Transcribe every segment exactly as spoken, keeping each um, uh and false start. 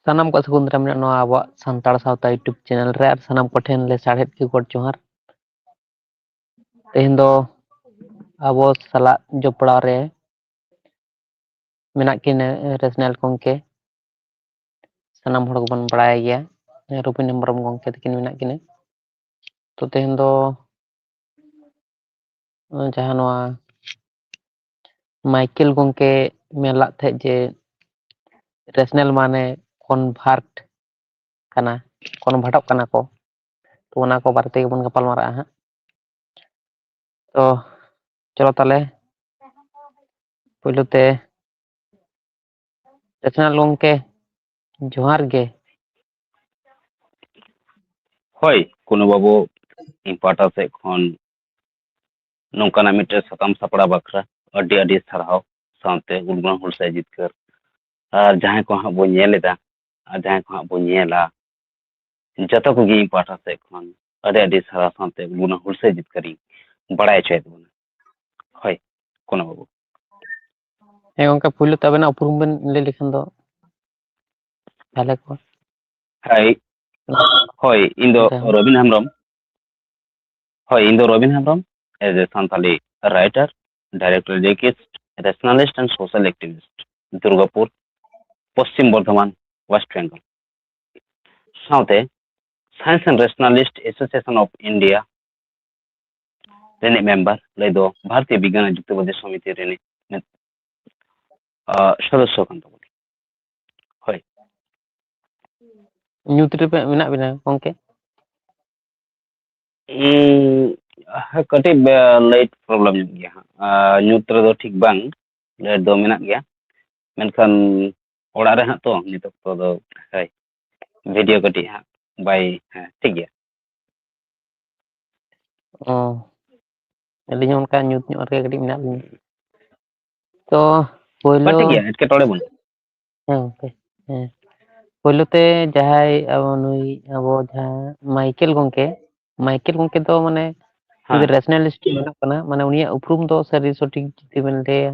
ᱥᱟᱱᱟᱢ ᱠᱚ ᱥᱟᱹᱜᱩᱱ ᱫᱟᱨᱟᱢ ᱢᱮᱱᱟᱜᱼᱟ ᱱᱚᱣᱟ ᱟᱵᱚᱣᱟᱜ ᱥᱟᱱᱛᱟᱲ ᱥᱟᱶᱛᱟ YouTube ᱪᱮᱱᱮᱞ ᱨᱮ, ᱟᱨ ᱥᱟᱱᱟᱢ ᱠᱚᱴᱷᱮᱱ ᱞᱮ ᱥᱟᱨᱦᱮᱫ ᱠᱤ ᱜᱚᱰ ᱡᱚᱦᱟᱨ᱾ ᱛᱮᱦᱮᱧ ᱫᱚ ᱟᱵᱚ ᱥᱟᱞᱟᱜ ᱡᱚᱯᱲᱟᱣ ᱨᱮ ᱢᱮᱱᱟᱜ ᱠᱤᱱᱟᱹ ᱨᱮᱥᱱᱟᱞ ᱜᱚᱢᱠᱮ, ᱥᱟᱱᱟᱢ ᱦᱚᱲ ᱜᱮᱵᱚᱱ ᱵᱟᱲᱟᱭ ᱜᱮᱭᱟ, ᱨᱚᱵᱤᱱ ᱦᱮᱢᱵᱨᱚᱢ ᱜᱚᱢᱠᱮ ᱛᱟᱹᱠᱤᱱ ᱢᱮᱱᱟᱜ ᱠᱤᱱᱟᱹ᱾ ᱛᱚ ᱛᱮᱦᱮᱧ ᱫᱚ ᱡᱟᱦᱟᱸ ᱱᱚᱣᱟ ᱢᱟᱭᱠᱮᱞ ᱜᱚᱢᱠᱮ ᱢᱮᱱ ᱞᱟᱜ ᱛᱟᱦᱮᱸᱫ ᱡᱮ ᱨᱮᱥᱱᱟᱞ ᱢᱟᱱᱮ ᱠᱚᱱᱵᱷᱟᱨᱴ ᱠᱟᱱᱟ, ᱠᱚᱱᱵᱷᱟᱨᱴᱚᱜ ᱠᱟᱱᱟ ᱠᱚ, ᱛᱚ ᱚᱱᱟ ᱠᱚ ᱵᱟᱨᱮ ᱛᱮᱜᱮ ᱵᱚᱱ ᱜᱟᱯᱟᱞ ᱢᱟᱨᱟᱜᱼᱟ ᱦᱟᱸᱜ᱾ ᱛᱚ ᱪᱚᱞᱚ ᱛᱟᱦᱚᱞᱮ ᱯᱳᱭᱞᱳ ᱛᱮ ᱨᱮᱥᱱᱟᱞ ᱜᱚᱢᱠᱮ ᱡᱚᱦᱟᱨ ᱜᱮ᱾ ᱦᱳᱭ, ᱠᱩᱱᱩ ᱵᱟᱹᱵᱩ, ᱤᱧ ᱯᱟᱦᱴᱟ ᱥᱮᱫ ᱠᱷᱚᱱ ᱱᱚᱝᱠᱟᱱᱟᱜ ᱢᱤᱫᱴᱮᱱ ᱥᱟᱛᱟᱢ ᱥᱟᱯᱲᱟᱣ ᱵᱟᱠᱷᱨᱟ ᱟᱹᱰᱤ ᱟᱹᱰᱤ ᱥᱟᱨᱦᱟᱣ, ᱥᱟᱶᱛᱮ ᱩᱞ ᱜᱩᱞᱟᱱ ᱦᱩᱞᱥᱟᱹᱭ ᱡᱤᱛᱠᱟᱹᱨ᱾ ᱟᱨ ᱡᱟᱦᱟᱸᱭ ᱠᱚ ᱦᱟᱸᱜ ᱵᱚᱱ ᱧᱮᱞ ᱮᱫᱟ, ᱟᱨ ᱡᱟᱦᱟᱸᱭ ᱠᱚ ᱦᱟᱸᱜ ᱵᱚᱱ ᱧᱮᱞᱟ, ᱡᱚᱛᱚ ᱠᱚᱜᱮ ᱤᱧ ᱯᱟᱦᱴᱟ ᱥᱮᱫ ᱠᱷᱚᱱ ᱟᱹᱰᱤ ᱟᱹᱰᱤ ᱥᱟᱨᱦᱟᱣ, ᱥᱟᱶᱛᱮ ᱩᱞ ᱜᱩᱞᱟᱱ ᱦᱩᱞᱥᱟᱹᱭ ᱡᱤᱛᱠᱟᱹᱨ ᱤᱧ ᱵᱟᱲᱟᱭ ᱦᱚᱪᱚᱭᱮᱫ ᱵᱚᱱᱟ᱾ ᱦᱳᱭ, ᱠᱩᱱᱩ ᱵᱟᱹᱵᱩ᱾ ᱦᱮᱸ ᱜᱚᱢᱠᱮ, ᱯᱳᱭᱞᱳ ᱛᱮ ᱟᱵᱮᱱᱟᱜ ᱩᱯᱨᱩᱢ ᱵᱮᱱ ᱞᱟᱹᱭ ᱞᱮᱠᱷᱟᱱ ᱫᱚ ᱵᱷᱟᱞᱮ ᱠᱚᱜᱼᱟ᱾ ᱦᱳᱭ, ᱦᱳᱭ, ᱤᱧ ᱫᱚ ᱜᱚᱢᱠᱮ, ᱦᱳᱭ᱾ ᱨᱚᱵᱤᱱ ᱦᱮᱢᱵᱨᱚᱢ᱾ ᱦᱳᱭ, ᱤᱧ ᱫᱚ Robin Hembrom, as a Santali writer, director, lyricist, rationalist and social activist, Durgapur, Paschim Bardhaman, West Bengal᱾ ᱥᱟᱶᱛᱮ Science and Rationalist Association of India ᱨᱤᱱᱤᱡ ᱢᱮᱢᱵᱟᱨ, ᱞᱟᱹᱭ ᱫᱚ ᱵᱷᱟᱨᱚᱛᱤᱭᱚ ᱵᱤᱜᱽᱜᱟᱱ ᱟᱨ ᱡᱩᱠᱛᱤᱵᱟᱫᱤ ᱥᱚᱢᱤᱛᱤ ᱨᱤᱱᱤᱡ ᱢᱤᱫ, ᱟ, ᱥᱚᱫᱚᱥᱥᱚ ᱠᱟᱱ ᱛᱟᱵᱚᱱᱟ᱾ ᱦᱳᱭ᱾ ᱧᱩᱛ ᱨᱮ ᱢᱮᱱᱟᱜ ᱵᱤᱱᱟ ᱜᱚᱢᱠᱮ? ᱩᱸ, ᱦᱮᱸ, ᱠᱟᱹᱴᱤᱡ ᱵᱮ-, light problem ᱧᱚᱜ ᱜᱮᱭᱟ ᱦᱟᱸᱜ᱾ ᱟ, ᱧᱩᱛ ᱨᱮᱫᱚ ᱴᱷᱤᱠ ᱵᱟᱝ, light ᱫᱚ ᱢᱮᱱᱟᱜ ᱜᱮᱭᱟ, ᱢᱮᱱᱠᱷᱟᱱ ᱚᱲᱟᱜ ᱨᱮ ᱦᱟᱸᱜ ᱛᱚ ᱱᱤᱛ ᱚᱠᱛᱚ ᱫᱚ, ᱦᱳᱭ, video ᱠᱟᱹᱴᱤᱡ ᱦᱟᱸᱜ ᱵᱟᱭ, ᱦᱮᱸ, ᱴᱷᱤᱠ ᱜᱮᱭᱟ᱾ ᱚ, ᱟᱹᱞᱤᱧ ᱦᱚᱸ ᱚᱱᱠᱟ ᱧᱩᱛ ᱧᱚᱜ ᱨᱮᱜᱮ ᱠᱟᱹᱴᱤᱡ ᱢᱮᱱᱟᱜ ᱞᱤᱧᱟ᱾ ᱛᱚ, ᱵᱟ, ᱯᱳᱭᱞᱳ ᱴᱷᱤᱠ ᱜᱮᱭᱟ, ᱮᱴᱠᱮᱴᱚᱬᱮ ᱵᱟᱹᱱᱩᱜ᱾ ᱦᱮᱸ, ᱜᱚᱢᱠᱮ, ᱦᱮᱸ᱾ ᱯᱳᱭᱞᱳ ᱛᱮ ᱡᱟᱦᱟᱸᱭ ᱟᱵᱚ ᱱᱩᱭ, ᱟᱵᱚ ᱡᱟᱦᱟᱸ ᱢᱟᱭᱠᱮᱞ ᱜᱚᱢᱠᱮ, ᱢᱟᱭᱠᱮᱞ ᱜᱚᱢᱠᱮ ᱫᱚ ᱢᱟᱱᱮ ᱡᱩᱫᱤ ᱦᱮᱸ᱾ Rationalist ᱢᱮᱱᱟᱜ ᱠᱟᱱᱟ, ᱢᱟᱱᱮ ᱩᱱᱤᱭᱟᱜ ᱩᱯᱨᱩᱢ ᱫᱚ ᱥᱟᱹᱨᱤ ᱥᱚᱴᱷᱤᱠ ᱡᱩᱫᱤ ᱵᱮᱱ ᱞᱟᱹᱭᱟ?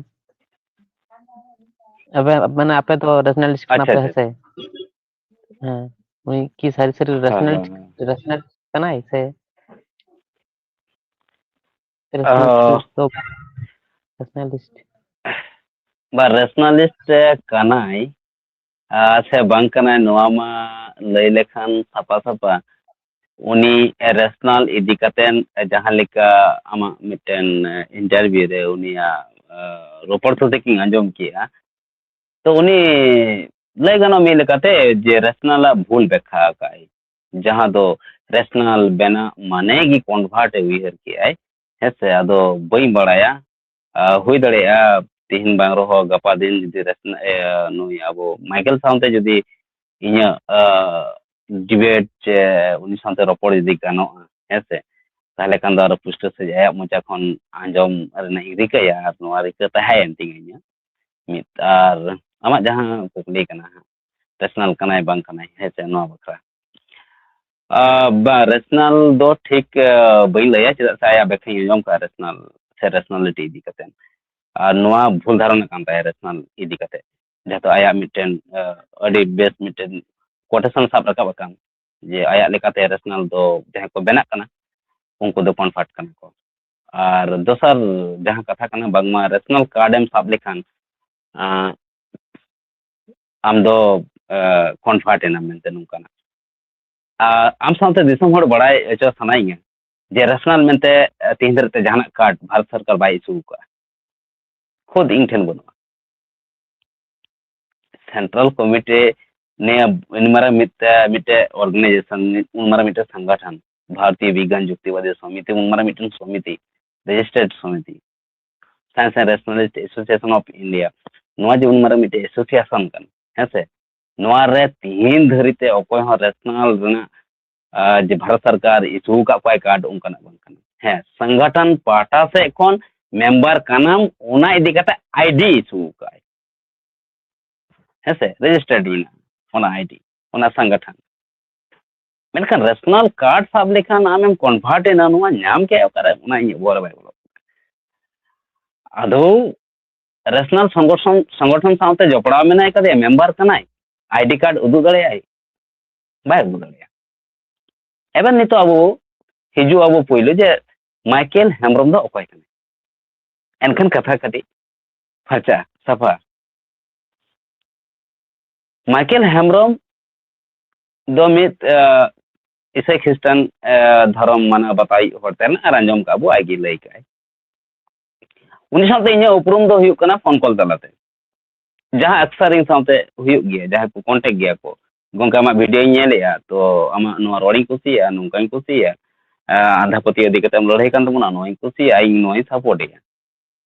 ᱟᱵᱮ-, ᱢᱟᱱᱮ ᱟᱯᱮ ᱫᱚ ᱨᱮᱥᱱᱟᱞᱤᱥᱴ ᱠᱟᱱᱟ ᱟᱪᱪᱷᱟ, ᱯᱮ, ᱟᱪᱪᱷᱟ᱾ ᱦᱮᱸ ᱥᱮ? ᱦᱮᱸ, ᱩᱱᱤ ᱠᱤ ᱥᱟᱹᱨᱤ ᱥᱟᱹᱨᱤ ᱦᱮᱸ, ᱦᱮᱸ, ᱨᱮᱥᱱᱟᱞᱤᱥᱴ, ᱦᱮᱸ᱾ ᱨᱮᱥᱱᱟᱞᱤᱥᱴ ᱠᱟᱱᱟᱭ ᱥᱮ? ᱨᱮᱥᱱᱟᱞᱤᱥᱴ ᱚ᱾ ᱫᱚ, ᱨᱮᱥᱱᱟᱞᱤᱥᱴ᱾ ᱵᱟ, ᱨᱮᱥᱱᱟᱞᱤᱥᱴ ᱠᱟᱱᱟᱭ, ᱟᱨ ᱥᱮ ᱵᱟᱝ ᱠᱟᱱᱟᱭ, ᱱᱚᱣᱟ ᱢᱟ ᱞᱟᱹᱭ ᱞᱮᱠᱷᱟᱱ ᱥᱟᱯᱷᱟ ᱥᱟᱯᱷᱟ᱾ ᱩᱱᱤ ᱨᱮᱥᱱᱟᱞ ᱤᱫᱤ ᱠᱟᱛᱮᱱ ᱡᱟᱦᱟᱸ ᱞᱮᱠᱟ ᱟᱢᱟᱜ ᱢᱤᱫᱴᱮᱱ ᱤᱱᱴᱟᱨᱵᱷᱤᱭᱩ ᱨᱮ ᱩᱱᱤᱭᱟᱜ, ᱟ, ᱨᱚᱯᱚᱲ ᱛᱷᱨᱩ ᱛᱮᱠᱤᱧ ᱟᱸᱡᱚᱢ ᱠᱮᱜᱼᱟ᱾ ᱛᱚ ᱩᱱᱤ ᱞᱟᱹᱭ ᱜᱟᱱᱚᱜ ᱢᱤᱫ ᱞᱮᱠᱟᱛᱮ ᱡᱮ ᱨᱮᱥᱱᱟᱞ ᱟᱜ ᱵᱷᱩᱞ ᱵᱮᱠᱷᱟ ᱟᱠᱟᱫ ᱟᱭ, ᱡᱟᱦᱟᱸ ᱫᱚ ᱨᱮᱥᱱᱟᱞ ᱵᱮᱱᱟᱜ ᱢᱟᱱᱮ ᱜᱮ ᱠᱚᱱᱵᱷᱟᱨᱴ ᱮ ᱩᱭᱦᱟᱹᱨ ᱠᱮᱜᱼᱟᱭ᱾ ᱦᱮᱸ ᱥᱮ, ᱟᱫᱚ ᱵᱟᱹᱧ ᱵᱟᱲᱟᱭᱟ᱾ ᱟ, ᱦᱩᱭ ᱫᱟᱲᱮᱭᱟᱜᱼᱟ ᱛᱤᱦᱤᱧ ᱵᱟᱝ ᱨᱮᱦᱚᱸ ᱜᱟᱯᱟ ᱫᱤᱱ ᱡᱩᱫᱤ ᱨᱮᱥᱱᱟ-, ᱮ, ᱱᱩᱭ ᱟᱵᱚ ᱢᱟᱭᱠᱮᱞ ᱥᱟᱶᱛᱮ ᱡᱩᱫᱤ ᱤᱧᱟᱹᱜ, ᱟ, ᱰᱤᱵᱮᱴ ᱪᱮ ᱩᱱᱤ ᱥᱟᱶᱛᱮ ᱨᱚᱯᱚᱲ ᱡᱩᱫᱤ ᱜᱟᱱᱚᱜᱼᱟ, ᱦᱮᱸ ᱥᱮ, ᱛᱟᱦᱚᱞᱮ ᱠᱷᱟᱱ ᱫᱚ ᱟᱨᱚ ᱯᱩᱥᱴᱟᱹᱣ ᱥᱟᱺᱦᱤᱡ ᱟᱭᱟᱜ ᱢᱚᱪᱟ ᱠᱷᱚᱱ ᱟᱸᱡᱚᱢ ᱨᱮᱱᱟᱜ ᱤᱧ ᱨᱤᱠᱟᱹᱭᱟ, ᱟᱨ ᱱᱚᱣᱟ ᱨᱤᱠᱟᱹ ᱛᱟᱦᱮᱸᱭᱮᱱ ᱛᱤᱧᱟᱹ ᱤᱧᱟᱹᱜ ᱢᱤᱫ᱾ ᱟᱨ ᱟᱢᱟᱜ ᱡᱟᱦᱟᱸ ᱠᱩᱠᱞᱤ ᱠᱟᱱᱟ ᱦᱟᱸᱜ, ᱨᱮᱥᱱᱟᱞ ᱠᱟᱱᱟᱭ ᱵᱟᱝ ᱠᱟᱱᱟᱭ, ᱦᱮᱸ ᱥᱮ, ᱱᱚᱣᱟ ᱵᱟᱠᱷᱨᱟ᱾ ᱟ, ᱵᱟᱝ, ᱨᱮᱥᱱᱟᱞ ᱫᱚ ᱴᱷᱤᱠ, ᱟ, ᱵᱟᱹᱧ ᱞᱟᱹᱭᱟ, ᱪᱮᱫᱟᱜ ᱥᱮ ᱟᱭᱟᱜ ᱵᱮᱠᱷᱟᱧ ᱟᱸᱡᱚᱢ ᱠᱟᱜᱼᱟ, ᱨᱮᱥᱱᱟᱞ ᱥᱮ ᱨᱮᱥᱱᱟᱞᱤᱴᱤ ᱤᱫᱤ ᱠᱟᱛᱮ᱾ ᱟᱨ ᱱᱚᱣᱟ ᱵᱷᱩᱞ ᱫᱷᱟᱨᱚᱱᱟ ᱠᱟᱱ ᱛᱟᱭᱟ ᱨᱮᱥᱱᱟᱞ ᱤᱫᱤ ᱠᱟᱛᱮ, ᱡᱟᱦᱟᱸ ᱫᱚ ᱟᱭᱟᱜ ᱢᱤᱫᱴᱮᱱ, ᱟ, ᱟᱹᱰᱤ ᱵᱮᱥ ᱢᱤᱫᱴᱮᱱ ᱠᱳᱴᱮᱥᱚᱱ ᱥᱟᱵ ᱨᱟᱠᱟᱵ ᱟᱠᱟᱱ, ᱡᱮ ᱟᱭᱟᱜ ᱞᱮᱠᱟᱛᱮ ᱨᱮᱥᱱᱟᱞ ᱫᱚ ᱡᱟᱦᱟᱸᱭ ᱠᱚ ᱵᱮᱱᱟᱜ ᱠᱟᱱᱟ, ᱩᱱᱠᱩ ᱫᱚ ᱠᱚᱱᱵᱷᱟᱨᱴ ᱠᱟᱱᱟ ᱠᱚ᱾ ᱟᱨ ᱫᱚᱥᱟᱨ ᱡᱟᱦᱟᱸ ᱠᱟᱛᱷᱟ ᱠᱟᱱᱟ, ᱵᱟᱝᱢᱟ ᱨᱮᱥᱱᱟᱞ ᱠᱟᱨᱰ ᱮᱢ ᱥᱟᱵ ᱞᱮᱠᱷᱟᱱ, ᱟᱸ, ᱟᱢ ᱫᱚ, ᱮ, ᱠᱚᱱᱵᱷᱟᱨᱴ ᱮᱱᱟᱢ ᱢᱮᱱᱛᱮ ᱱᱚᱝᱠᱟᱱᱟᱜ᱾ ᱟᱨ ᱟᱢ ᱥᱟᱶᱛᱮ ᱫᱤᱥᱚᱢ ᱦᱚᱲ ᱵᱟᱲᱟᱭ ᱦᱚᱪᱚ ᱥᱟᱱᱟᱭᱤᱧᱟ ᱡᱮ ᱨᱮᱥᱱᱟᱞ ᱢᱮᱱᱛᱮ, ᱮ, ᱛᱮᱦᱮᱧ ᱫᱷᱟᱹᱨᱤᱡ ᱛᱮ ᱡᱟᱦᱟᱱᱟᱜ ᱠᱟᱨᱰ ᱵᱷᱟᱨᱚᱛ ᱥᱚᱨᱠᱟᱨ ᱵᱟᱭ ᱤᱥᱩ ᱟᱠᱟᱫᱼᱟ᱾ ᱠᱷᱩᱫ ᱤᱧ ᱴᱷᱮᱱ ᱵᱟᱹᱱᱩᱜᱼᱟ᱾ ᱥᱮᱱᱴᱨᱟᱞ ᱠᱚᱢᱤᱴᱤ ᱱᱤᱭᱟᱹ ᱩᱱ ᱢᱟᱨᱟᱝ ᱢᱤᱫᱴᱮᱱ, ᱢᱤᱫᱴᱮᱱ ᱚᱨᱜᱟᱱᱟᱭᱡᱮᱥᱚᱱ, ᱩᱱ ᱢᱟᱨᱟᱝ ᱢᱤᱫᱴᱮᱱ ᱥᱚᱝᱜᱚᱴᱷᱚᱱ, ᱵᱷᱟᱨᱚᱛᱤᱭᱚ ᱵᱤᱜᱽᱜᱟᱱ ᱡᱩᱠᱛᱤᱵᱟᱫᱤ ᱥᱚᱢᱤᱛᱤ, ᱩᱱ ᱢᱟᱨᱟᱝ ᱢᱤᱫᱴᱮᱱ ᱥᱚᱢᱤᱛᱤ, ᱨᱮᱡᱤᱥᱴᱟᱨᱰ ᱥᱚᱢᱤᱛᱤ, Science and Rationalist Association of India, ᱱᱚᱣᱟ ᱡᱮ ᱩᱱ ᱢᱟᱨᱟᱝ ᱢᱤᱫᱴᱮᱱ ᱮᱥᱳᱥᱤᱭᱮᱥᱚᱱ ᱠᱟᱱᱟ, ᱦᱮᱸ ᱥᱮ, ᱱᱚᱣᱟ ᱨᱮ ᱛᱤᱦᱤᱧ ᱫᱷᱟᱹᱨᱤᱡ ᱛᱮ ᱚᱠᱚᱭ ᱦᱚᱸ ᱨᱮᱥᱱᱟᱞ ᱨᱮᱱᱟᱜ, ᱟᱨ ᱡᱮ ᱵᱷᱟᱨᱚᱛ ᱥᱚᱨᱠᱟᱨ ᱤᱥᱩ ᱟᱠᱟᱫ ᱠᱚᱣᱟᱭ ᱠᱟᱨᱰ, ᱚᱱᱠᱟᱱᱟᱜ ᱵᱟᱝ ᱠᱟᱱᱟ᱾ ᱦᱮᱸ, ᱥᱚᱝᱜᱚᱴᱷᱚᱱ ᱯᱟᱦᱴᱟ ᱥᱮᱫ ᱠᱷᱚᱱ ᱢᱮᱢᱵᱟᱨ ᱠᱟᱱᱟᱢ, ᱚᱱᱟ ᱤᱫᱤ ᱠᱟᱛᱮ ᱟᱭᱰᱤ ᱤᱥᱩ ᱟᱠᱟᱫ᱾ ᱦᱮᱸ ᱥᱮ, ᱨᱮᱡᱤᱥᱴᱟᱨᱰ ᱢᱮᱱᱟᱜᱼᱟ ᱚᱱᱟ ᱟᱭᱰᱤ, ᱚᱱᱟ ᱥᱚᱝᱜᱚᱴᱷᱚᱱ᱾ ᱢᱮᱱᱠᱷᱟᱱ ᱨᱮᱥᱱᱟᱞ ᱠᱟᱨᱰ ᱥᱟᱵ ᱞᱮᱠᱷᱟᱱ ᱟᱢᱮᱢ ᱠᱚᱱᱵᱷᱟᱨᱴ ᱮᱱᱟ, ᱱᱚᱣᱟ ᱧᱟᱢ ᱠᱮᱫ ᱚᱠᱟᱨᱮ? ᱚᱱᱟ ᱤᱧᱟᱹᱜ ᱵᱚᱦᱚᱜ ᱨᱮ ᱵᱟᱭ ᱵᱚᱞᱚᱜ ᱠᱟᱱᱟ᱾ ᱟᱫᱚ ᱨᱮᱥᱱᱟᱞ ᱥᱚᱝᱜᱚᱴᱷᱚᱱ ᱥᱚᱝᱜᱚᱴᱷᱚᱱ ᱥᱟᱶᱛᱮ ᱡᱚᱯᱲᱟᱣ ᱢᱮᱱᱟᱭ ᱠᱟᱫᱮᱭᱟ, ᱢᱮᱢᱵᱟᱨ ᱠᱟᱱᱟᱭ, ᱟᱭᱰᱤ ᱠᱟᱨᱰ ᱩᱫᱩᱜ ᱫᱟᱲᱮᱭᱟᱜᱼᱟᱭ? ᱵᱟᱭ ᱩᱫᱩᱜ ᱫᱟᱲᱮᱭᱟᱜᱼᱟ᱾ ᱮᱵᱟᱨ ᱱᱤᱛᱚᱜ ᱟᱵᱚ ᱦᱤᱡᱩᱜ ᱟᱵᱚ ᱯᱳᱭᱞᱳ ᱡᱮ ᱢᱟᱭᱠᱮᱞ ᱦᱮᱢᱵᱨᱚᱢ ᱫᱚ ᱚᱠᱚᱭ ᱠᱟᱱᱟᱭ? ᱮᱱᱠᱷᱟᱱ ᱠᱟᱛᱷᱟ ᱠᱟᱹᱴᱤᱡ ᱯᱷᱟᱨᱪᱟ ᱥᱟᱯᱷᱟ᱾ ᱢᱟᱭᱠᱮᱞ ᱦᱮᱢᱵᱨᱚᱢ ᱫᱚ ᱢᱤᱫ, ᱮ, ᱤᱥᱟᱹᱭ ᱠᱷᱨᱤᱥᱴᱟᱱ, ᱮ, ᱫᱷᱚᱨᱚᱢ ᱢᱟᱱᱟᱣ ᱵᱟᱛᱟᱣᱤᱡ ᱦᱚᱲ ᱛᱟᱦᱮᱱᱟ ᱟᱨ ᱟᱸᱡᱚᱢ ᱠᱟᱜᱼᱟ ᱵᱚ, ᱟᱡ ᱜᱮ ᱞᱟᱹᱭ ᱠᱟᱜᱼᱟᱭ᱾ ᱩᱱᱤ ᱥᱟᱶᱛᱮ ᱤᱧᱟᱹᱜ ᱩᱯᱨᱩᱢ ᱫᱚ ᱦᱩᱭᱩᱜ ᱠᱟᱱᱟ ᱯᱷᱳᱱ ᱠᱚᱞ ᱛᱟᱞᱟᱛᱮ, ᱡᱟᱦᱟᱸ ᱟᱠᱥᱟᱨ ᱤᱧ ᱥᱟᱶᱛᱮ ᱦᱩᱭᱩᱜ ᱜᱮᱭᱟ, ᱡᱟᱦᱟᱸᱭ ᱠᱚ ᱠᱚᱱᱴᱮᱠᱴ ᱜᱮᱭᱟ ᱠᱚ, "ᱜᱚᱝᱠᱮ, ᱟᱢᱟᱜ ᱵᱷᱤᱰᱤᱭᱳᱧ ᱧᱮᱞᱮᱜᱼᱟ, ᱛᱚ ᱟᱢᱟᱜ ᱱᱚᱣᱟ ᱨᱚᱲᱤᱧ ᱠᱩᱥᱤᱭᱟᱜᱼᱟ, ᱱᱚᱝᱠᱟᱧ ᱠᱩᱥᱤᱭᱟᱜᱼᱟ, ᱮ, ᱟᱸᱫᱷᱟ ᱯᱟᱹᱛᱭᱟᱹᱣ ᱤᱫᱤ ᱠᱟᱛᱮᱢ ᱞᱟᱹᱲᱦᱟᱹᱭ ᱠᱟᱱ ᱛᱟᱵᱚᱱᱟ, ᱱᱚᱣᱟᱧ ᱠᱩᱥᱤᱭᱟᱜᱼᱟ, ᱤᱧ ᱱᱚᱣᱟᱧ ᱥᱟᱯᱳᱨᱴ ᱮᱜᱼᱟ᱾"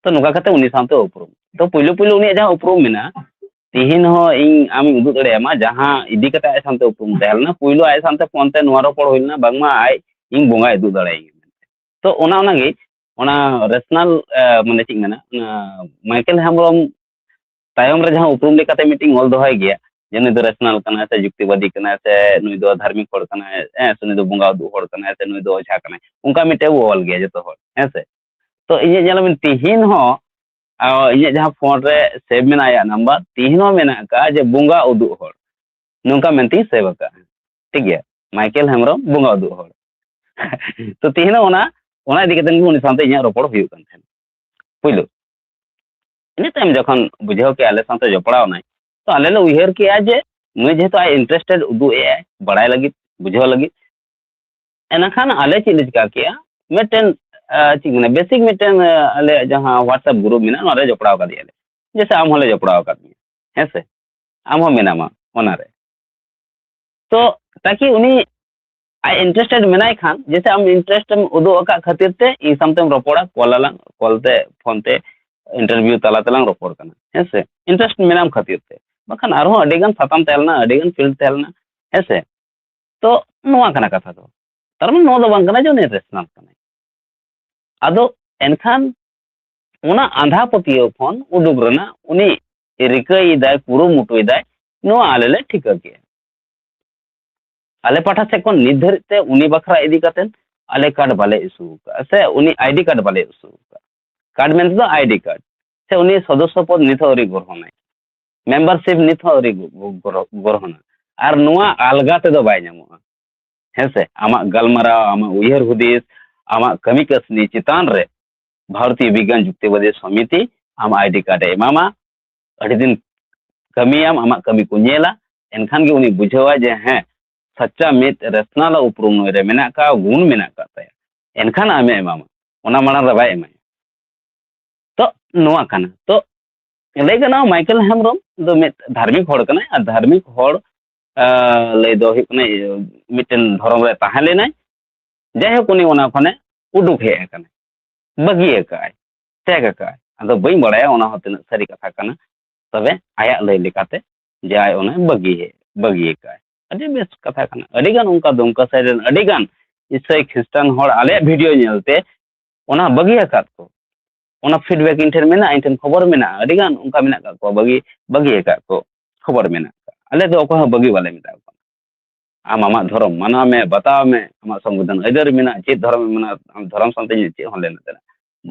ᱛᱚ ᱱᱚᱝᱠᱟ ᱠᱟᱛᱮ ᱩᱱᱤ ᱥᱟᱶᱛᱮ ᱩᱯᱨᱩᱢ᱾ ᱛᱚ ᱯᱩᱭᱞᱩ ᱯᱩᱭᱞᱩ ᱩᱱᱤᱭᱟᱜ ᱡᱟᱦᱟᱸ ᱩᱯᱨᱩᱢ ᱢᱮᱱᱟᱜᱼᱟ, ᱛᱤᱦᱤᱧ ᱦᱚᱸ ᱤᱧ ᱟᱢᱤᱧ ᱩᱫᱩᱜ ᱫᱟᱲᱮᱭᱟᱢᱟ, ᱡᱟᱦᱟᱸ ᱤᱫᱤ ᱠᱟᱛᱮ ᱟᱡ ᱥᱟᱶᱛᱮ ᱩᱯᱨᱩᱢ ᱛᱟᱦᱮᱸ ᱞᱮᱱᱟ, ᱯᱩᱭᱞᱩ ᱟᱡ ᱥᱟᱶᱛᱮ ᱯᱷᱳᱱ ᱛᱮ ᱱᱚᱣᱟ ᱨᱚᱯᱚᱲ ᱦᱩᱭ ᱞᱮᱱᱟ, ᱵᱟᱝᱢᱟ ᱟᱡ ᱤᱧ ᱵᱚᱸᱜᱟᱭ ᱩᱫᱩᱜ ᱫᱟᱲᱮᱭᱟᱹᱧᱟ ᱢᱮᱱᱛᱮ᱾ ᱛᱚ ᱚᱱᱟ, ᱚᱱᱟᱜᱮ, ᱚᱱᱟ ᱨᱮᱥᱱᱟᱞ, ᱮ, ᱢᱟᱱᱮ ᱪᱮᱫ ᱤᱧ ᱢᱮᱱᱟ, ᱚᱱᱟ ᱢᱟᱭᱠᱮᱞ ᱦᱮᱢᱵᱨᱚᱢ ᱛᱟᱭᱚᱢ ᱨᱮ ᱡᱟᱦᱟᱸ ᱩᱯᱨᱩᱢ ᱞᱮᱠᱟᱛᱮ ᱢᱤᱫᱴᱤᱧ ᱚᱞ ᱫᱚᱦᱚᱭ ᱜᱮᱭᱟ, ᱡᱮ ᱱᱩᱭ ᱫᱚ ᱨᱮᱥᱱᱟᱞ ᱠᱟᱱᱟᱭ ᱥᱮ ᱡᱩᱠᱛᱤᱵᱟᱫᱤ ᱠᱟᱱᱟᱭ ᱥᱮ ᱱᱩᱭ ᱫᱚ ᱫᱷᱟᱨᱢᱤᱠ ᱦᱚᱲ ᱠᱟᱱᱟᱭ, ᱦᱮᱸ, ᱥᱮ ᱱᱩᱭ ᱫᱚ ᱵᱚᱸᱜᱟ ᱩᱫᱩᱜ ᱦᱚᱲ ᱠᱟᱱᱟᱭ ᱥᱮ ᱱᱩᱭ ᱫᱚ ᱚᱡᱷᱟ ᱠᱟᱱᱟᱭ, ᱚᱱᱠᱟ ᱢᱤᱫᱴᱮᱡ ᱵᱚ ᱚᱞ ᱜᱮᱭᱟ ᱡᱚᱛᱚ ᱦᱚᱲ, ᱦᱮᱸ ᱥᱮ᱾ ᱛᱚ ᱤᱧᱟᱹᱜ ᱧᱮᱞ ᱢᱮ, ᱛᱤᱦᱤᱧ ᱦᱚᱸ, ᱟ, ᱤᱧᱟᱹᱜ ᱡᱟᱦᱟᱸ ᱯᱷᱳᱱ ᱨᱮ ᱥᱮᱵᱷ ᱢᱮᱱᱟᱜᱼᱟ ᱟᱭᱟᱜ ᱱᱟᱢᱵᱟᱨ, ᱛᱤᱦᱤᱧ ᱦᱚᱸ ᱢᱮᱱᱟᱜ ᱟᱠᱟᱫᱼᱟ ᱡᱮ ᱵᱚᱸᱜᱟ ᱩᱫᱩᱜ ᱦᱚᱲ, ᱱᱚᱝᱠᱟ ᱢᱮᱱᱛᱮᱧ ᱥᱮᱵᱷ ᱟᱠᱟᱫᱼᱟ᱾ ᱴᱷᱤᱠ ᱜᱮᱭᱟ, ᱢᱟᱭᱠᱮᱞ ᱦᱮᱢᱵᱨᱚᱢ, ᱵᱚᱸᱜᱟ ᱩᱫᱩᱜ ᱦᱚᱲ᱾ ᱛᱚ ᱛᱤᱦᱤᱧ ᱦᱚᱸ ᱚᱱᱟ, ᱚᱱᱟ ᱤᱫᱤ ᱠᱟᱛᱮ ᱜᱮ ᱩᱱᱤ ᱥᱟᱶᱛᱮ ᱤᱧᱟᱹᱜ ᱨᱚᱯᱚᱲ ᱦᱩᱭᱩᱜ ᱠᱟᱱ ᱛᱟᱦᱮᱸᱱᱟ ᱯᱩᱭᱞᱩ᱾ ᱤᱱᱟᱹ ᱛᱟᱭᱚᱢ ᱡᱚᱠᱷᱚᱱ ᱵᱩᱡᱷᱟᱹᱣ ᱠᱮᱜᱼᱟ ᱟᱞᱮ ᱥᱟᱶᱛᱮ ᱡᱚᱯᱲᱟᱣ ᱮᱱᱟᱭ, ᱛᱚ ᱟᱞᱮ ᱞᱮ ᱩᱭᱦᱟᱹᱨ ᱠᱮᱜᱼᱟ ᱡᱮ ᱱᱩᱭ ᱡᱮᱦᱮᱛᱩ ᱟᱡ ᱤᱱᱴᱟᱨᱮᱥᱴᱮᱰ ᱩᱫᱩᱜ ᱮᱜᱼᱟᱭ ᱵᱟᱲᱟᱭ ᱞᱟᱹᱜᱤᱫ, ᱵᱩᱡᱷᱟᱹᱣ ᱞᱟᱹᱜᱤᱫ, ᱮᱱᱠᱷᱟᱱ ᱟᱞᱮ ᱪᱮᱫ ᱞᱮ ᱪᱤᱠᱟ ᱠᱮᱜᱼᱟ, ᱢᱤᱫᱴᱮᱱ, ᱟ, ᱪᱮᱫ ᱢᱮᱱᱟ, ᱵᱮᱥᱤᱠ ᱢᱤᱫᱴᱮᱱ, ᱟ, ᱟᱞᱮᱭᱟᱜ ᱡᱟᱦᱟᱸ WhatsApp ᱜᱨᱩᱯ ᱢᱮᱱᱟᱜᱼᱟ, ᱱᱚᱣᱟ ᱨᱮ ᱡᱚᱯᱲᱟᱣ ᱠᱟᱫᱮᱭᱟᱞᱮ, ᱡᱮᱭᱥᱮ ᱟᱢ ᱦᱚᱸᱞᱮ ᱡᱚᱯᱲᱟᱣ ᱟᱠᱟᱫ ᱢᱮᱭᱟ, ᱦᱮᱸ ᱥᱮ, ᱟᱢ ᱦᱚᱸ ᱢᱮᱱᱟᱢᱟ ᱚᱱᱟ ᱨᱮ᱾ ᱛᱚ ᱛᱟᱠᱤ ᱩᱱᱤ ᱟᱡ ᱤᱱᱴᱟᱨᱮᱥᱴᱮᱰ ᱢᱮᱱᱟᱭ ᱠᱷᱟᱱ, ᱡᱮᱭᱥᱮ ᱟᱢ ᱤᱱᱴᱟᱨᱮᱥᱴ ᱮᱢ ᱩᱫᱩᱜ ᱟᱠᱟᱫ ᱠᱷᱟᱹᱛᱤᱨ ᱛᱮ ᱤᱧ ᱥᱟᱶᱛᱮᱢ ᱨᱚᱯᱚᱲᱟ, ᱠᱚᱞ ᱟᱞᱟᱝ, ᱠᱚᱞ ᱛᱮ, ᱯᱷᱳᱱ ᱛᱮ, ᱤᱱᱴᱟᱨᱵᱷᱤᱭᱩ ᱛᱟᱞᱟ ᱛᱮᱞᱟᱝ ᱨᱚᱯᱚᱲ ᱠᱟᱱᱟ, ᱦᱮᱸ ᱥᱮ, ᱤᱱᱴᱟᱨᱮᱥᱴ ᱢᱮᱱᱟᱢ ᱠᱷᱟᱹᱛᱤᱨ ᱛᱮ᱾ ᱵᱟᱠᱷᱟᱱ ᱟᱨᱦᱚᱸ ᱟᱹᱰᱤ ᱜᱟᱱ ᱥᱟᱛᱟᱢ ᱛᱟᱦᱮᱸ ᱞᱮᱱᱟ, ᱟᱹᱰᱤ ᱜᱟᱱ ᱯᱷᱤᱞᱰ ᱛᱟᱦᱮᱸ ᱞᱮᱱᱟ, ᱦᱮᱸ ᱥᱮ᱾ ᱛᱚ ᱱᱚᱣᱟ ᱠᱟᱱᱟ ᱠᱟᱛᱷᱟ ᱫᱚ, ᱛᱟᱨ ᱢᱟᱱᱮ ᱱᱚᱣᱟ ᱫᱚ ᱵᱟᱝ ᱠᱟᱱᱟ ᱡᱮ ᱩᱱᱤ ᱨᱮᱥᱱᱟᱞ ᱠᱟᱱᱟᱭ᱾ ᱟᱫᱚ ᱮᱱᱠᱷᱟᱱ ᱚᱱᱟ ᱟᱸᱫᱷᱟ ᱯᱟᱹᱛᱭᱟᱹᱣ ᱠᱷᱚᱱ ᱩᱰᱩᱠ ᱨᱮᱱᱟᱜ ᱩᱱᱤ ᱨᱤᱠᱟᱹᱭᱮᱫᱟᱭ, ᱠᱩᱨᱩᱢᱩᱴᱩᱭᱮᱫᱟᱭ, ᱱᱚᱣᱟ ᱟᱞᱮ ᱞᱮ ᱴᱷᱤᱠᱟᱹ ᱠᱮᱜᱼᱟ᱾ ᱟᱞᱮ ᱯᱟᱦᱴᱟ ᱥᱮᱫ ᱠᱷᱚᱱ ᱱᱤᱛ ᱫᱷᱟᱹᱨᱤᱡ ᱛᱮ ᱩᱱᱤ ᱵᱟᱠᱷᱨᱟ ᱤᱫᱤ ᱠᱟᱛᱮ ᱟᱞᱮ ᱠᱟᱨᱰ ᱵᱟᱞᱮ ᱤᱥᱩ ᱟᱠᱟᱫᱼᱟ, ᱥᱮ ᱩᱱᱤ ᱟᱭᱰᱤ ᱠᱟᱨᱰ ᱵᱟᱞᱮ ᱤᱥᱩ ᱟᱠᱟᱫᱼᱟ᱾ ᱠᱟᱨᱰ ᱢᱮᱱᱛᱮ ᱫᱚ ᱟᱭᱰᱤ ᱠᱟᱨᱰ, ᱥᱮ ᱩᱱᱤ ᱥᱚᱫᱚᱥᱥᱚ ᱯᱚᱫ ᱱᱤᱛ ᱦᱚᱸ ᱟᱹᱣᱨᱤ ᱜᱨᱚᱦᱚᱱᱟᱭ, ᱢᱮᱢᱵᱟᱨᱥᱤᱯ ᱱᱤᱛ ᱦᱚᱸ ᱟᱹᱣᱨᱤ ᱜᱚ-, ᱜᱚ-, ᱜᱨᱚ-, ᱜᱨᱚᱦᱚᱱᱟ᱾ ᱟᱨ ᱱᱚᱣᱟ ᱟᱞᱜᱟ ᱛᱮᱫᱚ ᱵᱟᱭ ᱧᱟᱢᱚᱜᱼᱟ᱾ ᱦᱮᱸ ᱥᱮ? ᱟᱢᱟᱜ ᱜᱟᱞᱢᱟᱨᱟᱣ, ᱟᱢᱟᱜ ᱩᱭᱦᱟᱹᱨ ᱦᱩᱫᱤᱥ, ᱟᱢᱟᱜ ᱠᱟᱹᱢᱤ ᱠᱟᱹᱥᱱᱤ ᱪᱮᱛᱟᱱ ᱨᱮ ᱵᱷᱟᱨᱚᱛᱤᱭᱚ ᱵᱤᱜᱽᱜᱟᱱ ᱡᱩᱠᱛᱤᱵᱟᱫᱤ ᱥᱚᱢᱤᱛᱤ ᱟᱢ ᱟᱭᱰᱤ ᱠᱟᱨᱰ ᱮ ᱮᱢᱟᱢᱟ᱾ ᱟᱹᱰᱤ ᱫᱤᱱ ᱠᱟᱹᱢᱤᱭᱟᱢ, ᱟᱢᱟᱜ ᱠᱟᱹᱢᱤ ᱠᱚ ᱧᱮᱞᱟ, ᱮᱱᱠᱷᱟᱱ ᱜᱮ ᱩᱱᱤ ᱵᱩᱡᱷᱟᱹᱣᱟᱭ ᱡᱮ ᱦᱮᱸ, ᱥᱟᱪᱪᱟ ᱢᱤᱫ ᱨᱮᱥᱱᱟᱞ ᱩᱯᱨᱩᱢ ᱱᱩᱭ ᱨᱮ ᱢᱮᱱᱟᱜ ᱠᱟᱜᱼᱟ, ᱜᱩᱱ ᱢᱮᱱᱟᱜ ᱠᱟᱜ ᱛᱟᱭᱟ, ᱮᱱᱠᱷᱟᱱ ᱟᱢᱮ ᱮᱢᱟᱢᱟ, ᱚᱱᱟ ᱢᱟᱲᱟᱝ ᱨᱮ ᱵᱟᱭ ᱮᱢᱟᱭᱟ᱾ ᱛᱚ ᱱᱚᱣᱟ ᱠᱟᱱᱟ᱾ ᱛᱚ ᱞᱟᱹᱭ ᱜᱟᱱᱚᱜᱼᱟ, ᱢᱟᱭᱠᱮᱞ ᱦᱮᱢᱵᱨᱚᱢ ᱫᱚ ᱢᱤᱫ ᱫᱷᱟᱨᱢᱤᱠ ᱦᱚᱲ ᱠᱟᱱᱟᱭ, ᱟᱨ ᱫᱷᱟᱨᱢᱤᱠ ᱦᱚᱲ, ᱟᱸ, ᱞᱟᱹᱭ ᱫᱚ ᱦᱩᱭᱩᱜ ᱠᱟᱱᱟ, ᱤᱭᱟᱹ, ᱢᱤᱫᱴᱮᱱ ᱫᱷᱚᱨᱚᱢ ᱨᱮ ᱛᱟᱦᱮᱸ ᱞᱮᱱᱟᱭ᱾ ᱡᱟᱭᱦᱳᱠ, ᱩᱱᱤ ᱚᱱᱟ ᱠᱷᱚᱱᱮ ᱩᱰᱩᱠ ᱦᱮᱡ ᱟᱠᱟᱱᱟᱭ, ᱵᱟᱹᱜᱤ ᱟᱠᱟᱫᱼᱟᱭ, ᱛᱮᱜ ᱟᱠᱟᱫᱼᱟᱭ᱾ ᱟᱫᱚ ᱵᱟᱹᱧ ᱵᱟᱲᱟᱭᱟ ᱚᱱᱟ ᱦᱚᱸ ᱛᱤᱱᱟᱹᱜ ᱥᱟᱹᱨᱤ ᱠᱟᱛᱷᱟ ᱠᱟᱱᱟ, ᱛᱚᱵᱮ ᱟᱭᱟᱜ ᱞᱟᱹᱭ ᱞᱮᱠᱟᱛᱮ ᱡᱮ ᱟᱡ ᱚᱱᱟᱭ ᱵᱟᱹᱜᱤ ᱦᱮᱡ, ᱵᱟᱹᱜᱤ ᱟᱠᱟᱫᱼᱟᱭ᱾ ᱟᱹᱰᱤ ᱵᱮᱥ ᱠᱟᱛᱷᱟ ᱠᱟᱱᱟ᱾ ᱟᱹᱰᱤ ᱜᱟᱱ ᱚᱱᱠᱟ ᱫᱩᱢᱠᱟ ᱥᱟᱭᱤᱰ ᱨᱮᱱ ᱟᱹᱰᱤ ᱜᱟᱱ ᱤᱥᱟᱹᱭ ᱠᱷᱨᱤᱥᱴᱟᱱ ᱦᱚᱲ ᱟᱞᱮᱭᱟᱜ ᱵᱷᱤᱰᱤᱭᱳ ᱧᱮᱞᱛᱮ ᱚᱱᱟ ᱵᱟᱹᱜᱤ ᱟᱠᱟᱫ ᱠᱚ, ᱚᱱᱟ ᱯᱷᱤᱰᱵᱮᱠ ᱤᱧ ᱴᱷᱮᱱ ᱢᱮᱱᱟᱜᱼᱟ, ᱤᱧ ᱴᱷᱮᱱ ᱠᱷᱚᱵᱚᱨ ᱢᱮᱱᱟᱜᱼᱟ, ᱟᱹᱰᱤ ᱜᱟᱱ ᱚᱱᱠᱟ ᱢᱮᱱᱟᱜ ᱟᱠᱟᱫ ᱠᱚᱣᱟ, ᱵᱟᱹᱜᱤ, ᱵᱟᱹᱜᱤ ᱟᱠᱟᱫ ᱠᱚ ᱠᱷᱚᱵᱚᱨ ᱢᱮᱱᱟᱜ ᱟᱠᱟᱫ᱾ ᱟᱞᱮ ᱫᱚ ᱚᱠᱚᱭ ᱦᱚᱸ ᱵᱟᱹᱜᱤ ᱵᱟᱞᱮ ᱢᱮᱛᱟ ᱠᱚ ᱠᱟᱱᱟ᱾ ᱟᱢ ᱟᱢᱟᱜ ᱫᱷᱚᱨᱚᱢ ᱢᱟᱱᱟᱣ ᱢᱮ, ᱵᱟᱛᱟᱣ ᱢᱮ, ᱟᱢᱟᱜ ᱥᱚᱝᱵᱤᱫᱷᱟᱱ ᱟᱹᱭᱫᱟᱹᱨᱤ ᱢᱮᱱᱟᱜᱼᱟ, ᱪᱮᱫ ᱫᱷᱚᱨᱚᱢ ᱮᱢ ᱢᱟᱱᱟᱣ, ᱟᱢ ᱫᱷᱚᱨᱚᱢ ᱥᱟᱶᱛᱮ ᱤᱧᱟᱹᱜ ᱪᱮᱫ ᱦᱚᱸ ᱞᱮᱱᱟ ᱫᱮᱱᱟ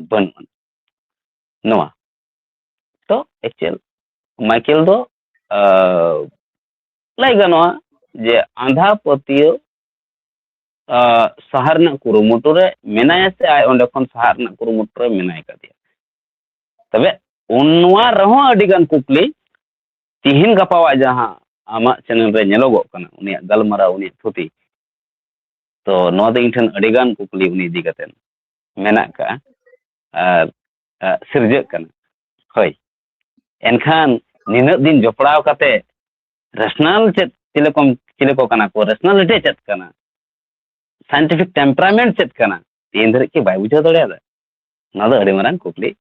ᱵᱟᱹᱱᱩᱜᱼᱟ᱾ ᱱᱚᱣᱟ ᱛᱚ ᱮᱠᱪᱩᱭᱮᱞ ᱢᱟᱭᱠᱮᱞ ᱫᱚ, ᱟᱸ, ᱞᱟᱹᱭ ᱜᱟᱱᱚᱜᱼᱟ ᱡᱮ ᱟᱸᱫᱷᱟ ᱯᱟᱹᱛᱭᱟᱹᱣ, ᱟᱸ, ᱥᱟᱦᱟ ᱨᱮᱱᱟᱜ ᱠᱩᱨᱩᱢᱩᱴᱩ ᱨᱮ ᱢᱮᱱᱟᱭᱟ ᱥᱮ ᱟᱡ ᱚᱸᱰᱮ ᱠᱷᱚᱱ ᱥᱟᱦᱟᱜ ᱨᱮᱱᱟᱜ ᱠᱩᱨᱩᱢᱩᱴᱩ ᱨᱮ ᱢᱮᱱᱟᱭ ᱠᱟᱫᱮᱭᱟ᱾ ᱛᱚᱵᱮ ᱩᱱ ᱱᱚᱣᱟ ᱨᱮᱦᱚᱸ ᱟᱹᱰᱤ ᱜᱟᱱ ᱠᱩᱠᱞᱤ ᱛᱤᱦᱤᱧ ᱜᱟᱯᱟᱣᱟᱜ ᱡᱟᱦᱟᱸ ᱟᱢᱟᱜ ᱪᱮᱱᱮᱞ ᱨᱮ ᱧᱮᱞᱚᱜᱚᱜ ᱠᱟᱱᱟ, ᱩᱱᱤᱭᱟᱜ ᱜᱟᱞᱢᱟᱨᱟᱣ, ᱩᱱᱤᱭᱟᱜ ᱛᱷᱩᱛᱤ, ᱛᱚ ᱱᱚᱣᱟ ᱫᱚ ᱤᱧ ᱴᱷᱮᱱ ᱟᱹᱰᱤ ᱜᱟᱱ ᱠᱩᱠᱞᱤ ᱩᱱᱤ ᱤᱫᱤ ᱠᱟᱛᱮ ᱢᱮᱱᱟᱜ ᱠᱟᱜᱼᱟ ᱟᱨ, ᱟᱨ ᱥᱤᱨᱡᱟᱹᱜ ᱠᱟᱱᱟ᱾ ᱦᱳᱭ, ᱮᱱᱠᱷᱟᱱ ᱱᱤᱱᱟᱹᱜ ᱫᱤᱱ ᱡᱚᱯᱲᱟᱣ ᱠᱟᱛᱮ ᱨᱮᱥᱱᱟᱞ ᱪᱮᱫ, ᱪᱤᱞᱤ ᱠᱚ, ᱪᱤᱞᱤ ᱠᱚ ᱠᱟᱱᱟ ᱠᱚ, ᱨᱮᱥᱱᱟᱞᱤᱴᱤ ᱪᱮᱫ ᱠᱟᱱᱟ, ᱥᱟᱭᱮᱱᱴᱤᱯᱷᱤᱠ ᱴᱮᱢᱯᱟᱨᱟᱢᱮᱱᱴ ᱪᱮᱫ ᱠᱟᱱᱟ, ᱛᱮᱦᱮᱧ ᱫᱷᱟᱹᱨᱤᱡ ᱠᱤ ᱵᱟᱭ ᱵᱩᱡᱷᱟᱹᱣ ᱫᱟᱲᱮᱭᱟᱫᱟ? ᱱᱚᱣᱟ ᱫᱚ ᱟᱹᱰᱤ ᱢᱟᱨᱟᱝ ᱠᱩᱠᱞᱤ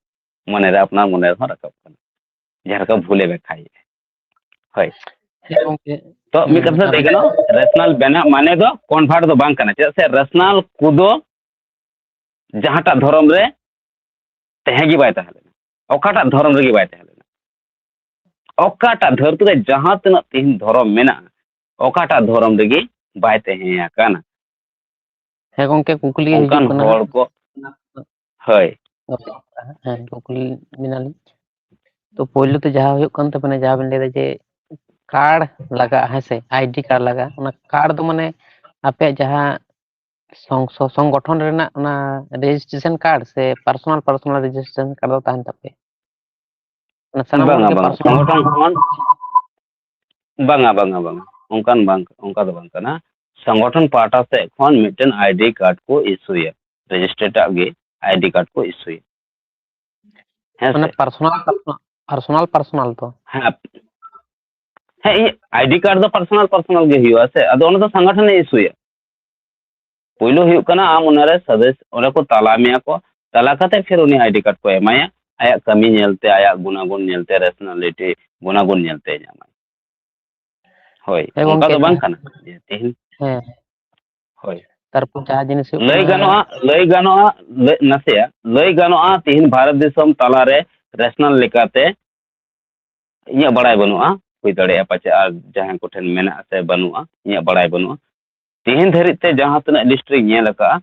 ᱢᱚᱱᱮᱨᱮ ᱟᱯᱱᱟᱨ ᱢᱚᱱᱮ ᱨᱮᱦᱚᱸ ᱨᱟᱠᱟᱵ ᱠᱟᱱᱟ, ᱡᱟᱦᱟᱸ ᱞᱮᱠᱟ ᱵᱷᱩᱞᱮ ᱵᱮᱠᱷᱟᱭᱮᱫᱼᱟ᱾ ᱦᱳᱭ, ᱦᱮᱸ ᱜᱚᱝᱠᱮ᱾ ᱛᱚ ᱢᱤᱫ ᱠᱟᱛᱷᱟ ᱞᱟᱹᱭ ᱜᱟᱱᱚᱜᱼᱟ, ᱨᱮᱥᱱᱟᱞ ᱵᱮᱱᱟᱜ ᱢᱟᱱᱮ ᱫᱚ ᱠᱚᱱᱵᱷᱟᱨᱴ ᱫᱚ ᱵᱟᱝ ᱠᱟᱱᱟ, ᱪᱮᱫᱟᱜ ᱥᱮ ᱨᱮᱥᱱᱟᱞ ᱠᱚᱫᱚ ᱡᱟᱦᱟᱸᱴᱟᱜ ᱫᱷᱚᱨᱚᱢ ᱨᱮ ᱛᱟᱦᱮᱸ ᱜᱮ ᱵᱟᱭ ᱛᱟᱦᱮᱸ ᱞᱮᱱᱟ, ᱚᱠᱟᱴᱟᱜ ᱫᱷᱚᱨᱚᱢ ᱨᱮᱜᱮ ᱵᱟᱭ ᱛᱟᱦᱮᱸ ᱞᱮᱱᱟ, ᱚᱠᱟᱴᱟᱜ ᱫᱷᱟᱹᱨᱛᱤ ᱨᱮ ᱡᱟᱦᱟᱸ ᱛᱤᱱᱟᱹᱜ ᱛᱤᱦᱤᱧ ᱫᱷᱚᱨᱚᱢ ᱢᱮᱱᱟᱜᱼᱟ, ᱚᱠᱟᱴᱟᱜ ᱫᱷᱚᱨᱚᱢ ᱨᱮᱜᱮ ᱵᱟᱭ ᱛᱟᱦᱮᱸ ᱟᱠᱟᱱᱟ᱾ ᱦᱮᱸ ᱜᱚᱝᱠᱮ, ᱠᱩᱠᱞᱤ ᱚᱱᱠᱟᱱ ᱦᱤᱡᱩᱜ ᱠᱟᱱᱟ᱾ ᱦᱚᱲ ᱠᱚ, ᱦᱳᱭ, ᱦᱮᱸ, ᱠᱩᱠᱞᱤ ᱢᱮᱱᱟᱞᱤᱧ᱾ ᱛᱚ, ᱯᱳᱭᱞᱳ ᱛᱮ ᱡᱟᱦᱟᱸ ᱦᱩᱭᱩᱜ ᱠᱟᱱ ᱛᱟᱵᱮᱱᱟ, ᱡᱟᱦᱟᱸ ᱵᱮᱱ ᱞᱟᱹᱭᱫᱟ ᱡᱮ ᱠᱟᱨᱰ ᱞᱟᱜᱟᱜᱼᱟ, ᱦᱮᱸ ᱥᱮ, ᱟᱭᱰᱤ ᱠᱟᱨᱰ ᱞᱟᱜᱟᱜᱼᱟ, ᱚᱱᱟ ᱠᱟᱨᱰ ᱫᱚ ᱢᱟᱱᱮ ᱟᱯᱮᱭᱟᱜ ᱡᱟᱦᱟᱸ ᱥᱚᱝ-, ᱥᱚ-, ᱥᱚᱝᱜᱚᱴᱷᱚᱱ ᱨᱮᱱᱟᱜ ᱚᱱᱟ ᱨᱮᱡᱤᱥᱴᱨᱮᱥᱚᱱ ᱠᱟᱨᱰ ᱥᱮ ᱯᱟᱨᱥᱚᱱᱟᱞ, ᱯᱟᱨᱥᱚᱱᱟᱞ ᱨᱮᱡᱤᱥᱴᱨᱮᱥᱚᱱ ᱠᱟᱨᱰ ᱫᱚ ᱛᱟᱦᱮᱱ ᱛᱟᱯᱮᱭᱟ? ᱚᱱᱟ ᱥᱟᱱᱟᱢ ᱦᱚᱲ ᱵᱟᱝᱟ, ᱜᱮ ᱵᱟᱝᱟ, ᱯᱟᱨᱥᱚᱱᱟᱞ? ᱥᱚᱝᱜᱚᱴᱷᱚᱱ ᱠᱷᱚᱱ, ᱵᱟᱝᱟ, ᱵᱟᱝᱟ, ᱵᱟᱝᱟ, ᱚᱱᱠᱟᱱ ᱵᱟᱝ, ᱚᱱᱠᱟ ᱫᱚ ᱵᱟᱝ ᱠᱟᱱᱟ᱾ ᱥᱚᱝᱜᱚᱴᱷᱚᱱ ᱯᱟᱦᱴᱟ ᱥᱮᱫ ᱠᱷᱚᱱ ᱢᱤᱫᱴᱮᱱ ᱟᱭᱰᱤ ᱠᱟᱨᱰ ᱠᱚ ᱤᱥᱩᱭᱟ, ᱨᱮᱡᱤᱥᱴᱟᱨᱰ ᱟᱜ ᱜᱮ ᱟᱭᱰᱤ ᱠᱟᱨᱰ ᱠᱚ ᱤᱥᱩᱭᱟ᱾ ᱦᱮᱸ ᱚᱱᱟ ᱥᱮ? ᱯᱟᱨᱥᱚᱱᱟᱞ, ᱯᱟᱨᱥᱚᱱᱟᱞ, ᱯᱟᱨᱥᱚᱱᱟᱞ ᱛᱚ? ᱦᱮᱸ, ᱦᱮᱸ, ᱤᱧ ᱟᱭᱰᱤ ᱠᱟᱨᱰ ᱫᱚ ᱯᱟᱨᱥᱚᱱᱟᱞ, ᱯᱟᱨᱥᱚᱱᱟᱞ ᱜᱮ ᱦᱩᱭᱩᱜᱼᱟ ᱥᱮ, ᱟᱫᱚ ᱚᱱᱟ ᱫᱚ ᱥᱚᱝᱜᱚᱴᱷᱚᱱᱮ ᱤᱥᱩᱭᱟ᱾ ᱯᱳᱭᱞᱳ ᱦᱩᱭᱩᱜ ᱠᱟᱱᱟ, ᱟᱢ ᱚᱱᱟᱨᱮ ᱥᱟᱫᱮᱥ, ᱚᱸᱰᱮ ᱠᱚ ᱛᱟᱞᱟ ᱢᱮᱭᱟ ᱠᱚ, ᱛᱟᱞᱟ ᱠᱟᱛᱮ ᱯᱷᱤᱨ ᱩᱱᱤ ᱟᱭᱰᱤ ᱠᱟᱨᱰ ᱠᱚ ᱮᱢᱟᱭᱟ, ᱟᱭᱟᱜ ᱠᱟᱹᱢᱤ ᱧᱮᱞᱛᱮ, ᱟᱭᱟᱜ ᱜᱩᱱᱟᱜᱩᱱ ᱧᱮᱞᱛᱮ, ᱨᱮᱥᱱᱟᱞᱤᱴᱤ ᱜᱩᱱᱟᱜᱩᱱ ᱧᱮᱞᱛᱮ ᱧᱟᱢᱟᱭ᱾ ᱦᱳᱭ, ᱦᱮᱸ ᱚᱱᱠᱟ ᱜᱚᱝᱠᱮ, ᱫᱚ ᱵᱟᱝ ᱡᱟᱦᱟᱸ, ᱠᱟᱱᱟ ᱡᱮ ᱛᱮᱦᱮᱧ, ᱦᱮᱸ, ᱦᱳᱭ, ᱛᱟᱨᱯᱚᱨ ᱡᱟᱦᱟᱸ ᱡᱤᱱᱤᱥ ᱦᱩᱭᱩᱜ ᱞᱟᱹᱭ ᱠᱟᱱᱟ, ᱜᱟᱱᱚᱜᱼᱟ, ᱞᱟᱹᱭ ᱜᱟᱱᱚᱜᱼᱟ, ᱞᱟᱹᱭ, ᱱᱟᱥᱮᱭᱟᱜ ᱞᱟᱹᱭ ᱜᱟᱱᱚᱜᱼᱟ, ᱛᱮᱦᱮᱧ ᱵᱷᱟᱨᱚᱛ ᱫᱤᱥᱚᱢ ᱛᱟᱞᱟᱨᱮ ᱨᱮᱥᱱᱟᱞ ᱞᱮᱠᱟᱛᱮ ᱤᱧᱟᱹᱜ ᱵᱟᱲᱟᱭ ᱵᱟᱹᱱᱩᱜᱼᱟ, ᱦᱩᱭ ᱫᱟᱲᱮᱭᱟᱜᱼᱟ ᱯᱟᱪᱮ ᱟᱨ ᱡᱟᱦᱟᱸᱭ ᱠᱚᱴᱷᱮᱱ ᱢᱮᱱᱟᱜᱼᱟ ᱥᱮ ᱵᱟᱹᱱᱩᱜᱼᱟ, ᱤᱧᱟᱹᱜ ᱵᱟᱲᱟᱭ ᱵᱟᱹᱱᱩᱜᱼᱟ᱾ ᱛᱮᱦᱮᱧ ᱫᱷᱟᱹᱨᱤᱡ ᱛᱮ ᱡᱟᱦᱟᱸ ᱛᱤᱱᱟᱹᱜ ᱞᱤᱥᱴ ᱨᱤᱧ ᱧᱮᱞ ᱟᱠᱟᱫᱼᱟ,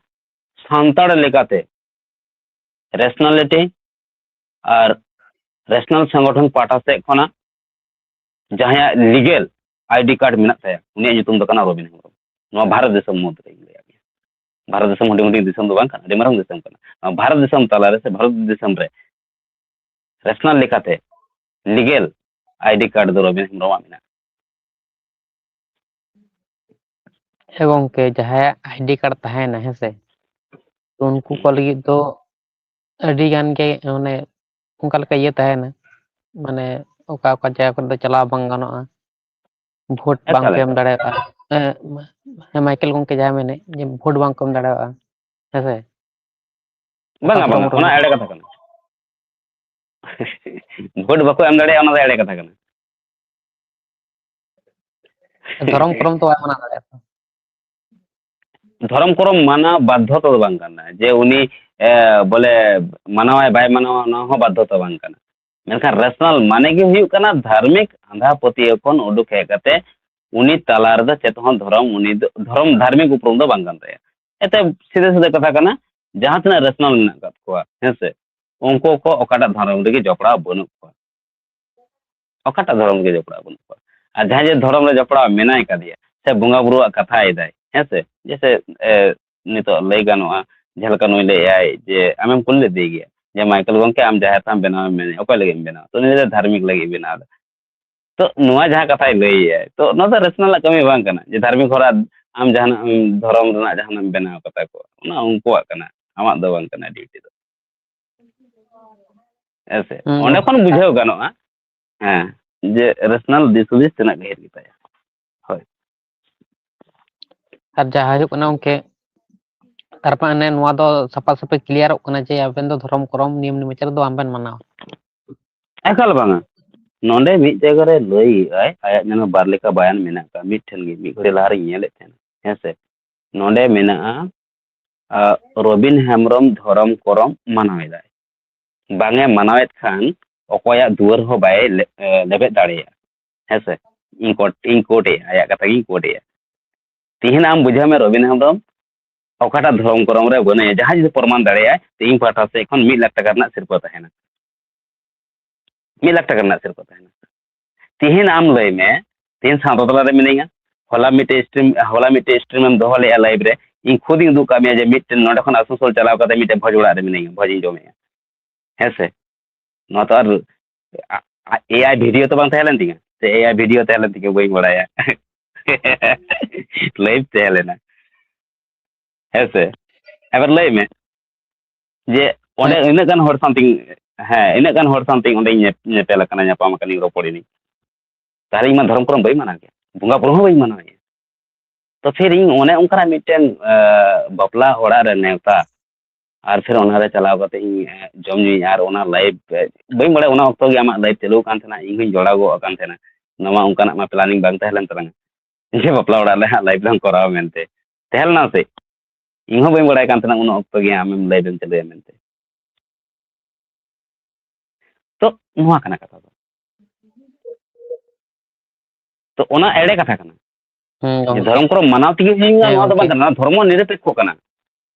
ᱥᱟᱱᱛᱟᱲ ᱞᱮᱠᱟᱛᱮ ᱨᱮᱥᱱᱟᱞᱤᱴᱤ ᱟᱨ ᱨᱮᱥᱱᱟᱞ ᱥᱚᱝᱜᱚᱴᱷᱚᱱ ᱯᱟᱦᱴᱟ ᱥᱮᱫ ᱠᱷᱚᱱᱟᱜ ᱡᱟᱦᱟᱸᱭᱟᱜ ᱞᱤᱜᱮᱞ ᱟᱭᱰᱤ ᱠᱟᱨᱰ ᱢᱮᱱᱟᱜ ᱛᱟᱭᱟ, ᱩᱱᱤᱭᱟᱜ ᱧᱩᱛᱩᱢ ᱫᱚ ᱠᱟᱱᱟ ᱨᱚᱵᱤᱱ ᱦᱮᱢᱵᱨᱚᱢ᱾ ᱱᱚᱣᱟ ᱵᱷᱟᱨᱚᱛ ᱫᱤᱥᱚᱢ ᱢᱩᱫᱽ ᱨᱮᱧ ᱞᱟᱹᱭᱟᱫ ᱢᱮᱭᱟ᱾ ᱵᱷᱟᱨᱚᱛ ᱫᱤᱥᱚᱢ ᱦᱩᱰᱤᱧ ᱦᱩᱰᱤᱧ ᱫᱤᱥᱚᱢ ᱫᱚ ᱵᱟᱝ ᱠᱟᱱᱟ, ᱟᱹᱰᱤ ᱢᱟᱨᱟᱝ ᱫᱤᱥᱚᱢ ᱠᱟᱱᱟ᱾ ᱱᱚᱣᱟ ᱵᱷᱟᱨᱚᱛ ᱫᱤᱥᱚᱢ ᱛᱟᱞᱟᱨᱮ ᱥᱮ ᱵᱷᱟᱨᱚᱛ ᱫᱤᱥᱚᱢ ᱨᱮ ᱨᱮᱥᱱᱟᱞ ᱞᱮᱠᱟᱛᱮ ᱞᱤᱜᱮᱞ ᱟᱭᱰᱤ ᱠᱟᱨᱰ ᱫᱚ ᱨᱚᱵᱤᱱ ᱦᱮᱢᱵᱨᱚᱢᱟᱜ ᱢᱮᱱᱟᱜᱼᱟ᱾ ᱦᱮᱸ ᱜᱚᱝᱠᱮ, ᱡᱟᱦᱟᱸᱭᱟᱜ ᱟᱭᱰᱤ ᱠᱟᱨᱰ ᱛᱟᱦᱮᱱᱟ, ᱦᱮᱸ ᱥᱮ, ᱛᱚ ᱩᱱᱠᱩ ᱠᱚ ᱦᱩᱸ᱾ ᱞᱟᱹᱜᱤᱫ ᱫᱚ ᱟᱹᱰᱤ ᱜᱟᱱ ᱜᱮ, ᱢᱟᱱᱮ, ᱚᱱᱠᱟ ᱞᱮᱠᱟ ᱤᱭᱟᱹ ᱛᱟᱦᱮᱱᱟ, ᱢᱟᱱᱮ, ᱚᱠᱟ ᱚᱠᱟ ᱡᱟᱭᱜᱟ ᱠᱚᱨᱮ ᱫᱚ ᱪᱟᱞᱟᱣ ᱵᱟᱝ ᱜᱟᱱᱚᱜᱼᱟ, ᱵᱷᱳᱴ ᱵᱟᱝ ᱮᱠᱟᱞ, ᱠᱚ ᱮᱢ ᱮᱠᱟᱞ᱾ ᱫᱟᱲᱮᱭᱟᱜᱼᱟ᱾ ᱮ, ᱢᱟ-, ᱦᱮᱸ, ᱢᱟᱭᱠᱮᱞ ᱜᱚᱝᱠᱮ ᱡᱟᱦᱟᱸᱭ ᱢᱮᱱᱮᱫ ᱡᱮ ᱵᱷᱳᱴ ᱵᱟᱝ ᱠᱚ ᱮᱢ ᱫᱟᱲᱮᱭᱟᱜᱼᱟ, ᱦᱮᱸ ᱥᱮ? ᱚᱠᱟ ᱵᱟᱝᱟ, ᱠᱚᱨᱮ ᱵᱟᱝᱟ, ᱚᱱᱟ ᱮᱲᱮ ᱠᱟᱛᱷᱟ ᱠᱟᱱᱟ᱾ ᱵᱷᱳᱴ ᱵᱟᱠᱚ ᱮᱢ ᱫᱟᱲᱮᱭᱟᱜᱼᱟ, ᱚᱱᱟ ᱫᱚ ᱮᱲᱮ ᱠᱟᱛᱷᱟ ᱠᱟᱱᱟ᱾ ᱫᱷᱚᱨᱚᱢ ᱠᱚᱨᱚᱢ ᱛᱚ ᱵᱟᱭ ᱢᱟᱱᱟᱣ ᱫᱟᱲᱮᱭᱟᱜᱼᱟ ᱛᱚ᱾ ᱫᱷᱚᱨᱚᱢ ᱠᱚᱨᱚᱢ ᱢᱟᱱᱟᱣ ᱵᱟᱫᱽᱫᱷᱚᱛᱟ ᱫᱚ ᱵᱟᱝ ᱠᱟᱱᱟ, ᱡᱮ ᱩᱱᱤ, ᱮ, ᱵᱚᱞᱮ ᱢᱟᱱᱟᱣᱟᱭ ᱵᱟᱭ ᱢᱟᱱᱟᱣᱟ, ᱚᱱᱟ ᱦᱚᱸ ᱵᱟᱫᱽᱫᱷᱚᱛᱟ ᱵᱟᱝ ᱠᱟᱱᱟ᱾ ᱢᱮᱱᱠᱷᱟᱱ ᱨᱮᱥᱱᱟᱞ ᱢᱟᱱᱮ ᱜᱮ ᱦᱩᱭᱩᱜ ᱠᱟᱱᱟ ᱫᱷᱟᱨᱢᱤᱠ ᱟᱸᱫᱷᱟ ᱯᱟᱹᱛᱭᱟᱹᱣ ᱠᱷᱚᱱ ᱩᱰᱩᱠ ᱦᱮᱡ ᱠᱟᱛᱮ ᱩᱱᱤ ᱛᱟᱞᱟ ᱨᱮᱫᱚ ᱪᱮᱫ ᱦᱚᱸ ᱫᱷᱚᱨᱚᱢ, ᱩᱱᱤ ᱫᱚ ᱫᱷᱚᱨᱚᱢ ᱫᱷᱟᱨᱢᱤᱠ ᱩᱯᱨᱩᱢ ᱫᱚ ᱵᱟᱝ ᱠᱟᱱ ᱛᱟᱭᱟ᱾ ᱮᱱᱛᱮ ᱥᱤᱫᱷᱟᱹ ᱥᱤᱫᱷᱟᱹ ᱠᱟᱛᱷᱟ ᱠᱟᱱᱟ, ᱡᱟᱦᱟᱸ ᱛᱤᱱᱟᱹᱜ ᱨᱮᱥᱚᱱᱟᱞ ᱢᱮᱱᱟᱜ ᱟᱠᱟᱫ ᱠᱚᱣᱟ, ᱦᱮᱸ ᱥᱮ, ᱩᱱᱠᱩ ᱠᱚ ᱚᱠᱟᱴᱟᱜ ᱫᱷᱚᱨᱚᱢ ᱨᱮᱜᱮ ᱡᱚᱯᱲᱟᱣ ᱵᱟᱹᱱᱩᱜ ᱠᱚᱣᱟ᱾ ᱚᱠᱟᱴᱟᱜ ᱫᱷᱚᱨᱚᱢ ᱨᱮᱜᱮ ᱡᱚᱯᱲᱟᱣ ᱵᱟᱹᱱᱩᱜ ᱠᱚᱣᱟ᱾ ᱟᱨ ᱡᱟᱦᱟᱸᱭ ᱡᱮ ᱫᱷᱚᱨᱚᱢ ᱨᱮ ᱡᱚᱯᱲᱟᱣ ᱢᱮᱱᱟᱭ ᱠᱟᱫᱮᱭᱟ, ᱥᱮ ᱵᱚᱸᱜᱟ ᱵᱩᱨᱩᱣᱟᱜ ᱠᱟᱛᱷᱟᱭ ᱮᱫᱟᱭ, ᱦᱮᱸ ᱥᱮ, ᱡᱮᱭᱥᱮ, ᱮ, ᱱᱤᱛᱚᱜ ᱞᱟᱹᱭ ᱜᱟᱱᱚᱜᱼᱟ, ᱡᱟᱦᱟᱸ ᱞᱮᱠᱟ ᱱᱩᱭ ᱞᱟᱹᱭᱮᱫᱼᱟᱭ ᱡᱮ ᱟᱢᱮᱢ ᱠᱩᱞᱤ ᱞᱮᱫᱮ ᱜᱮᱭᱟ ᱡᱮ, "ᱢᱟᱭᱠᱮᱞ ᱜᱚᱢᱠᱮ, ᱟᱢ ᱡᱟᱦᱮᱨ ᱛᱷᱟᱱ ᱵᱮᱱᱟᱣ ᱮᱢ ᱢᱮᱱᱮᱫ, ᱚᱠᱚᱭ ᱞᱟᱹᱜᱤᱫ ᱮᱢ ᱵᱮᱱᱟᱣᱟ?" ᱛᱚ ᱩᱱᱤ ᱞᱟᱹᱭ ᱮᱫᱟ, "ᱫᱷᱟᱨᱢᱤᱠ ᱞᱟᱹᱜᱤᱫ ᱵᱮᱱᱟᱣ ᱮᱫᱟ᱾" ᱛᱚ ᱱᱚᱣᱟ ᱡᱟᱦᱟᱸ ᱠᱟᱛᱷᱟᱭ ᱞᱟᱹᱭᱮᱫᱼᱟᱭ, ᱛᱚ ᱱᱚᱣᱟ ᱫᱚ ᱨᱮᱥᱚᱱᱟᱞ ᱠᱟᱹᱢᱤ ᱵᱟᱝ ᱠᱟᱱᱟ ᱡᱮ ᱫᱷᱟᱨᱢᱤᱠ ᱦᱚᱲᱟᱜ ᱟᱢ ᱡᱟᱦᱟᱱᱟᱜ ᱮᱢ, ᱫᱷᱚᱨᱚᱢ ᱨᱮᱱᱟᱜ ᱡᱟᱦᱟᱱᱟᱜ ᱮᱢ ᱵᱮᱱᱟᱣ ᱠᱟᱛᱟ ᱠᱚᱣᱟ, ᱚᱱᱟ ᱩᱱᱠᱩᱣᱟᱜ ᱠᱟᱱᱟ, ᱟᱢᱟᱜ ᱫᱚ ᱵᱟᱝ ᱠᱟᱱᱟ ᱰᱤᱭᱩᱴᱤ ᱫᱚ᱾ ᱦᱮᱸ ᱥᱮ? ᱦᱩᱸ, ᱚᱸᱰᱮ ᱠᱷᱚᱱ ᱵᱩᱡᱷᱟᱹᱣ ᱜᱟᱱᱚᱜᱼᱟ, ᱦᱮᱸ, ᱡᱮ ᱨᱮᱥᱚᱱᱟᱞ ᱫᱤᱥ ᱦᱩᱫᱤᱥ ᱛᱤᱱᱟᱹᱜ ᱜᱟᱹᱦᱤᱨ ᱜᱮᱛᱟᱭᱟ᱾ ᱦᱳᱭ᱾ ᱟᱨ ᱡᱟᱦᱟᱸ ᱦᱩᱭᱩᱜ ᱠᱟᱱᱟ ᱜᱚᱢᱠᱮ, ᱛᱟᱨᱯᱚᱨ ᱚᱱᱮ ᱱᱚᱣᱟ ᱫᱚ ᱥᱟᱯᱷᱟ ᱥᱟᱹᱯᱷᱤ ᱠᱞᱤᱭᱟᱨᱚᱜ ᱠᱟᱱᱟ ᱡᱮ ᱟᱵᱮᱱ ᱫᱚ ᱫᱷᱚᱨᱚᱢ ᱠᱚᱨᱚᱢ ᱱᱤᱭᱚᱢ ᱱᱤᱢᱟᱪᱟᱨ ᱫᱚ ᱵᱟᱝᱵᱮᱱ ᱢᱟᱱᱟᱣᱟ᱾ ᱮᱠᱟᱞ ᱵᱟᱝᱟ᱾ ᱱᱚᱰᱮ ᱢᱤᱫ ᱡᱟᱭᱜᱟ ᱨᱮ ᱞᱟᱹᱭ ᱮᱫᱟᱭ, ᱟᱭᱟᱜ ᱧᱮᱞ ᱢᱮ ᱵᱟᱨ ᱞᱮᱠᱟ ᱵᱟᱭᱟᱱ ᱢᱮᱱᱟᱜ ᱟᱠᱟᱫ, ᱢᱤᱫ ᱴᱷᱮᱱ ᱜᱮ, ᱢᱤᱫ ᱜᱷᱟᱹᱲᱤ ᱞᱟᱦᱟ ᱨᱤᱧ ᱧᱮᱞᱮᱫ ᱛᱟᱦᱮᱱᱟ, ᱦᱮᱸ ᱥᱮ? ᱱᱚᱰᱮ ᱢᱮᱱᱟᱜᱼᱟ, ᱟᱜ, ᱨᱚᱵᱤᱱ ᱦᱮᱢᱵᱨᱚᱢ ᱫᱷᱚᱨᱚᱢ ᱠᱚᱨᱚᱢ ᱢᱟᱱᱟᱣ ᱮᱫᱟᱭ᱾ ᱵᱟᱝ ᱮ ᱢᱟᱱᱟᱣᱮᱫ ᱠᱷᱟᱱ ᱚᱠᱚᱭᱟᱜ ᱫᱩᱣᱟᱹᱨ ᱦᱚᱸ ᱵᱟᱭ ᱞᱮ-, ᱮ, ᱞᱮᱵᱮᱫ ᱫᱟᱲᱮᱭᱟᱜᱼᱟ᱾ ᱦᱮᱸ ᱥᱮ? ᱤᱧ ᱠᱳᱴ, ᱤᱧ ᱠᱳᱴ ᱮᱜᱼᱟ, ᱟᱭᱟᱜ ᱠᱟᱛᱷᱟ ᱜᱤᱧ ᱠᱳᱴ ᱮᱜᱼᱟ᱾ ᱛᱤᱦᱤᱧ ᱟᱢ ᱵᱩᱡᱷᱟᱹᱣ ᱢᱮ, ᱨᱚᱵᱤᱱ ᱦᱮᱢᱵᱨᱚᱢ ᱚᱠᱟᱴᱟᱜ ᱫᱷᱚᱨᱚᱢ ᱠᱚᱨᱚᱢ ᱨᱮ ᱵᱟᱹᱱᱩᱭᱟ, ᱡᱟᱦᱟᱸᱭ ᱡᱩᱫᱤ ᱯᱨᱚᱢᱟᱱ ᱫᱟᱲᱮᱭᱟᱜᱼᱟᱭ, ᱛᱚ ᱤᱧ ᱯᱟᱦᱴᱟ ᱥᱮᱫ ᱠᱷᱚᱱ ᱢᱤᱫ ᱞᱟᱠᱷ ᱴᱟᱠᱟ ᱨᱮᱱᱟᱜ ᱥᱤᱨᱯᱟᱹ ᱛᱟᱦᱮᱱᱟ᱾ ᱢᱤᱫ ᱞᱟᱠᱷ ᱴᱟᱠᱟ ᱨᱮᱱᱟᱜ ᱥᱤᱨᱯᱟᱹ ᱛᱟᱦᱮᱱᱟ᱾ ᱛᱤᱦᱤᱧ ᱟᱢ ᱞᱟᱹᱭ ᱢᱮ, ᱛᱤᱦᱤᱧ ᱥᱟᱶᱛᱟ ᱛᱟᱞᱟ ᱨᱮ ᱢᱤᱱᱟᱹᱧᱟ, ᱦᱚᱞᱟ ᱢᱤᱫᱴᱮᱡ stream, ᱦᱚᱞᱟ ᱢᱤᱫᱴᱮᱡ stream ᱮᱢ ᱫᱚᱦᱚ ᱞᱮᱜᱼᱟ live ᱨᱮ, ᱤᱧ ᱠᱷᱩᱫ ᱤᱧ ᱩᱫᱩᱜ ᱠᱟᱜ ᱢᱮᱭᱟ ᱡᱮ ᱢᱤᱫᱴᱮᱱ ᱱᱚᱰᱮ ᱠᱷᱚᱱ ᱟᱥᱟᱱᱥᱳᱞ ᱪᱟᱞᱟᱣ ᱠᱟᱛᱮ ᱢᱤᱫᱴᱮᱡ ᱵᱷᱚᱡᱽ ᱚᱲᱟᱜ ᱨᱮ ᱢᱤᱱᱟᱹᱧᱟ, ᱵᱷᱚᱡᱽ ᱤᱧ ᱡᱚᱢᱮᱜᱼᱟ᱾ ᱦᱮᱸ ᱥᱮ? ᱱᱚᱣᱟ ᱛᱚ ᱟᱨ, ᱟ-, ᱟ-, ᱮ ᱟᱭ video ᱛᱚ ᱵᱟᱝ ᱛᱟᱦᱮᱸ ᱞᱮᱱ ᱛᱤᱧᱟ, ᱥᱮ ᱮ ᱟᱭ video ᱛᱟᱦᱮᱸ ᱞᱮᱱ ᱛᱤᱧᱟ, ᱵᱟᱹᱧ ᱵᱟᱲᱟᱭᱟ᱾ Live ᱛᱟᱦᱮᱸ ᱞᱮᱱᱟ᱾ ᱦᱮᱸ ᱥᱮ? ᱮᱵᱟᱨ ᱞᱟᱹᱭ ᱢᱮ ᱡᱮ ᱚᱸᱰᱮ ᱦᱮᱸ᱾ ᱤᱱᱟᱹᱜ ᱜᱟᱱ ᱦᱚᱲ ᱥᱟᱶᱛᱮᱧ, ᱦᱮᱸ, ᱤᱱᱟᱹᱜ ᱜᱟᱱ ᱦᱚᱲ ᱥᱟᱶᱛᱮᱧ ᱚᱸᱰᱮᱧ ᱧᱮᱯ-, ᱧᱮᱯᱮᱞ ᱟᱠᱟᱱᱟ, ᱧᱟᱯᱟᱢ ᱟᱠᱟᱱᱟᱧ, ᱨᱚᱯᱚᱲ ᱮᱱᱟᱹᱧ, ᱛᱟᱦᱞᱮ ᱤᱧ ᱢᱟ ᱫᱷᱚᱨᱚᱢ ᱠᱚᱨᱚᱢ ᱵᱟᱹᱧ ᱢᱟᱱᱟᱣ ᱜᱮᱭᱟ, ᱵᱚᱸᱜᱟ ᱵᱩᱨᱩ ᱦᱚᱸ ᱵᱟᱹᱧ ᱢᱟᱱᱟᱣ ᱜᱮᱭᱟ᱾ ᱛᱚ ᱯᱷᱤᱨ ᱤᱧ ᱚᱱᱮ ᱚᱱᱠᱟᱱᱟᱜ ᱢᱤᱫᱴᱮᱱ, ᱮ, ᱵᱟᱯᱞᱟ ᱚᱲᱟᱜ ᱨᱮ ᱱᱮᱣᱛᱟ, ᱟᱨ ᱯᱷᱤᱨ ᱚᱱᱟᱨᱮ ᱪᱟᱞᱟᱣ ᱠᱟᱛᱮ ᱤᱧ, ᱮ, ᱡᱚᱢ ᱧᱩᱭᱟ, ᱟᱨ ᱚᱱᱟ live, ᱮ, ᱵᱟᱹᱧ ᱵᱟᱲᱟᱭᱟ, ᱚᱱᱟ ᱚᱠᱛᱚ ᱜᱮ ᱟᱢᱟᱜ live ᱪᱟᱹᱞᱩ ᱠᱟᱱ ᱛᱟᱦᱮᱱᱟ, ᱤᱧ ᱦᱚᱸᱧ ᱡᱚᱲᱟᱣ ᱜᱚᱜ ᱟᱠᱟᱱ ᱛᱟᱦᱮᱱᱟ᱾ ᱱᱚᱣᱟ ᱚᱱᱠᱟᱱᱟᱜ ᱢᱟ planning ᱵᱟᱝ ᱛᱟᱦᱮᱸ ᱞᱮᱱ ᱛᱟᱞᱟᱝᱟ᱾ ᱡᱮ ᱵᱟᱯᱞᱟ ᱚᱲᱟᱜ ᱨᱮ ᱦᱟᱸᱜ live ᱞᱟᱝ ᱠᱚᱨᱟᱣᱟ ᱢᱮᱱᱛᱮ᱾ ᱛᱟᱦᱮᱸ ᱞᱮᱱᱟ ᱥᱮ? ᱤᱧ ᱦᱚᱸ ᱵᱟᱹᱧ ᱵᱟᱲᱟᱭ ᱠᱟᱱ ᱛᱟᱦᱮᱱᱟ ᱩᱱ ᱚᱠᱛᱚ ᱜᱮ ᱟᱢᱮᱢ live ᱮᱢ ᱪᱟᱹᱞᱩᱭᱟ ᱢᱮᱱᱛᱮ᱾ ᱛᱚ, ᱱᱚᱣᱟ ᱠᱟᱱᱟ ᱠᱟᱛᱷᱟ ᱫᱚ᱾ ᱛᱚ, ᱚᱱᱟ ᱮᱲᱮ ᱠᱟᱛᱷᱟ ᱠᱟᱱᱟ᱾ ᱦᱩᱸ, ᱡᱮ ᱜᱚᱝᱠᱮ᱾ ᱫᱷᱚᱨᱚᱢ ᱠᱚᱨᱚᱢ ᱢᱟᱱᱟᱣ ᱛᱮᱜᱮ ᱦᱩᱭᱩᱜᱼᱟ, ᱦᱮᱸ, ᱱᱚᱣᱟ ᱫᱚ ᱵᱟᱝ ᱜᱚᱝᱠᱮ᱾ ᱠᱟᱱᱟ, ᱱᱚᱣᱟ ᱫᱷᱚᱨᱢᱚ ᱱᱤᱨᱚᱯᱮᱠᱠᱷᱚ ᱠᱟᱱᱟ᱾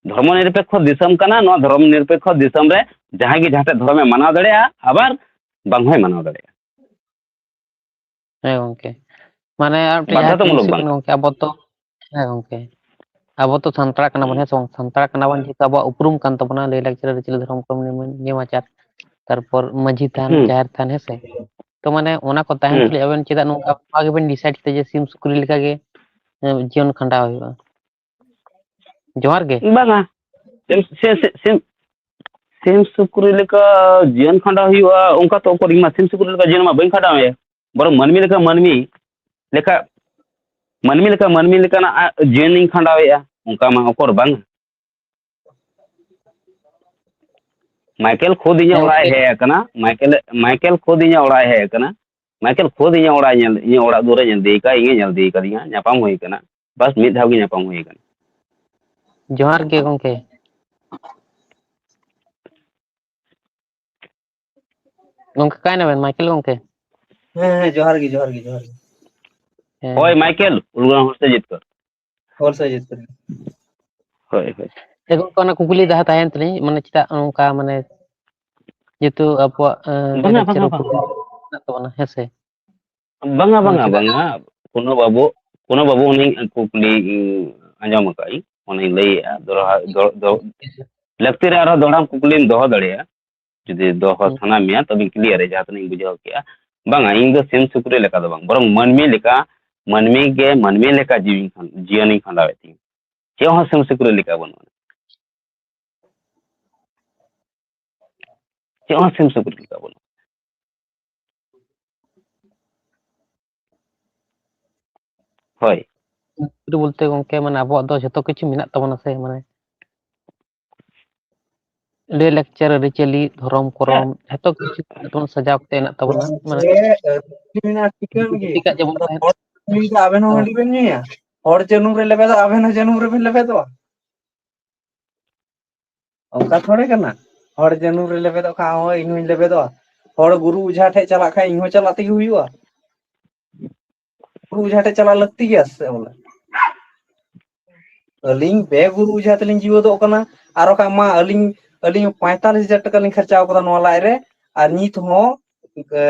ᱫᱷᱚᱨᱢᱚ ᱱᱤᱨᱯᱮᱠᱠᱷᱚ ᱫᱤᱥᱚᱢ ᱠᱟᱱᱟ᱾ ᱱᱚᱣᱟ ᱫᱷᱚᱨᱢᱚ ᱱᱤᱨᱯᱮᱠᱠᱷᱚ ᱫᱤᱥᱚᱢ ᱨᱮ ᱡᱟᱦᱟᱸᱭ ᱜᱮ ᱡᱟᱦᱟᱸ ᱴᱷᱮᱡ ᱫᱷᱚᱨᱚᱢᱮ ᱢᱟᱱᱟᱣ ᱫᱟᱲᱮᱭᱟᱜᱼᱟ, ᱟᱵᱟᱨ ᱵᱟᱝ ᱦᱚᱸᱭ ᱢᱟᱱᱟᱣ ᱫᱟᱲᱮᱭᱟᱜᱼᱟ᱾ ᱦᱮᱸ ᱜᱚᱝᱠᱮ, ᱢᱟᱱᱮ ᱟᱨ ᱢᱤᱫᱴᱮᱡ ᱡᱟᱦᱟᱸ ᱠᱚ ᱵᱟᱫᱽᱫᱷᱚᱛᱟᱢᱩᱞᱚᱠ ᱦᱩᱭᱩᱜ ᱵᱟᱝ ᱠᱟᱱᱟ ᱠᱟᱱᱟ᱾ ᱜᱚᱝᱠᱮ, ᱟᱵᱚ ᱛᱚ, ᱦᱮᱸ ᱜᱚᱝᱠᱮ, ᱟᱵᱚ ᱛᱚ ᱥᱟᱱᱛᱟᱲ ᱠᱟᱱᱟ ᱵᱚᱱ, ᱦᱩᱸ᱾ ᱦᱮᱸ ᱥᱮ ᱵᱟᱝ? ᱥᱟᱱᱛᱟᱲ ᱠᱟᱱᱟ ᱵᱚᱱ ᱡᱮᱦᱮᱛᱩ, ᱟᱵᱚᱣᱟᱜ ᱩᱯᱨᱩᱢ ᱠᱟᱱ ᱛᱟᱵᱚᱱᱟ ᱞᱟᱹᱭ ᱞᱟᱠᱪᱟᱨ, ᱟᱹᱨᱤᱪᱟᱹᱞᱤ, ᱫᱷᱚᱨᱚᱢ, ᱠᱚᱨᱚᱢ, ᱱᱮᱢ-, ᱱᱮᱢᱟᱪᱟᱨ, ᱛᱟᱨᱯᱚᱨ ᱢᱟᱹᱡᱷᱤ ᱛᱷᱟᱱ, ᱦᱩᱸ᱾ ᱡᱟᱦᱮᱨ ᱛᱷᱟᱱ, ᱦᱮᱸ ᱥᱮ? ᱛᱚ ᱢᱟᱱᱮ ᱚᱱᱟ ᱠᱚ ᱛᱟᱦᱮᱱ ᱦᱩᱸ᱾ ᱛᱩᱞᱩᱡ ᱟᱵᱮᱱ ᱪᱮᱫᱟᱜ ᱱᱚᱝᱠᱟ ᱱᱚᱣᱟ ᱜᱮᱵᱮᱱ decide ᱠᱮᱫᱟ ᱡᱮ ᱥᱤᱢ ᱥᱩᱠᱨᱤ ᱞᱮᱠᱟ ᱜᱮ, ᱮᱸ, ᱡᱤᱭᱚᱱ ᱠᱷᱟᱸᱰᱟᱣ ᱦᱩᱭᱩᱜᱼᱟ? ᱡᱚᱦᱟᱨ ᱜᱮ᱾ ᱵᱟᱝᱟ᱾ ᱥᱤᱢ, ᱥᱤᱢ, ᱥᱤᱢ, ᱥᱤᱢ, ᱥᱤᱢ ᱥᱩᱠᱨᱤ ᱞᱮᱠᱟ ᱡᱤᱭᱚᱱ ᱠᱷᱟᱸᱰᱟᱣ ᱦᱩᱭᱩᱜᱼᱟ, ᱚᱱᱠᱟ ᱛᱚ ᱚᱠᱚᱨ ᱤᱧ ᱢᱟ ᱥᱤᱢ ᱥᱩᱠᱨᱤ ᱞᱮᱠᱟ ᱡᱤᱭᱚᱱ ᱢᱟ ᱵᱟᱹᱧ ᱠᱷᱟᱸᱰᱟᱣᱮᱫ᱾ ᱵᱚᱨᱚᱝ ᱢᱟᱹᱱᱢᱤ ᱞᱮᱠᱟ ᱢᱟᱹᱱᱢᱤ ᱞᱮᱠᱟ, ᱢᱟᱹᱱᱢᱤ ᱞᱮᱠᱟ ᱢᱟᱹᱱᱢᱤ ᱞᱮᱠᱟᱱᱟᱜ ᱟ, ᱡᱤᱭᱚᱱᱤᱧ ᱠᱷᱟᱸᱰᱟᱣᱮᱫᱼᱟ, ᱚᱱᱠᱟ ᱢᱟ ᱚᱠᱚᱨ ᱵᱟᱝ᱾ ᱢᱟᱭᱠᱮᱞ ᱠᱷᱩᱫ ᱤᱧᱟᱹᱜ ᱦᱮᱸ ᱚᱲᱟᱜ ᱮ ᱜᱚᱝᱠᱮ᱾ ᱦᱮᱡ ᱟᱠᱟᱱᱟ, ᱢᱟᱭᱠᱮᱞ, ᱢᱟᱭᱠᱮᱞ ᱠᱷᱩᱫ ᱤᱧᱟᱹᱜ ᱚᱲᱟᱜ ᱮ ᱦᱮᱡ ᱟᱠᱟᱱᱟ, ᱢᱟᱭᱠᱮᱞ ᱠᱷᱩᱫ ᱤᱧᱟᱹᱜ ᱚᱲᱟᱜ ᱧᱮᱞ, ᱤᱧᱟᱹᱜ ᱚᱲᱟᱜ ᱫᱩᱣᱟᱹᱨ ᱮ ᱧᱮᱞ ᱤᱫᱤ ᱠᱟᱜᱼᱟ, ᱤᱧ ᱮ ᱧᱮᱞ ᱤᱫᱤ ᱠᱟᱫᱤᱧᱟ, ᱧᱟᱯᱟᱢ ᱦᱩᱭ ᱟᱠᱟᱱᱟ, ᱵᱟᱥ ᱢᱤᱫ ᱫᱷᱟᱣ ᱜᱮ ᱧᱟᱯᱟᱢ ᱦᱩᱭ ᱟᱠᱟᱱᱟ᱾ ᱡᱚᱦᱟᱨ ᱜᱮ ᱜᱚᱝᱠᱮ᱾ ᱜᱚᱝᱠᱮ ᱚᱠᱟᱭ ᱱᱟᱵᱮᱱ ᱢᱟᱭᱠᱮᱞ ᱜᱚᱝᱠᱮ? ᱦᱮᱸ, ᱦᱮᱸ, ᱡᱚᱦᱟᱨ ᱜᱮ, ᱡᱚᱦᱟᱨ ᱜᱮ, ᱡᱚᱦᱟᱨ ᱜᱮ᱾ ᱦᱮᱸ᱾ ᱦᱳᱭ ᱢᱟᱭᱠᱮᱞ, ᱩᱞᱜᱟᱹ ᱦᱚᱲ ᱥᱮ ᱡᱤᱛᱠᱟᱹᱨ᱾ ᱦᱚᱲ ᱥᱮ ᱡᱤᱛᱠᱟᱹᱨ᱾ ᱦᱳᱭ, ᱦᱳᱭ᱾ ᱦᱮᱸ ᱜᱚᱝᱠᱮ, ᱚᱱᱟ ᱠᱩᱠᱞᱤ ᱡᱟᱦᱟᱸ ᱛᱟᱦᱮᱸᱭᱮᱱ ᱛᱟᱹᱞᱤᱧ, ᱢᱟᱱᱮ ᱪᱮᱫᱟᱜ ᱱᱚᱝᱠᱟ, ᱢᱟᱱᱮ ᱡᱮᱦᱮᱛᱩ ᱟᱵᱚᱣᱟᱜ, ᱮᱸ, ᱵᱟᱝᱟ, ᱞᱟᱭᱼᱞᱟᱠᱪᱟᱨ ᱵᱟᱝᱟ, ᱩᱯᱨᱩᱢ ᱵᱟᱝᱟ᱾ ᱢᱮᱱᱟᱜ ᱛᱟᱵᱚᱱᱟ, ᱦᱮᱸ ᱥᱮ? ᱵᱟᱝᱟ, ᱢᱟᱱᱮ ᱵᱟᱝᱟ, ᱪᱮᱫᱟᱜ? ᱵᱟᱝᱟ᱾ ᱠᱳᱱᱳ ᱵᱟᱹᱵᱩ, ᱠᱳᱱᱳ ᱵᱟᱹᱵᱩ ᱩᱱᱤ ᱠᱩᱠᱞᱤ, ᱩᱸ, ᱟᱸᱡᱚᱢ ᱟᱠᱟᱫ ᱟᱹᱧ, ᱚᱱᱟᱧ ᱞᱟᱹᱭᱮᱫᱼᱟ, ᱫᱚᱲᱦᱟ, ᱫᱚ-, ᱫᱚ-, ᱞᱟᱹᱠᱛᱤ ᱨᱮ ᱟᱨᱦᱚᱸ ᱫᱚᱲᱦᱟᱢ ᱠᱩᱠᱞᱤᱢ ᱫᱚᱦᱚ ᱫᱟᱲᱮᱭᱟᱜᱼᱟ᱾ ᱡᱩᱫᱤ ᱫᱚᱦᱚ ᱦᱩᱸ᱾ ᱥᱟᱱᱟ ᱢᱮᱭᱟ, ᱛᱚᱵᱮᱧ clear ᱮᱫ, ᱡᱟᱦᱟᱸ ᱛᱤᱱᱟᱹᱜ ᱤᱧ ᱵᱩᱡᱷᱟᱹᱣ ᱠᱮᱜᱼᱟ᱾ ᱵᱟᱝᱟ, ᱤᱧ ᱫᱚ ᱥᱤᱢ ᱥᱩᱠᱨᱤ ᱞᱮᱠᱟ ᱫᱚ ᱵᱟᱝ, ᱵᱚᱨᱚᱝ ᱢᱟᱹᱱᱢᱤ ᱞᱮᱠᱟ, ᱢᱟᱹᱱᱢᱤ ᱜᱮ, ᱢᱟᱹᱱᱢᱤ ᱞᱮᱠᱟ ᱡᱤᱣᱤᱧ ᱠᱷᱟᱱ-, ᱡᱤᱭᱚᱱᱤᱧ ᱠᱷᱟᱸᱰᱟᱣᱮᱫ ᱛᱤᱧᱟᱹ᱾ ᱪᱮᱫ ᱦᱚᱸ ᱥᱤᱢ ᱥᱩᱠᱨᱤ ᱞᱮᱠᱟ ᱵᱟᱹᱱᱩᱜᱼᱟ᱾ ᱪᱮᱫ ᱦᱚᱸ ᱥᱤᱢ ᱥᱩᱠᱨᱤ ᱞᱮᱠᱟ ᱵᱟᱹᱱᱩᱜᱼᱟ᱾ ᱦᱳᱭ᱾ ᱥᱩᱠᱨᱤ ᱵᱚᱞᱛᱮ ᱜᱚᱝᱠᱮ, ᱢᱟᱱᱮ ᱟᱵᱚᱣᱟᱜ ᱫᱚ ᱡᱷᱚᱛᱚ ᱠᱤᱪᱷᱩ ᱢᱮᱱᱟᱜ ᱛᱟᱵᱚᱱᱟ ᱥᱮ, ᱢᱟᱱᱮ ᱞᱟᱹᱭ ᱞᱟᱠᱪᱟᱨ, ᱟᱹᱨᱤᱪᱟᱹᱞᱤ, ᱫᱷᱚᱨᱚᱢ, ᱦᱮᱸ᱾ ᱠᱚᱨᱚᱢ, ᱡᱷᱚᱛᱚ ᱠᱤᱪᱷᱩ ᱛᱟᱵᱚᱱ ᱥᱟᱡᱟᱣ ᱠᱟᱛᱮ ᱦᱮᱱᱟᱜ ᱛᱟᱵᱚᱱᱟ᱾ ᱢᱟᱱᱮ ᱜᱚᱝᱠᱮ, ᱟᱹᱨᱤᱪᱟᱹᱞᱤ ᱢᱮᱱᱟᱜᱼᱟ, ᱴᱷᱤᱠᱟᱹᱱ ᱜᱮ᱾ ᱫᱤᱠᱩ ᱪᱮᱫᱟᱜ ᱡᱮᱢᱚᱱ ᱟᱫᱚ ᱛᱟᱦᱮᱱ᱾ ᱦᱚᱲ ᱧᱩᱭ ᱫᱚ ᱟᱵᱮᱱ ᱦᱚᱸ ᱦᱮᱸ᱾ ᱦᱟᱺᱰᱤ ᱵᱮᱱ ᱧᱩᱭᱟ, ᱦᱚᱲ ᱡᱟᱹᱱᱩᱢ ᱨᱮ ᱞᱮᱵᱮᱫᱚᱜ ᱟᱵᱮᱱ ᱦᱚᱸ ᱡᱟᱹᱱᱩᱢ ᱨᱮᱵᱮᱱ ᱞᱮᱵᱮᱫᱚᱜᱼᱟ᱾ ᱚᱱᱠᱟ ᱛᱷᱚᱲᱮ ᱠᱟᱱᱟ, ᱦᱚᱲ ᱡᱟᱹᱱᱩᱢ ᱨᱮ ᱞᱮᱵᱮᱫᱚᱜ ᱠᱷᱟᱱ ᱦᱚᱸ ᱤᱧ ᱦᱚᱸᱧ ᱞᱮᱵᱮᱫᱚᱜᱼᱟ, ᱦᱚᱲ ᱜᱩᱨᱩ ᱚᱡᱷᱟ ᱴᱷᱮᱡ ᱪᱟᱞᱟᱜ ᱠᱷᱟᱱ ᱤᱧ ᱦᱚᱸ ᱪᱟᱞᱟᱜ ᱛᱮᱜᱮ ᱦᱩᱭᱩᱜᱼᱟ᱾ ᱜᱩᱨᱩ ᱚᱡᱷᱟ ᱴᱷᱮᱡ ᱪᱟᱞᱟᱜ ᱞᱟᱹᱠᱛᱤ ᱜᱮᱭᱟ ᱥᱮ ᱵᱚᱞᱮ? ᱟᱹᱞᱤᱧ ᱵᱮᱜᱩᱨᱩ ᱚᱡᱷᱟ ᱛᱮᱞᱤᱧ ᱡᱤᱣᱮᱫᱚᱜ ᱠᱟᱱᱟ᱾ ᱟᱨ ᱵᱟᱠᱷᱟᱡ ᱢᱟ ᱟᱹᱞᱤᱧ, ᱟᱹᱞᱤᱧ ᱯᱚᱸᱭᱛᱟᱞᱤᱥ ᱦᱟᱡᱟᱨ ᱴᱟᱠᱟ ᱞᱤᱧ ᱠᱷᱚᱨᱪᱟᱣ ᱠᱟᱫᱟ ᱱᱚᱣᱟ ᱞᱟᱡ ᱨᱮ, ᱟᱨ ᱱᱤᱛ ᱦᱚᱸ, ᱮ,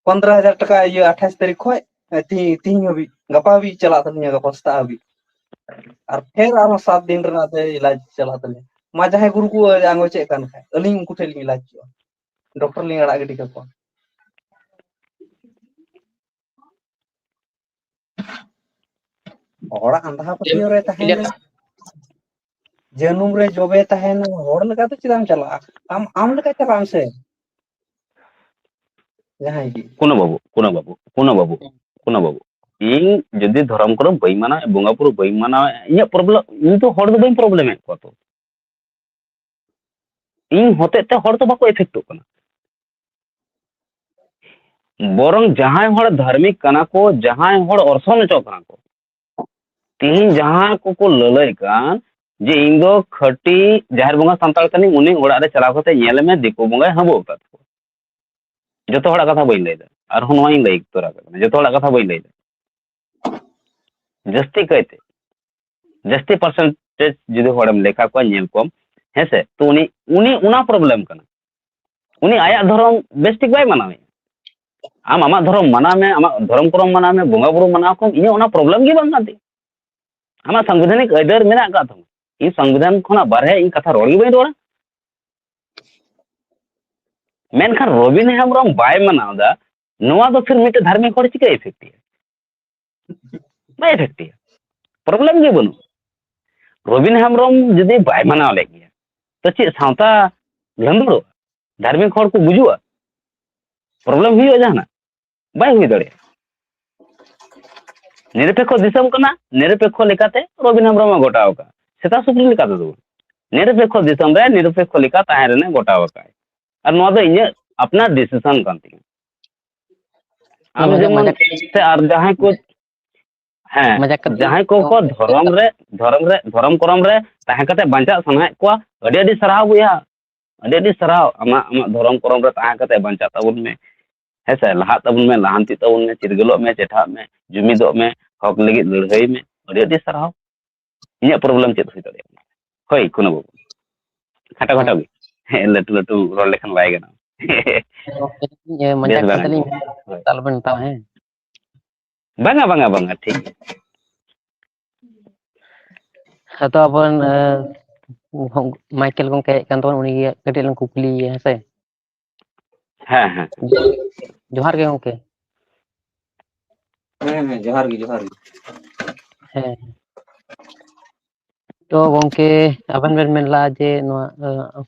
ᱯᱚᱱᱫᱽᱨᱚ ᱦᱟᱡᱟᱨ ᱴᱟᱠᱟ ᱤᱭᱟᱹ ᱟᱴᱷᱟᱥ ᱛᱟᱹᱨᱤᱠᱷ ᱠᱷᱚᱡ, ᱮ, ᱛᱤ-, ᱛᱤᱦᱤᱧ ᱦᱟᱹᱵᱤᱡ, ᱜᱟᱯᱟ ᱦᱟᱹᱵᱤᱡ ᱪᱟᱞᱟᱜ ᱛᱟᱹᱞᱤᱧᱟ, ᱜᱟᱯᱟ ᱥᱮᱛᱟᱜ ᱦᱟᱹᱵᱤᱡ᱾ ᱟᱨ ᱯᱷᱮᱨ ᱟᱨᱦᱚᱸ ᱥᱟᱛ ᱫᱤᱱ ᱨᱮᱱᱟᱜ ᱛᱮ ᱤᱞᱟᱡᱽ ᱪᱟᱞᱟᱜ ᱛᱟᱹᱞᱤᱧᱟ᱾ ᱢᱟ ᱡᱟᱦᱟᱸᱭ ᱜᱩᱨᱩ ᱠᱚ ᱟᱸᱜᱚᱪᱮᱫ ᱠᱟᱱ ᱠᱷᱟᱡ, ᱟᱹᱞᱤᱧ ᱩᱱᱠᱩ ᱴᱷᱮᱱ ᱞᱤᱧ ᱤᱞᱟᱡᱽ ᱦᱚᱪᱚᱜᱼᱟ᱾ ᱰᱚᱠᱴᱚᱨ ᱞᱤᱧ ᱟᱲᱟᱜ ᱜᱤᱰᱤ ᱠᱟᱠᱚᱣᱟ᱾ ᱦᱚᱲᱟᱜ ᱟᱸᱫᱷᱟ ᱯᱟᱹᱛᱭᱟᱹᱣ ᱨᱮ ᱛᱟᱦᱮᱱᱟ᱾ ᱡᱟᱹᱱᱩᱢ ᱨᱮ ᱡᱚᱵᱮ ᱛᱟᱦᱮᱱᱟ, ᱦᱚᱲ ᱞᱮᱠᱟ ᱫᱚ ᱪᱮᱫᱟᱜ ᱮᱢ ᱪᱟᱞᱟᱜᱼᱟ? ᱟᱢ, ᱟᱢ ᱞᱮᱠᱟ ᱪᱟᱞᱟᱜ ᱢᱮᱥᱮ᱾ ᱡᱟᱦᱟᱸᱭ ᱜᱮ᱾ ᱠᱳᱱᱳ ᱵᱟᱹᱵᱩ, ᱠᱳᱱᱳ ᱵᱟᱹᱵᱩ, ᱠᱳᱱᱳ ᱵᱟᱹᱵᱩ, ᱠᱳᱱᱳ ᱵᱟᱹᱵᱩ᱾ ᱤᱧ ᱡᱩᱫᱤ ᱫᱷᱚᱨᱚᱢ ᱠᱚᱨᱚᱢ ᱵᱟᱹᱧ ᱢᱟᱱᱟᱣᱟ, ᱵᱚᱸᱜᱟ ᱵᱩᱨᱩ ᱵᱟᱹᱧ ᱢᱟᱱᱟᱣᱟ, ᱤᱧᱟᱹᱜ problem, ᱤᱧ ᱫᱚ ᱦᱚᱲ ᱫᱚ ᱵᱟᱹᱧ problem ᱮᱫ ᱠᱚᱣᱟ ᱛᱚ᱾ ᱤᱧ ᱦᱚᱛᱮᱡ ᱛᱮ ᱦᱚᱲ ᱫᱚ ᱵᱟᱠᱚ ᱮᱯᱷᱮᱠᱴᱚᱜ ᱠᱟᱱᱟ᱾ ᱵᱚᱨᱚᱝ ᱡᱟᱦᱟᱸᱭ ᱦᱚᱲ ᱫᱷᱟᱨᱢᱤᱠ ᱠᱟᱱᱟ ᱠᱚ, ᱡᱟᱦᱟᱸᱭ ᱦᱚᱲ ᱚᱨᱥᱚᱝ ᱚᱪᱚᱜ ᱠᱟᱱᱟ ᱠᱚ, ᱛᱤᱦᱤᱧ ᱡᱟᱦᱟᱸ ᱠᱚᱠᱚ ᱞᱟᱹᱞᱟᱹᱭ ᱠᱟᱱ ᱡᱮ ᱤᱧ ᱫᱚ ᱠᱷᱟᱹᱴᱤ ᱡᱟᱦᱮᱨ ᱵᱚᱸᱜᱟ ᱥᱟᱱᱛᱟᱲ ᱠᱟᱹᱱᱟᱹᱧ, ᱩᱱᱤ ᱚᱲᱟᱜ ᱨᱮ ᱪᱟᱞᱟᱣ ᱠᱟᱛᱮ ᱧᱮᱞ ᱢᱮ ᱫᱤᱠᱩ ᱵᱚᱸᱜᱟᱭ ᱦᱟᱹᱵᱟᱹᱣ ᱟᱠᱟᱫ ᱠᱚᱣᱟ᱾ ᱡᱚᱛᱚ ᱦᱚᱲᱟᱜ ᱠᱟᱛᱷᱟ ᱵᱟᱹᱧ ᱞᱟᱹᱭ ᱮᱫᱟ, ᱟᱨᱦᱚᱸ ᱱᱚᱣᱟᱧ ᱞᱟᱹᱭ ᱛᱚᱨᱟ ᱠᱟᱜ ᱠᱟᱱᱟ, ᱡᱚᱛᱚ ᱦᱚᱲᱟᱜ ᱠᱟᱛᱷᱟ ᱵᱟᱹᱧ ᱞᱟᱹᱭ ᱮᱫᱟ᱾ ᱡᱟᱹᱥᱛᱤ ᱠᱟᱭᱛᱮ, ᱡᱟᱹᱥᱛᱤ percentage ᱡᱩᱫᱤ ᱦᱚᱲᱮᱢ ᱞᱮᱠᱷᱟ ᱠᱚᱣᱟ, ᱧᱮᱞ ᱠᱚᱢ, ᱦᱮᱸ ᱥᱮ, ᱛᱚ ᱩᱱᱤ, ᱩᱱᱤ ᱚᱱᱟ problem ᱠᱟᱱᱟ᱾ ᱩᱱᱤ ᱟᱭᱟᱜ ᱫᱷᱚᱨᱚᱢ ᱵᱮᱥ ᱴᱷᱤᱠ ᱵᱟᱭ ᱢᱟᱱᱟᱣᱮᱫᱼᱟ᱾ ᱟᱢ ᱟᱢᱟᱜ ᱫᱷᱚᱨᱚᱢ ᱢᱟᱱᱟᱣ ᱢᱮ, ᱟᱢᱟᱜ ᱫᱷᱚᱨᱚᱢ ᱠᱚᱨᱚᱢ ᱢᱟᱱᱟᱣ ᱢᱮ, ᱵᱚᱸᱜᱟ ᱵᱩᱨᱩ ᱢᱟᱱᱟᱣ ᱠᱚᱢ, ᱤᱧᱟᱹᱜ ᱚᱱᱟ problem ᱜᱮ ᱵᱟᱝ ᱠᱟᱱ ᱛᱤᱧᱟ᱾ ᱟᱢᱟᱜ ᱥᱟᱝᱵᱤᱫᱷᱟᱱᱤᱠ ᱟᱹᱭᱫᱟᱹᱨ ᱢᱮᱱᱟᱜ ᱟᱠᱟᱫ ᱛᱟᱢᱟ, ᱤᱧ ᱥᱚᱝᱵᱤᱫᱷᱟᱱ ᱠᱷᱚᱱᱟᱜ ᱵᱟᱨᱦᱮ ᱤᱧ ᱠᱟᱛᱷᱟ ᱨᱚᱲ ᱜᱮ ᱵᱟᱹᱧ ᱨᱚᱲᱟ᱾ ᱢᱮᱱᱠᱷᱟᱱ ᱨᱚᱵᱤᱱ ᱦᱮᱢᱵᱨᱚᱢ ᱵᱟᱭ ᱢᱟᱱᱟᱣ ᱮᱫᱟ, ᱱᱚᱣᱟ ᱫᱚ ᱯᱷᱤᱨ ᱢᱤᱫᱴᱮᱱ ᱫᱷᱟᱨᱢᱤᱠ ᱦᱚᱲ ᱪᱤᱠᱟᱹ effect ᱮᱭᱟ? ᱵᱟᱭ effect ᱮᱭᱟ, problem ᱜᱮ ᱵᱟᱹᱱᱩᱜᱼᱟ᱾ ᱨᱚᱵᱤᱱ ᱦᱮᱢᱵᱨᱚᱢ ᱡᱩᱫᱤ ᱵᱟᱭ ᱢᱟᱱᱟᱣ ᱞᱮᱫ ᱜᱮᱭᱟ, ᱛᱚ ᱪᱮᱫ ᱥᱟᱶᱛᱟ ᱞᱟᱹᱱᱫᱩᱲᱚᱜᱼᱟ? ᱫᱷᱟᱨᱢᱤᱠ ᱦᱚᱲ ᱠᱚ ᱜᱩᱡᱩᱜᱼᱟ? Problem ᱦᱩᱭᱩᱜᱼᱟ ᱡᱟᱦᱟᱱᱟᱜ? ᱵᱟᱭ ᱦᱩᱭ ᱫᱟᱲᱮᱭᱟᱜᱼᱟ᱾ ᱱᱤᱨᱚᱯᱮᱠᱠᱷᱚ ᱫᱤᱥᱚᱢ ᱠᱟᱱᱟ, ᱱᱤᱨᱚᱯᱮᱠᱠᱷᱚ ᱞᱮᱠᱟᱛᱮ ᱨᱚᱵᱤᱱ ᱦᱮᱢᱵᱨᱚᱢ ᱮ ᱜᱚᱴᱟᱣ ᱟᱠᱟᱫᱼᱟ, ᱥᱮᱛᱟ ᱥᱩᱠᱨᱤ ᱞᱮᱠᱟ ᱛᱮᱫᱚ ᱵᱟᱝ᱾ ᱱᱤᱨᱚᱯᱮᱠᱠᱷᱚ ᱫᱤᱥᱚᱢ ᱨᱮ ᱱᱤᱨᱚᱯᱮᱠᱠᱷᱚ ᱞᱮᱠᱟ ᱛᱟᱦᱮᱸ ᱨᱮᱱᱟᱜ ᱜᱚᱴᱟᱣ ᱟᱠᱟᱫᱼᱟᱭ᱾ ᱟᱨ ᱱᱚᱣᱟ ᱫᱚ ᱤᱧᱟᱹᱜ ᱟᱯᱱᱟᱨ decision ᱠᱟᱱ ᱛᱤᱧᱟᱹ᱾ ᱟᱢ ᱢᱟᱡᱟᱠ, ᱡᱮᱢᱚᱱ ᱢᱟᱡᱟᱠ, ᱥᱮ ᱟᱨ ᱡᱟᱦᱟᱸᱭ ᱠᱚ, ᱦᱮᱸ, ᱢᱟᱡᱟᱠ ᱠᱟᱛᱮ ᱡᱟᱦᱟᱸᱭ ᱠᱚ, ᱠᱚ ᱫᱷᱚᱨᱚᱢ ᱨᱮ, ᱫᱷᱚᱨᱚᱢ ᱨᱮ, ᱫᱷᱚᱨᱚᱢ ᱠᱚᱨᱚᱢ ᱨᱮ ᱛᱟᱦᱮᱸ ᱠᱟᱛᱮ ᱵᱟᱧᱪᱟᱜ ᱥᱟᱱᱟᱭᱮᱫ ᱠᱚᱣᱟ, ᱟᱹᱰᱤ ᱟᱹᱰᱤ ᱥᱟᱨᱦᱟᱣ ᱵᱚᱭᱦᱟ, ᱟᱹᱰᱤ ᱟᱹᱰᱤ ᱥᱟᱨᱦᱟᱣ᱾ ᱟᱢᱟᱜ, ᱟᱢᱟᱜ ᱫᱷᱚᱨᱚᱢ ᱠᱚᱨᱚᱢ ᱨᱮ ᱛᱟᱦᱮᱸ ᱠᱟᱛᱮ ᱵᱟᱧᱪᱟᱜ ᱛᱟᱵᱚᱱ ᱢᱮ, ᱦᱮᱸ ᱥᱮ, ᱞᱟᱦᱟᱜ ᱛᱟᱵᱚᱱ ᱢᱮ, ᱞᱟᱦᱟᱱᱛᱤᱜ ᱛᱟᱵᱚᱱ ᱢᱮ, ᱪᱤᱨᱜᱟᱹᱞᱚᱜ ᱢᱮ, ᱪᱮᱴᱷᱟᱜ ᱢᱮ, ᱡᱩᱢᱤᱫᱚᱜ ᱢᱮ, ᱦᱚᱠ ᱞᱟᱹᱜᱤᱫ ᱞᱟᱹᱲᱦᱟᱹᱭ ᱢᱮ᱾ ᱟᱹᱰᱤ ᱟᱹᱰᱤ ᱥᱟᱨᱦᱟᱣ᱾ ᱤᱧᱟᱹᱜ ᱯᱨᱚᱵᱞᱮᱢ ᱪᱮᱫ ᱦᱩᱭ ᱫᱟᱲᱮᱭᱟᱜᱼᱟ? ᱦᱳᱭ, ᱠᱳᱱᱳ ᱵᱟᱵᱚᱱ ᱠᱷᱟᱴᱚ ᱠᱷᱟᱴᱚ ᱜᱮ᱾ ᱦᱮᱸ, ᱞᱟᱹᱴᱩ ᱞᱟᱹᱴᱩ ᱨᱚᱲ ᱞᱮᱠᱷᱟᱱ ᱵᱟᱭ ᱜᱟᱱᱚᱜᱼᱟ᱾ ᱢᱚᱡᱟ ᱠᱟᱛᱷᱟ ᱞᱤᱧ ᱟᱞᱚᱵᱮᱱ ᱢᱮᱛᱟᱣᱟ᱾ ᱦᱮᱸ, ᱵᱟᱝᱟ, ᱵᱟᱝᱟ, ᱵᱟᱝᱟ, ᱴᱷᱤᱠ᱾ ᱟᱫᱚ ᱟᱵᱚᱨᱮᱱ ᱢᱟᱭᱠᱮᱞ ᱜᱚᱝᱠᱮ ᱦᱮᱡ ᱠᱟᱱ ᱛᱟᱵᱚᱱ, ᱩᱱᱤ ᱜᱮ ᱠᱟᱹᱴᱤᱡ ᱞᱟᱝ ᱠᱩᱠᱞᱤᱭᱮᱭᱟ, ᱦᱮᱸ ᱥᱮ? ᱦᱮᱸ, ᱦᱮᱸ᱾ ᱡᱚᱦᱟᱨ ᱜᱮ ᱜᱚᱝᱠᱮ᱾ ᱦᱮᱸ, ᱦᱮᱸ, ᱡᱚᱦᱟᱨ ᱜᱮ, ᱡᱚᱦᱟᱨ ᱜᱮ᱾ ᱦᱮᱸ᱾ ᱛᱚ ᱜᱚᱝᱠᱮ, ᱟᱵᱮᱱ ᱵᱮᱱ ᱢᱮᱱ ᱞᱟᱜᱼᱟ ᱡᱮ ᱱᱚᱣᱟ,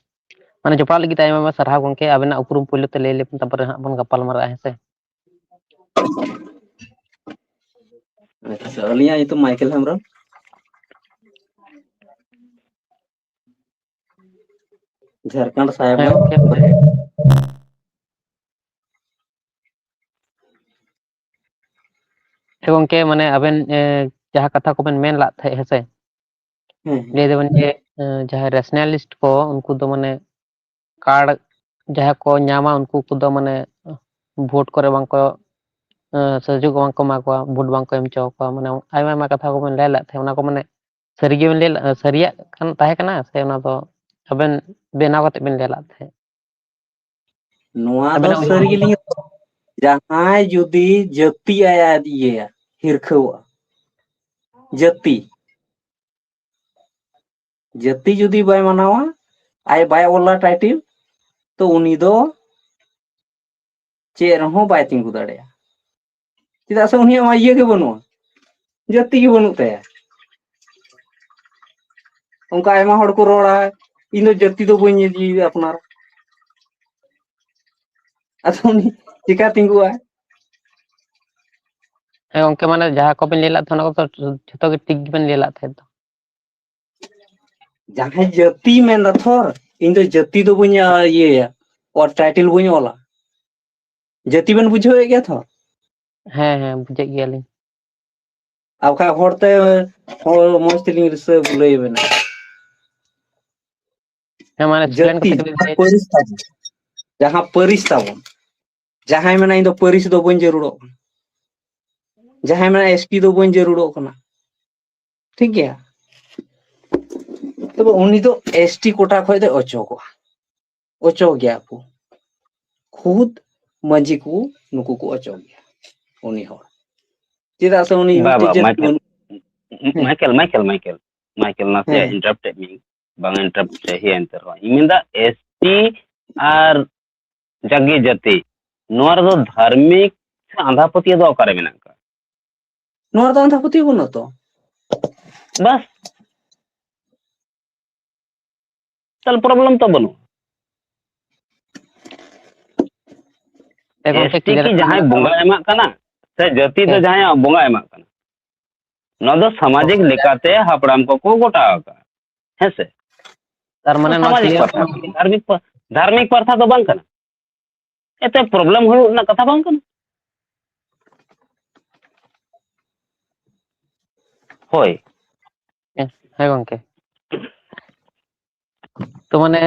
ᱢᱟᱱᱮ, ᱡᱚᱯᱲᱟᱣ ᱞᱟᱹᱜᱤᱫ ᱛᱮ ᱟᱭᱢᱟ ᱟᱭᱢᱟ ᱥᱟᱨᱦᱟᱣ ᱜᱚᱝᱠᱮ᱾ ᱟᱵᱮᱱᱟᱜ ᱩᱯᱨᱩᱢ ᱯᱳᱭᱞᱳ ᱛᱮ ᱞᱟᱹᱭ ᱞᱮᱵᱮᱱ, ᱛᱟᱨᱯᱚᱨᱮ ᱦᱟᱸᱜ ᱵᱚᱱ ᱜᱟᱯᱟᱞ ᱢᱟᱨᱟᱜᱼᱟ, ᱦᱮᱸ ᱥᱮ? ᱟᱪᱪᱷᱟ, ᱟᱹᱞᱤᱧᱟᱜ ᱧᱩᱛᱩᱢ ᱢᱟᱭᱠᱮᱞ ᱦᱮᱢᱵᱨᱚᱢ, ᱡᱷᱟᱲᱠᱷᱚᱸᱰ ᱦᱮᱸ ᱥᱟᱦᱮᱵᱽ᱾ ᱜᱚᱝᱠᱮ᱾ ᱦᱮᱸ ᱜᱚᱝᱠᱮ, ᱢᱟᱱᱮ, ᱟᱵᱮᱱ ᱡᱟᱦᱟᱸ ᱠᱟᱛᱷᱟ ᱠᱚᱵᱮᱱ ᱢᱮᱱ ᱞᱟᱜ ᱛᱟᱦᱮᱸᱫ, ᱦᱮᱸ ᱥᱮ? ᱦᱮᱸ, ᱦᱮᱸ᱾ ᱞᱟᱹᱭ ᱫᱟᱵᱮᱱ ᱡᱮ ᱡᱟᱦᱟᱸᱭ ᱨᱮᱥᱱᱟᱞᱤᱥᱴ ᱠᱚ, ᱩᱱᱠᱩ ᱫᱚ ᱢᱟᱱᱮ ᱠᱟᱨᱰ ᱡᱟᱦᱟᱸ ᱠᱚ ᱧᱟᱢᱟ, ᱩᱱᱠᱩ ᱠᱚᱫᱚ ᱢᱟᱱᱮ ᱵᱷᱳᱴ ᱠᱚᱨᱮ ᱵᱟᱝ ᱠᱚ ᱥᱩᱡᱳᱜᱽ ᱵᱟᱝ ᱠᱚ ᱮᱢᱟ ᱠᱚᱣᱟ, ᱵᱷᱳᱴ ᱵᱟᱝ ᱠᱚ ᱮᱢ ᱦᱚᱪᱚ ᱟᱠᱚᱣᱟ᱾ ᱢᱟᱱᱮ ᱟᱭᱢᱟ ᱟᱭᱢᱟ ᱠᱟᱛᱷᱟ ᱠᱚᱵᱮᱱ ᱞᱟᱹᱭ ᱞᱮᱫ ᱛᱟᱦᱮᱸᱫ, ᱚᱱᱟ ᱠᱚ ᱢᱟᱱᱮ ᱥᱟᱹᱨᱤ ᱜᱮᱵᱮᱱ ᱞᱟᱹᱭ ᱞᱮᱫ, ᱥᱟᱹᱨᱤᱭᱟᱜ ᱠᱟᱱ ᱛᱟᱦᱮᱸ ᱠᱟᱱᱟ ᱥᱮ ᱚᱱᱟ ᱫᱚ ᱟᱵᱮᱱ ᱵᱮᱱᱟᱣ ᱠᱟᱛᱮ ᱵᱮᱱ ᱞᱟᱹᱭ ᱞᱮᱫ ᱛᱟᱦᱮᱸᱫ? ᱱᱚᱣᱟ ᱫᱚ ᱟᱵᱮᱱᱟᱜ ᱩᱭᱦᱟᱹᱨ ᱥᱟᱹᱨᱤ ᱜᱮᱞᱤᱧ, ᱡᱟᱦᱟᱸᱭ ᱡᱩᱫᱤ ᱡᱟᱹᱛᱤ ᱟᱭ ᱤᱭᱟᱹᱭᱟ, ᱦᱤᱨᱠᱷᱟᱹᱣᱟ, ᱡᱟᱹᱛᱤ, ᱡᱟᱹᱛᱤ ᱡᱩᱫᱤ ᱵᱟᱭ ᱢᱟᱱᱟᱣᱟ, ᱟᱡ ᱵᱟᱭ ᱚᱞᱟ ᱴᱟᱭᱴᱤᱞ, ᱛᱚ ᱩᱱᱤ ᱫᱚ ᱪᱮᱫ ᱨᱮᱦᱚᱸ ᱵᱟᱭ ᱛᱤᱸᱜᱩ ᱫᱟᱲᱮᱭᱟᱜᱼᱟ᱾ ᱪᱮᱫᱟᱜ ᱥᱮ ᱩᱱᱤᱭᱟᱜ ᱢᱟ ᱤᱭᱟᱹ ᱜᱮ ᱵᱟᱹᱱᱩᱜᱼᱟ, ᱡᱟᱹᱛᱤ ᱜᱮ ᱵᱟᱹᱱᱩᱜ ᱛᱟᱭᱟ᱾ ᱚᱱᱠᱟ ᱟᱭᱢᱟ ᱦᱚᱲ ᱠᱚ ᱨᱚᱲᱟ, "ᱤᱧ ᱫᱚ ᱡᱟᱹᱛᱤ ᱫᱚ ᱵᱟᱹᱧ ᱤᱭᱟᱹᱭᱟ ᱟᱯᱱᱟᱨ", ᱟᱫᱚ ᱩᱱᱤ ᱪᱮᱠᱟ ᱛᱤᱸᱜᱩᱜᱼᱟ? ᱦᱮᱸ ᱜᱚᱝᱠᱮ, ᱢᱟᱱᱮ ᱡᱟᱦᱟᱸ ᱠᱚᱵᱮᱱ ᱞᱟᱹᱭ ᱞᱮᱫ ᱛᱟᱦᱮᱸᱫ, ᱚᱱᱟ ᱠᱚᱫᱚ ᱡᱷᱚᱛᱚ ᱜᱮ ᱴᱷᱤᱠ ᱜᱮᱵᱮᱱ ᱞᱟᱹᱭ ᱞᱮᱫ ᱛᱟᱦᱮᱸᱫ ᱫᱚ᱾ ᱡᱟᱦᱟᱸᱭ ᱡᱟᱹᱛᱤ ᱢᱮᱱᱫᱟ ᱛᱷᱚᱨ, ᱤᱧ ᱫᱚ ᱡᱟᱹᱛᱤ ᱫᱚ ᱵᱟᱹᱧ ᱤᱭᱟᱹᱭᱟ, ᱚᱞ ᱴᱟᱭᱴᱮᱞ ᱵᱟᱹᱧ ᱚᱞᱟ᱾ ᱡᱟᱹᱛᱤ ᱵᱮᱱ ᱵᱩᱡᱷᱟᱹᱣᱮᱫ ᱜᱮᱭᱟ ᱛᱷᱚᱨ? ᱦᱮᱸ, ᱦᱮᱸ, ᱵᱩᱡᱷᱟᱹᱣᱮᱫ ᱜᱮᱭᱟᱞᱤᱧ᱾ ᱟᱨ ᱵᱟᱠᱷᱟᱡ ᱦᱚᱲᱛᱮ, ᱦᱚᱲ ᱢᱚᱡᱽ ᱛᱮᱞᱤᱧ ᱨᱤᱥᱟᱹ ᱵᱩᱞᱟᱹᱭ ᱵᱮᱱᱟ᱾ ᱦᱮᱸ, ᱢᱟᱱᱮ explain ᱡᱟᱹᱛᱤ, ᱠᱟᱛᱮ ᱠᱟᱹᱴᱤᱡ ᱞᱟᱹᱭ᱾ ᱯᱟᱹᱨᱤᱥ ᱛᱟᱵᱚᱱ, ᱡᱟᱦᱟᱸ ᱯᱟᱹᱨᱤᱥ ᱛᱟᱵᱚᱱ, ᱡᱟᱦᱟᱸᱭ ᱢᱮᱱᱟ, "ᱤᱧ ᱫᱚ ᱯᱟᱹᱨᱤᱥ ᱫᱚ ᱵᱟᱹᱧ ᱡᱟᱹᱨᱩᱲᱚᱜ ᱠᱟᱱᱟ", ᱡᱟᱦᱟᱸᱭ ᱢᱮᱱᱟ, "ᱮᱥ ᱴᱤ ᱫᱚ ᱵᱟᱹᱧ ᱡᱟᱹᱨᱩᱲᱚᱜ ᱠᱟᱱᱟ", ᱴᱷᱤᱠ ᱜᱮᱭᱟ? ᱛᱚᱵᱮ ᱩᱱᱤ ᱫᱚ ᱮᱥ ᱴᱤ ᱠᱳᱴᱟ ᱠᱷᱚᱱ ᱫᱚ ᱚᱪᱚᱜᱚᱜᱼᱟ, ᱚᱪᱚᱜ ᱜᱮᱭᱟ ᱠᱚ᱾ ᱠᱷᱩᱫ ᱢᱟᱹᱡᱷᱤ ᱠᱚ ᱱᱩᱠᱩ ᱠᱚ ᱚᱪᱚᱜ ᱜᱮᱭᱟ ᱩᱱᱤ ᱦᱚᱲ᱾ ᱪᱮᱫᱟᱜ ᱥᱮ ᱩᱱᱤ ᱵᱟ, ᱢᱤᱫᱴᱮᱡ ᱵᱟ, ᱡᱟᱹᱛ ᱢᱟᱭᱠᱮᱞ, ᱵᱟᱹᱱᱩᱜ᱾ ᱦᱮᱸ᱾ ᱢᱟᱭᱠᱮᱞ, ᱢᱟᱭᱠᱮᱞ, ᱢᱟᱭᱠᱮᱞ, ᱢᱟᱭᱠᱮᱞ, ᱱᱟᱥᱮᱭᱟᱜ ᱦᱮᱸ᱾ Interrupt ᱮᱫ ᱢᱤᱭᱟᱹᱧ, ᱵᱟᱝ interrupt ᱦᱚᱪᱚᱭ ᱦᱩᱭᱩᱜᱼᱟ ᱮᱱᱛᱮ ᱨᱮᱦᱚᱸ᱾ ᱤᱧ ᱢᱮᱱᱫᱟ, ᱮᱥ ᱴᱤ ᱟᱨ ᱡᱟᱜᱮ ᱡᱟᱹᱛᱤ, ᱱᱚᱣᱟ ᱨᱮᱫᱚ ᱫᱷᱟᱨᱢᱤᱠ ᱥᱮ ᱟᱸᱫᱷᱟ ᱯᱟᱹᱛᱭᱟᱹᱣ ᱫᱚ ᱚᱠᱟᱨᱮ ᱢᱮᱱᱟᱜ ᱟᱠᱟᱫ? ᱱᱚᱣᱟ ᱨᱮᱫᱚ ᱟᱸᱫᱷᱟ ᱯᱟᱹᱛᱭᱟᱹᱣ ᱵᱟᱹᱱᱩᱜ ᱛᱚ᱾ ᱵᱟᱥ, ᱛᱟᱦᱞᱮ problem ᱛᱚ ᱵᱟᱹᱱᱩᱜᱼᱟ᱾ ᱮ ᱜᱚᱝᱠᱮ, ᱮᱥ ᱴᱤ clear ᱠᱤ ᱠᱟᱱᱟ ᱡᱟᱦᱟᱸᱭ ᱛᱚ? ᱵᱚᱸᱜᱟ ᱮᱢᱟᱜ ᱠᱟᱱᱟ, ᱥᱮ ᱡᱟᱹᱛᱤ ᱫᱚ ᱦᱮᱸ᱾ ᱡᱟᱦᱟᱸᱭᱟᱜ ᱵᱚᱸᱜᱟ ᱮᱢᱟᱜ ᱠᱟᱱᱟ? ᱱᱚᱣᱟ ᱫᱚ ᱥᱟᱢᱟᱡᱤᱠ ᱦᱳᱭ᱾ ᱞᱮᱠᱟᱛᱮ ᱦᱟᱯᱲᱟᱢ ᱠᱚᱠᱚ ᱜᱚᱴᱟ ᱟᱠᱟᱫᱼᱟ, ᱦᱮᱸ ᱥᱮ? ᱛᱟᱨ ᱢᱟᱱᱮ ᱱᱚᱣᱟ ᱥᱟᱢᱟᱡᱤᱠ clear ᱯᱟᱛᱷᱟ ᱠᱟᱱᱟ᱾ ᱠᱟᱱᱟ, ᱫᱷᱟᱨᱢᱤᱠ ᱯᱟ-, ᱫᱷᱟᱨᱢᱤᱠ ᱯᱟᱛᱷᱟ ᱫᱚ ᱵᱟᱝ ᱠᱟᱱᱟ᱾ ᱮᱛᱮ problem ᱦᱩᱭᱩᱜ ᱨᱮᱱᱟᱜ ᱠᱟᱛᱷᱟ ᱵᱟᱝ ᱠᱟᱱᱟ᱾ ᱦᱳᱭ᱾ ᱦᱮᱸ, ᱦᱮᱸ ᱜᱚᱝᱠᱮ᱾ ᱛᱚ ᱢᱟᱱᱮ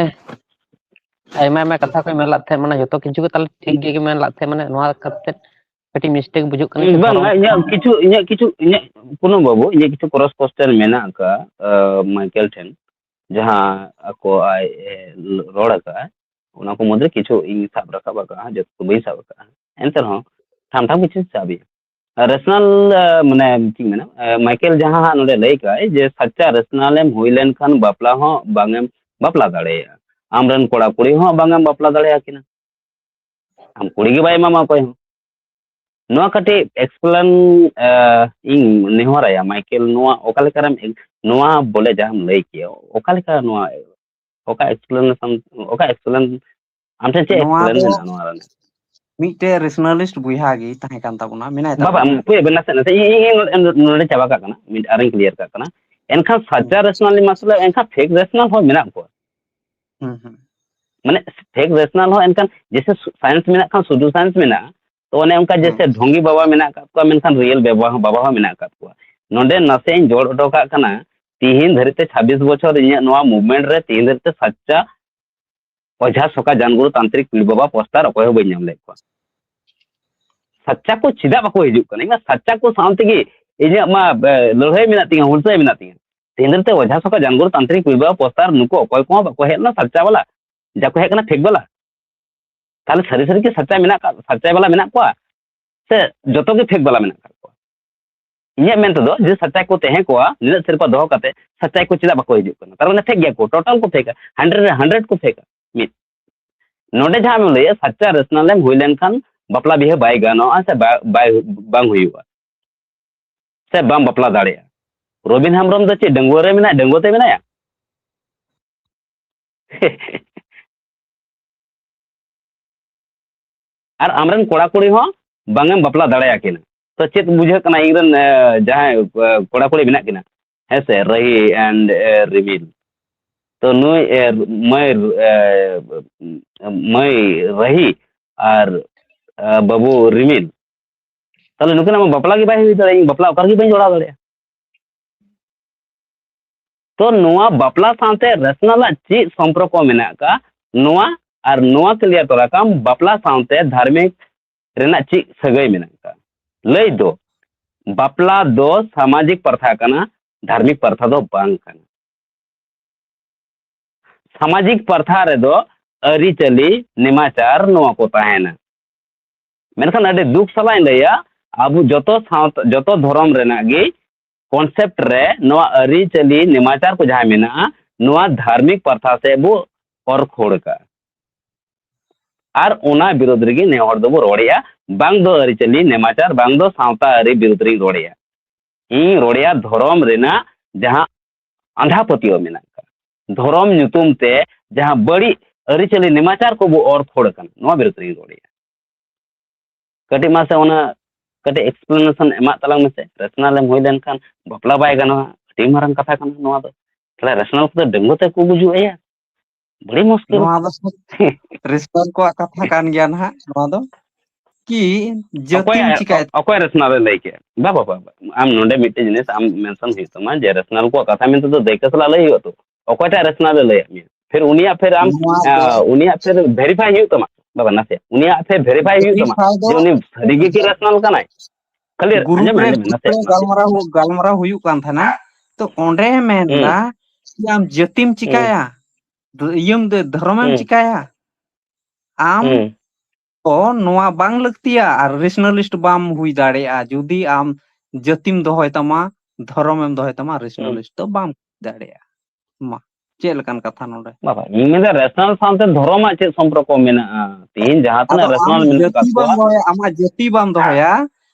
ᱟᱭᱢᱟ ᱟᱭᱢᱟ ᱠᱟᱛᱷᱟ ᱠᱚ ᱢᱮᱱ ᱞᱟᱫ ᱛᱟᱦᱮᱸᱫ, ᱢᱟᱱᱮ ᱡᱚᱛᱚ ᱠᱤᱪᱷᱩ ᱜᱮ ᱛᱟᱦᱞᱮ ᱴᱷᱤᱠ ᱜᱮ ᱢᱮᱱ ᱞᱟᱫ ᱛᱟᱦᱮᱸᱫ, ᱢᱟᱱᱮ ᱱᱚᱣᱟ ᱠᱟᱛᱮ ᱠᱟᱹᱴᱤᱡ mistake ᱵᱩᱡᱩᱜ ᱠᱟᱱᱟ ᱥᱮ ᱵᱟᱝ, ᱫᱷᱚᱨᱚᱢ ᱤᱧᱟᱹᱜ ᱠᱤᱪᱷᱩ, ᱤᱧᱟᱹᱜ ᱠᱤᱪᱷᱩ, ᱤᱧᱟᱹᱜ, ᱯᱩᱱᱚᱢ ᱵᱟᱹᱵᱩ, ᱤᱧᱟᱹᱜ ᱠᱤᱪᱷᱩ cross question ᱢᱮᱱᱟᱜ ᱟᱠᱟᱫ, ᱟᱸ, ᱢᱟᱭᱠᱮᱞ ᱴᱷᱮᱱ, ᱡᱟᱦᱟᱸ ᱟᱠᱚ ᱟᱡ ᱮ ᱨᱚᱲ ᱟᱠᱟᱫᱼᱟ, ᱚᱱᱟ ᱠᱚ ᱢᱩᱫᱽᱨᱮ ᱠᱤᱪᱷᱩ ᱤᱧ ᱥᱟᱵ ᱨᱟᱠᱟᱵ ᱟᱠᱟᱫᱼᱟ, ᱡᱚᱛᱚ ᱫᱚ ᱵᱟᱹᱧ ᱥᱟᱵ ᱟᱠᱟᱫᱼᱟ, ᱮᱱᱛᱮ ᱨᱮᱦᱚᱸ ᱴᱷᱟᱢ ᱴᱷᱟᱢ ᱠᱤᱪᱷᱩᱧ ᱥᱟᱵ ᱮᱫᱼᱟ᱾ ᱨᱮᱥᱱᱟᱞ, ᱢᱟᱱᱮ ᱪᱮᱫ ᱤᱧ ᱢᱮᱱᱟ, ᱢᱟᱭᱠᱮᱞ ᱡᱟᱦᱟᱸ ᱦᱟᱸᱜ ᱱᱚᱰᱮ ᱞᱟᱹᱭ ᱠᱟᱜᱼᱟᱭ ᱡᱮ ᱥᱟᱪᱪᱟ ᱨᱮᱥᱱᱟᱞ ᱮᱢ ᱦᱩᱭ ᱞᱮᱱᱠᱷᱟᱱ ᱵᱟᱯᱞᱟ ᱦᱚᱸ ᱵᱟᱝ ᱮᱢ ᱵᱟᱯᱞᱟ ᱫᱟᱲᱮᱭᱟᱜᱼᱟ, ᱟᱢᱨᱮᱱ ᱠᱚᱲᱟ ᱠᱩᱲᱤ ᱦᱚᱸ ᱵᱟᱝ ᱮᱢ ᱵᱟᱯᱞᱟ ᱫᱟᱲᱮᱭᱟᱠᱤᱱᱟ, ᱟᱢ ᱠᱩᱲᱤ ᱜᱮ ᱵᱟᱭ ᱮᱢᱟᱢᱟ ᱚᱠᱚᱭ ᱦᱚᱸ᱾ ᱱᱚᱣᱟ ᱠᱟᱹᱴᱤᱡ explain, ᱤᱧ ᱱᱮᱦᱚᱨᱟᱭᱟ ᱢᱟᱭᱠᱮᱞ, ᱱᱚᱣᱟ ᱚᱠᱟ ᱞᱮᱠᱟᱨᱮᱢ ex-, ᱱᱚᱣᱟ ᱵᱚᱞᱮ ᱡᱟᱦᱟᱸᱢ ᱞᱟᱹᱭ ᱠᱮᱜᱼᱟ, ᱚᱠᱟ ᱞᱮᱠᱟ ᱱᱚᱣᱟ, ᱚᱠᱟ explanation, ᱚᱠᱟ explain, ᱟᱢ ᱴᱷᱮᱱ ᱪᱮᱫ ᱱᱚᱣᱟ explain ᱫᱚ ᱢᱮᱱᱟᱜᱼᱟ ᱱᱚᱣᱟ ᱨᱮᱱᱟᱜ? ᱢᱤᱫᱴᱮᱡ ᱨᱮᱥᱱᱟᱞᱤᱥᱴ ᱵᱚᱭᱦᱟ ᱜᱮ ᱛᱟᱦᱮᱸ ᱠᱟᱱ ᱛᱟᱵᱚᱱᱟ, ᱢᱮᱱᱟᱭ ᱵᱟᱵᱟ, ᱛᱟᱵᱚᱱᱟ᱾ ᱦᱟᱯᱳᱭ, ᱱᱟᱥᱮ, ᱱᱟᱥᱮ, ᱤᱧ, ᱤᱧ, ᱤᱧ ᱱᱚᱰᱮ, ᱱᱚᱰᱮ ᱪᱟᱵᱟ ᱠᱟᱜ ᱠᱟᱱᱟ, ᱢᱤᱫ ᱟᱨᱤᱧ clear ᱠᱟᱜ ᱠᱟᱱᱟ᱾ ᱮᱱᱠᱷᱟᱱ ᱦᱩᱸ᱾ ᱥᱟᱪᱪᱟ ᱨᱮᱥᱱᱟᱞᱤ ᱢᱟᱥᱞᱟ, ᱮᱱᱠᱷᱟᱱ fake ᱨᱮᱥᱱᱟᱞ ᱦᱚᱸ ᱢᱮᱱᱟᱜ ᱠᱚᱣᱟ᱾ ᱦᱩᱸ, ᱦᱩᱸ᱾ ᱢᱟᱱᱮ fake ᱨᱮᱥᱱᱟᱞ ᱦᱚᱸ ᱮᱱᱠᱷᱟᱱ ᱡᱮᱥᱮ science ᱢᱮᱱᱟᱜ ᱠᱷᱟᱱ ᱥᱩᱫᱷᱩ science ᱢᱮᱱᱟᱜᱼᱟ, ᱛᱚ ᱚᱱᱮ ᱚᱱᱠᱟ ᱦᱩᱸ᱾ ᱡᱮᱥᱮ ᱰᱷᱚᱝᱜᱤ ᱵᱟᱵᱟ ᱢᱮᱱᱟᱜ ᱠᱟᱜ ᱠᱚᱣᱟ, ᱢᱮᱱᱠᱷᱟᱱ ᱨᱤᱭᱮᱞ ᱵᱟᱵᱟ ᱦᱚᱸ, ᱵᱟᱵᱟ ᱦᱚᱸ ᱢᱮᱱᱟᱜ ᱠᱟᱜ ᱠᱚᱣᱟ᱾ ᱱᱚᱰᱮ ᱱᱟᱥᱮ ᱤᱧ ᱡᱳᱲ ᱦᱚᱴᱚ ᱠᱟᱜ ᱠᱟᱱᱟ, ᱛᱤᱦᱤᱧ ᱫᱷᱟᱹᱨᱤᱡ ᱛᱮ ᱪᱷᱟᱵᱵᱤᱥ ᱵᱚᱪᱷᱚᱨ ᱤᱧᱟᱹᱜ ᱱᱚᱣᱟ movement ᱨᱮ ᱛᱤᱦᱤᱧ ᱫᱷᱟᱹᱨᱤᱡ ᱛᱮ ᱥᱟᱪᱪᱟ ᱚᱡᱷᱟ ᱥᱚᱠᱟ ᱡᱟᱱᱜᱩᱨᱩ ᱛᱟᱱᱛᱨᱤᱠ ᱯᱤᱲ ᱵᱟᱵᱟ ᱯᱳᱥᱴᱟᱨ ᱚᱠᱚᱭ ᱦᱚᱸ ᱵᱟᱹᱧ ᱧᱟᱢ ᱞᱮᱫ ᱠᱚᱣᱟ᱾ ᱥᱟᱪᱪᱟ ᱠᱚ ᱪᱮᱫᱟᱜ ᱵᱟᱠᱚ ᱦᱤᱡᱩᱜ ᱠᱟᱱᱟ? ᱤᱧ ᱢᱟ ᱥᱟᱪᱪᱟ ᱠᱚ ᱥᱟᱶ ᱛᱮᱜᱮ ᱤᱧᱟᱹᱜ ᱢᱟ, ᱮ, ᱞᱟᱹᱲᱦᱟᱹᱭ ᱢᱮᱱᱟᱜ ᱛᱤᱧᱟ, ᱦᱩᱞᱥᱟᱹᱭ ᱢᱮᱱᱟᱜ ᱛᱤᱧᱟ᱾ ᱛᱮᱦᱮᱧ ᱫᱷᱟᱹᱨᱤᱡ ᱛᱮ ᱚᱡᱷᱟ ᱥᱚᱠᱟ ᱡᱟᱱᱜᱩᱨ ᱛᱟᱱᱛᱨᱤᱠ ᱯᱤᱲᱵᱟ ᱯᱚᱥᱛᱟᱨ ᱱᱩᱠᱩ ᱚᱠᱚᱭ ᱠᱚᱦᱚᱸ ᱵᱟᱠᱚ ᱦᱮᱡ ᱞᱮᱱᱟ ᱥᱟᱨᱪᱟ ᱵᱟᱞᱟ, ᱡᱟ ᱠᱚ ᱦᱮᱡ ᱠᱟᱱᱟ ᱯᱷᱮᱠ ᱵᱟᱞᱟ᱾ ᱛᱟᱦᱞᱮ ᱥᱟᱹᱨᱤ ᱥᱟᱹᱨᱤ ᱜᱮ ᱥᱟᱨᱪᱟ ᱢᱮᱱᱟᱜ ᱠᱟᱜ, ᱥᱟᱨᱪᱟ ᱵᱟᱞᱟ ᱢᱮᱱᱟᱜ ᱠᱚᱣᱟ ᱥᱮ ᱡᱚᱛᱚ ᱜᱮ ᱯᱷᱮᱠ ᱵᱟᱞᱟ ᱢᱮᱱᱟᱜ ᱠᱟᱜ ᱠᱚᱣᱟ? ᱤᱧᱟᱹᱜ ᱢᱮᱱ ᱛᱮᱫᱚ ᱡᱮ ᱥᱟᱨᱪᱟ ᱠᱚ ᱛᱟᱦᱮᱸ ᱠᱚᱜᱼᱟ, ᱱᱤᱱᱟᱹᱜ ᱥᱮᱨᱯᱟ ᱫᱚᱦᱚ ᱠᱟᱛᱮ ᱥᱟᱨᱪᱟ ᱠᱚ ᱪᱮᱫᱟᱜ ᱵᱟᱠᱚ ᱦᱤᱡᱩᱜ ᱠᱟᱱᱟ? ᱛᱟᱨ ᱢᱟᱱᱮ ᱯᱷᱮᱠ ᱜᱮᱭᱟ ᱠᱚ, ᱴᱳᱴᱟᱞ ᱠᱚ ᱯᱷᱮᱠᱟ, ᱦᱟᱱᱰᱨᱮᱰ ᱨᱮ ᱦᱟᱱᱰᱨᱮᱰ ᱠᱚ ᱯᱷᱮᱠᱟ᱾ ᱢᱤᱫ, ᱱᱚᱰᱮ ᱡᱟᱦᱟᱸ ᱟᱢᱮᱢ ᱞᱟᱹᱭᱮᱫ ᱥᱟᱨᱪᱟ ᱨᱮᱥᱱᱟᱞ ᱮᱢ ᱦᱩᱭ ᱞᱮᱱᱠᱷᱟᱱ ᱵᱟᱯᱞᱟ ᱵᱤᱦᱟᱹ ᱵᱟᱭ ᱜᱟᱱᱚᱜᱼᱟ ᱥᱮ ᱵᱟ-, ᱵᱟᱭ, ᱵᱟᱝ ᱦᱩᱭᱩᱜᱼᱟ ᱥᱮ ᱵᱟᱢ ᱵᱟᱯᱞᱟ ᱫᱟᱲᱮᱭᱟᱜᱼᱟ᱾ ᱨᱚᱵᱤᱱ ᱦᱮᱢᱵᱨᱚᱢ ᱫᱚ ᱪᱮᱫ ᱰᱟᱺᱜᱩᱣᱟᱹ ᱨᱮ ᱢᱮᱱᱟᱭᱟ, ᱰᱟᱺᱜᱩᱣᱟᱹ ᱛᱮ ᱢᱮᱱᱟᱭᱟ? ᱟᱨ ᱟᱢᱨᱮᱱ ᱠᱚᱲᱟ ᱠᱩᱲᱤ ᱦᱚᱸ ᱵᱟᱝ ᱮᱢ ᱵᱟᱯᱞᱟ ᱫᱟᱲᱮᱭᱟᱠᱤᱱᱟ᱾ ᱛᱚ ᱪᱮᱫ ᱵᱩᱡᱷᱟᱹᱜ ᱠᱟᱱᱟ ᱤᱧᱨᱮᱱ, ᱮ, ᱡᱟᱦᱟᱸᱭ, ᱮ, ᱠᱚᱲᱟ ᱠᱩᱲᱤ ᱢᱮᱱᱟᱜ ᱠᱤᱱᱟ, ᱦᱮᱸ ᱥᱮ, ᱨᱟᱹᱦᱤ and, ᱮ, ᱨᱤᱢᱤᱞ? ᱛᱚ ᱱᱩᱭ, ᱮ, ᱢᱟᱹᱭ, ᱮ, ᱢᱟᱹᱭ ᱨᱟᱹᱦᱤ ᱟᱨ, ᱮ, ᱵᱟᱹᱵᱩ ᱨᱤᱢᱤᱞ, ᱛᱟᱦᱞᱮ ᱱᱩᱠᱤᱱᱟᱜ ᱢᱟ ᱵᱟᱯᱞᱟ ᱜᱮ ᱵᱟᱭ ᱦᱩᱭ ᱫᱟᱲᱮᱭᱟᱜᱼᱟ, ᱤᱧ ᱵᱟᱯᱞᱟ ᱚᱠᱟ ᱨᱮᱜᱮ ᱵᱟᱹᱧ ᱡᱚᱲᱟᱣ ᱫᱟᱲᱮᱭᱟᱜᱼᱟ᱾ ᱛᱚ ᱱᱚᱣᱟ ᱵᱟᱯᱞᱟ ᱥᱟᱶᱛᱮ ᱨᱮᱥᱱᱟᱞ ᱟᱜ ᱪᱮᱫ ᱥᱚᱢᱯᱨᱚᱠᱚ ᱢᱮᱱᱟᱜ ᱟᱠᱟᱫ, ᱱᱚᱣᱟ ᱟᱨ ᱱᱚᱣᱟ ᱠᱞᱤᱭᱟᱨ ᱛᱚᱨᱟ ᱠᱟᱢ, ᱵᱟᱯᱞᱟ ᱥᱟᱶᱛᱮ ᱫᱷᱟᱨᱢᱤᱠ ᱨᱮᱱᱟᱜ ᱪᱮᱫ ᱥᱟᱹᱜᱟᱹᱭ ᱢᱮᱱᱟᱜ ᱟᱠᱟᱫ? ᱞᱟᱹᱭ ᱫᱚ, ᱵᱟᱯᱞᱟ ᱫᱚ ᱥᱟᱢᱟᱡᱤᱠ ᱯᱨᱚᱛᱷᱟ ᱠᱟᱱᱟ, ᱫᱷᱟᱨᱢᱤᱠ ᱯᱨᱚᱛᱷᱟ ᱫᱚ ᱵᱟᱝ ᱠᱟᱱᱟ᱾ ᱥᱟᱢᱟᱡᱤᱠ ᱯᱨᱚᱛᱷᱟ ᱨᱮᱫᱚ ᱟᱹᱨᱤᱪᱟᱹᱞᱤ, ᱱᱮᱢᱟᱪᱟᱨ ᱱᱚᱣᱟ ᱠᱚ ᱛᱟᱦᱮᱱᱟ᱾ ᱢᱮᱱᱠᱷᱟᱱ ᱟᱹᱰᱤ ᱫᱩᱠ ᱥᱟᱞᱟᱜ ᱤᱧ ᱞᱟᱹᱭᱟ, ᱟᱵᱚ ᱡᱚᱛᱚ ᱥᱟᱶᱛᱟ, ᱡᱚᱛᱚ ᱫᱷᱚᱨᱚᱢ ᱨᱮᱱᱟᱜ ᱜᱮ ᱠᱚᱱᱥᱮᱯᱴ ᱨᱮ ᱱᱚᱣᱟ ᱟᱹᱨᱤᱪᱟᱹᱞᱤ, ᱱᱮᱢᱟᱪᱟᱨ ᱠᱚ ᱡᱟᱦᱟᱸ ᱢᱮᱱᱟᱜᱼᱟ, ᱱᱚᱣᱟ ᱫᱷᱟᱨᱢᱤᱠ ᱯᱨᱚᱛᱷᱟ ᱥᱮᱫ ᱵᱚ ᱚᱨ ᱠᱷᱳᱲ ᱠᱟᱜᱼᱟ᱾ ᱟᱨ ᱚᱱᱟ ᱵᱤᱨᱳᱫᱷ ᱨᱮᱜᱮ ᱱᱮ ᱦᱚᱲ ᱫᱚᱵᱚ ᱨᱚᱲᱮᱜᱼᱟ, ᱵᱟᱝ ᱫᱚ ᱟᱹᱨᱤᱪᱟᱹᱞᱤ, ᱱᱮᱢᱟᱪᱟᱨ, ᱵᱟᱝ ᱫᱚ ᱥᱟᱶᱛᱟ ᱟᱹᱨᱤ ᱵᱤᱨᱳᱫᱷ ᱨᱤᱧ ᱨᱚᱲᱮᱜᱼᱟ᱾ ᱤᱧ ᱨᱚᱲᱮᱜᱼᱟ ᱫᱷᱚᱨᱚᱢ ᱨᱮᱱᱟᱜ ᱡᱟᱦᱟᱸ ᱟᱸᱫᱷᱟ ᱯᱟᱹᱛᱭᱟᱹᱣ ᱢᱮᱱᱟᱜ ᱟᱠᱟᱫ, ᱫᱷᱚᱨᱚᱢ ᱧᱩᱛᱩᱢ ᱛᱮ ᱡᱟᱦᱟᱸ ᱵᱟᱹᱲᱤᱡ ᱟᱹᱨᱤᱪᱟᱹᱞᱤ ᱱᱮᱢᱟᱪᱟᱨ ᱠᱚᱵᱚ ᱚᱨ ᱠᱷᱳᱲ ᱠᱟᱱᱟ, ᱱᱚᱣᱟ ᱵᱤᱨᱩᱫᱷ ᱨᱤᱧ ᱨᱚᱲᱮᱜᱼᱟ᱾ ᱠᱟᱹᱴᱤᱡ ᱢᱟᱥᱮ ᱚᱱᱟ ᱠᱟᱹᱴᱤᱡ ᱮᱠᱥᱯᱞᱮᱱᱮᱥᱚᱱ ᱮᱢᱟᱜ ᱛᱟᱞᱟᱝ ᱢᱮᱥᱮ᱾ ᱨᱮᱥᱱᱟᱞ ᱮᱢ ᱦᱩᱭ ᱞᱮᱱᱠᱷᱟᱱ ᱵᱟᱯᱞᱟ ᱵᱟᱭ ᱜᱟᱱᱚᱜᱼᱟ, ᱟᱹᱰᱤ ᱢᱟᱨᱟᱝ ᱠᱟᱛᱷᱟ ᱠᱟᱱᱟ ᱱᱚᱣᱟ ᱫᱚ᱾ ᱛᱟᱦᱞᱮ ᱨᱮᱥᱱᱟᱞ ᱠᱚᱫᱚ ᱰᱟᱺᱜᱩᱣᱟᱹ ᱛᱮᱠᱚ ᱜᱩᱡᱩᱜ ᱟᱭᱟ, ᱵᱟᱹᱲᱤ ᱢᱩᱥᱠᱤᱞ᱾ ᱱᱚᱣᱟ ᱫᱚ ᱨᱮᱥᱱᱟᱞ ᱠᱚᱣᱟᱜ ᱠᱟᱛᱷᱟ ᱠᱟᱱ ᱜᱮᱭᱟ ᱱᱟᱦᱟᱜ᱾ ᱱᱚᱣᱟ ᱫᱚ ᱠᱤ ᱡᱟᱹᱛᱤᱢ ᱚᱠᱚᱭᱟᱜ, ᱪᱤᱠᱟᱹᱭ? ᱚᱠᱚᱭ ᱨᱮᱥᱱᱟᱞ ᱮ ᱞᱟᱹᱭ ᱠᱮᱫ? ᱵᱟ, ᱵᱟ, ᱵᱟ, ᱵᱟ᱾ ᱟᱢ ᱱᱚᱰᱮ ᱢᱤᱫᱴᱮᱡ ᱡᱤᱱᱤᱥ ᱟᱢ ᱢᱮᱱᱥᱚᱱ ᱦᱩᱭᱩᱜ ᱛᱟᱢᱟ ᱡᱮ ᱨᱮᱥᱱᱟᱞ ᱠᱚᱣᱟᱜ ᱠᱟᱛᱷᱟ ᱢᱮᱱᱛᱮ ᱫᱚ ᱫᱟᱹᱭᱠᱟᱹ ᱥᱟᱞᱟᱜ ᱞᱟᱹᱭ ᱦᱩᱭᱩᱜᱼᱟ ᱛᱚ᱾ ᱚᱠᱚᱭᱴᱟᱜ ᱨᱮᱥᱱᱟᱞ ᱮ ᱞᱟᱹᱭᱟᱫ ᱢᱮᱭᱟ? ᱯᱷᱤᱨ ᱩᱱᱤᱭᱟᱜ, ᱯᱷᱤᱨ ᱟᱢ, ᱱᱚᱣᱟ ᱫᱚ ᱟ, ᱩᱱᱤᱭᱟᱜ ᱯᱷᱤᱨ ᱵᱷᱮᱨᱤᱯᱷᱟᱭ ᱦᱩᱭᱩᱜ ᱛᱟᱢᱟ᱾ ᱵᱟᱵᱟ, ᱱᱟᱥᱮ ᱩᱱᱤᱭᱟᱜ ᱯᱷᱤᱨ ᱵᱷᱮᱨᱤᱯᱷᱟᱭ ᱦᱩᱭᱩᱜ ᱛᱟᱢᱟ ᱵᱷᱮᱨᱤᱯᱷᱟᱭ ᱫᱚ ᱡᱮ ᱩᱱᱤ ᱥᱟᱹᱨᱤ ᱜᱮ ᱠᱤ ᱨᱮᱥᱱᱟᱞ ᱠᱟᱱᱟᱭ᱾ ᱠᱷᱟᱹᱞᱤ ᱜᱨᱩᱯ ᱟᱸᱡᱚᱢ ᱢᱮ, ᱨᱮ, ᱟᱸᱡᱚᱢ ᱢᱮ, ᱜᱨᱩᱯ ᱱᱟᱥᱮ, ᱨᱮ ᱱᱟᱥᱮ᱾ ᱜᱟᱞᱢᱟᱨᱟᱣ ᱦᱩ-, ᱜᱟᱞᱢᱟᱨᱟᱣ ᱦᱩᱭᱩᱜ ᱠᱟᱱ ᱛᱟᱦᱮᱱᱟ᱾ ᱛᱚ ᱚᱸᱰᱮ ᱢᱮᱱᱫᱟ, ᱦᱩᱸ᱾ ᱡᱮ ᱟᱢ ᱡᱟᱹᱛᱤᱢ ᱦᱩᱸ᱾ ᱪᱤᱠᱟᱹᱭᱟ? ᱫᱷ-, ᱤᱭᱟᱹᱢ ᱫᱚ, ᱫᱷᱚᱨᱚᱢᱮᱢ ᱦᱩᱸ᱾ ᱪᱤᱠᱟᱹᱭᱟ? ᱟᱢ ᱦᱩᱸ᱾ ᱛᱚ ᱱᱚᱣᱟ ᱵᱟᱝ ᱞᱟᱹᱠᱛᱤᱭᱟ᱾ ᱟᱨ ᱨᱮᱥᱱᱟᱞᱤᱥᱴ ᱵᱟᱢ ᱦᱩᱭ ᱫᱟᱲᱮᱭᱟᱜᱼᱟ ᱡᱩᱫᱤ ᱟᱢ ᱡᱟᱹᱛᱤᱢ ᱫᱚᱦᱚᱭ ᱛᱟᱢᱟ, ᱫᱷᱚᱨᱚᱢᱮᱢ ᱫᱚᱦᱚᱭ ᱛᱟᱢᱟ, ᱦᱩᱸ᱾ ᱨᱮᱥᱱᱟᱞᱤᱥᱴ ᱫᱚ ᱵᱟᱢ ᱦᱩᱭ ᱫᱟᱲᱮᱭᱟᱜᱼᱟ᱾ ᱢᱟ, ᱪᱮᱫ ᱞᱮᱠᱟᱱ ᱠᱟᱛᱷᱟ ᱱᱚᱰᱮ? ᱵᱟᱵᱟ, ᱤᱧ ᱢᱮᱱᱫᱟ ᱨᱮᱥᱱᱟᱞ ᱥᱟᱶᱛᱮ ᱫᱷᱚᱨᱚᱢᱟᱜ ᱪᱮᱫ ᱥᱚᱢᱯᱚᱨᱠᱚ ᱢᱮᱱᱟᱜᱼᱟ? ᱛᱮᱦᱮᱧ ᱡᱟᱦᱟᱸ ᱟᱫᱚ ᱛᱤᱱᱟᱹᱜ ᱟᱢ ᱨᱮᱥᱱᱟᱞ ᱢᱮᱱᱟᱜ ᱟᱠᱟᱫ ᱡᱟᱹᱛᱤ ᱵᱟᱢ ᱠᱚᱣᱟ᱾ ᱫᱚᱦᱚᱭᱟ, ᱟᱢᱟᱜ ᱡᱟᱹᱛᱤ ᱵᱟᱢ ᱫᱚᱦᱚᱭᱟ, ᱦᱩᱸ᱾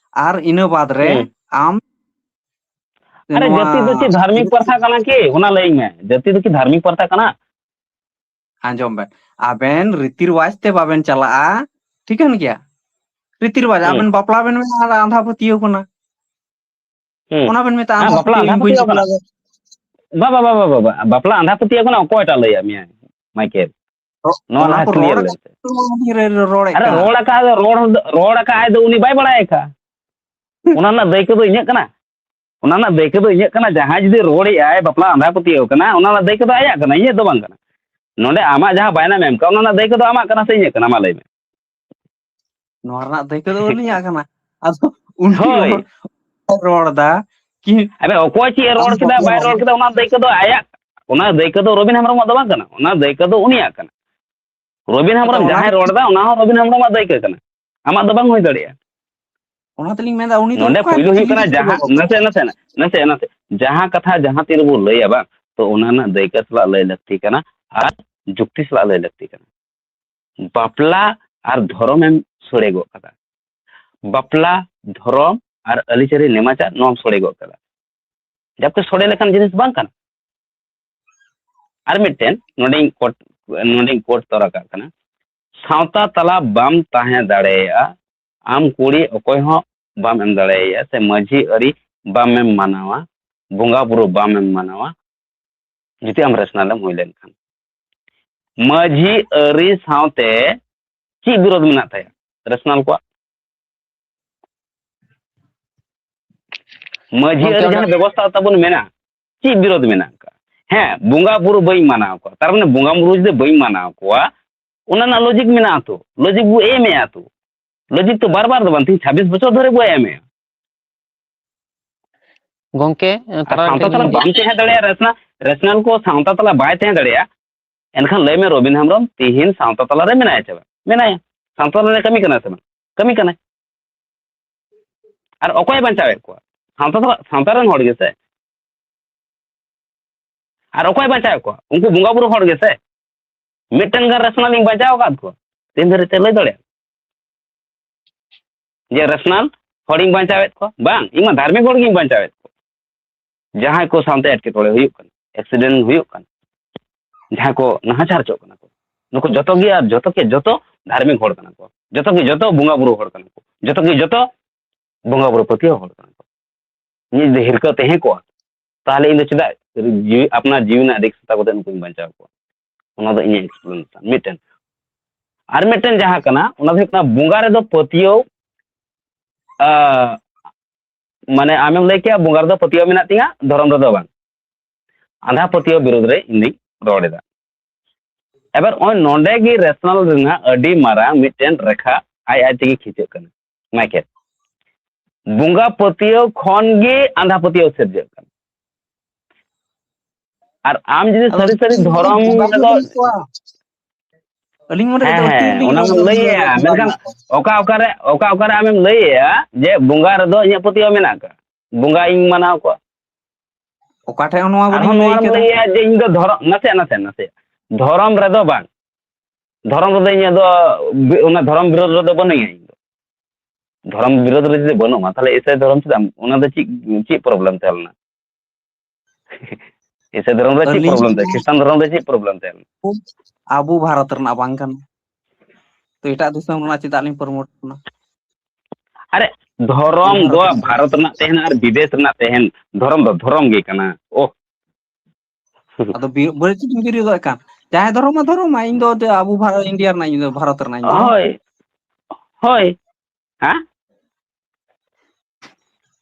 ᱟᱨ ᱤᱱᱟᱹ ᱵᱟᱫᱽ ᱨᱮ ᱦᱩᱸ᱾ ᱟᱢ ᱟᱨᱮ, ᱱᱚᱣᱟ ᱡᱟᱹᱛᱤ ᱫᱚ ᱪᱮᱫ ᱫᱷᱟᱨᱢᱤᱠ ᱯᱟᱨᱛᱷᱟ ᱠᱟᱱᱟ ᱠᱤ? ᱚᱱᱟ ᱞᱟᱹᱭᱟᱹᱧ ᱢᱮ, ᱡᱟᱹᱛᱤ ᱫᱚ ᱪᱮᱫ ᱫᱷᱟᱨᱢᱤᱠ ᱯᱟᱨᱛᱷᱟ ᱠᱟᱱᱟ? ᱟᱸᱡᱚᱢ ᱵᱮᱱ, ᱟᱵᱮᱱ ᱨᱤᱛᱤ ᱨᱮᱣᱟᱡᱽ ᱛᱮ ᱵᱟᱵᱮᱱ ᱪᱟᱞᱟᱜᱼᱟ, ᱴᱷᱤᱠᱟᱹᱱ ᱜᱮᱭᱟ? ᱨᱤᱛᱤ ᱨᱮᱣᱟᱡᱽ, ᱦᱩᱸ᱾ ᱟᱵᱮᱱ ᱵᱟᱯᱞᱟ ᱵᱮᱱ ᱢᱮᱱᱟ ᱟᱨ ᱟᱸᱫᱷᱟ ᱯᱟᱹᱛᱭᱟᱹᱣ ᱠᱟᱱᱟ᱾ ᱦᱩᱸ᱾ ᱚᱱᱟ ᱵᱮᱱ ᱢᱮᱛᱟᱜᱼᱟ, ᱦᱮᱸ, ᱟᱸᱫᱷᱟ ᱵᱟᱯᱞᱟ ᱯᱟᱹᱛᱭᱟᱹᱣ, ᱟᱸᱫᱷᱟ ᱤᱧ ᱵᱟᱹᱧ ᱯᱟᱹᱛᱭᱟᱹᱣ ᱵᱟᱯᱞᱟ ᱠᱟᱱᱟ᱾ ᱫᱟᱲᱮᱭᱟᱜᱼᱟ᱾ ᱵᱟ, ᱵᱟ, ᱵᱟ, ᱵᱟ, ᱵᱟ, ᱵᱟ, ᱵᱟᱯᱞᱟ ᱟᱸᱫᱷᱟ ᱯᱟᱹᱛᱭᱟᱹᱣ ᱠᱟᱱᱟ, ᱚᱠᱚᱭᱴᱟᱜ ᱞᱟᱹᱭᱟᱫ ᱢᱮᱭᱟ, ᱢᱟᱭᱠᱮᱞ? ᱨᱚ-, ᱱᱚᱣᱟ ᱚᱱᱟ ᱞᱟᱦᱟ ᱠᱚ clear ᱨᱚᱲ ᱞᱮᱱ ᱛᱮ᱾ ᱟᱠᱟᱫ, ᱨᱚᱲᱮᱫ ᱟᱨᱮ, ᱠᱟᱱ᱾ ᱨᱚᱲ ᱟᱠᱟᱫ ᱫᱚ, ᱨᱚᱲ, ᱨᱚᱲ ᱟᱠᱟᱫ ᱟᱭ ᱫᱚ, ᱩᱱᱤ ᱵᱟᱭ ᱵᱟᱲᱟᱭ ᱟᱠᱟᱫᱼᱟ᱾ ᱚᱱᱟ ᱨᱮᱱᱟᱜ ᱫᱟᱹᱭᱠᱟᱹ ᱫᱚ ᱤᱧᱟᱹᱜ ᱠᱟᱱᱟ? ᱚᱱᱟ ᱨᱮᱱᱟᱜ ᱫᱟᱹᱭᱠᱟᱹ ᱫᱚ ᱤᱧᱟᱹᱜ ᱠᱟᱱᱟ? ᱡᱟᱦᱟᱸᱭ ᱡᱩᱫᱤ ᱨᱚᱲᱮᱫ ᱟᱭ, ᱵᱟᱯᱞᱟ ᱟᱸᱫᱷᱟ ᱯᱟᱹᱛᱭᱟᱹᱣ ᱠᱟᱱᱟ, ᱚᱱᱟ ᱨᱮᱱᱟᱜ ᱫᱟᱹᱭᱠᱟᱹ ᱫᱚ ᱟᱭᱟᱜ ᱠᱟᱱᱟ, ᱤᱧᱟᱹᱜ ᱫᱚ ᱵᱟᱝ ᱠᱟᱱᱟ᱾ ᱱᱚᱰᱮ ᱟᱢᱟᱜ ᱡᱟᱦᱟᱸ ᱵᱟᱭᱱᱟᱢ ᱮᱢ ᱠᱟᱜ, ᱚᱱᱟ ᱨᱮᱱᱟᱜ ᱫᱟᱹᱭᱠᱟᱹ ᱫᱚ ᱟᱢᱟᱜ ᱠᱟᱱᱟ ᱥᱮ ᱤᱧᱟᱹᱜ ᱠᱟᱱᱟ? ᱢᱟ ᱞᱟᱹᱭ ᱢᱮ᱾ ᱱᱚᱣᱟ ᱨᱮᱱᱟᱜ ᱫᱟᱹᱭᱠᱟᱹ ᱫᱚ ᱟᱹᱞᱤᱧᱟᱜ ᱠᱟᱱᱟ᱾ ᱟᱫᱚ ᱩᱱᱤ ᱦᱳᱭ᱾ ᱨᱚᱲ, ᱨᱚᱲ ᱮᱫᱟ ᱠᱤ ᱟᱵᱮ ᱚᱠᱚᱭ ᱪᱮᱫ ᱮ ᱟᱢ ᱨᱚᱲ ᱠᱮᱫᱟ, ᱵᱟᱯᱞᱟ ᱵᱟᱭ ᱨᱚᱲ ᱠᱮᱫᱟ, ᱚᱱᱟ ᱫᱟᱹᱭᱠᱟᱹ ᱫᱚ ᱟᱭᱟᱜ, ᱚᱱᱟ ᱫᱟᱹᱭᱠᱟᱹ ᱫᱚ ᱨᱚᱵᱤᱱ ᱦᱮᱢᱵᱨᱚᱢᱟᱜ ᱫᱚ ᱵᱟᱝ ᱠᱟᱱᱟ, ᱚᱱᱟ ᱫᱟᱹᱭᱠᱟᱹ ᱫᱚ ᱩᱱᱤᱭᱟᱜ ᱠᱟᱱᱟ᱾ ᱨᱚᱵᱤᱱ ᱟᱫᱚ ᱦᱮᱢᱵᱨᱚᱢ ᱚᱱᱟ ᱡᱟᱦᱟᱸᱭ ᱨᱚᱲ ᱮᱫᱟ, ᱚᱱᱟ ᱦᱚᱸ ᱨᱚᱵᱤᱱ ᱦᱮᱢᱵᱨᱚᱢᱟᱜ ᱫᱟᱹᱭᱠᱟᱹ ᱠᱟᱱᱟ, ᱟᱢᱟᱜ ᱫᱚ ᱵᱟᱝ ᱦᱩᱭ ᱫᱟᱲᱮᱭᱟᱜᱼᱟ᱾ ᱚᱱᱟ ᱛᱮᱞᱤᱧ ᱢᱮᱱᱫᱟ, ᱩᱱᱤ ᱫᱚ ᱱᱚᱰᱮ ᱚᱠᱟ ᱯᱩᱭᱞᱩ ᱦᱩᱭᱩᱜ ᱪᱤᱞᱤ ᱠᱟᱱᱟ ᱜᱤᱫᱽᱨᱟᱹ ᱡᱟᱦᱟᱸ, ᱵᱟᱵᱩ? ᱱᱟᱥᱮ, ᱱᱟᱥᱮ, ᱱᱟᱥᱮ, ᱱᱟᱥᱮ, ᱡᱟᱦᱟᱸ ᱠᱟᱛᱷᱟ ᱡᱟᱦᱟᱸ ᱛᱤ ᱨᱮᱵᱚ ᱞᱟᱹᱭᱟ ᱵᱟᱝ, ᱛᱚ ᱚᱱᱟ ᱨᱮᱱᱟᱜ ᱫᱟᱹᱭᱠᱟᱹ ᱥᱟᱞᱟᱜ ᱞᱟᱹᱭ ᱞᱟᱹᱠᱛᱤ ᱠᱟᱱᱟ ᱟᱨ ᱡᱩᱠᱛᱤ ᱥᱟᱞᱟᱜ ᱞᱟᱹᱭ ᱞᱟᱹᱠᱛᱤ ᱠᱟᱱᱟ᱾ ᱵᱟᱯᱞᱟ ᱟᱨ ᱫᱷᱚᱨᱚᱢ ᱮᱢ ᱥᱚᱲᱮ ᱜᱚᱫ ᱠᱟᱫᱟ᱾ ᱵᱟᱯᱞᱟ, ᱫᱷᱚᱨᱚᱢ ᱟᱨ ᱟᱹᱨᱤᱪᱟᱹᱞᱤ ᱱᱮᱢᱟᱪᱟᱨ ᱱᱚᱣᱟᱢ ᱥᱚᱲᱮ ᱜᱚᱫ ᱠᱟᱫᱟ᱾ ᱡᱟᱵᱠᱤ ᱥᱚᱲᱮ ᱞᱮᱠᱟᱱ ᱡᱤᱱᱤᱥ ᱵᱟᱝ ᱠᱟᱱᱟ᱾ ᱟᱨ ᱢᱤᱫᱴᱮᱱ ᱱᱚᱰᱮᱧ quote, ᱱᱚᱰᱮᱧ quote ᱛᱚᱨᱟ ᱠᱟᱜ ᱠᱟᱱᱟ, "ᱥᱟᱶᱛᱟ ᱛᱟᱞᱟ ᱵᱟᱢ ᱛᱟᱦᱮᱸ ᱫᱟᱲᱮᱭᱟᱜᱼᱟ, ᱟᱢ ᱠᱩᱲᱤ ᱚᱠᱚᱭ ᱦᱚᱸ ᱵᱟᱢ ᱮᱢ ᱫᱟᱲᱮᱭᱟᱭᱟ, ᱥᱮ ᱢᱟᱹᱡᱷᱤ ᱟᱹᱨᱤ ᱵᱟᱢ ᱮᱢ ᱢᱟᱱᱟᱣᱟ, ᱵᱚᱸᱜᱟ ᱵᱩᱨᱩ ᱵᱟᱢ ᱮᱢ ᱢᱟᱱᱟᱣᱟ, ᱡᱩᱫᱤ ᱟᱢ ᱨᱮᱥᱱᱟᱞ ᱮᱢ ᱦᱩᱭ ᱞᱮᱱᱠᱷᱟᱱ᱾" ᱢᱟᱹᱡᱷᱤ ᱟᱹᱨᱤ ᱥᱟᱶᱛᱮ ᱪᱮᱫ ᱵᱤᱨᱳᱫᱷ ᱢᱮᱱᱟᱜ ᱛᱟᱭᱟ ᱨᱮᱥᱱᱟᱞ ᱠᱚᱣᱟᱜ? ᱢᱟᱹᱡᱷᱤ ᱜᱚᱢᱠᱮ, ᱟᱹᱨᱤ ᱚᱸᱰᱮ ᱡᱟᱦᱟᱸ ᱵᱮᱵᱚᱥᱛᱷᱟ ᱛᱟᱵᱚᱱ ᱢᱮᱱᱟᱜ, ᱪᱮᱫ ᱵᱤᱨᱳᱫᱷ ᱢᱮᱱᱟᱜ ᱟᱠᱟᱫ? ᱦᱮᱸ, ᱵᱚᱸᱜᱟ ᱵᱩᱨᱩ ᱵᱟᱹᱧ ᱢᱟᱱᱟᱣ ᱠᱚᱣᱟ, ᱛᱟᱨ ᱢᱟᱱᱮ ᱵᱚᱸᱜᱟ ᱵᱩᱨᱩ ᱡᱩᱫᱤ ᱵᱟᱹᱧ ᱢᱟᱱᱟᱣ ᱠᱚᱣᱟ, ᱚᱱᱟ ᱨᱮᱱᱟᱜ logic ᱢᱮᱱᱟᱜᱼᱟ ᱛᱚ, logic ᱵᱚ ᱮᱢᱮᱜᱼᱟ ᱛᱚ, logic ᱛᱚ ᱵᱟᱨ ᱵᱟᱨ ᱫᱚ ᱵᱟᱝ, ᱛᱤᱦᱤᱧ ᱪᱷᱟᱵᱵᱤᱥ ᱵᱚᱪᱷᱚᱨ ᱫᱷᱚᱨᱮ ᱵᱚ ᱮᱢᱮᱜᱼᱟ᱾ ᱜᱚᱝᱠᱮ, ᱟᱨ ᱛᱟᱞᱟ ᱨᱮ ᱥᱟᱶᱛᱟ ᱢᱤᱫᱴᱮᱱ ᱛᱟᱞᱟ ᱞᱤᱧ ᱵᱟᱝ ᱛᱟᱦᱮᱸ ᱫᱟᱲᱮᱭᱟᱜᱼᱟ, ᱨᱮᱥᱱᱟᱞ, ᱨᱮᱥᱱᱟᱞ ᱠᱚ ᱥᱟᱶᱛᱟ ᱛᱟᱞᱟ ᱵᱟᱭ ᱛᱟᱦᱮᱸ ᱫᱟᱲᱮᱭᱟᱜᱼᱟ, ᱮᱱᱠᱷᱟᱱ ᱞᱟᱹᱭ ᱢᱮ ᱨᱚᱵᱤᱱ ᱦᱮᱢᱵᱨᱚᱢ ᱛᱤᱦᱤᱧ ᱥᱟᱶᱛᱟ ᱛᱟᱞᱟ ᱨᱮ ᱢᱮᱱᱟᱭᱟ ᱥᱮ ᱵᱟᱝ? ᱢᱮᱱᱟᱭᱟ᱾ ᱥᱟᱶᱛᱟ ᱛᱟᱞᱟ ᱨᱮ ᱠᱟᱹᱢᱤ ᱠᱟᱱᱟᱭ ᱥᱮ ᱵᱟᱝ? ᱠᱟᱹᱢᱤ ᱠᱟᱱᱟᱭ᱾ ᱟᱨ ᱚᱠᱚᱭ ᱵᱟᱧᱪᱟᱣᱮᱫ ᱠᱚᱣᱟ? ᱥᱟᱶᱛᱟ ᱛᱟᱞᱟ, ᱥᱟᱶᱛᱟ ᱨᱮᱱ ᱦᱚᱲ ᱜᱮᱥᱮ᱾ ᱟᱨ ᱚᱠᱚᱭ ᱵᱟᱧᱪᱟᱣᱮᱫ ᱠᱚᱣᱟ? ᱩᱱᱠᱩ ᱵᱚᱸᱜᱟ ᱵᱩᱨᱩ ᱦᱚᱲ ᱜᱮᱥᱮ᱾ ᱢᱤᱫᱴᱮᱱ ᱜᱟᱱ ᱨᱮᱥᱱᱟᱞ ᱤᱧ ᱵᱟᱧᱪᱟᱣ ᱟᱠᱟᱫ ᱠᱚᱣᱟ ᱛᱮᱦᱮᱧ ᱫᱷᱟᱹᱨᱤᱡ ᱛᱮ? ᱞᱟᱹᱭ ᱫᱟᱲᱮᱭᱟᱜᱼᱟ ᱡᱮ ᱨᱮᱥᱱᱟᱞ ᱦᱚᱲᱤᱧ ᱵᱟᱧᱪᱟᱣᱮᱫ ᱠᱚᱣᱟ? ᱵᱟᱝ, ᱤᱧ ᱢᱟ ᱫᱷᱟᱨᱢᱤᱠ ᱦᱚᱲ ᱜᱤᱧ ᱵᱟᱧᱪᱟᱣᱮᱫ ᱠᱚᱣᱟ᱾ ᱡᱟᱦᱟᱸᱭ ᱠᱚ ᱥᱟᱶᱛᱮ ᱮᱴᱠᱮᱴᱚᱬᱮ ᱦᱩᱭᱩᱜ ᱠᱟᱱᱟ, ᱮᱠᱥᱤᱰᱮᱱᱴ ᱦᱩᱭᱩᱜ ᱠᱟᱱᱟ, ᱡᱟᱦᱟᱸᱭ ᱠᱚ ᱱᱟᱦᱟᱪᱟᱨ ᱦᱚᱪᱚᱜ ᱠᱟᱱᱟ ᱠᱚ, ᱱᱩᱠᱩ ᱡᱚᱛᱚ ᱜᱮ, ᱟᱨ ᱡᱚᱛᱚ ᱜᱮ ᱡᱚᱛᱚ ᱫᱷᱟᱨᱢᱤᱠ ᱦᱚᱲ ᱠᱟᱱᱟ ᱠᱚ, ᱡᱚᱛᱚ ᱜᱮ ᱡᱚᱛᱚ ᱵᱚᱸᱜᱟ ᱵᱩᱨᱩ ᱦᱚᱲ ᱠᱟᱱᱟ ᱠᱚ, ᱡᱚᱛᱚ ᱜᱮ ᱡᱚᱛᱚ ᱵᱚᱸᱜᱟ ᱵᱩᱨᱩ ᱯᱟᱹᱛᱭᱟᱹᱣ ᱦᱚᱲ ᱠᱟᱱᱟ ᱠᱚ᱾ ᱤᱧ ᱡᱩᱫᱤ ᱦᱤᱨᱠᱟᱹ ᱛᱟᱦᱮᱸ ᱠᱚᱜᱼᱟ, ᱛᱟᱦᱚᱞᱮ ᱤᱧ ᱫᱚ ᱪᱮᱫᱟᱜ ᱡᱤᱣᱤ, ᱟᱯᱱᱟᱨ ᱡᱤᱣᱤ ᱨᱮᱱᱟᱜ ᱨᱤᱠᱥ ᱦᱟᱛᱟᱣ ᱠᱟᱛᱮ ᱱᱩᱠᱩᱧ ᱵᱟᱧᱪᱟᱣ ᱠᱚᱣᱟ? ᱚᱱᱟ ᱫᱚ ᱤᱧᱟᱹᱜ ᱮᱠᱥᱯᱞᱮᱱᱮᱥᱚᱱ ᱢᱤᱫᱴᱮᱱ᱾ ᱟᱨ ᱢᱤᱫᱴᱮᱱ ᱡᱟᱦᱟᱸ ᱠᱟᱱᱟ, ᱚᱱᱟ ᱫᱚ ᱦᱩᱭᱩᱜ ᱠᱟᱱᱟ ᱵᱚᱸᱜᱟ ᱨᱮᱫᱚ ᱯᱟᱹᱛᱭᱟᱹᱣ᱾ ᱟᱸ, ᱢᱟᱱᱮ ᱟᱢᱮᱢ ᱞᱟᱹᱭ ᱠᱮᱭᱟ ᱵᱚᱸᱜᱟ ᱨᱮᱫᱚ ᱯᱟᱹᱛᱭᱟᱹᱣ ᱢᱮᱱᱟᱜ ᱛᱤᱧᱟ, ᱫᱷᱚᱨᱚᱢ ᱨᱮᱫᱚ ᱵᱟᱝ᱾ ᱟᱸᱫᱷᱟ ᱯᱟᱹᱛᱭᱟᱹᱣ ᱵᱤᱨᱩᱫᱽ ᱨᱮ ᱤᱧ ᱫᱩᱧ ᱨᱚᱲ ᱮᱫᱟ᱾ ᱮᱵᱟᱨ ᱱᱚᱜᱼᱚᱭ ᱱᱚᱰᱮ ᱜᱮ ᱨᱮᱥᱱᱟᱞ ᱨᱮᱱᱟᱜ ᱟᱹᱰᱤ ᱢᱟᱨᱟᱝ ᱢᱤᱫᱴᱮᱱ ᱨᱮᱠᱷᱟ ᱟᱡ ᱟᱡ ᱛᱮᱜᱮ ᱠᱷᱤᱸᱪᱟᱹᱜ ᱠᱟᱱᱟ᱾ ᱢᱟᱭᱠᱮᱞ, ᱵᱚᱸᱜᱟ ᱯᱟᱹᱛᱭᱟᱹᱣ ᱠᱷᱚᱱ ᱜᱮ ᱟᱸᱫᱷᱟ ᱯᱟᱹᱛᱭᱟᱹᱣ ᱥᱤᱨᱡᱟᱹᱜ ᱠᱟᱱᱟ᱾ ᱟᱨ ᱟᱢ ᱡᱩᱫᱤ ᱟᱫᱚ ᱥᱟᱹᱨᱤ ᱥᱟᱹᱨᱤ ᱫᱷᱚᱨᱚᱢ ᱵᱚᱸᱜᱟ ᱨᱮᱫᱚ ᱵᱟᱹᱱᱩᱜ ᱠᱚᱣᱟ᱾ ᱟᱹᱞᱤᱧ ᱢᱚᱱᱮ ᱦᱮᱸ, ᱠᱮᱫᱟ ᱦᱮᱸ, ᱚᱱᱟ ᱢᱟᱢ ᱞᱟᱹᱭᱮᱜᱼᱟ, ᱵᱚᱸᱜᱟ ᱢᱮᱱᱠᱷᱟᱱ ᱨᱮᱱᱟᱜ ᱫᱚ᱾ ᱚᱠᱟ, ᱚᱠᱟᱨᱮ, ᱚᱠᱟ, ᱚᱠᱟᱨᱮ ᱟᱢᱮᱢ ᱞᱟᱹᱭᱮᱜᱼᱟ ᱡᱮ ᱵᱚᱸᱜᱟ ᱨᱮᱫᱚ ᱤᱧᱟᱹᱜ ᱯᱟᱹᱛᱭᱟᱹᱣ ᱢᱮᱱᱟᱜ ᱟᱠᱟᱫ, ᱵᱚᱸᱜᱟ ᱤᱧ ᱢᱟᱱᱟᱣ ᱠᱚᱣᱟ? ᱚᱠᱟ ᱴᱷᱮᱱ ᱦᱚᱸ ᱱᱚᱣᱟ ᱟᱨᱦᱚᱸ ᱵᱟᱹᱞᱤᱧ ᱞᱟᱹᱭ ᱱᱚᱣᱟᱢ ᱠᱟᱫᱟ᱾ ᱞᱟᱹᱭᱮᱜᱼᱟ ᱡᱮ ᱤᱧ ᱫᱚ ᱫᱷᱚᱨᱚᱢ, ᱱᱟᱥᱮ, ᱱᱟᱥᱮ, ᱱᱟᱥᱮ, ᱫᱷᱚᱨᱚᱢ ᱨᱮᱫᱚ ᱵᱟᱝ, ᱫᱷᱚᱨᱚᱢ ᱨᱮᱫᱚ ᱤᱧᱟᱹᱜ ᱫᱚ ᱵᱤ-, ᱚᱱᱟ ᱫᱷᱚᱨᱚᱢ ᱵᱤᱨᱳᱫᱷ ᱨᱮᱫᱚ ᱵᱟᱹᱱᱩᱧᱟ ᱤᱧ ᱫᱚ᱾ ᱫᱷᱚᱨᱚᱢ ᱵᱤᱨᱳᱫᱷ ᱨᱮ ᱡᱩᱫᱤ ᱵᱟᱹᱱᱩᱜᱼᱟ, ᱛᱟᱦᱞᱮ ᱤᱥᱟᱹᱭ ᱫᱷᱚᱨᱚᱢ ᱪᱮᱫᱟᱜ ᱮᱢ, ᱚᱱᱟ ᱫᱚ ᱪᱮᱫ, ᱪᱮᱫ ᱯᱨᱚᱵᱞᱮᱢ ᱛᱟᱦᱮᱸ ᱞᱮᱱᱟ? ᱤᱥᱟᱹᱭ ᱫᱷᱚᱨᱚᱢ ᱨᱮ ᱪᱮᱫ ᱟᱹᱞᱤᱧ ᱯᱨᱚᱵᱞᱮᱢ ᱛᱟᱦᱮᱸ, ᱠᱷᱨᱤᱥᱴᱟᱱ ᱫᱷᱚᱨᱚᱢ ᱨᱮ ᱪᱮᱫ ᱯᱨᱚᱵᱞᱮᱢ ᱛᱟᱦᱮᱸ ᱞᱮᱱᱟ? ᱟᱵᱚ ᱵᱷᱟᱨᱚᱛ ᱨᱮᱱᱟᱜ ᱵᱟᱝ ᱠᱟᱱᱟ, ᱛᱚ ᱮᱴᱟᱜ ᱫᱤᱥᱚᱢ ᱨᱮᱱᱟᱜ ᱪᱮᱫᱟᱜ ᱞᱤᱧ ᱯᱨᱚᱢᱳᱴ ᱠᱟᱱᱟ? ᱟᱨᱮ, ᱫᱷᱚᱨᱚᱢ ᱟᱵᱚ ᱫᱚ ᱵᱷᱟᱨᱚᱛ ᱨᱮᱱᱟᱜ ᱵᱷᱟᱨᱚᱛ ᱨᱮᱱᱟᱜ ᱛᱟᱦᱮᱱ ᱟᱨ ᱵᱤᱫᱮᱥ ᱨᱮᱱᱟᱜ ᱛᱟᱦᱮᱱ, ᱫᱷᱚᱨᱚᱢ ᱫᱚ ᱫᱷᱚᱨᱚᱢ ᱜᱮ ᱠᱟᱱᱟ᱾ ᱳᱦ᱾ ᱟᱫᱚ ᱵᱤ-, ᱵᱟᱹᱲᱤᱡ ᱪᱮᱫ ᱤᱧ ᱵᱤᱨᱳᱫᱚᱜ ᱠᱟᱱ? ᱡᱟᱦᱟᱸᱭ ᱫᱷᱚᱨᱚᱢ ᱢᱟ ᱫᱷᱚᱨᱚᱢ ᱢᱟ, ᱤᱧ ᱫᱚ ᱟᱵᱚ ᱵᱷᱟᱨᱚᱛ, ᱤᱱᱰᱤᱭᱟ ᱨᱮᱱᱟᱜ, ᱤᱧ ᱫᱚ ᱵᱷᱟᱨᱚᱛ ᱨᱮᱱᱟᱜ ᱤᱧ ᱫᱚ᱾ ᱦᱳᱭ, ᱦᱳᱭ᱾ ᱦᱮᱸ?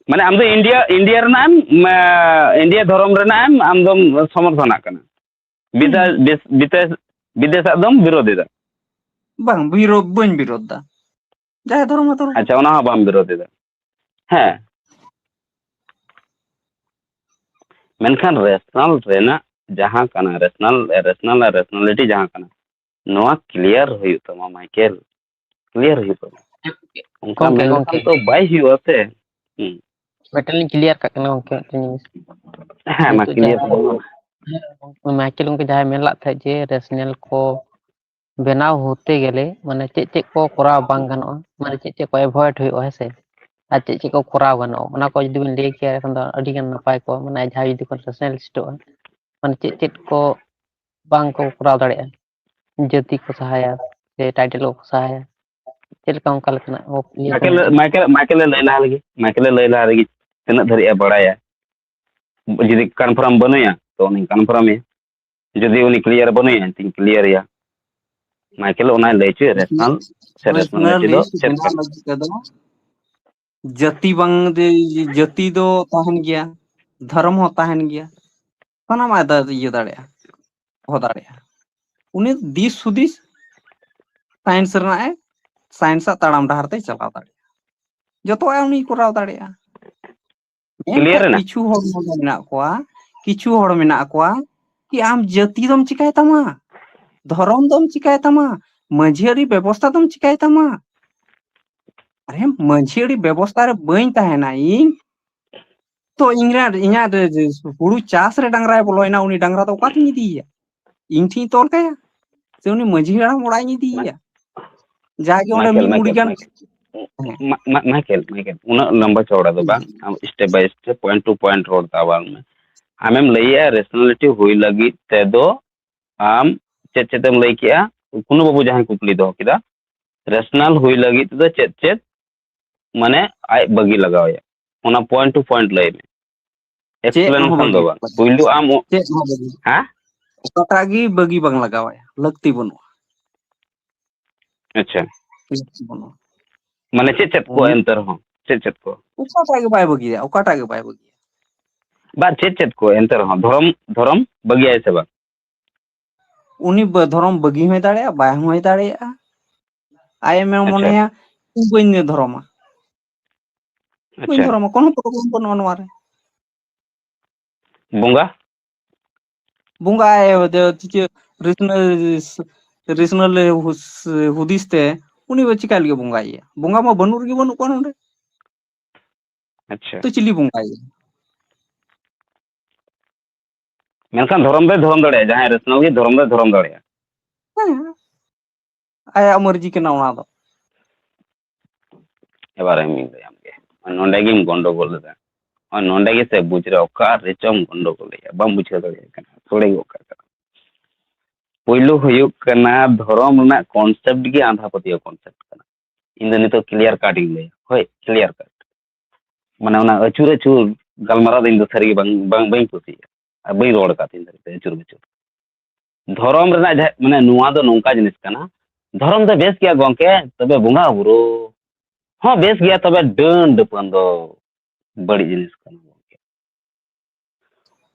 ᱢᱟᱱᱮ ᱟᱢ ᱫᱚ ᱤᱱᱰᱤᱭᱟ, ᱤᱱᱰᱤᱭᱟ ᱨᱮᱱᱟᱜ ᱮᱢ, ᱢᱟ, ᱤᱱᱰᱤᱭᱟ ᱫᱷᱚᱨᱚᱢ ᱨᱮᱱᱟᱜ ᱮᱢ, ᱟᱢ ᱫᱚᱢ ᱥᱚᱢᱚᱨᱛᱷᱚᱱᱟᱜ ᱠᱟᱱᱟ᱾ ᱵᱤᱫᱟ-, ᱦᱩᱸ᱾ ᱵᱤᱥ-, ᱵᱤᱫᱮᱥ, ᱵᱤᱫᱮᱥᱟᱜ ᱫᱚᱢ ᱵᱤᱨᱳᱫᱷ ᱮᱫᱟ᱾ ᱵᱟᱝ, ᱵᱤᱨᱳᱫᱷ, ᱵᱟᱹᱧ ᱵᱤᱨᱳᱫᱷ ᱫᱟ᱾ ᱡᱟᱦᱟᱸᱭ ᱫᱷᱚᱨᱚᱢ ᱢᱟ ᱫᱷᱚᱨᱚᱢ᱾ ᱟᱪᱪᱷᱟ, ᱚᱱᱟ ᱦᱚᱸ ᱵᱟᱢ ᱵᱤᱨᱳᱫᱷ ᱮᱫᱟ᱾ ᱦᱮᱸ᱾ ᱢᱮᱱᱠᱷᱟᱱ ᱨᱮᱥᱱᱟᱞ ᱨᱮᱱᱟᱜ ᱡᱟᱦᱟᱸ ᱠᱟᱱᱟ, ᱨᱮᱥᱱᱟᱞ ᱨᱮᱥᱱᱟᱞ ᱟᱨ ᱨᱮᱥᱱᱟᱞᱤᱴᱤ ᱡᱟᱦᱟᱸ ᱠᱟᱱᱟ, ᱱᱚᱣᱟ ᱠᱞᱤᱭᱟᱨ ᱦᱩᱭᱩᱜ ᱛᱟᱢᱟ ᱢᱟᱭᱠᱮᱞ, ᱠᱞᱤᱭᱟᱨ ᱦᱩᱭᱩᱜ ᱛᱟᱢᱟ᱾ ᱚᱱᱠᱟ ᱜᱚᱝᱠᱮ, ᱢᱮᱱ ᱜᱚᱝᱠᱮ᱾ ᱞᱮᱠᱷᱟᱱ ᱛᱚ ᱵᱟᱭ ᱦᱩᱭᱩᱜᱼᱟ ᱥᱮ᱾ ᱦᱩᱸ᱾ ᱢᱤᱫᱴᱮᱱ ᱞᱤᱧ ᱠᱞᱤᱭᱟᱨ ᱠᱟᱜ ᱠᱟᱱᱟ ᱜᱚᱝᱠᱮ, ᱢᱤᱫᱴᱮᱱ ᱡᱤᱱᱤᱥ᱾ ᱦᱮᱸ, ᱢᱟ ᱱᱤᱛᱚᱜ ᱠᱞᱤᱭᱟᱨ ᱡᱟᱦᱟᱸ ᱛᱟᱵᱚᱱ ᱢᱮ᱾ ᱢᱟᱭᱠᱮᱞ ᱜᱚᱝᱠᱮ ᱡᱟᱦᱟᱸᱭ ᱢᱮᱱ ᱞᱟᱜ ᱛᱟᱦᱮᱸᱫ ᱡᱮ ᱨᱮᱥᱱᱟᱞ ᱠᱚ ᱵᱮᱱᱟᱣ ᱦᱚᱛᱮ ᱜᱮᱞᱮ ᱢᱟᱱᱮ ᱪᱮᱫ ᱪᱮᱫ ᱠᱚ ᱠᱚᱨᱟᱣ ᱵᱟᱝ ᱜᱟᱱᱚᱜᱼᱟ, ᱢᱟᱱᱮ ᱪᱮᱫ ᱪᱮᱫ ᱠᱚ ᱮᱵᱷᱚᱭᱮᱰ ᱦᱩᱭᱩᱜᱼᱟ, ᱦᱮᱸ ᱥᱮ? ᱟᱨ ᱪᱮᱫ ᱪᱮᱫ ᱠᱚ ᱠᱚᱨᱟᱣ ᱜᱟᱱᱚᱜᱼᱟ, ᱚᱱᱟ ᱠᱚ ᱡᱩᱫᱤ ᱵᱤᱱ ᱞᱟᱹᱭ ᱠᱮᱭᱟ ᱮᱱᱠᱷᱟᱱ ᱫᱚ ᱟᱹᱰᱤ ᱜᱟᱱ ᱱᱟᱯᱟᱭ ᱠᱚᱜᱼᱟ᱾ ᱢᱟᱱᱮ ᱡᱟᱦᱟᱸᱭ ᱡᱩᱫᱤ ᱠᱚ ᱨᱮᱥᱱᱟᱞᱤᱥᱴᱚᱜᱼᱟ, ᱢᱟᱱᱮ ᱪᱮᱫ ᱪᱮᱫ ᱠᱚ ᱵᱟᱝ ᱠᱚ ᱠᱚᱨᱟᱣ ᱫᱟᱲᱮᱭᱟᱜᱼᱟ, ᱡᱟᱹᱛᱤ ᱠᱚ ᱥᱟᱦᱟᱭᱟ ᱥᱮ ᱴᱟᱭᱴᱮᱞ ᱠᱚ ᱥᱟᱦᱟᱭᱟ, ᱪᱮᱫ ᱞᱮᱠᱟ ᱚᱱᱠᱟ ᱞᱮᱠᱟᱱᱟᱜ ᱠᱚ ᱤᱭᱟᱹ ᱢᱟᱭᱠᱮᱞ, ᱠᱟᱱᱟ? ᱢᱟᱭᱠᱮᱞ, ᱢᱟᱭᱠᱮᱞᱮ ᱞᱟᱹᱭ ᱞᱟᱦᱟ ᱞᱮᱜᱮ, ᱢᱟᱭᱠᱮᱞᱮ ᱞᱟᱹᱭ ᱞᱟᱦᱟ ᱞᱮᱜᱮ ᱛᱤᱱᱟᱹᱜ ᱫᱷᱟᱹᱨᱤᱡ ᱮ ᱵᱟᱲᱟᱭᱟ᱾ ᱡᱩᱫᱤ ᱠᱚᱱᱯᱷᱟᱨᱢ ᱵᱟᱹᱱᱩᱭᱟ ᱛᱚ ᱩᱱᱤ ᱠᱚᱱᱯᱷᱟᱨᱢᱮᱭᱟ, ᱡᱩᱫᱤ ᱩᱱᱤ ᱠᱞᱤᱭᱟᱨ ᱵᱟᱹᱱᱩᱭᱟ ᱮᱱᱛᱮᱧ ᱠᱞᱤᱭᱟᱨᱮᱭᱟ᱾ ᱢᱟᱭᱠᱮᱞ ᱚᱱᱟᱭ ᱞᱟᱹᱭ ᱦᱚᱪᱚᱭᱟ, ᱨᱮᱥᱱᱟᱞ ᱥᱮ ᱨᱮᱥᱱᱟᱞᱤᱴᱤ ᱫᱚ ᱨᱮᱥᱱᱟᱞᱤᱥᱴ ᱪᱮᱫ ᱵᱮᱱᱟᱣ ᱠᱟᱱᱟ? ᱞᱟᱹᱜᱤᱫ ᱛᱮᱫᱚ ᱡᱟᱹᱛᱤ ᱵᱟᱝ, ᱡᱟᱹᱛᱤ ᱫᱚ ᱛᱟᱦᱮᱱ ᱜᱮᱭᱟ, ᱫᱷᱚᱨᱚᱢ ᱦᱚᱸ ᱛᱟᱦᱮᱱ ᱜᱮᱭᱟ, ᱥᱟᱱᱟᱢᱟᱜ ᱮ ᱫᱟ- ᱤᱭᱟᱹ ᱫᱟᱲᱮᱭᱟᱜᱼᱟ, ᱫᱚᱦᱚ ᱫᱟᱲᱮᱭᱟᱜᱼᱟ᱾ ᱩᱱᱤ ᱫᱤᱥ ᱦᱩᱫᱤᱥ ᱥᱟᱭᱮᱱᱥ ᱨᱮᱱᱟᱜ ᱮ, ᱥᱟᱭᱮᱱᱥ ᱟᱜ ᱛᱟᱲᱟᱢ ᱰᱟᱦᱟᱨ ᱛᱮᱭ ᱪᱟᱞᱟᱣ ᱫᱟᱲᱮᱭᱟᱜᱼᱟ᱾ ᱡᱚᱛᱚᱣᱟᱜ ᱩᱱᱤ ᱠᱚᱨᱟᱣ ᱫᱟᱲᱮᱭᱟᱜᱼᱟ᱾ ᱠᱞᱤᱭᱟᱨ ᱢᱮᱱᱠᱷᱟᱱ ᱮᱱᱟ? ᱠᱤᱪᱷᱩ ᱦᱚᱲ ᱱᱚᱰᱮ ᱢᱮᱱᱟᱜ ᱠᱚᱣᱟ, ᱠᱤᱪᱷᱩ ᱦᱚᱲ ᱢᱮᱱᱟᱜ ᱠᱚᱣᱟ ᱠᱤ ᱟᱢ ᱡᱟᱹᱛᱤ ᱫᱚᱢ ᱪᱤᱠᱟᱭ ᱛᱟᱢᱟ, ᱫᱷᱚᱨᱚᱢ ᱫᱚᱢ ᱪᱤᱠᱟᱭ ᱛᱟᱢᱟ, ᱢᱟᱹᱡᱷᱤ ᱟᱹᱨᱤ ᱵᱮᱵᱚᱥᱛᱷᱟ ᱫᱚᱢ ᱪᱤᱠᱟᱭ ᱛᱟᱢᱟ? ᱟᱨᱮ ᱢᱟᱹᱡᱷᱤ ᱟᱹᱨᱤ ᱵᱮᱵᱚᱥᱛᱷᱟ ᱨᱮ ᱵᱟᱹᱧ ᱛᱟᱦᱮᱱᱟ ᱤᱧ, ᱛᱚ ᱤᱧ ᱨᱮ, ᱤᱧᱟᱹᱜ ᱨᱮ, ᱦᱩᱲᱩ ᱪᱟᱥ ᱨᱮ ᱰᱟᱝᱨᱟᱭ ᱵᱚᱞᱚᱭᱮᱱᱟ, ᱩᱱᱤ ᱰᱟᱝᱨᱟ ᱫᱚ ᱚᱠᱟᱛᱤᱧ ᱤᱫᱤᱭᱮᱭᱟ? ᱤᱧ ᱴᱷᱮᱱ ᱛᱚᱞ ᱠᱟᱭᱟ ᱥᱮ ᱩᱱᱤ ᱢᱟᱹᱡᱷᱤ ᱦᱟᱲᱟᱢ ᱚᱲᱟᱜ ᱤᱧ ᱤᱫᱤᱭᱮᱭᱟ? ᱡᱟᱜᱮ ᱚᱸᱰᱮ ᱢᱟᱭᱠᱮᱞ, ᱢᱤᱫ ᱢᱩᱲᱤ ᱢᱟᱭᱠᱮᱞ, ᱜᱟᱱ᱾ ᱢᱟᱭᱠᱮᱞ᱾ ᱦᱮᱸ᱾ ᱢᱟ-, ᱢᱟ-, ᱢᱟᱭᱠᱮᱞ, ᱢᱟᱭᱠᱮᱞ, ᱩᱱᱟᱹᱜ ᱞᱚᱢᱵᱟ ᱪᱚᱣᱲᱟ ᱫᱚ ᱦᱩᱸ᱾ ᱵᱟᱝ, ᱟᱢ step by step, point to point ᱨᱚᱲ ᱛᱟᱵᱚᱱ ᱢᱮ᱾ ᱟᱢᱮᱢ ᱞᱟᱹᱭᱮᱜᱼᱟ ᱨᱮᱥᱱᱟᱞᱤᱴᱤ ᱦᱩᱭ ᱞᱟᱹᱜᱤᱫ ᱛᱮᱫᱚ ᱟᱢ ᱪᱮᱫ ᱪᱮᱫ ᱮᱢ ᱞᱟᱹᱭ ᱠᱮᱜᱼᱟ? ᱠᱩᱱᱩ ᱵᱟᱹᱵᱩ ᱡᱟᱦᱟᱸᱭ ᱠᱩᱠᱞᱤ ᱫᱚᱦᱚ ᱠᱮᱫᱟ, ᱨᱮᱥᱱᱟᱞ ᱦᱩᱭ ᱞᱟᱹᱜᱤᱫ ᱛᱮᱫᱚ ᱪᱮᱫ ᱪᱮᱫ ᱢᱟᱱᱮ ᱟᱡ ᱵᱟᱹᱜᱤ ᱞᱟᱜᱟᱣ ᱟᱭᱟ, ᱚᱱᱟ point to point ᱞᱟᱹᱭ ᱢᱮ᱾ ᱪᱮᱫ Explain ᱦᱚᱸ ᱠᱷᱟᱱ ᱫᱚ ᱵᱟᱹᱜᱤ ᱵᱟᱝ, ᱯᱩᱭᱞᱩ ᱟᱢ ᱚ-, ᱪᱮᱫ ᱦᱚᱸ ᱵᱟᱹᱜᱤ, ᱦᱮᱸ? ᱚᱠᱟᱴᱟᱜ ᱜᱮ ᱵᱟᱹᱜᱤ ᱵᱟᱝ ᱞᱟᱜᱟᱣᱟᱭᱟ, ᱞᱟᱹᱠᱛᱤ ᱵᱟᱹᱱᱩᱜᱼᱟ᱾ ᱟᱪᱪᱷᱟ, ᱞᱟᱹᱠᱛᱤ ᱵᱟᱹᱱᱩᱜᱼᱟ᱾ ᱢᱟᱱᱮ ᱪᱮᱫ ᱪᱮᱫ ᱠᱚ ᱩᱱᱤ ᱮᱱᱛᱮ ᱨᱮᱦᱚᱸ, ᱪᱮᱫ ᱪᱮᱫ ᱠᱚ? ᱚᱠᱟᱴᱟᱜ ᱜᱮ ᱵᱟᱭ ᱵᱟᱹᱜᱤᱭᱟ, ᱚᱠᱟᱴᱟᱜ ᱜᱮ ᱵᱟᱭ ᱵᱟᱹᱜᱤᱭᱟ᱾ ᱵᱟ, ᱪᱮᱫ ᱪᱮᱫ ᱠᱚ ᱮᱱᱛᱮ ᱨᱮᱦᱚᱸ ᱫᱷᱚᱨᱚᱢ, ᱫᱷᱚᱨᱚᱢ ᱵᱟᱹᱜᱤᱭᱟᱭ ᱥᱮ ᱵᱟᱝ? ᱩᱱᱤ ᱵᱟ-, ᱫᱷᱚᱨᱚᱢ ᱵᱟᱹᱜᱤ ᱦᱚᱸᱭ ᱫᱟᱲᱮᱭᱟᱜᱼᱟ, ᱵᱟᱭ ᱦᱚᱸᱭ ᱫᱟᱲᱮᱭᱟᱜᱼᱟ᱾ ᱟᱡ ᱮ ᱢᱮ-, ᱟᱪᱪᱷᱟ᱾ ᱢᱚᱱᱮᱭᱟ ᱤᱧ ᱵᱟᱹᱧ ᱫᱷᱚᱨᱚᱢᱟ, ᱵᱟᱹᱧ ᱟᱪᱪᱷᱟ᱾ ᱫᱷᱚᱨᱚᱢᱟ, ᱠᱳᱱᱳ problem ᱵᱟᱹᱱᱩᱜᱼᱟ ᱱᱚᱣᱟ ᱨᱮ᱾ ᱵᱚᱸᱜᱟ? ᱵᱚᱸᱜᱟᱭ ᱪᱤᱠᱟᱹ ᱨᱮᱥᱱᱟᱞ ᱨᱮᱥᱱᱟᱞ ᱦᱩᱫᱤᱥ ᱛᱮ ᱩᱱᱤ ᱫᱚ ᱪᱤᱠᱟ ᱞᱟᱹᱜᱤᱫ ᱵᱚᱸᱜᱟᱭᱮᱭᱟ? ᱵᱚᱸᱜᱟ ᱢᱟ ᱵᱟᱹᱱᱩᱜ ᱨᱮᱜᱮ ᱵᱟᱹᱱᱩᱜ ᱠᱚᱣᱟ ᱱᱚᱰᱮ᱾ ᱟᱪᱪᱷᱟ᱾ ᱛᱚ ᱪᱤᱞᱤ ᱵᱚᱸᱜᱟᱭᱮᱭᱟ? ᱢᱮᱱᱠᱷᱟᱱ ᱫᱷᱚᱨᱚᱢ ᱫᱚᱭ ᱫᱷᱚᱨᱚᱢ ᱫᱟᱲᱮᱭᱟᱜᱼᱟ, ᱡᱟᱦᱟᱸᱭ ᱨᱮᱥᱱᱟᱞ ᱜᱮ ᱫᱷᱚᱨᱚᱢ ᱫᱚᱭ ᱫᱷᱚᱨᱚᱢ ᱫᱟᱲᱮᱭᱟᱜᱼᱟ᱾ ᱦᱮᱸ, ᱟᱭᱟᱜ ᱢᱟᱹᱨᱡᱤ ᱠᱟᱱᱟ ᱚᱱᱟ ᱫᱚ᱾ ᱮᱵᱟᱨᱮ ᱤᱧ ᱞᱟᱹᱭᱟᱢ ᱜᱮ, ᱱᱚᱰᱮ ᱜᱮᱢ ᱜᱚᱱᱰᱚᱜᱳᱞ ᱮᱫᱟ᱾ ᱱᱚᱰᱮ ᱜᱮᱥᱮ ᱵᱩᱡᱽ ᱨᱮ ᱚᱠᱟ ᱨᱮᱪᱚᱢ ᱜᱚᱱᱰᱚᱜᱳᱞ ᱮᱫᱟ, ᱵᱟᱢ ᱵᱩᱡᱷᱟᱹᱣ ᱫᱟᱲᱮᱭᱟᱜ ᱠᱟᱱᱟ᱾ ᱛᱷᱚᱲᱮ ᱜᱚᱜ ᱠᱟᱜ ᱠᱟᱱᱟ᱾ ᱯᱳᱭᱞᱳ ᱦᱩᱭᱩᱜ ᱠᱟᱱᱟ, ᱫᱷᱚᱨᱚᱢ ᱨᱮᱱᱟᱜ ᱠᱚᱱᱥᱮᱯᱴ ᱜᱮ ᱟᱸᱫᱷᱟ ᱯᱟᱹᱛᱭᱟᱹᱣ ᱠᱚᱱᱥᱮᱯᱴ ᱠᱟᱱᱟ᱾ ᱤᱧ ᱫᱚ ᱱᱤᱛᱚᱜ ᱠᱞᱤᱭᱟᱨ ᱠᱟᱴ ᱤᱧ ᱞᱟᱹᱭᱟ᱾ ᱦᱳᱭ, ᱠᱞᱤᱭᱟᱨ ᱠᱟᱴ᱾ ᱢᱟᱱᱮ ᱚᱱᱟ ᱟᱹᱪᱩᱨ ᱟᱹᱪᱩᱨ ᱜᱟᱞᱢᱟᱨᱟᱣ ᱫᱚ ᱤᱧ ᱫᱚ ᱥᱟᱹᱨᱤ ᱜᱮ ᱵᱟᱝ, ᱵᱟᱝ, ᱵᱟᱹᱧ ᱠᱩᱥᱤᱭᱟᱜᱼᱟ᱾ ᱟᱨ ᱵᱟᱹᱧ ᱨᱚᱲ ᱟᱠᱟᱫ ᱛᱤᱧ ᱫᱷᱟᱹᱵᱤᱡ ᱛᱮ ᱟᱹᱪᱩᱨ ᱵᱟᱹᱪᱩᱨ᱾ ᱫᱷᱚᱨᱚᱢ ᱨᱮᱱᱟᱜ ᱡᱟᱦᱟᱸ, ᱢᱟᱱᱮ ᱱᱚᱣᱟ ᱫᱚ ᱱᱚᱝᱠᱟ ᱡᱤᱱᱤᱥ ᱠᱟᱱᱟ, ᱫᱷᱚᱨᱚᱢ ᱫᱚ ᱵᱮᱥ ᱜᱮᱭᱟ ᱜᱚᱝᱠᱮ, ᱛᱚᱵᱮ ᱵᱚᱸᱜᱟ ᱵᱩᱨᱩ ᱦᱚᱸ ᱵᱮᱥ ᱜᱮᱭᱟ, ᱛᱚᱵᱮ ᱰᱟᱹᱱ ᱰᱟᱹᱯᱟᱹᱱ ᱫᱚ ᱵᱟᱹᱲᱤᱡ ᱡᱤᱱᱤᱥ ᱠᱟᱱᱟ ᱜᱚᱝᱠᱮ᱾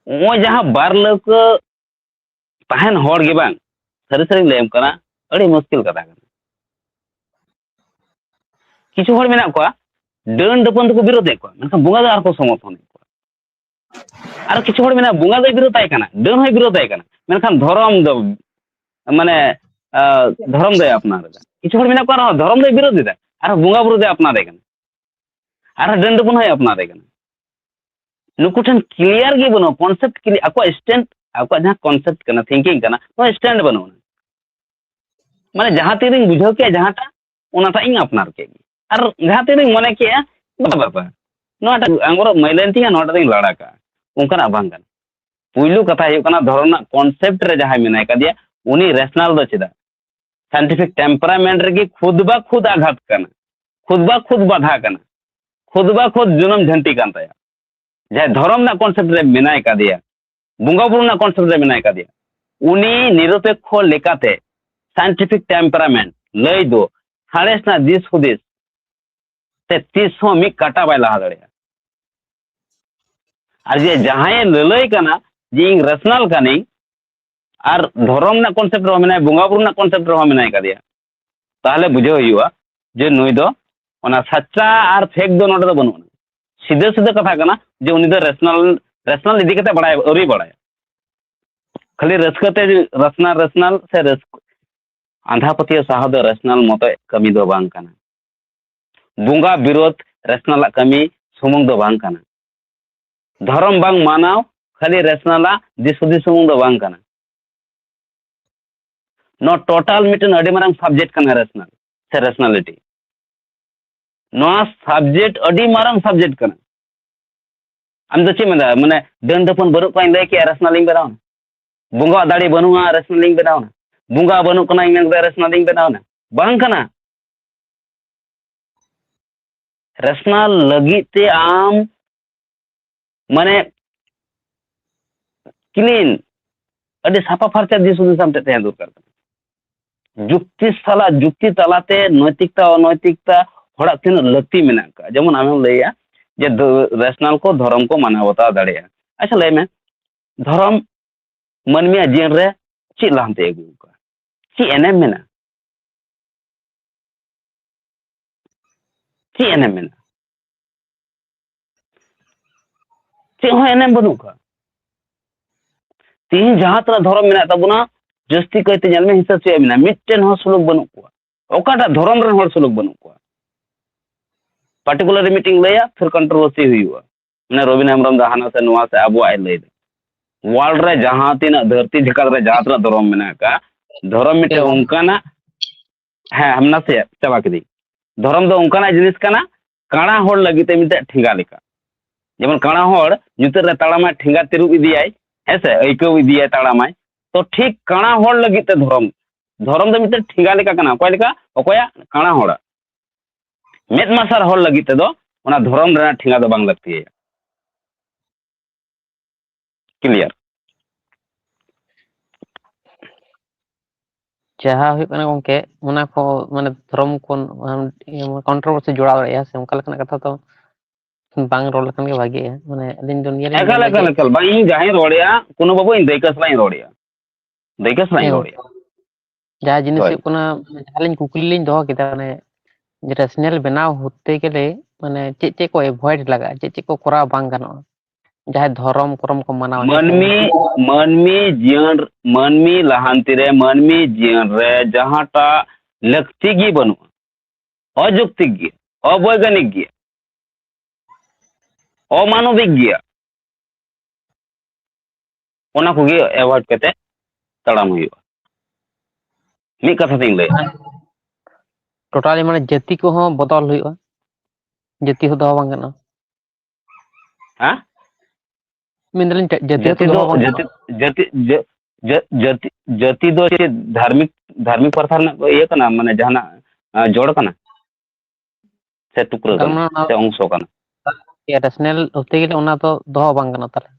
ᱱᱚᱜᱼᱚᱭ ᱡᱟᱦᱟᱸ ᱵᱟᱨ ᱞᱟᱹᱣᱠᱟᱹ ᱛᱟᱦᱮᱱ ᱦᱚᱲ ᱜᱮ ᱵᱟᱝ, ᱥᱟᱹᱨᱤ ᱥᱟᱹᱨᱤᱧ ᱞᱟᱹᱭᱟᱢ ᱠᱟᱱᱟ, ᱟᱹᱰᱤ ᱢᱩᱥᱠᱤᱞ ᱠᱟᱛᱷᱟ ᱠᱟᱱᱟ᱾ ᱠᱤᱪᱷᱩ ᱦᱚᱲ ᱢᱮᱱᱟᱜ ᱠᱚᱣᱟ, ᱰᱟᱹᱱ ᱰᱟᱹᱯᱟᱹᱱ ᱫᱚᱠᱚ ᱵᱤᱨᱳᱫᱮᱫ ᱠᱚᱣᱟ, ᱢᱮᱱᱠᱷᱟᱱ ᱵᱚᱸᱜᱟ ᱫᱚ ᱟᱨᱠᱚ ᱥᱚᱢᱚᱨᱛᱷᱚᱱᱮᱫ ᱠᱚᱣᱟ᱾ ᱟᱨ ᱠᱤᱪᱷᱩ ᱦᱚᱲ ᱢᱮᱱᱟᱜᱼᱟ, ᱵᱚᱸᱜᱟ ᱫᱚᱭ ᱵᱤᱨᱳᱫᱟᱭ ᱠᱟᱱᱟ, ᱰᱟᱹᱱ ᱦᱚᱸᱭ ᱵᱤᱨᱳᱫᱟᱭ ᱠᱟᱱᱟ, ᱢᱮᱱᱠᱷᱟᱱ ᱫᱷᱚᱨᱚᱢ ᱫᱚ, ᱢᱟᱱᱮ, ᱟᱸ, ᱫᱷᱚᱨᱚᱢ ᱫᱚᱭ ᱟᱯᱱᱟᱨ ᱮᱫᱟ᱾ ᱠᱤᱪᱷᱩ ᱦᱚᱲ ᱢᱮᱱᱟᱜ ᱠᱚᱣᱟ, ᱟᱨᱦᱚᱸ ᱫᱷᱚᱨᱚᱢ ᱫᱚᱭ ᱵᱤᱨᱳᱫ ᱮᱫᱟ, ᱟᱨᱦᱚᱸ ᱵᱚᱸᱜᱟ ᱵᱩᱨᱩ ᱫᱚᱭ ᱟᱯᱱᱟᱨᱮ ᱠᱟᱱᱟ, ᱟᱨᱦᱚᱸ ᱰᱟᱹᱱ ᱰᱟᱹᱯᱟᱹᱱ ᱦᱚᱸᱭ ᱟᱯᱱᱟᱨᱮ ᱠᱟᱱᱟ᱾ ᱱᱩᱠᱩ ᱴᱷᱮᱱ ᱠᱞᱤᱭᱟᱨ ᱜᱮ ᱵᱟᱹᱱᱩᱜᱼᱟ, ᱠᱚᱱᱥᱮᱯᱴ, ᱟᱠᱚᱣᱟᱜ ᱥᱴᱮᱱᱰ, ᱟᱠᱚᱣᱟᱜ ᱡᱟᱦᱟᱸ ᱠᱚᱱᱥᱮᱯᱴ ᱠᱟᱱᱟ, ᱛᱷᱤᱝᱠᱤᱝ ᱠᱟᱱᱟ, ᱱᱚᱣᱟ ᱥᱴᱮᱱᱰ ᱵᱟᱹᱱᱩᱜᱼᱟ᱾ ᱢᱟᱱᱮ ᱡᱟᱦᱟᱸ ᱛᱤᱨᱤᱧ ᱵᱩᱡᱷᱟᱹᱣ ᱠᱮᱜᱼᱟ ᱡᱟᱦᱟᱸᱴᱟᱜ, ᱚᱱᱟᱴᱟᱜ ᱤᱧ ᱟᱯᱱᱟᱨ ᱠᱮᱫ ᱜᱮ᱾ ᱟᱨ ᱡᱟᱦᱟᱸ ᱛᱤᱨᱤᱧ ᱢᱚᱱᱮ ᱠᱮᱜᱼᱟ, ᱵᱟ, ᱵᱟ, ᱵᱟ, ᱱᱚᱣᱟᱴᱟᱜ ᱟᱝᱜᱽᱨᱚᱵ ᱢᱟᱹᱭᱞᱟᱹᱭᱮᱱ ᱛᱤᱧᱟ, ᱱᱚᱣᱟᱴᱟᱜ ᱫᱚᱧ ᱞᱟᱲᱟ ᱠᱟᱜᱼᱟ, ᱚᱱᱠᱟᱱᱟᱜ ᱵᱟᱝ ᱠᱟᱱᱟ᱾ ᱯᱩᱭᱞᱩ ᱠᱟᱛᱷᱟ ᱦᱩᱭᱩᱜ ᱠᱟᱱᱟ, ᱫᱷᱚᱨᱚᱢ ᱨᱮᱱᱟᱜ ᱠᱚᱱᱥᱮᱯᱴ ᱨᱮ ᱡᱟᱦᱟᱸᱭ ᱢᱮᱱᱟᱭ ᱠᱟᱫᱮᱭᱟ, ᱩᱱᱤ ᱨᱮᱥᱱᱟᱞ ᱫᱚ ᱪᱮᱫᱟᱜ? ᱥᱟᱭᱮᱱᱴᱤᱯᱷᱤᱠ ᱴᱮᱢᱯᱟᱨᱟᱢᱮᱱᱴ ᱨᱮᱜᱮ ᱠᱷᱩᱫ ᱵᱟ ᱠᱷᱩᱫ ᱟᱜᱷᱟᱛ ᱠᱟᱱᱟ, ᱠᱷᱩᱫ ᱵᱟ ᱠᱷᱩᱫ ᱵᱟᱫᱷᱟ ᱠᱟᱱᱟ, ᱠᱷᱩᱫ ᱵᱟ ᱠᱷᱩᱫ ᱡᱚᱱᱚᱢ ᱡᱷᱟᱹᱱᱴᱤ ᱠᱟᱱ ᱛᱟᱭᱟ᱾ ᱡᱟᱦᱟᱸᱭ ᱫᱷᱚᱨᱚᱢ ᱨᱮᱱᱟᱜ ᱠᱚᱱᱥᱮᱯᱴ ᱨᱮ ᱢᱮᱱᱟᱭ ᱠᱟᱫᱮᱭᱟ, ᱵᱚᱸᱜᱟ ᱵᱩᱨᱩ ᱨᱮᱱᱟᱜ ᱠᱚᱱᱥᱮᱯᱴ ᱨᱮ ᱢᱮᱱᱟᱭ ᱠᱟᱫᱮᱭᱟ, ᱩᱱᱤ ᱱᱤᱨᱚᱯᱮᱠᱠᱷᱚ ᱞᱮᱠᱟᱛᱮ ᱥᱟᱭᱮᱱᱴᱤᱯᱷᱤᱠ ᱴᱮᱢᱯᱟᱨᱟᱢᱮᱱᱴ ᱞᱟᱹᱭ ᱫᱚ ᱥᱟᱬᱮᱥ ᱨᱮᱱᱟᱜ ᱫᱤᱥ ᱦᱩᱫᱤᱥ ᱛᱮ ᱛᱤᱥ ᱦᱚᱸ ᱢᱤᱫ ᱠᱟᱴᱟ ᱵᱟᱭ ᱞᱟᱦᱟ ᱫᱟᱲᱮᱭᱟᱜᱼᱟ᱾ ᱟᱨ ᱡᱮ ᱡᱟᱦᱟᱸᱭᱮ ᱞᱟᱹᱞᱟᱹᱭ ᱠᱟᱱᱟ ᱡᱮ ᱤᱧ ᱨᱮᱥᱱᱟᱞ ᱠᱟᱹᱱᱟᱹᱧ, ᱟᱨ ᱫᱷᱚᱨᱚᱢ ᱨᱮᱱᱟᱜ ᱠᱚᱱᱥᱮᱯᱴ ᱨᱮᱦᱚᱸ ᱢᱮᱱᱟᱭᱟ, ᱵᱚᱸᱜᱟ ᱵᱩᱨᱩ ᱨᱮᱱᱟᱜ ᱠᱚᱱᱥᱮᱯᱴ ᱨᱮᱦᱚᱸ ᱢᱮᱱᱟᱭ ᱠᱟᱫᱮᱭᱟ, ᱛᱟᱦᱚᱞᱮ ᱵᱩᱡᱷᱟᱹᱣ ᱦᱩᱭᱩᱜᱼᱟ ᱡᱮ ᱱᱩᱭ ᱫᱚ ᱚᱱᱟ ᱥᱟᱪᱪᱟ ᱟᱨ ᱯᱷᱮᱠ ᱫᱚ ᱱᱚᱰᱮ ᱫᱚ ᱵᱟᱹᱱᱩᱜ ᱟᱱᱟ᱾ ᱥᱤᱫᱷᱟᱹ ᱥᱤᱫᱷᱟᱹ ᱠᱟᱛᱷᱟ ᱠᱟᱱᱟ ᱡᱮ ᱩᱱᱤ ᱫᱚ ᱨᱮᱥᱱᱟᱞ ᱨᱮᱥᱱᱟᱞ ᱤᱫᱤ ᱠᱟᱛᱮ ᱵᱟᱲᱟᱭ ᱟᱹᱣᱨᱤ ᱵᱟᱲᱟᱭᱟ᱾ ᱠᱷᱟᱹᱞᱤ ᱨᱟᱹᱥᱠᱟᱹ ᱛᱮ ᱨᱟᱥᱱᱟᱞ ᱨᱟᱥᱱᱟᱞ ᱥᱮ ᱨᱟᱹᱥᱠᱟᱹ, ᱟᱸᱫᱷᱟ ᱯᱟᱹᱛᱭᱟᱹᱣ ᱥᱟᱦᱟ ᱫᱚ ᱨᱮᱥᱱᱟᱞ ᱢᱚᱛᱚ ᱠᱟᱹᱢᱤ ᱫᱚ ᱵᱟᱝ ᱠᱟᱱᱟ᱾ ᱵᱚᱸᱜᱟ ᱵᱤᱨᱳᱫᱷ ᱨᱮᱥᱱᱟᱞᱟᱜ ᱠᱟᱹᱢᱤ ᱥᱩᱢᱩᱝ ᱫᱚ ᱵᱟᱝ ᱠᱟᱱᱟ᱾ ᱫᱷᱚᱨᱚᱢ ᱵᱟᱝ ᱢᱟᱱᱟᱣ ᱠᱷᱟᱹᱞᱤ ᱨᱮᱥᱱᱟᱞᱟᱜ ᱫᱤᱥ ᱦᱩᱫᱤᱥ ᱥᱩᱢᱩᱝ ᱫᱚ ᱵᱟᱝ ᱠᱟᱱᱟ᱾ ᱱᱚᱣᱟ ᱴᱳᱴᱟᱞ ᱢᱤᱫᱴᱮᱱ ᱟᱹᱰᱤ ᱢᱟᱨᱟᱝ ᱥᱟᱵᱡᱮᱠᱴ ᱠᱟᱱᱟ ᱨᱮᱥᱱᱟᱞ ᱥᱮ ᱨᱮᱥᱱᱟᱞᱤᱴᱤ᱾ ᱱᱚᱣᱟ ᱥᱟᱵᱡᱮᱠᱴ ᱟᱹᱰᱤ ᱢᱟᱨᱟᱝ ᱥᱟᱵᱡᱮᱠᱴ ᱠᱟᱱᱟ᱾ ᱟᱢ ᱫᱚ ᱪᱮᱫ ᱢᱮᱱᱫᱟ? ᱢᱟᱱᱮ ᱰᱟᱹᱱ ᱰᱟᱹᱯᱟᱹᱱ ᱵᱟᱹᱱᱩᱜ ᱠᱚᱣᱟ ᱤᱧ ᱞᱟᱹᱭ ᱠᱮᱜᱼᱟ, ᱨᱮᱥᱱᱟᱞᱤᱧ ᱵᱮᱱᱟᱣ ᱮᱱᱟ? ᱵᱚᱸᱜᱟᱣᱟᱜ ᱫᱟᱲᱮ ᱵᱟᱹᱱᱩᱜᱼᱟ, ᱨᱮᱥᱱᱟᱞᱤᱧ ᱵᱮᱱᱟᱣ ᱮᱱᱟ? ᱵᱚᱸᱜᱟ ᱵᱟᱹᱱᱩᱜ ᱠᱟᱱᱟ ᱤᱧ ᱢᱮᱱ ᱠᱮᱫᱟ, ᱨᱮᱥᱱᱟᱞᱤᱧ ᱵᱮᱱᱟᱣ ᱮᱱᱟ? ᱵᱟᱝ ᱠᱟᱱᱟ᱾ ᱨᱮᱥᱱᱟᱞ ᱞᱟᱹᱜᱤᱫ ᱛᱮ ᱟᱢ ᱢᱟᱱᱮ ᱠᱞᱤᱱ, ᱟᱹᱰᱤ ᱥᱟᱯᱷᱟ ᱯᱷᱟᱨᱪᱟ ᱫᱤᱥ ᱦᱩᱫᱤᱥ ᱟᱢ ᱴᱷᱮᱱ ᱛᱟᱦᱮᱸ ᱫᱚᱨᱠᱟᱨ ᱠᱟᱱᱟ᱾ ᱡᱩᱠᱛᱤ ᱥᱟᱞᱟᱜ, ᱡᱩᱠᱛᱤ ᱛᱟᱞᱟᱛᱮ ᱱᱚৈᱛᱤᱠᱛᱟ ᱚᱱᱚᱭᱛᱤᱠᱛᱟ ᱦᱚᱲᱟᱜ ᱛᱤᱱᱟᱹᱜ ᱞᱟᱹᱠᱛᱤ ᱢᱮᱱᱟᱜ ᱟᱠᱟᱫ, ᱡᱮᱢᱚᱱ ᱟᱢᱮᱢ ᱞᱟᱹᱭᱟ ᱡᱮ ᱫᱚ-, ᱨᱮᱥᱱᱟᱞ ᱠᱚ ᱫᱷᱚᱨᱚᱢ ᱠᱚ ᱢᱟᱱᱟᱣ ᱵᱟᱛᱟᱣ ᱫᱟᱲᱮᱭᱟᱜᱼᱟ᱾ ᱟᱪᱪᱷᱟ, ᱞᱟᱹᱭ ᱢᱮ, ᱫᱷᱚᱨᱚᱢ ᱢᱟᱹᱱᱢᱤᱭᱟᱜ ᱡᱤᱭᱚᱱ ᱨᱮ ᱪᱮᱫ ᱞᱟᱦᱟᱱᱛᱤ ᱟᱹᱜᱩ ᱟᱠᱟᱫᱟ? ᱪᱮᱫ ᱮᱱᱮᱢ ᱢᱮᱱᱟᱜᱼᱟ? ᱪᱮᱫ ᱮᱱᱮᱢ ᱢᱮᱱᱟᱜᱼᱟ? ᱪᱮᱫ ᱦᱚᱸ ᱮᱱᱮᱢ ᱵᱟᱹᱱᱩᱜ ᱟᱠᱟᱫᱟ᱾ ᱛᱮᱦᱤᱧ ᱡᱟᱦᱟᱸ ᱛᱤᱱᱟᱹᱜ ᱫᱷᱚᱨᱚᱢ ᱢᱮᱱᱟᱜ ᱛᱟᱵᱚᱱᱟ, ᱡᱟᱹᱥᱛᱤ ᱠᱟᱭᱛᱮ ᱧᱮᱞ ᱢᱮ ᱦᱤᱥᱟᱹ ᱥᱩᱭᱟᱹ ᱢᱮᱱᱟᱜᱼᱟ, ᱢᱤᱫᱴᱮᱱ ᱦᱚᱸ ᱥᱩᱞᱩᱠ ᱵᱟᱹᱱᱩᱜ ᱠᱚᱣᱟ᱾ ᱚᱠᱟᱴᱟᱜ ᱫᱷᱚᱨᱚᱢ ᱨᱮᱱ ᱦᱚᱲ ᱥᱩᱞᱩᱠ ᱵᱟᱹᱱᱩᱜ ᱠᱚᱣᱟ? ᱯᱟᱨᱴᱤᱠᱩᱞᱟᱨ ᱢᱤᱴᱤᱝ ᱞᱟᱹᱭᱟ, ᱯᱷᱤᱨ ᱠᱚᱱᱴᱨᱳᱵᱷᱟᱨᱥᱤ ᱦᱩᱭᱩᱜᱼᱟ᱾ ᱢᱟᱱᱮ ᱨᱚᱵᱤᱱ ᱦᱮᱢᱵᱨᱚᱢ ᱫᱚ ᱦᱟᱱᱟ ᱥᱮ ᱱᱚᱣᱟ ᱥᱮ ᱟᱵᱚᱣᱟᱜ ᱮ ᱞᱟᱹᱭ ᱮᱫᱟ᱾ ᱣᱟᱨᱞᱰ ᱨᱮ ᱡᱟᱦᱟᱸ ᱛᱤᱱᱟᱹᱜ ᱫᱷᱟᱹᱨᱛᱤ ᱡᱟᱠᱟᱛ ᱨᱮ ᱡᱟᱦᱟᱸ ᱛᱤᱱᱟᱹᱜ ᱫᱷᱚᱨᱚᱢ ᱢᱮᱱᱟᱜ ᱟᱠᱟᱫ, ᱫᱷᱚᱨᱚᱢ ᱢᱤᱫᱴᱮᱱ ᱚᱱᱠᱟᱱᱟᱜ, ᱦᱮᱸ, ᱦᱟᱢᱱᱟ ᱥᱮ ᱪᱟᱵᱟ ᱠᱤᱫᱤᱧ᱾ ᱫᱷᱚᱨᱚᱢ ᱫᱚ ᱚᱱᱠᱟᱱᱟᱜ ᱡᱤᱱᱤᱥ ᱠᱟᱱᱟ, ᱠᱟᱬᱟ ᱦᱚᱲ ᱞᱟᱹᱜᱤᱫ ᱛᱮ ᱢᱤᱫᱴᱮᱱ ᱴᱷᱮᱸᱜᱟ ᱞᱮᱠᱟ᱾ ᱡᱮᱢᱚᱱ ᱠᱟᱬᱟ ᱦᱚᱲ ᱧᱩᱛᱟᱹᱛ ᱨᱮ ᱛᱟᱲᱟᱢᱟᱭ, ᱴᱷᱮᱸᱜᱟ ᱛᱤᱨᱩᱵ ᱤᱫᱤᱭᱟᱭ, ᱦᱮᱸ ᱥᱮ, ᱟᱹᱭᱠᱟᱹᱣ ᱤᱫᱤᱭᱟᱭ, ᱛᱟᱲᱟᱢᱟᱭ᱾ ᱛᱚ ᱴᱷᱤᱠ ᱠᱟᱬᱟ ᱦᱚᱲ ᱞᱟᱹᱜᱤᱫ ᱛᱮ ᱫᱷᱚᱨᱚᱢ, ᱫᱷᱚᱨᱚᱢ ᱫᱚ ᱢᱤᱫᱴᱮᱱ ᱴᱷᱮᱸᱜᱟ ᱞᱮᱠᱟ ᱠᱟᱱᱟ᱾ ᱚᱠᱚᱭ ᱞᱮᱠᱟ? ᱚᱠᱚᱭᱟᱜ? ᱠᱟᱬᱟ ᱦᱚᱲᱟᱜ᱾ ᱢᱮᱫ ᱢᱟᱨᱥᱟᱞ ᱦᱚᱲ ᱞᱟᱹᱜᱤᱫ ᱛᱮᱫᱚ ᱚᱱᱟ ᱫᱷᱚᱨᱚᱢ ᱨᱮᱱᱟᱜ ᱴᱷᱮᱸᱜᱟ ᱫᱚ ᱵᱟᱝ ᱞᱟᱹᱠᱛᱤᱭᱟᱭᱟ᱾ ᱠᱞᱤᱭᱟᱨ? ᱡᱟᱦᱟᱸ ᱦᱩᱭᱩᱜ ᱠᱟᱱᱟ ᱜᱚᱝᱠᱮ, ᱚᱱᱟ ᱠᱚ ᱢᱟᱱᱮ ᱫᱷᱚᱨᱚᱢ ᱠᱚ, ᱟᱢ, ᱤᱭᱟᱹ, ᱠᱚᱱᱴᱨᱳᱵᱷᱟᱨᱥᱤ ᱡᱚᱲᱟᱣ ᱫᱟᱲᱮᱭᱟᱜᱼᱟ ᱥᱮ, ᱚᱱᱠᱟ ᱞᱮᱠᱟᱱᱟᱜ ᱠᱟᱛᱷᱟ ᱛᱚ ᱵᱟᱝ ᱨᱚᱲ ᱞᱮᱠᱷᱟᱱ ᱜᱮ ᱵᱷᱟᱜᱤᱜᱼᱟ᱾ ᱢᱟᱱᱮ ᱟᱹᱞᱤᱧ ᱫᱚ ᱱᱤᱭᱟᱹ ᱞᱤᱧ ᱮᱠᱟᱞ, ᱢᱮᱱᱫᱟ ᱮᱠᱟᱞ, ᱡᱮ ᱮᱠᱟᱞ᱾ ᱵᱟᱝ, ᱤᱧ ᱡᱟᱦᱟᱸᱧ ᱨᱚᱲᱮᱜᱼᱟ, ᱠᱳᱱᱳ ᱵᱟᱹᱵᱩ ᱤᱧ ᱫᱟᱹᱭᱠᱟᱹ ᱥᱟᱞᱟᱜ ᱤᱧ ᱨᱚᱲᱮᱜᱼᱟ᱾ ᱫᱟᱹᱭᱠᱟᱹ ᱥᱟᱞᱟᱜ ᱤᱧ ᱦᱮᱸ, ᱨᱚᱲᱮᱜᱼᱟ᱾ ᱡᱟᱦᱟᱸ ᱡᱤᱱᱤᱥ ᱦᱳᱭ᱾ ᱦᱩᱭᱩᱜ ᱠᱟᱱᱟ, ᱡᱟᱦᱟᱸ ᱞᱤᱧ ᱠᱩᱠᱞᱤ ᱞᱤᱧ ᱫᱚᱦᱚ ᱠᱮᱫᱟ, ᱢᱟᱱᱮ ᱨᱮᱥᱱᱟᱞ ᱵᱮᱱᱟᱣ ᱦᱚᱛᱮ ᱜᱮᱞᱮ ᱢᱟᱱᱮ ᱪᱮᱫ ᱪᱮᱫ ᱠᱚ ᱮᱵᱷᱚᱭᱮᱰ ᱞᱟᱜᱟᱜᱼᱟ, ᱪᱮᱫ ᱪᱮᱫ ᱠᱚ ᱠᱚᱨᱟᱣ ᱵᱟᱝ ᱜᱟᱱᱚᱜᱼᱟ? ᱡᱟᱦᱟᱸᱭ ᱫᱷᱚᱨᱚᱢ ᱠᱚᱨᱚᱢ ᱠᱚ ᱢᱟᱱᱟᱣᱟ, ᱢᱟᱹᱱᱢᱤ ᱢᱟᱹᱱᱢᱤ ᱡᱤᱭᱚᱱ, ᱢᱟᱹᱱᱢᱤ ᱞᱟᱦᱟᱱᱛᱤ ᱨᱮ, ᱢᱟᱹᱱᱢᱤ ᱡᱤᱭᱚᱱ ᱨᱮ ᱡᱟᱦᱟᱸᱴᱟᱜ ᱞᱟᱹᱠᱛᱤ ᱜᱮ ᱵᱟᱹᱱᱩᱜᱼᱟ, ᱚᱡᱩᱠᱛᱤᱠ ᱜᱮᱭᱟ, ᱚᱵᱳᱭᱜᱟᱱᱤᱠ ᱜᱮᱭᱟ, ᱚᱢᱟᱱᱚᱵᱤᱠ ᱜᱮᱭᱟ, ᱚᱱᱟ ᱠᱚᱜᱮ ᱮᱵᱷᱚᱭᱮᱰ ᱠᱟᱛᱮ ᱛᱟᱲᱟᱢ ᱦᱩᱭᱩᱜᱼᱟ᱾ ᱢᱤᱫ ᱠᱟᱛᱷᱟ ᱛᱤᱧ ᱞᱟᱹᱭᱟ᱾ ᱴᱳᱴᱟᱞᱤ ᱢᱟᱱᱮ ᱡᱟᱹᱛᱤ ᱠᱚᱦᱚᱸ ᱵᱚᱫᱚᱞ ᱦᱩᱭᱩᱜᱼᱟ, ᱡᱟᱹᱛᱤ ᱦᱚᱸ ᱫᱚᱦᱚ ᱵᱟᱝ ᱜᱟᱱᱚᱜᱼᱟ᱾ ᱦᱮᱸ? ᱢᱮᱱᱫᱟᱞᱤᱧ ᱡᱟᱹ-, ᱡᱟᱹᱛᱤ ᱡᱟᱹᱛᱤ ᱦᱚᱸᱛᱚ ᱫᱚ, ᱫᱚᱦᱚ ᱵᱟᱝ ᱡᱟᱹᱛᱤ, ᱜᱟᱱᱚᱜᱼᱟ᱾ ᱡᱟᱹᱛᱤ, ᱡᱟᱹ-, ᱡᱟᱹ-, ᱡᱟᱹᱛᱤ, ᱡᱟᱹᱛᱤ ᱫᱚ ᱪᱮᱫ ᱫᱷᱟᱨᱢᱤᱠ, ᱫᱷᱟᱨᱢᱤᱠ ᱯᱟᱨᱛᱷᱟ ᱨᱮᱱᱟᱜ ᱤᱭᱟᱹ ᱠᱟᱱᱟ, ᱢᱟᱱᱮ ᱡᱟᱦᱟᱱᱟᱜ, ᱟᱸ, ᱡᱚᱲ ᱠᱟᱱᱟ? ᱥᱮ ᱴᱩᱠᱨᱟᱹ ᱛᱟᱨ ᱠᱟᱱᱟ? ᱢᱟᱱᱮ ᱚᱱᱟ ᱥᱮ ᱚᱝᱥᱚ ᱠᱟᱱᱟ? ᱨᱮᱥᱱᱟᱞ ᱦᱚᱛᱮ ᱜᱮᱞᱮ ᱚᱱᱟ ᱫᱚ ᱫᱚᱦᱚ ᱵᱟᱝ ᱜᱟᱱᱚᱜᱼᱟ ᱛᱟᱦᱞᱮ?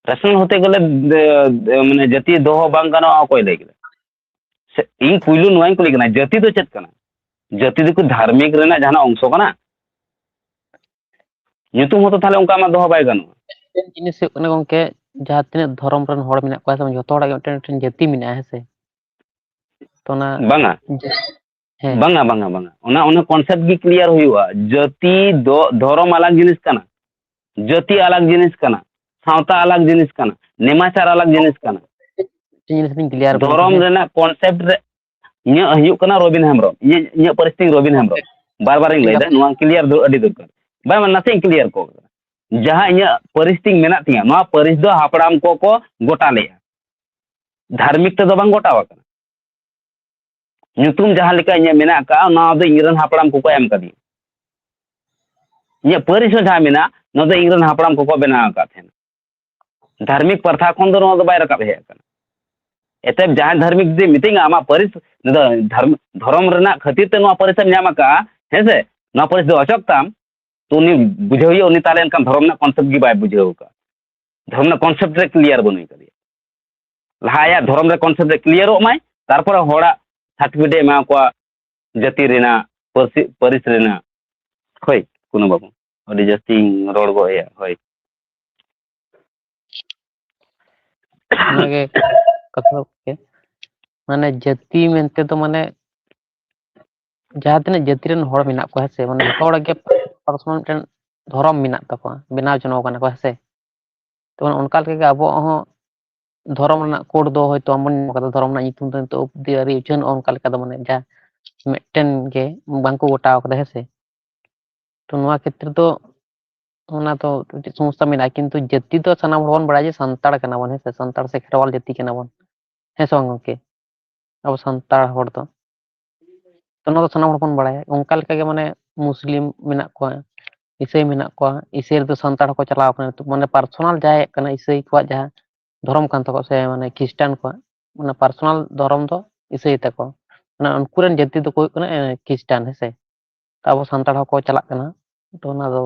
ᱨᱮᱥᱱᱟᱞ ᱦᱚᱛᱮ ᱜᱮᱞᱮ, ᱫᱮ-, ᱫᱮ-, ᱢᱟᱱᱮ ᱡᱟᱹᱛᱤ ᱫᱚᱦᱚ ᱵᱟᱝ ᱜᱟᱱᱚᱜᱼᱟ, ᱚᱠᱚᱭ ᱞᱟᱹᱭ ᱠᱮᱫᱟ? ᱥᱮ ᱤᱧ ᱯᱩᱭᱞᱩ ᱱᱚᱣᱟᱧ ᱠᱩᱞᱤ ᱠᱟᱱᱟ, ᱡᱟᱹᱛᱤ ᱫᱚ ᱪᱮᱫ ᱠᱟᱱᱟ? ᱡᱟᱹᱛᱤ ᱫᱚ ᱠᱤ ᱫᱷᱟᱨᱢᱤᱠ ᱨᱮᱱᱟᱜ ᱡᱟᱦᱟᱱᱟᱜ ᱚᱝᱥᱚ ᱠᱟᱱᱟ? ᱧᱩᱛᱩᱢ ᱦᱚᱸᱛᱚ ᱛᱟᱦᱞᱮ ᱚᱱᱠᱟ ᱢᱟ ᱫᱚᱦᱚ ᱵᱟᱭ ᱜᱟᱱᱚᱜᱼᱟ᱾ ᱢᱤᱫᱴᱮᱱ ᱡᱤᱱᱤᱥ ᱦᱩᱭᱩᱜ ᱠᱟᱱᱟ ᱜᱚᱝᱠᱮ, ᱡᱟᱦᱟᱸ ᱛᱤᱱᱟᱹᱜ ᱫᱷᱚᱨᱚᱢ ᱨᱮᱱ ᱦᱚᱲ ᱢᱮᱱᱟᱜ ᱠᱚᱣᱟ ᱥᱮ ᱵᱟᱝ, ᱡᱷᱚᱛᱚ ᱦᱚᱲᱟᱜ ᱜᱮ ᱢᱤᱫᱴᱮᱱ, ᱢᱤᱫᱴᱮᱱ ᱡᱟᱹᱛᱤ ᱢᱮᱱᱟᱜᱼᱟ, ᱦᱮᱸ ᱥᱮ? ᱛᱚ ᱚᱱᱟ ᱵᱟᱝᱟ, ᱡᱟᱹ-, ᱦᱮᱸ᱾ ᱵᱟᱝᱟ, ᱵᱟᱝᱟ, ᱵᱟᱝᱟ᱾ ᱚᱱᱟ, ᱚᱱᱟ ᱠᱚᱱᱥᱮᱯᱴ ᱜᱮ ᱠᱞᱤᱭᱟᱨ ᱦᱩᱭᱩᱜᱼᱟ᱾ ᱡᱟᱹᱛᱤ ᱫᱚ, ᱫᱷᱚᱨᱚᱢ ᱟᱞᱟᱜᱽ ᱡᱤᱱᱤᱥ ᱠᱟᱱᱟ, ᱡᱟᱹᱛᱤ ᱟᱞᱟᱜᱽ ᱡᱤᱱᱤᱥ ᱠᱟᱱᱟ, ᱥᱟᱶᱛᱟ ᱟᱞᱟᱜᱽ ᱡᱤᱱᱤᱥ ᱠᱟᱱᱟ, ᱱᱮᱢᱟᱪᱟᱨ ᱟᱞᱟᱜᱽ ᱡᱤᱱᱤᱥ ᱠᱟᱱᱟ᱾ ᱢᱤᱫᱴᱮᱱ ᱡᱤᱱᱤᱥ ᱞᱤᱧ ᱠᱞᱤᱭᱟᱨ ᱵᱚᱞᱚᱱ ᱫᱷᱚᱨᱚᱢ ᱥᱮ᱾ ᱨᱮᱱᱟᱜ ᱠᱚᱱᱥᱮᱯᱴ ᱨᱮ ᱤᱧᱟᱹᱜ ᱦᱩᱭᱩᱜ ᱠᱟᱱᱟ ᱨᱚᱵᱤᱱ ᱦᱮᱢᱵᱨᱚᱢ, ᱤᱧᱟᱹᱜ, ᱤᱧᱟᱹᱜ ᱯᱟᱹᱨᱤᱥ ᱛᱤᱧ ᱨᱚᱵᱤᱱ ᱦᱮᱢᱵᱨᱚᱢ᱾ ᱵᱟᱨ ᱵᱟᱨᱤᱧ ᱴᱷᱤᱠ ᱞᱟᱹᱭᱫᱟ, ᱟᱪᱷᱮ᱾ ᱱᱚᱣᱟ ᱠᱞᱤᱭᱟᱨ ᱫᱚ ᱟᱹᱰᱤ ᱫᱚᱨᱠᱟᱨ᱾ ᱵᱟᱝ, ᱵᱟᱝ, ᱱᱟᱥᱮᱧ ᱠᱞᱤᱭᱟᱨ ᱠᱚᱜ ᱠᱟᱱᱟ᱾ ᱡᱟᱦᱟᱸ ᱤᱧᱟᱹᱜ ᱯᱟᱹᱨᱤᱥ ᱛᱤᱧ ᱢᱮᱱᱟᱜ ᱛᱤᱧᱟᱹ, ᱱᱚᱣᱟ ᱯᱟᱹᱨᱤᱥ ᱫᱚ ᱦᱟᱯᱲᱟᱢ ᱠᱚᱠᱚ ᱜᱚᱴᱟ ᱞᱮᱫᱼᱟ, ᱫᱷᱟᱨᱢᱤᱠ ᱛᱮᱫᱚ ᱵᱟᱝ ᱜᱚᱴᱟᱣ ᱟᱠᱟᱱᱟ᱾ ᱧᱩᱛᱩᱢ ᱡᱟᱦᱟᱸ ᱞᱮᱠᱟ ᱤᱧᱟᱹᱜ ᱢᱮᱱᱟᱜ ᱟᱠᱟᱫᱼᱟ, ᱱᱚᱣᱟ ᱫᱚ ᱤᱧ ᱨᱮᱱ ᱦᱟᱯᱲᱟᱢ ᱠᱚᱠᱚ ᱮᱢ ᱠᱟᱫᱤᱧᱟ᱾ ᱤᱧᱟᱹᱜ ᱯᱟᱹᱨᱤᱥ ᱦᱚᱸ ᱡᱟᱦᱟᱸ ᱢᱮᱱᱟᱜᱼᱟ, ᱱᱚᱣᱟ ᱫᱚ ᱤᱧ ᱨᱮᱱ ᱦᱟᱯᱲᱟᱢ ᱠᱚᱠᱚ ᱵᱮᱱᱟᱣ ᱟᱠᱟᱫ ᱛᱟᱦᱮᱱᱟ᱾ ᱫᱷᱟᱨᱢᱤᱠ ᱯᱟᱨᱛᱷᱟ ᱠᱷᱚᱱ ᱫᱚ ᱱᱚᱣᱟ ᱫᱚ ᱵᱟᱭ ᱨᱟᱠᱟᱵ ᱦᱮᱡ ᱟᱠᱟᱱᱟ᱾ ᱮᱛᱮ ᱡᱟᱦᱟᱸᱭ ᱫᱷᱟᱨᱢᱤᱠ ᱡᱩᱫᱤ ᱢᱤᱛᱟᱹᱧᱟ, "ᱟᱢᱟᱜ ᱯᱟᱹᱨᱤᱥ, ᱱᱚᱣᱟ ᱫᱚ ᱫᱷᱚᱨᱢ, ᱫᱷᱚᱨᱚᱢ ᱨᱮᱱᱟᱜ ᱠᱷᱟᱹᱛᱤᱨ ᱛᱮ ᱱᱚᱣᱟ ᱯᱟᱹᱨᱤᱥ ᱮᱢ ᱧᱟᱢ ᱟᱠᱟᱫᱼᱟ, ᱦᱮᱸ ᱥᱮ? ᱱᱚᱣᱟ ᱯᱟᱹᱨᱤᱥ ᱫᱚ ᱚᱪᱚᱜ ᱛᱟᱢ", ᱛᱚ ᱩᱱᱤ ᱵᱩᱡᱷᱟᱹᱣ ᱦᱩᱭᱩᱜᱼᱟ, ᱩᱱᱤ ᱛᱟᱦᱞᱮ ᱮᱱᱠᱷᱟᱱ ᱫᱷᱚᱨᱚᱢ ᱨᱮᱱᱟᱜ ᱠᱚᱱᱥᱮᱯᱴ ᱜᱮ ᱵᱟᱭ ᱵᱩᱡᱷᱟᱹᱣ ᱟᱠᱟᱫᱼᱟ᱾ ᱫᱷᱚᱨᱚᱢ ᱨᱮᱱᱟᱜ ᱠᱚᱱᱥᱮᱯᱴ ᱨᱮ ᱠᱞᱤᱭᱟᱨ ᱵᱟᱹᱱᱩᱭ ᱠᱟᱫᱮᱭᱟ᱾ ᱞᱟᱦᱟ ᱟᱭᱟᱜ ᱫᱷᱚᱨᱚᱢ ᱨᱮ ᱠᱚᱱᱥᱮᱯᱴ ᱨᱮ ᱠᱞᱤᱭᱟᱨᱚᱜ ᱢᱟᱭ, ᱛᱟᱨᱯᱚᱨᱮ ᱦᱚᱲᱟᱜ ᱥᱟᱨᱴᱤᱯᱷᱤᱠᱮᱴ ᱮ ᱮᱢᱟ ᱠᱚᱣᱟ ᱡᱟᱹᱛᱤ ᱨᱮᱱᱟᱜ, ᱯᱟᱹᱨᱥᱤ, ᱯᱟᱹᱨᱤᱥ ᱨᱮᱱᱟᱜ᱾ ᱦᱳᱭ, ᱠᱳᱱᱳ ᱵᱟᱹᱵᱩ, ᱟᱹᱰᱤ ᱡᱟᱹᱥᱛᱤᱧ ᱨᱚᱲ ᱜᱚᱫ ᱮᱭᱟ᱾ ᱦᱳᱭ᱾ ᱚᱱᱟᱜᱮ ᱠᱟᱛᱷᱟ ᱜᱚᱢᱠᱮ, ᱢᱟᱱᱮ ᱡᱟᱹᱛᱤ ᱢᱮᱱᱛᱮ ᱫᱚ ᱢᱟᱱᱮ ᱡᱟᱦᱟᱸ ᱛᱤᱱᱟᱹᱜ ᱡᱟᱹᱛᱤ ᱨᱮᱱ ᱦᱚᱲ ᱢᱮᱱᱟᱜ ᱠᱚᱣᱟ, ᱦᱮᱸ ᱥᱮ, ᱢᱟᱱᱮ ᱡᱚᱛᱚ ᱦᱚᱲ ᱜᱮ ᱯᱟᱨᱥᱚᱱᱟᱞ ᱢᱤᱫᱴᱮᱱ ᱫᱷᱚᱨᱚᱢ ᱢᱮᱱᱟᱜ ᱛᱟᱠᱚᱣᱟ, ᱵᱮᱱᱟᱣ ᱡᱚᱱᱚᱜ ᱠᱟᱱᱟ ᱠᱚ, ᱦᱮᱸ ᱥᱮ? ᱛᱚ, ᱚᱱᱠᱟ ᱞᱮᱠᱟᱜᱮ ᱟᱵᱚᱣᱟᱜ ᱦᱚᱸ ᱫᱷᱚᱨᱚᱢ ᱨᱮᱱᱟᱜ ᱠᱳᱰ ᱫᱚ ᱦᱚᱭᱛᱳ ᱵᱟᱵᱚᱱ ᱧᱟᱢ ᱠᱟᱫᱟ, ᱫᱷᱚᱨᱚᱢ ᱨᱮᱱᱟᱜ ᱧᱩᱛᱩᱢ ᱫᱚ ᱱᱤᱛᱚᱜ ᱚᱵᱫᱤ ᱟᱹᱣᱨᱤ ᱩᱪᱷᱟᱹᱱᱚᱜᱼᱟ, ᱚᱱᱠᱟ ᱞᱮᱠᱟ ᱫᱚ, ᱢᱟᱱᱮ, ᱡᱟᱦᱟᱸ ᱢᱤᱫᱴᱮᱱ ᱜᱮ ᱵᱟᱝᱠᱚ ᱜᱚᱴᱟᱣ ᱠᱟᱫᱟ, ᱦᱮᱸ ᱥᱮ? ᱛᱚ, ᱱᱚᱣᱟ ᱠᱷᱮᱛᱨᱮ ᱫᱚ ᱚᱱᱟ ᱫᱚ ᱢᱤᱫᱴᱤᱡ ᱥᱚᱢᱚᱥᱥᱟ ᱢᱮᱱᱟᱜᱼᱟ, ᱠᱤᱱᱛᱩ ᱡᱟᱹᱛᱤ ᱫᱚ ᱥᱟᱱᱟᱢ ᱦᱚᱲ ᱵᱚᱱ ᱵᱟᱲᱟᱭᱟ ᱡᱮ ᱥᱟᱱᱛᱟᱲ ᱠᱟᱱᱟ ᱵᱚᱱ, ᱦᱮᱸ ᱥᱮ? ᱥᱟᱱᱛᱟᱲ ᱥᱮ ᱠᱷᱮᱨᱣᱟᱞ ᱡᱟᱹᱛᱤ ᱠᱟᱱᱟ ᱵᱚᱱ, ᱦᱮᱸ ᱥᱮ ᱵᱟᱝ ᱜᱚᱝᱠᱮ? ᱟᱵᱚ ᱥᱟᱱᱛᱟᱲ ᱦᱚᱲ ᱫᱚ, ᱛᱚ, ᱱᱚᱣᱟ ᱫᱚ ᱥᱟᱱᱟᱢ ᱦᱚᱲ ᱵᱚᱱ ᱵᱟᱲᱟᱭᱟ᱾ ᱚᱱᱠᱟ ᱞᱮᱠᱟᱜᱮ, ᱢᱟᱱᱮ, ᱢᱩᱥᱞᱤᱢ ᱢᱮᱱᱟᱜ ᱠᱚᱣᱟ, ᱤᱥᱟᱹᱭ ᱢᱮᱱᱟᱜ ᱠᱚᱣᱟ, ᱤᱥᱟᱹᱭ ᱨᱮᱫᱚ ᱥᱟᱱᱛᱟᱲ ᱦᱚᱸᱠᱚ ᱪᱟᱞᱟᱣ ᱠᱟᱱᱟ ᱱᱤᱛᱚᱜ, ᱢᱟᱱᱮ, ᱯᱟᱨᱥᱚᱱᱟᱞ ᱡᱟᱦᱟᱸᱭᱟᱜ ᱠᱟᱱᱟ, ᱤᱥᱟᱹᱭ ᱠᱚᱣᱟᱜ ᱡᱟᱦᱟᱸ ᱫᱷᱚᱨᱚᱢ ᱠᱟᱱ ᱛᱟᱠᱚᱣᱟ, ᱥᱮ, ᱢᱟᱱᱮ, ᱠᱷᱨᱤᱥᱴᱟᱱ ᱠᱚᱣᱟᱜ, ᱚᱱᱟ ᱯᱟᱨᱥᱚᱱᱟᱞ ᱫᱷᱚᱨᱚᱢ ᱫᱚ ᱤᱥᱟᱹᱭ ᱛᱟᱠᱚ, ᱢᱟᱱᱮ, ᱩᱱᱠᱩ ᱨᱮᱱ ᱡᱟᱹᱛᱤ ᱫᱚᱠᱚ ᱦᱩᱭᱩᱜ ᱠᱟᱱᱟ, ᱮ, ᱠᱷᱨᱤᱥᱴᱟᱱ, ᱦᱮᱸ ᱥᱮ? ᱛᱚ, ᱟᱵᱚ ᱥᱟᱱᱛᱟᱲ ᱦᱚᱸᱠᱚ ᱪᱟᱞᱟᱜ ᱠᱟᱱᱟ, ᱛᱚ, ᱚᱱᱟ ᱫᱚ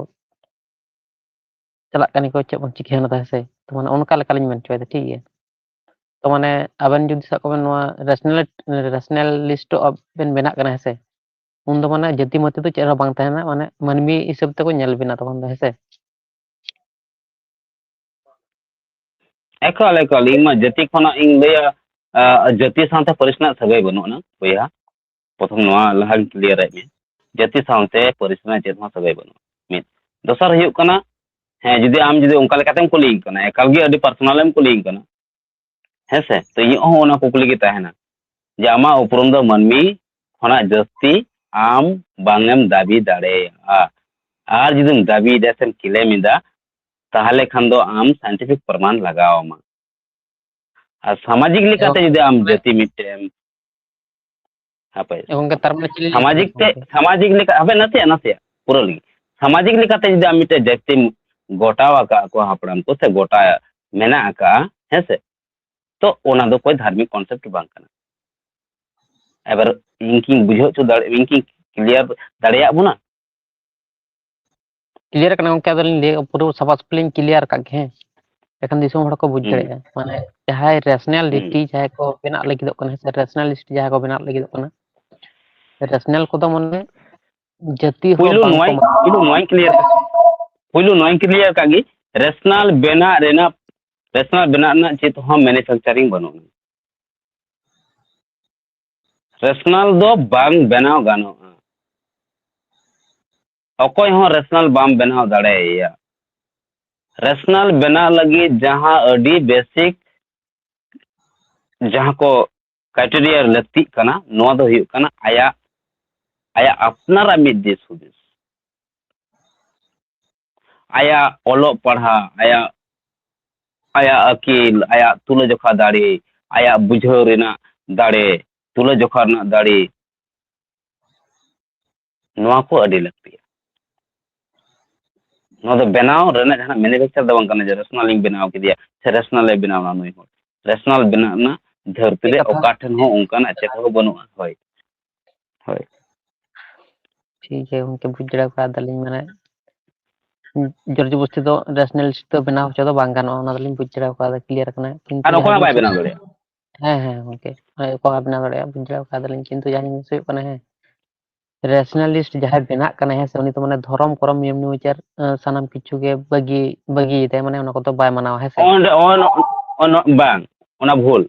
ᱪᱟᱞᱟᱜ ᱠᱟᱱ ᱜᱮᱠᱚ, ᱪᱮᱫ ᱵᱚᱱ ᱪᱤᱠᱟᱹᱭᱟ ᱚᱱᱟ ᱫᱚ, ᱦᱮᱸ ᱥᱮ? ᱛᱚ, ᱢᱟᱱᱮ, ᱚᱱᱠᱟ ᱞᱮᱠᱟᱞᱤᱧ ᱢᱮᱱ ᱦᱚᱪᱚᱭᱮᱫᱟ, ᱴᱷᱤᱠ ᱜᱮᱭᱟ? ᱛᱚ, ᱢᱟᱱᱮ, ᱟᱵᱮᱱ ᱡᱩᱫᱤ ᱥᱟᱵ ᱠᱟᱜ ᱵᱮᱱ ᱱᱚᱣᱟ ᱨᱮᱥᱱᱟᱞ, ᱨᱮᱥᱱᱟᱞᱤᱥᱴ ᱵᱮᱱ ᱵᱮᱱᱟᱜ ᱠᱟᱱᱟ, ᱦᱮᱸ ᱥᱮ? ᱩᱱᱫᱚ, ᱢᱟᱱᱮ, ᱡᱟᱹᱛᱤ ᱢᱟᱹᱛᱤ ᱫᱚ ᱪᱮᱫ ᱦᱚᱸ ᱵᱟᱝ ᱛᱟᱦᱮᱱᱟ, ᱢᱟᱱᱮ, ᱢᱟᱹᱱᱢᱤ ᱦᱤᱥᱟᱹᱵ ᱛᱮᱠᱚ ᱧᱮᱞ ᱵᱮᱱᱟ ᱛᱚᱠᱷᱚᱱ ᱫᱚ, ᱦᱮᱸ ᱥᱮ? ᱮᱠᱟᱞ, ᱮᱠᱟᱞ᱾ ᱤᱧ ᱢᱟ ᱡᱟᱹᱛᱤ ᱠᱷᱚᱱᱟᱜ ᱤᱧ ᱞᱟᱹᱭᱟ, ᱟ, ᱡᱟᱹᱛᱤ ᱥᱟᱶᱛᱮ ᱯᱟᱹᱨᱤᱥ ᱨᱮᱱᱟᱜ ᱥᱟᱹᱜᱟᱹᱭ ᱵᱟᱹᱱᱩᱜ ᱟᱱᱟ, ᱵᱚᱭᱦᱟ᱾ ᱯᱨᱚᱛᱷᱚᱢ ᱱᱚᱣᱟ ᱞᱟᱦᱟᱧ ᱠᱞᱤᱭᱟᱨ ᱮᱫ ᱢᱮᱭᱟ, ᱡᱟᱹᱛᱤ ᱥᱟᱶᱛᱮ ᱯᱟᱹᱨᱤᱥ ᱨᱮᱱᱟᱜ ᱪᱮᱫ ᱦᱚᱸ ᱥᱟᱹᱜᱟᱹᱭ ᱵᱟᱹᱱᱩᱜᱼᱟ᱾ ᱢᱤᱫ᱾ ᱫᱚᱥᱟᱨ ᱦᱩᱭᱩᱜ ᱠᱟᱱᱟ, ᱦᱮᱸ, ᱡᱩᱫᱤ ᱟᱢ ᱡᱩᱫᱤ ᱚᱱᱠᱟ ᱞᱮᱠᱟᱛᱮᱢ ᱠᱩᱞᱤᱭᱤᱧ ᱠᱟᱱᱟ, ᱮᱠᱟᱞ ᱜᱮ ᱟᱹᱰᱤ ᱯᱟᱨᱥᱚᱱᱟᱞ ᱮᱢ ᱠᱩᱞᱤᱭᱤᱧ ᱠᱟᱱᱟ, ᱦᱮᱸ ᱥᱮ, ᱛᱚ ᱤᱧᱟᱹᱜ ᱦᱚᱸ ᱚᱱᱟ ᱠᱩᱠᱞᱤ ᱜᱮ ᱛᱟᱦᱮᱱᱟ ᱡᱮ ᱟᱢᱟᱜ ᱩᱯᱨᱩᱢ ᱫᱚ ᱢᱟᱹᱱᱢᱤ ᱠᱷᱚᱱᱟᱜ ᱡᱟᱹᱥᱛᱤ ᱟᱢ ᱵᱟᱝ ᱮᱢ ᱫᱟᱹᱵᱤ ᱫᱟᱲᱮᱭᱟᱜᱼᱟ᱾ ᱟᱨ ᱡᱩᱫᱤᱢ ᱫᱟᱹᱵᱤᱭᱮᱫᱟ ᱥᱮᱢ ᱠᱞᱮᱢ ᱮᱫᱟ, ᱛᱟᱦᱚᱞᱮ ᱠᱷᱟᱱ ᱫᱚ ᱟᱢ ᱥᱟᱭᱮᱱᱴᱤᱯᱷᱤᱠ ᱯᱨᱚᱢᱟᱱ ᱞᱟᱜᱟᱣ ᱟᱢᱟ᱾ ᱟᱨ ᱥᱟᱢᱟᱡᱤᱠ ᱞᱮᱠᱟᱛᱮ ᱡᱩᱫᱤ ᱟᱢ ᱡᱟᱹᱛᱤ ᱢᱤᱫᱴᱮᱱ, ᱦᱟᱯᱮ, ᱜᱚᱝᱠᱮ, ᱛᱟᱨ ᱢᱟᱱᱮ ᱪᱮᱫ ᱞᱤᱧ ᱞᱟᱹᱭ ᱠᱮᱫᱟ ᱥᱟᱢᱟᱡᱤᱠ ᱛᱮ, ᱜᱚᱝᱠᱮ? ᱥᱟᱢᱟᱡᱤᱠ ᱞᱮᱠᱟ, ᱦᱟᱯᱮ, ᱱᱟᱥᱮᱭᱟᱜ, ᱱᱟᱥᱮᱭᱟᱜ, ᱯᱩᱨᱟᱹ ᱞᱟᱹᱜᱤᱫ᱾ ᱥᱟᱢᱟᱡᱤᱠ ᱞᱮᱠᱟᱛᱮ ᱡᱩᱫᱤ ᱟᱢ ᱢᱤᱫᱴᱮᱱ ᱡᱟᱹᱛᱤᱢ ᱜᱚᱴᱟᱣ ᱟᱠᱟᱫ ᱠᱚᱣᱟ, ᱦᱟᱯᱲᱟᱢ ᱠᱚ ᱥᱮ ᱜᱚᱴᱟ ᱢᱮᱱᱟᱜ ᱟᱠᱟᱫᱼᱟ, ᱦᱮᱸ ᱥᱮ, ᱛᱚ ᱚᱱᱟ ᱫᱚ ᱠᱳᱭ ᱫᱷᱟᱨᱢᱤᱠ ᱠᱚᱱᱥᱮᱯᱴ ᱵᱟᱝ ᱠᱟᱱᱟ᱾ ᱮᱵᱟᱨ ᱤᱧ ᱠᱤᱧ ᱵᱩᱡᱷᱟᱹᱣ ᱦᱚᱪᱚ ᱫᱟᱲᱮ, ᱤᱧ ᱠᱤᱧ ᱠᱞᱤᱭᱟᱨ ᱫᱟᱲᱮᱭᱟᱜ ᱵᱚᱱᱟ? ᱠᱞᱤᱭᱟᱨ ᱠᱟᱱᱟ ᱜᱚᱝᱠᱮ, ᱟᱫᱚᱞᱤᱧ ᱞᱟᱹᱭ ᱯᱩᱨᱟᱹ ᱥᱟᱯᱷᱟ ᱥᱟᱹᱯᱷᱤ ᱞᱤᱧ ᱠᱞᱤᱭᱟᱨ ᱠᱟᱜ ᱜᱮ, ᱦᱮᱸ᱾ ᱮᱠᱷᱟᱱ ᱫᱤᱥᱚᱢ ᱦᱚᱲ ᱠᱚ ᱵᱩᱡᱽ ᱦᱩᱸ, ᱫᱟᱲᱮᱭᱟᱜᱼᱟ, ᱢᱟᱱᱮ, ᱡᱟᱦᱟᱸᱭ ᱦᱩᱸ, ᱨᱮᱥᱱᱟᱞᱤᱴᱤ ᱡᱟᱦᱟᱸᱭ ᱠᱚ ᱵᱮᱱᱟᱜ ᱞᱟᱹᱜᱤᱫᱚᱜ ᱠᱟᱱᱟ, ᱦᱮᱸ ᱥᱮ, ᱨᱮᱥᱱᱟᱞᱤᱥᱴ ᱡᱟᱦᱟᱸᱭ ᱠᱚ ᱵᱮᱱᱟᱜ ᱞᱟᱹᱜᱤᱫᱚᱜ ᱠᱟᱱᱟ, ᱨᱮᱥᱱᱟᱞ ᱠᱚᱫᱚ, ᱢᱟᱱᱮ, ᱡᱟᱹᱛᱤ ᱦᱚᱸ ᱯᱩᱭᱞᱩ ᱵᱟᱝ ᱠᱚ ᱱᱚᱣᱟᱧ, ᱢᱟᱱᱟᱣᱟ᱾ ᱯᱩᱭᱞᱩ ᱱᱚᱣᱟᱧ ᱠᱞᱤᱭᱟᱨ ᱠᱟᱜ, ᱯᱩᱭᱞᱩ ᱱᱚᱣᱟᱧ ᱠᱞᱤᱭᱟᱨ ᱠᱟᱜ ᱜᱮ, ᱨᱮᱥᱱᱟᱞ ᱵᱮᱱᱟᱜ ᱨᱮᱱᱟᱜ, ᱨᱮᱥᱱᱟᱞ ᱵᱮᱱᱟᱜ ᱨᱮᱱᱟᱜ ᱪᱮᱫ ᱦᱚᱸ ᱢᱮᱱᱩᱯᱷᱮᱠᱪᱟᱨᱤᱝ ᱵᱟᱹᱱᱩᱜᱼᱟ᱾ ᱨᱮᱥᱱᱟᱞ ᱫᱚ ᱵᱟᱝ ᱵᱮᱱᱟᱣ ᱜᱟᱱᱚᱜᱼᱟ᱾ ᱚᱠᱚᱭ ᱦᱚᱸ ᱨᱮᱥᱱᱟᱞ ᱵᱟᱢ ᱵᱮᱱᱟᱣ ᱫᱟᱲᱮᱭᱟᱭᱟ᱾ ᱨᱮᱥᱱᱟᱞ ᱵᱮᱱᱟᱣ ᱞᱟᱹᱜᱤᱫ ᱡᱟᱦᱟᱸ ᱟᱹᱰᱤ ᱵᱮᱥᱤᱠ, ᱡᱟᱦᱟᱸ ᱠᱚ ᱠᱨᱟᱭᱴᱮᱨᱤᱭᱟ ᱞᱟᱹᱠᱛᱤᱜ ᱠᱟᱱᱟ, ᱱᱚᱣᱟ ᱫᱚ ᱦᱩᱭᱩᱜ ᱠᱟᱱᱟ ᱟᱭᱟᱜ, ᱟᱭᱟᱜ ᱟᱯᱱᱟᱨᱟᱜ ᱢᱤᱫ ᱫᱤᱥ ᱦᱩᱫᱤᱥ, ᱟᱭᱟᱜ ᱚᱞᱚᱜ ᱯᱟᱲᱦᱟᱜ, ᱟᱭᱟᱜ, ᱟᱭᱟᱜ ᱟᱹᱠᱤᱞ, ᱟᱭᱟᱜ ᱛᱩᱞᱟᱹᱡᱚᱠᱷᱟ ᱫᱟᱲᱮ, ᱟᱭᱟᱜ ᱵᱩᱡᱷᱟᱹᱣ ᱨᱮᱱᱟᱜ ᱫᱟᱲᱮ, ᱛᱩᱞᱟᱹᱡᱚᱠᱷᱟ ᱨᱮᱱᱟᱜ ᱫᱟᱲᱮ, ᱱᱚᱣᱟ ᱠᱚ ᱟᱹᱰᱤ ᱞᱟᱹᱠᱛᱤᱭᱟ᱾ ᱱᱚᱣᱟ ᱫᱚ ᱵᱮᱱᱟᱣ ᱨᱮᱱᱟᱜ ᱡᱟᱦᱟᱱᱟᱜ ᱢᱮᱱᱩᱯᱷᱮᱠᱪᱟᱨ ᱫᱚ ᱵᱟᱝ ᱠᱟᱱᱟ ᱡᱮ ᱨᱮᱥᱱᱟᱞ ᱤᱧ ᱵᱮᱱᱟᱣ ᱠᱮᱫᱮᱭᱟ ᱥᱮ ᱨᱮᱥᱱᱟᱞ ᱮ ᱵᱮᱱᱟᱣ ᱮᱱᱟ ᱱᱩᱭ ᱦᱚᱲ᱾ ᱨᱮᱥᱱᱟᱞ ᱵᱮᱱᱟᱜ ᱨᱮᱱᱟᱜ ᱫᱷᱟᱹᱨᱛᱤ ᱪᱮᱫ ᱨᱮ ᱠᱟᱛᱷᱟ? ᱚᱠᱟ ᱴᱷᱮᱱ ᱦᱚᱸ ᱚᱱᱠᱟᱱᱟᱜ ᱪᱮᱫ ᱦᱚᱸ ᱵᱟᱹᱱᱩᱜᱼᱟ᱾ ᱦᱳᱭ, ᱦᱳᱭ᱾ ᱴᱷᱤᱠ ᱜᱮᱭᱟ ᱜᱚᱢᱠᱮ, ᱵᱩᱡᱽ ᱫᱟᱲᱮ ᱠᱟᱣᱫᱟᱞᱤᱧ, ᱢᱟᱱᱮ ᱡᱳᱨ ᱡᱚᱵᱚᱥᱛᱤ ᱫᱚ ᱨᱮᱥᱱᱟᱞᱤᱥᱴ ᱫᱚ ᱵᱮᱱᱟᱣ ᱦᱚᱪᱚ ᱫᱚ ᱵᱟᱝ ᱜᱟᱱᱚᱜᱼᱟ, ᱚᱱᱟ ᱫᱚᱞᱤᱧ ᱵᱩᱡᱽ ᱫᱟᱲᱮ ᱠᱟᱣᱫᱟ ᱠᱞᱤᱭᱟᱨ ᱠᱟᱱᱟ᱾ ᱠᱤᱱᱛᱩ ᱟᱨ ᱚᱠᱚᱭ ᱡᱟᱦᱟᱸ ᱦᱚᱸ ᱵᱟᱭ ᱡᱤᱱᱤᱥ ᱵᱮᱱᱟᱣ ᱫᱟᱲᱮᱭᱟᱜᱼᱟ᱾ ᱦᱮᱸ, ᱦᱮᱸ ᱜᱚᱢᱠᱮ, ᱦᱮᱸ, ᱚᱠᱚᱭ ᱦᱚᱸ ᱵᱟᱭ ᱵᱮᱱᱟᱣ ᱫᱟᱲᱮᱭᱟᱜᱼᱟ, ᱵᱩᱡᱽ ᱫᱟᱲᱮ ᱠᱟᱣᱫᱟᱞᱤᱧ, ᱠᱤᱱᱛᱩ ᱡᱟᱦᱟᱸ ᱡᱤᱱᱤᱥ ᱦᱩᱭᱩᱜ ᱠᱟᱱᱟ, ᱦᱮᱸ, ᱨᱮᱥᱱᱟᱞᱤᱥᱴ ᱡᱟᱦᱟᱸᱭ ᱵᱮᱱᱟᱜ ᱠᱟᱱᱟᱭ, ᱦᱮᱸ ᱥᱮ, ᱩᱱᱤ ᱫᱚ ᱢᱟᱱᱮ ᱫᱷᱚᱨᱚᱢ ᱠᱚᱨᱚᱢ ᱱᱤᱭᱚᱢ ᱱᱤᱭᱚᱢᱟᱪᱟᱨ, ᱟᱸ, ᱥᱟᱱᱟᱢ ᱠᱤᱪᱷᱩ ᱜᱮ ᱵᱟᱹᱜᱤ, ᱵᱟᱹᱜᱤᱭᱮᱫᱟᱭ, ᱢᱟᱱᱮ ᱚᱱᱟ ᱠᱚᱫᱚ ᱵᱟᱭ ᱢᱟᱱᱟᱣᱟ, ᱦᱮᱸ ᱥᱮ? ᱚᱸᱰᱮ, ᱚᱱ-, ᱚᱱ-, ᱵᱟᱝ, ᱚᱱᱟ ᱵᱷᱩᱞ᱾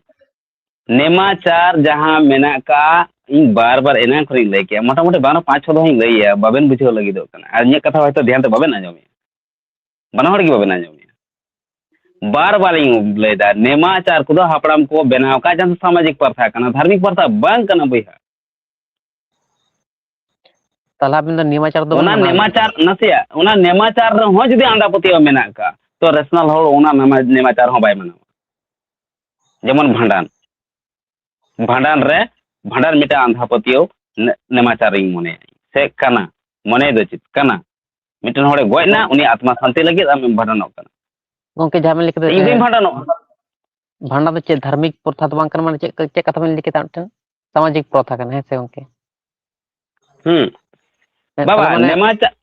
ᱱᱮᱢᱟᱪᱟᱨ ᱡᱟᱦᱟᱸ ᱢᱮᱱᱟᱜ ᱟᱠᱟᱫ, ᱤᱧ ᱵᱟᱨ ᱵᱟᱨ ᱮᱱᱟᱝ ᱠᱷᱚᱱᱤᱧ ᱞᱟᱹᱭ ᱠᱮᱜᱼᱟ, ᱢᱚᱴᱟᱢᱩᱴᱤ ᱵᱟᱨᱚ ᱯᱟᱸᱪ ᱪᱷᱚ ᱫᱚ ᱦᱚᱸᱧ ᱞᱟᱹᱭ ᱜᱮᱭᱟ, ᱵᱟᱵᱮᱱ ᱵᱩᱡᱷᱟᱹᱣ ᱞᱟᱹᱜᱤᱫᱚᱜ ᱠᱟᱱᱟ᱾ ᱟᱨ ᱤᱧᱟᱹᱜ ᱠᱟᱛᱷᱟ ᱦᱚᱭᱛᱳ ᱫᱷᱮᱭᱟᱱ ᱛᱮ ᱵᱟᱵᱮᱱ ᱟᱸᱡᱚᱢᱮᱜᱼᱟ, ᱵᱟᱱᱟ ᱦᱚᱲ ᱜᱮ ᱵᱟᱵᱮᱱ ᱟᱸᱡᱚᱢᱮᱜᱼᱟ᱾ ᱵᱟᱨ ᱵᱟᱨ ᱤᱧ ᱞᱟᱹᱭᱫᱟ, ᱱᱮᱢᱟᱪᱟᱨ ᱠᱚᱫᱚ ᱦᱟᱯᱲᱟᱢ ᱠᱚ ᱵᱮᱱᱟᱣ ᱟᱠᱟᱫ ᱡᱟᱦᱟᱸ ᱥᱟᱢᱟᱡᱤᱠ ᱯᱨᱚᱛᱷᱟ ᱠᱟᱱᱟ, ᱫᱷᱟᱨᱢᱤᱠ ᱯᱨᱚᱛᱷᱟ ᱵᱟᱝ ᱠᱟᱱᱟ ᱵᱚᱭᱦᱟ᱾ ᱛᱟᱦᱚᱞᱮ ᱟᱵᱤᱱ ᱫᱚ ᱱᱮᱢᱟᱪᱟᱨ ᱫᱚ ᱵᱟᱵᱤᱱ ᱚᱱᱟ ᱢᱟᱱᱟᱣ ᱜᱮᱭᱟ? ᱱᱮᱢᱟᱪᱟᱨ ᱱᱟᱥᱮᱭᱟᱜ, ᱚᱱᱟ ᱱᱮᱢᱟᱪᱟᱨ ᱨᱮᱦᱚᱸ ᱡᱩᱫᱤ ᱟᱸᱫᱷᱟ ᱯᱟᱹᱛᱭᱟᱹᱣ ᱢᱮᱱᱟᱜ ᱟᱠᱟᱫ, ᱛᱚ ᱨᱮᱥᱱᱟᱞ ᱦᱚᱲ ᱚᱱᱟ ᱱᱮᱢᱟ-, ᱱᱮᱢᱟᱪᱟᱨ ᱦᱚᱸ ᱵᱟᱭ ᱢᱟᱱᱟᱣᱟ᱾ ᱡᱮᱢᱚᱱ ᱵᱷᱟᱸᱰᱟᱱ, ᱵᱷᱟᱸᱰᱟᱱ ᱨᱮ, ᱵᱷᱟᱸᱰᱟᱱ ᱢᱤᱫᱴᱟᱝ ᱟᱸᱫᱷᱟ ᱯᱟᱹᱛᱭᱟᱹᱣ ᱱᱮ-, ᱱᱮᱢᱟᱪᱟᱨ ᱤᱧ ᱢᱚᱱᱮᱭᱟ, ᱥᱮ ᱠᱟᱱᱟ, ᱢᱚᱱᱮ ᱫᱚ ᱪᱮᱫ ᱠᱟᱱᱟ? ᱢᱤᱫᱴᱮᱱ ᱦᱚᱲᱮ ᱜᱚᱡ ᱮᱱᱟ, ᱜᱚᱝ-, ᱩᱱᱤ ᱟᱛᱢᱟ ᱥᱟᱱᱛᱤ ᱞᱟᱹᱜᱤᱫ ᱟᱢᱮᱢ ᱵᱷᱟᱸᱰᱟᱱᱚᱜ ᱠᱟᱱᱟ᱾ ᱜᱚᱝᱠᱮ, ᱡᱟᱦᱟᱸ ᱵᱮᱱ ᱞᱟᱹᱭ ᱠᱮᱫᱟ ᱤᱧ ᱡᱮ ᱫᱩᱧ ᱵᱷᱟᱸᱰᱟᱱᱚᱜᱼᱟ᱾ ᱵᱷᱟᱸᱰᱟᱱ ᱫᱚ ᱪᱮᱫ ᱫᱷᱟᱨᱢᱤᱠ ᱯᱨᱚᱛᱷᱟ ᱫᱚ ᱵᱟᱝ ᱠᱟᱱᱟ, ᱢᱟᱱᱮ ᱪᱮᱫ, ᱪᱮᱫ ᱠᱟᱛᱷᱟ ᱵᱮᱱ ᱞᱟᱹᱭ ᱠᱮᱫᱟ ᱢᱤᱫᱴᱮᱱ? ᱥᱟᱢᱟᱡᱤᱠ ᱯᱨᱚᱛᱷᱟ ᱠᱟᱱᱟ, ᱦᱮᱸ ᱥᱮ ᱜᱚᱝᱠᱮ? ᱦᱩᱸ᱾ ᱦᱮᱸ, ᱵᱟᱵᱟ, ᱛᱟᱦᱚᱞᱮ ᱢᱟᱱᱮ ᱱᱮᱢᱟᱪᱟ-,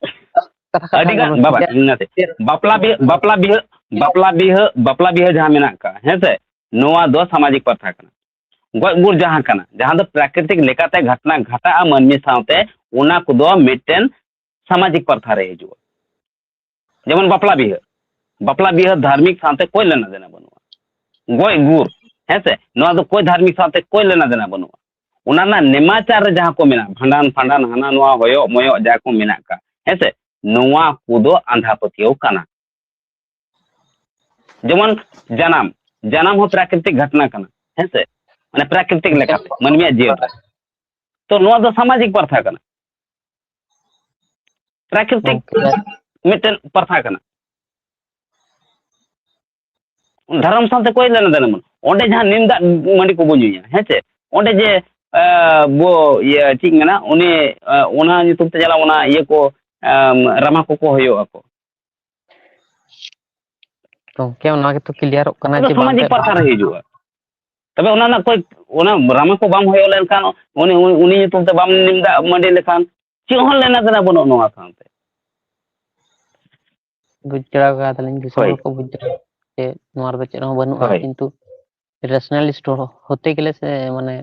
ᱠᱟᱛᱷᱟ, ᱠᱟᱛᱷᱟ ᱟᱹᱰᱤ ᱜᱟᱱ, ᱜᱚᱝᱠᱮ, ᱵᱟᱵᱟ, ᱪᱮᱫ, ᱤᱧ ᱱᱟᱛᱮ, ᱪᱮᱫ, ᱵᱟᱯᱞᱟ ᱵᱤᱦᱟᱹ, ᱵᱟᱯᱞᱟ ᱵᱤᱦᱟᱹ, ᱵᱟᱯᱞᱟ ᱵᱤᱦᱟᱹ, ᱵᱟᱯᱞᱟ ᱵᱤᱦᱟᱹ ᱡᱟᱦᱟᱸ ᱢᱮᱱᱟᱜ ᱟᱠᱟᱫ, ᱦᱮᱸ ᱥᱮ? ᱱᱚᱣᱟ ᱫᱚ ᱥᱟᱢᱟᱡᱤᱠ ᱯᱨᱚᱛᱷᱟ ᱠᱟᱱᱟ᱾ ᱜᱚᱡ ᱜᱩᱨ ᱡᱟᱦᱟᱸ ᱠᱟᱱᱟ, ᱡᱟᱦᱟᱸ ᱫᱚ ᱯᱨᱟᱠᱨᱤᱛᱤᱠ ᱞᱮᱠᱟᱛᱮ ᱜᱷᱚᱴᱱᱟ ᱜᱷᱟᱴᱟᱜᱼᱟ ᱢᱟᱹᱱᱢᱤ ᱥᱟᱶᱛᱮ, ᱚᱱᱟ ᱠᱚᱫᱚ ᱢᱤᱫᱴᱮᱱ ᱥᱟᱢᱟᱡᱤᱠ ᱯᱨᱚᱛᱷᱟ ᱨᱮ ᱦᱤᱡᱩᱜᱼᱟ᱾ ᱡᱮᱢᱚᱱ ᱵᱟᱯᱞᱟ ᱵᱤᱦᱟᱹ, ᱵᱟᱯᱞᱟ ᱵᱤᱦᱟᱹ ᱫᱷᱟᱨᱢᱤᱠ ᱥᱟᱶᱛᱮ ᱠᱚᱭ ᱞᱮᱱᱟ ᱫᱮᱱᱟ ᱵᱟᱹᱱᱩᱜᱼᱟ᱾ ᱜᱚᱡ ᱜᱩᱨ, ᱦᱮᱸ ᱥᱮ, ᱱᱚᱣᱟ ᱫᱚ ᱠᱚᱭ ᱫᱷᱟᱨᱢᱤᱠ ᱥᱟᱶᱛᱮ ᱠᱚᱭ ᱞᱮᱱᱟ ᱫᱮᱱᱟ ᱵᱟᱹᱱᱩᱜᱼᱟ᱾ ᱚᱱᱟ ᱨᱮᱱᱟᱜ ᱱᱮᱢᱟᱪᱟᱨ ᱨᱮ ᱡᱟᱦᱟᱸ ᱠᱚ ᱢᱮᱱᱟᱜᱼᱟ, ᱵᱷᱟᱸᱰᱟᱱ ᱯᱷᱟᱸᱰᱟᱱ, ᱦᱟᱱᱟ ᱱᱚᱣᱟ, ᱦᱚᱭᱚᱜ ᱢᱚᱭᱚᱜ, ᱡᱟ ᱠᱚ ᱢᱮᱱᱟᱜ ᱟᱠᱟᱫ, ᱦᱮᱸᱥᱮ? ᱱᱚᱣᱟ ᱠᱚᱫᱚ ᱟᱸᱫᱷᱟ ᱯᱟᱹᱛᱭᱟᱹᱣ ᱠᱟᱱᱟ᱾ ᱡᱮᱢᱚᱱ ᱡᱟᱱᱟᱢ, ᱡᱟᱱᱟᱢ ᱦᱚᱸ ᱯᱨᱟᱠᱨᱤᱛᱤᱠ ᱜᱷᱚᱴᱱᱟ ᱠᱟᱱᱟ, ᱦᱮᱸᱥᱮ? ᱢᱟᱱᱮ ᱯᱨᱟᱠᱨᱤᱛᱤᱠ ᱞᱮᱠᱟᱛᱮ ᱢᱟᱹᱱᱢᱤᱭᱟᱜ ᱡᱤᱭᱚᱱ ᱨᱮ᱾ ᱛᱚ ᱱᱚᱣᱟ ᱫᱚ ᱥᱟᱢᱟᱡᱤᱠ ᱯᱟᱨᱛᱷᱟ ᱠᱟᱱᱟ, ᱯᱨᱟᱠᱨᱤᱛᱤᱠ ᱜᱚᱝᱠᱮ᱾ ᱢᱤᱫᱴᱮᱱ ᱯᱟᱨᱛᱷᱟ ᱠᱟᱱᱟ᱾ ᱫᱷᱚᱨᱚᱢ ᱥᱟᱶᱛᱮ ᱠᱚᱭ ᱞᱮᱱᱟ ᱫᱮᱱᱟ ᱵᱟᱹᱱᱩᱜ᱾ ᱚᱸᱰᱮ ᱡᱟᱦᱟᱸ ᱱᱤᱢ ᱫᱟᱜ ᱢᱟᱹᱰᱤ ᱠᱚᱵᱚ ᱧᱩᱭᱟ, ᱦᱮᱸ ᱪᱮ? ᱚᱸᱰᱮ ᱡᱮ, ᱮ, ᱵᱚ, ᱤᱭᱟᱹ, ᱪᱮᱫ ᱤᱧ ᱢᱮᱱᱟ, ᱩᱱᱤ, ᱮ, ᱚᱱᱟ ᱧᱩᱛᱩᱢ ᱛᱮ ᱪᱟᱞᱟᱣ, ᱚᱱᱟ ᱤᱭᱟᱹ ᱠᱚ, ᱮᱢ, ᱨᱟᱢᱟ ᱠᱚᱠᱚ ᱦᱩᱭᱩᱜ ᱟᱠᱚ᱾ ᱜᱚᱝᱠᱮ, ᱚᱱᱟ ᱜᱮᱛᱚ ᱠᱞᱤᱭᱟᱨᱚᱜ ᱠᱟᱱᱟ ᱚᱱᱟ ᱫᱚ ᱡᱮ ᱵᱟᱝ ᱥᱟᱢᱟᱡᱤᱠ ᱯᱮ ᱯᱟᱨᱛᱷᱟ ᱨᱮ ᱦᱤᱡᱩᱜᱼᱟ᱾ ᱛᱚᱵᱮ ᱚᱱᱟ ᱨᱮᱱᱟᱜ ᱠᱚᱭ, ᱚᱱᱟ ᱨᱟᱢᱟ ᱠᱚ ᱵᱟᱢ ᱦᱩᱭᱩᱜ ᱞᱮᱱᱠᱷᱟᱱ, ᱩᱱᱤ, ᱩᱱᱤ, ᱩᱱᱤ ᱧᱩᱛᱩᱢ ᱛᱮ ᱵᱟᱢ ᱱᱤᱢ ᱫᱟᱜ ᱢᱟᱹᱰᱤ ᱞᱮᱠᱷᱟᱱ, ᱪᱮᱫ ᱦᱚᱸ ᱞᱮᱱᱟ ᱫᱮᱱᱟ ᱵᱟᱹᱱᱩᱜ ᱱᱚᱣᱟ ᱥᱟᱶᱛᱮ᱾ ᱵᱩᱡᱽ ᱫᱟᱲᱮ ᱠᱟᱫᱟᱞᱤᱧ, ᱫᱤᱥᱚᱢ ᱦᱳᱭ᱾ ᱦᱚᱲ ᱠᱚ ᱵᱩᱡᱽ ᱫᱟᱲᱮ ᱡᱮ ᱱᱚᱣᱟ ᱨᱮᱫᱚ ᱪᱮᱫ ᱦᱚᱸ ᱵᱟᱹᱱᱩᱜᱼᱟ, ᱦᱳᱭ᱾ ᱠᱤᱱᱛᱩ ᱨᱮᱥᱱᱟᱞᱤᱥᱴ ᱦᱚ-, ᱦᱚᱛᱮ ᱜᱮᱞᱮ ᱥᱮ ᱢᱟᱱᱮ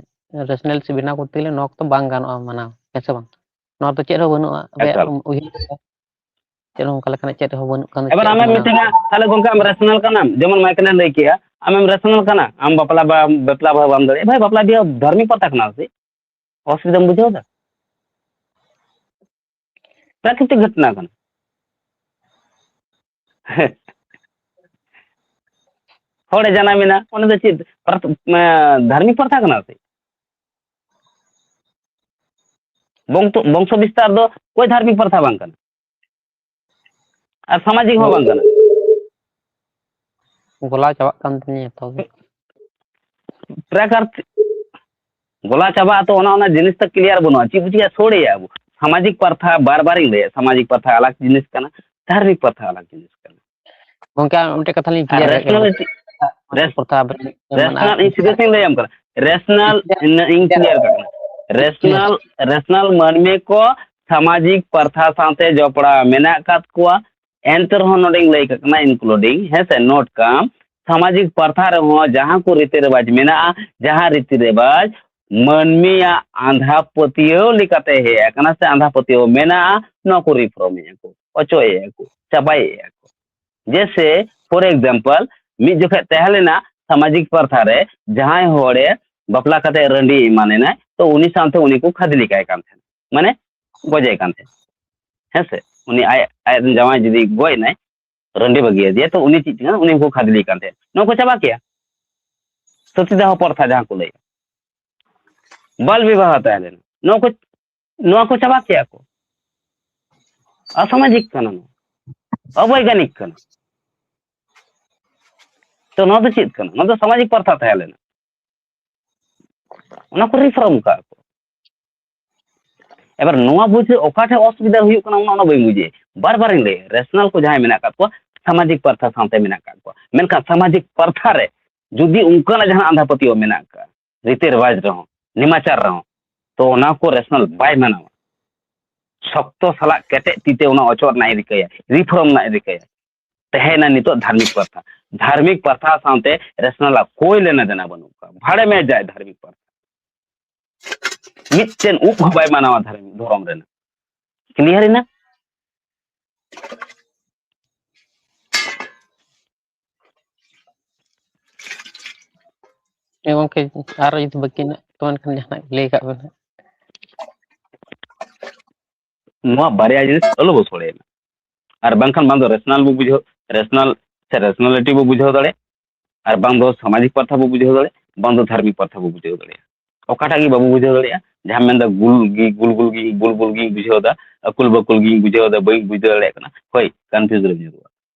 ᱨᱮᱥᱱᱟᱞᱤᱥᱴ ᱵᱮᱱᱟᱣ ᱠᱚᱨᱛᱮ ᱜᱮᱞᱮ ᱱᱚᱣᱟ ᱠᱚᱫᱚ ᱵᱟᱝ ᱜᱟᱱᱚᱜᱼᱟ ᱢᱟᱱᱟᱣ, ᱦᱮᱸ ᱥᱮ ᱵᱟᱝ? ᱱᱚᱣᱟ ᱫᱚ ᱪᱮᱫ ᱦᱚᱸ ᱵᱟᱹᱱᱩᱜᱼᱟ, ᱟᱵᱮᱭᱟᱜ ᱮᱠᱟᱞ᱾ ᱩᱭᱦᱟᱹᱨ ᱞᱮᱠᱟ ᱪᱮᱫ ᱦᱚᱸ ᱚᱱᱠᱟ ᱞᱮᱠᱟᱱᱟᱜ ᱪᱮᱫ ᱦᱚᱸ ᱵᱟᱹᱱᱩᱜ ᱠᱟᱱ ᱫᱚ ᱮᱵᱟᱨ ᱪᱮᱫ ᱟᱢᱮᱢ ᱢᱟᱱᱟᱣ? ᱢᱤᱛᱟᱹᱧᱟ, ᱛᱟᱦᱞᱮ ᱜᱚᱝᱠᱮ ᱟᱢ ᱨᱮᱥᱱᱟᱞ ᱠᱟᱱᱟᱢ, ᱡᱮᱢᱚᱱ ᱢᱟᱭᱠᱮᱞᱮ ᱞᱟᱹᱭ ᱠᱮᱜᱼᱟ, ᱟᱢᱮᱢ ᱨᱮᱥᱱᱟᱞ ᱠᱟᱱᱟ, ᱟᱢ ᱵᱟᱯᱞᱟ ᱵᱟ-, ᱵᱟᱯᱞᱟ ᱵᱟᱹᱦᱩ ᱵᱟᱢ ᱫᱟᱲᱮᱭᱟᱜᱼᱟ᱾ ᱵᱷᱟᱭ, ᱵᱟᱯᱞᱟ ᱵᱤᱦᱟᱹ ᱫᱷᱟᱨᱢᱤᱠ ᱯᱟᱛᱟ ᱠᱟᱱᱟ ᱥᱮ? ᱚᱥᱩᱵᱤᱫᱷᱟᱢ ᱵᱩᱡᱷᱟᱹᱣ ᱫᱟ? ᱯᱨᱟᱠᱨᱤᱛᱤᱠ ᱜᱷᱚᱴᱱᱟ ᱠᱟᱱᱟ᱾ ᱦᱚᱲᱮ ᱡᱟᱱᱟᱢᱮᱱᱟ, ᱚᱱᱟ ᱫᱚ ᱪᱮᱫ ᱯᱨᱟᱛ-, ᱮᱸ, ᱫᱷᱟᱨᱢᱤᱠ ᱯᱨᱚᱛᱷᱟ ᱠᱟᱱᱟ ᱥᱮ? ᱵᱚᱝᱥᱚ, ᱵᱚᱝᱥᱚ ᱵᱤᱥᱛᱟᱨ ᱫᱚ ᱠᱳᱭ ᱫᱷᱟᱨᱢᱤᱠ ᱯᱨᱚᱛᱷᱟ ᱵᱟᱝ ᱠᱟᱱᱟ, ᱟᱨ ᱥᱟᱢᱟᱡᱤᱠ ᱦᱚᱸ ᱵᱟᱝ ᱠᱟᱱᱟ᱾ ᱜᱚᱞᱟ ᱪᱟᱵᱟᱜ ᱠᱟᱱ ᱛᱤᱧᱟ ᱡᱚᱛᱚ ᱜᱮ᱾ ᱯᱨᱟᱠᱟᱨᱛᱤ-, ᱜᱚᱞᱟ ᱪᱟᱵᱟᱜ ᱟᱛᱚ, ᱚᱱᱟ, ᱚᱱᱟ ᱡᱤᱱᱤᱥ ᱛᱚ clear ᱵᱟᱹᱱᱩᱜᱼᱟ᱾ ᱪᱮᱫ ᱵᱩᱡᱷᱟᱹᱜᱼᱟ? ᱥᱳᱲᱮᱭᱟ ᱟᱵᱚ᱾ ᱥᱟᱢᱟᱡᱤᱠ ᱯᱟᱨᱛᱷᱟ, ᱵᱟᱨ ᱵᱟᱨᱤᱧ ᱞᱟᱹᱭᱟ, ᱥᱟᱢᱟᱡᱤᱠ ᱯᱟᱨᱛᱷᱟ ᱟᱞᱟᱜᱽ ᱡᱤᱱᱤᱥ ᱠᱟᱱᱟ, ᱫᱷᱟᱨᱢᱤᱠ ᱯᱟᱨᱛᱷᱟ ᱟᱞᱟᱜᱽ ᱡᱤᱱᱤᱥ ᱠᱟᱱᱟ᱾ ᱜᱚᱝᱠᱮ, ᱟᱨ ᱢᱤᱫᱴᱮᱡ ᱠᱟᱛᱷᱟ ᱞᱤᱧ ᱟᱨ clear ᱨᱮᱭᱟᱜ ᱜᱮ ᱨᱮᱥᱱᱟᱞ, ᱢᱮᱱᱟᱜᱼᱟ᱾ ᱨᱮᱥ-, ᱯᱟᱨᱛᱷᱟ ᱵᱮᱱ ᱢᱮᱱᱟ᱾ ᱨᱮᱥᱱᱟᱞ ᱤᱧ ᱥᱤᱫᱷᱟᱹ ᱥᱤᱧ ᱞᱟᱹᱭᱟᱢ ᱠᱟᱱᱟ, ᱨᱮᱥᱱᱟᱞ ᱤᱧ clear ᱠᱟᱜ ᱠᱟᱱᱟ, ᱨᱮᱥᱱᱟᱞ, ᱨᱮᱥᱱᱟᱞ ᱢᱟᱹᱱᱢᱤ ᱠᱚ ᱥᱟᱢᱟᱡᱤᱠ ᱯᱟᱨᱛᱷᱟ ᱥᱟᱶᱛᱮ ᱡᱚᱯᱲᱟᱣ ᱢᱮᱱᱟᱜ ᱟᱠᱟᱫ ᱠᱚᱣᱟ᱾ ᱮᱱᱛᱮ ᱨᱮᱦᱚᱸ ᱱᱚᱰᱮᱧ ᱞᱟᱹᱭ ᱠᱟᱜ ᱠᱟᱱᱟ, including, ᱦᱮᱸ ᱥᱮ, not come, ᱥᱟᱢᱟᱡᱤᱠ ᱯᱟᱨᱛᱷᱟ ᱨᱮᱦᱚᱸ ᱡᱟᱦᱟᱸ ᱠᱚ ᱨᱤᱛᱤ ᱨᱮᱣᱟᱡᱽ ᱢᱮᱱᱟᱜᱼᱟ, ᱡᱟᱦᱟᱸ ᱨᱤᱛᱤ ᱨᱮᱣᱟᱡᱽ ᱢᱟᱹᱱᱢᱤᱭᱟᱜ ᱟᱸᱫᱷᱟ ᱯᱟᱹᱛᱭᱟᱹᱣ ᱞᱮᱠᱟᱛᱮ ᱦᱮᱡ ᱟᱠᱟᱱᱟ ᱥᱮ ᱟᱸᱫᱷᱟ ᱯᱟᱹᱛᱭᱟᱹᱣ ᱢᱮᱱᱟᱜᱼᱟ, ᱱᱚᱣᱟ ᱠᱚ reform ᱮᱫᱼᱟ ᱠᱚ, ᱚᱪᱚᱜ ᱮᱫᱼᱟ ᱠᱚ, ᱪᱟᱵᱟᱭᱮᱫᱼᱟ ᱠᱚ᱾ ᱡᱮᱭᱥᱮ, for example, ᱢᱤᱫ ᱡᱚᱠᱷᱮᱡ ᱛᱟᱦᱮᱸ ᱞᱮᱱᱟ ᱥᱟᱢᱟᱡᱤᱠ ᱯᱟᱨᱛᱷᱟ ᱨᱮ, ᱡᱟᱦᱟᱸᱭ ᱦᱚᱲᱮ ᱵᱟᱯᱞᱟ ᱠᱟᱛᱮ ᱨᱟᱺᱰᱤ ᱮᱢᱟᱱ ᱮᱱᱟᱭ, ᱛᱚ ᱩᱱᱤ ᱥᱟᱶᱛᱮ ᱩᱱᱤ ᱠᱚ ᱠᱷᱟᱫᱽᱞᱮ ᱠᱟᱭ ᱠᱟᱱ ᱛᱟᱦᱮᱸᱱᱟ, ᱢᱟᱱᱮ ᱜᱚᱡᱮ ᱠᱟᱱ ᱛᱟᱦᱮᱸᱱᱟ᱾ ᱦᱮᱸ ᱥᱮ? ᱩᱱᱤ ᱟᱡ, ᱟᱡ ᱨᱮᱱ ᱡᱟᱶᱟᱭ ᱡᱩᱫᱤ ᱜᱚᱡ ᱮᱱᱟᱭ, ᱨᱟᱺᱰᱤ ᱵᱟᱹᱜᱤᱭᱟ, ᱡᱮᱦᱮᱛᱩ ᱩᱱᱤ ᱪᱮᱫ ᱠᱟᱱᱟ, ᱩᱱᱤ ᱦᱚᱸᱠᱚ ᱠᱷᱟᱫᱽᱞᱮ ᱠᱟᱱ ᱛᱟᱦᱮᱸᱫ, ᱱᱚᱣᱟ ᱠᱚ ᱪᱟᱵᱟ ᱠᱮᱭᱟ᱾ ᱥᱚᱛᱤᱫᱟᱦᱚ ᱯᱨᱚᱛᱷᱟ ᱡᱟᱦᱟᱸ ᱠᱚ ᱞᱟᱹᱭᱟ, ᱵᱟᱞ ᱵᱤᱵᱟᱦᱚ ᱛᱟᱦᱮᱸ ᱞᱮᱱᱟ, ᱱᱚᱣᱟ ᱠᱚ, ᱱᱚᱣᱟ ᱠᱚ ᱪᱟᱵᱟ ᱠᱮᱭᱟ ᱠᱚ᱾ ᱚᱥᱟᱢᱟᱡᱤᱠ ᱠᱟᱱᱟ, ᱱᱚᱣᱟ ᱚᱵᱳᱭᱜᱟᱱᱤᱠ ᱠᱟᱱᱟ᱾ ᱛᱚ ᱱᱚᱣᱟ ᱫᱚ ᱪᱮᱫ ᱠᱟᱱᱟ? ᱱᱚᱣᱟ ᱫᱚ ᱥᱟᱢᱟᱡᱤᱠ ᱯᱨᱚᱛᱷᱟ ᱛᱟᱦᱮᱸ ᱞᱮᱱᱟ, ᱚᱱᱟ ᱠᱚ ᱨᱤᱯᱷᱚᱨᱢ ᱠᱟᱜ ᱠᱚ᱾ ᱮᱵᱟᱨ ᱱᱚᱣᱟ ᱵᱩᱡᱽ ᱨᱮ ᱚᱠᱟ ᱴᱷᱮᱱ ᱚᱥᱩᱵᱤᱫᱷᱟ ᱦᱩᱭᱩᱜ ᱠᱟᱱᱟ, ᱚᱱᱟ, ᱚᱱᱟ ᱵᱟᱹᱧ ᱵᱩᱡᱮ᱾ ᱵᱟᱨ ᱵᱟᱨᱤᱧ ᱞᱟᱹᱭᱟ, ᱨᱮᱥᱱᱟᱞ ᱠᱚ ᱡᱟᱦᱟᱸᱭ ᱢᱮᱱᱟᱜ ᱟᱠᱟᱫ ᱠᱚᱣᱟ, ᱥᱟᱢᱟᱡᱤᱠ ᱯᱨᱚᱛᱷᱟ ᱥᱟᱶᱛᱮ ᱢᱮᱱᱟᱜ ᱟᱠᱟᱫ ᱠᱚᱣᱟ᱾ ᱢᱮᱱᱠᱷᱟᱱ ᱥᱟᱢᱟᱡᱤᱠ ᱯᱨᱚᱛᱷᱟ ᱨᱮ ᱡᱩᱫᱤ ᱚᱱᱠᱟᱱᱟᱜ ᱡᱟᱦᱟᱸ ᱟᱸᱫᱷᱟ ᱯᱟᱹᱛᱭᱟᱹᱣ ᱢᱮᱱᱟᱜ ᱟᱠᱟᱫ, ᱨᱤᱛᱤ ᱨᱮᱣᱟᱡᱽ ᱨᱮᱦᱚᱸ, ᱱᱮᱢᱟᱪᱟᱨ ᱨᱮᱦᱚᱸ, ᱛᱚ ᱚᱱᱟ ᱠᱚ ᱨᱮᱥᱱᱟᱞ ᱵᱟᱭ ᱢᱟᱱᱟᱣᱟ᱾ ᱥᱚᱠᱛᱚ ᱥᱟᱞᱟᱜ ᱠᱮᱴᱮᱡ ᱛᱤ ᱛᱮ ᱚᱱᱟ ᱚᱪᱚᱜ ᱨᱮᱱᱟᱜ ᱮ ᱨᱤᱠᱟᱹᱭᱟ, ᱨᱤᱯᱷᱚᱨᱢ ᱨᱮᱱᱟᱜ ᱮ ᱨᱤᱠᱟᱹᱭᱟ᱾ ᱛᱟᱦᱮᱸᱭᱮᱱᱟ ᱱᱤᱛᱚᱜ ᱫᱷᱟᱨᱢᱤᱠ ᱯᱨᱚᱛᱷᱟ᱾ ᱫᱷᱟᱨᱢᱤᱠ ᱯᱨᱚᱛᱷᱟ ᱥᱟᱶᱛᱮ ᱨᱮᱥᱱᱟᱞ ᱟᱜ ᱠᱳᱭ ᱞᱮᱱᱟ ᱫᱮᱱᱟ ᱵᱟᱹᱱᱩᱜ ᱠᱚᱣᱟ᱾ ᱵᱷᱟᱲᱮ ᱢᱮ ᱡᱟᱭ ᱫᱷᱟᱨᱢᱤᱠ ᱯᱨᱚᱛᱷᱟ᱾ ᱢᱤᱫᱴᱮᱱ ᱩᱵ ᱦᱚᱸ ᱵᱟᱭ ᱢᱟᱱᱟᱣᱟ ᱫᱷᱟᱨᱢᱤᱠ ᱫᱷᱚᱨᱚᱢ ᱨᱮᱱᱟᱜ᱾ ᱠᱞᱤᱭᱟᱨ ᱮᱱᱟ? ᱦᱮᱸ ᱜᱚᱢᱠᱮ, ᱟᱨ ᱡᱩᱫᱤ ᱵᱟᱹᱠᱤ ᱢᱮᱱᱟᱜ ᱛᱟᱵᱮᱱ ᱠᱷᱟᱱ ᱡᱟᱦᱟᱱᱟᱜ ᱞᱟᱹᱭ ᱠᱟᱜ ᱵᱮᱱ ᱦᱟᱸᱜ᱾ ᱱᱚᱣᱟ ᱵᱟᱨᱭᱟ ᱡᱤᱱᱤᱥ ᱟᱞᱚ ᱵᱚ ᱥᱚᱲᱮᱭᱟ᱾ ᱟᱨ ᱵᱟᱝᱠᱷᱟᱱ ᱵᱟᱝ ᱫᱚ ᱨᱮᱥᱱᱟᱞ ᱵᱚ ᱵᱩᱡᱷᱟᱹᱣ, ᱨᱮᱥᱱᱟᱞ ᱥᱮ ᱨᱮᱥᱱᱟᱞᱤᱴᱤ ᱵᱚ ᱵᱩᱡᱷᱟᱹᱣ ᱫᱟᱲᱮᱭᱟᱜᱼᱟ, ᱟᱨ ᱵᱟᱝ ᱫᱚ ᱥᱟᱢᱟᱡᱤᱠ ᱯᱟᱨᱛᱷᱟ ᱵᱚ ᱵᱩᱡᱷᱟᱹᱣ ᱫᱟᱲᱮᱭᱟᱜᱼᱟ, ᱵᱟᱝ ᱫᱚ ᱫᱷᱟᱨᱢᱤᱠ ᱯᱟᱨᱛᱷᱟ ᱵᱚ ᱵᱩᱡᱷᱟᱹᱣ ᱫᱟᱲᱮᱭᱟᱜᱼᱟ᱾ ᱚᱠᱟᱴᱟᱜ ᱜᱮ ᱵᱟᱵᱚ ᱵᱩᱡᱷᱟᱹᱣ ᱫᱟᱲᱮᱭᱟᱜᱼᱟ, ᱡᱟᱦᱟᱸ ᱢᱮᱱᱫᱟ ᱜᱩᱞ ᱜᱤ, ᱜᱩᱞ ᱜᱩᱞ ᱜᱤ, ᱜᱩᱞ ᱜᱩᱞ ᱜᱤᱧ ᱵᱩᱡᱷᱟᱹᱣ ᱮᱫᱟ, ᱟᱹᱠᱩᱞ ᱵᱟᱹᱠᱩᱞ ᱜᱤᱧ ᱵᱩᱡᱷᱟᱹᱣ ᱮᱫᱟ, ᱵᱟᱹᱧ ᱵᱩᱡᱷᱟᱹᱣ ᱫᱟᱲᱮᱭᱟᱜ ᱠᱟᱱᱟ, ᱦᱳᱭ, ᱠᱚᱱᱯᱷᱤᱭᱩᱡᱽ ᱨᱮᱢ ᱧᱩᱨᱩᱜᱼᱟ᱾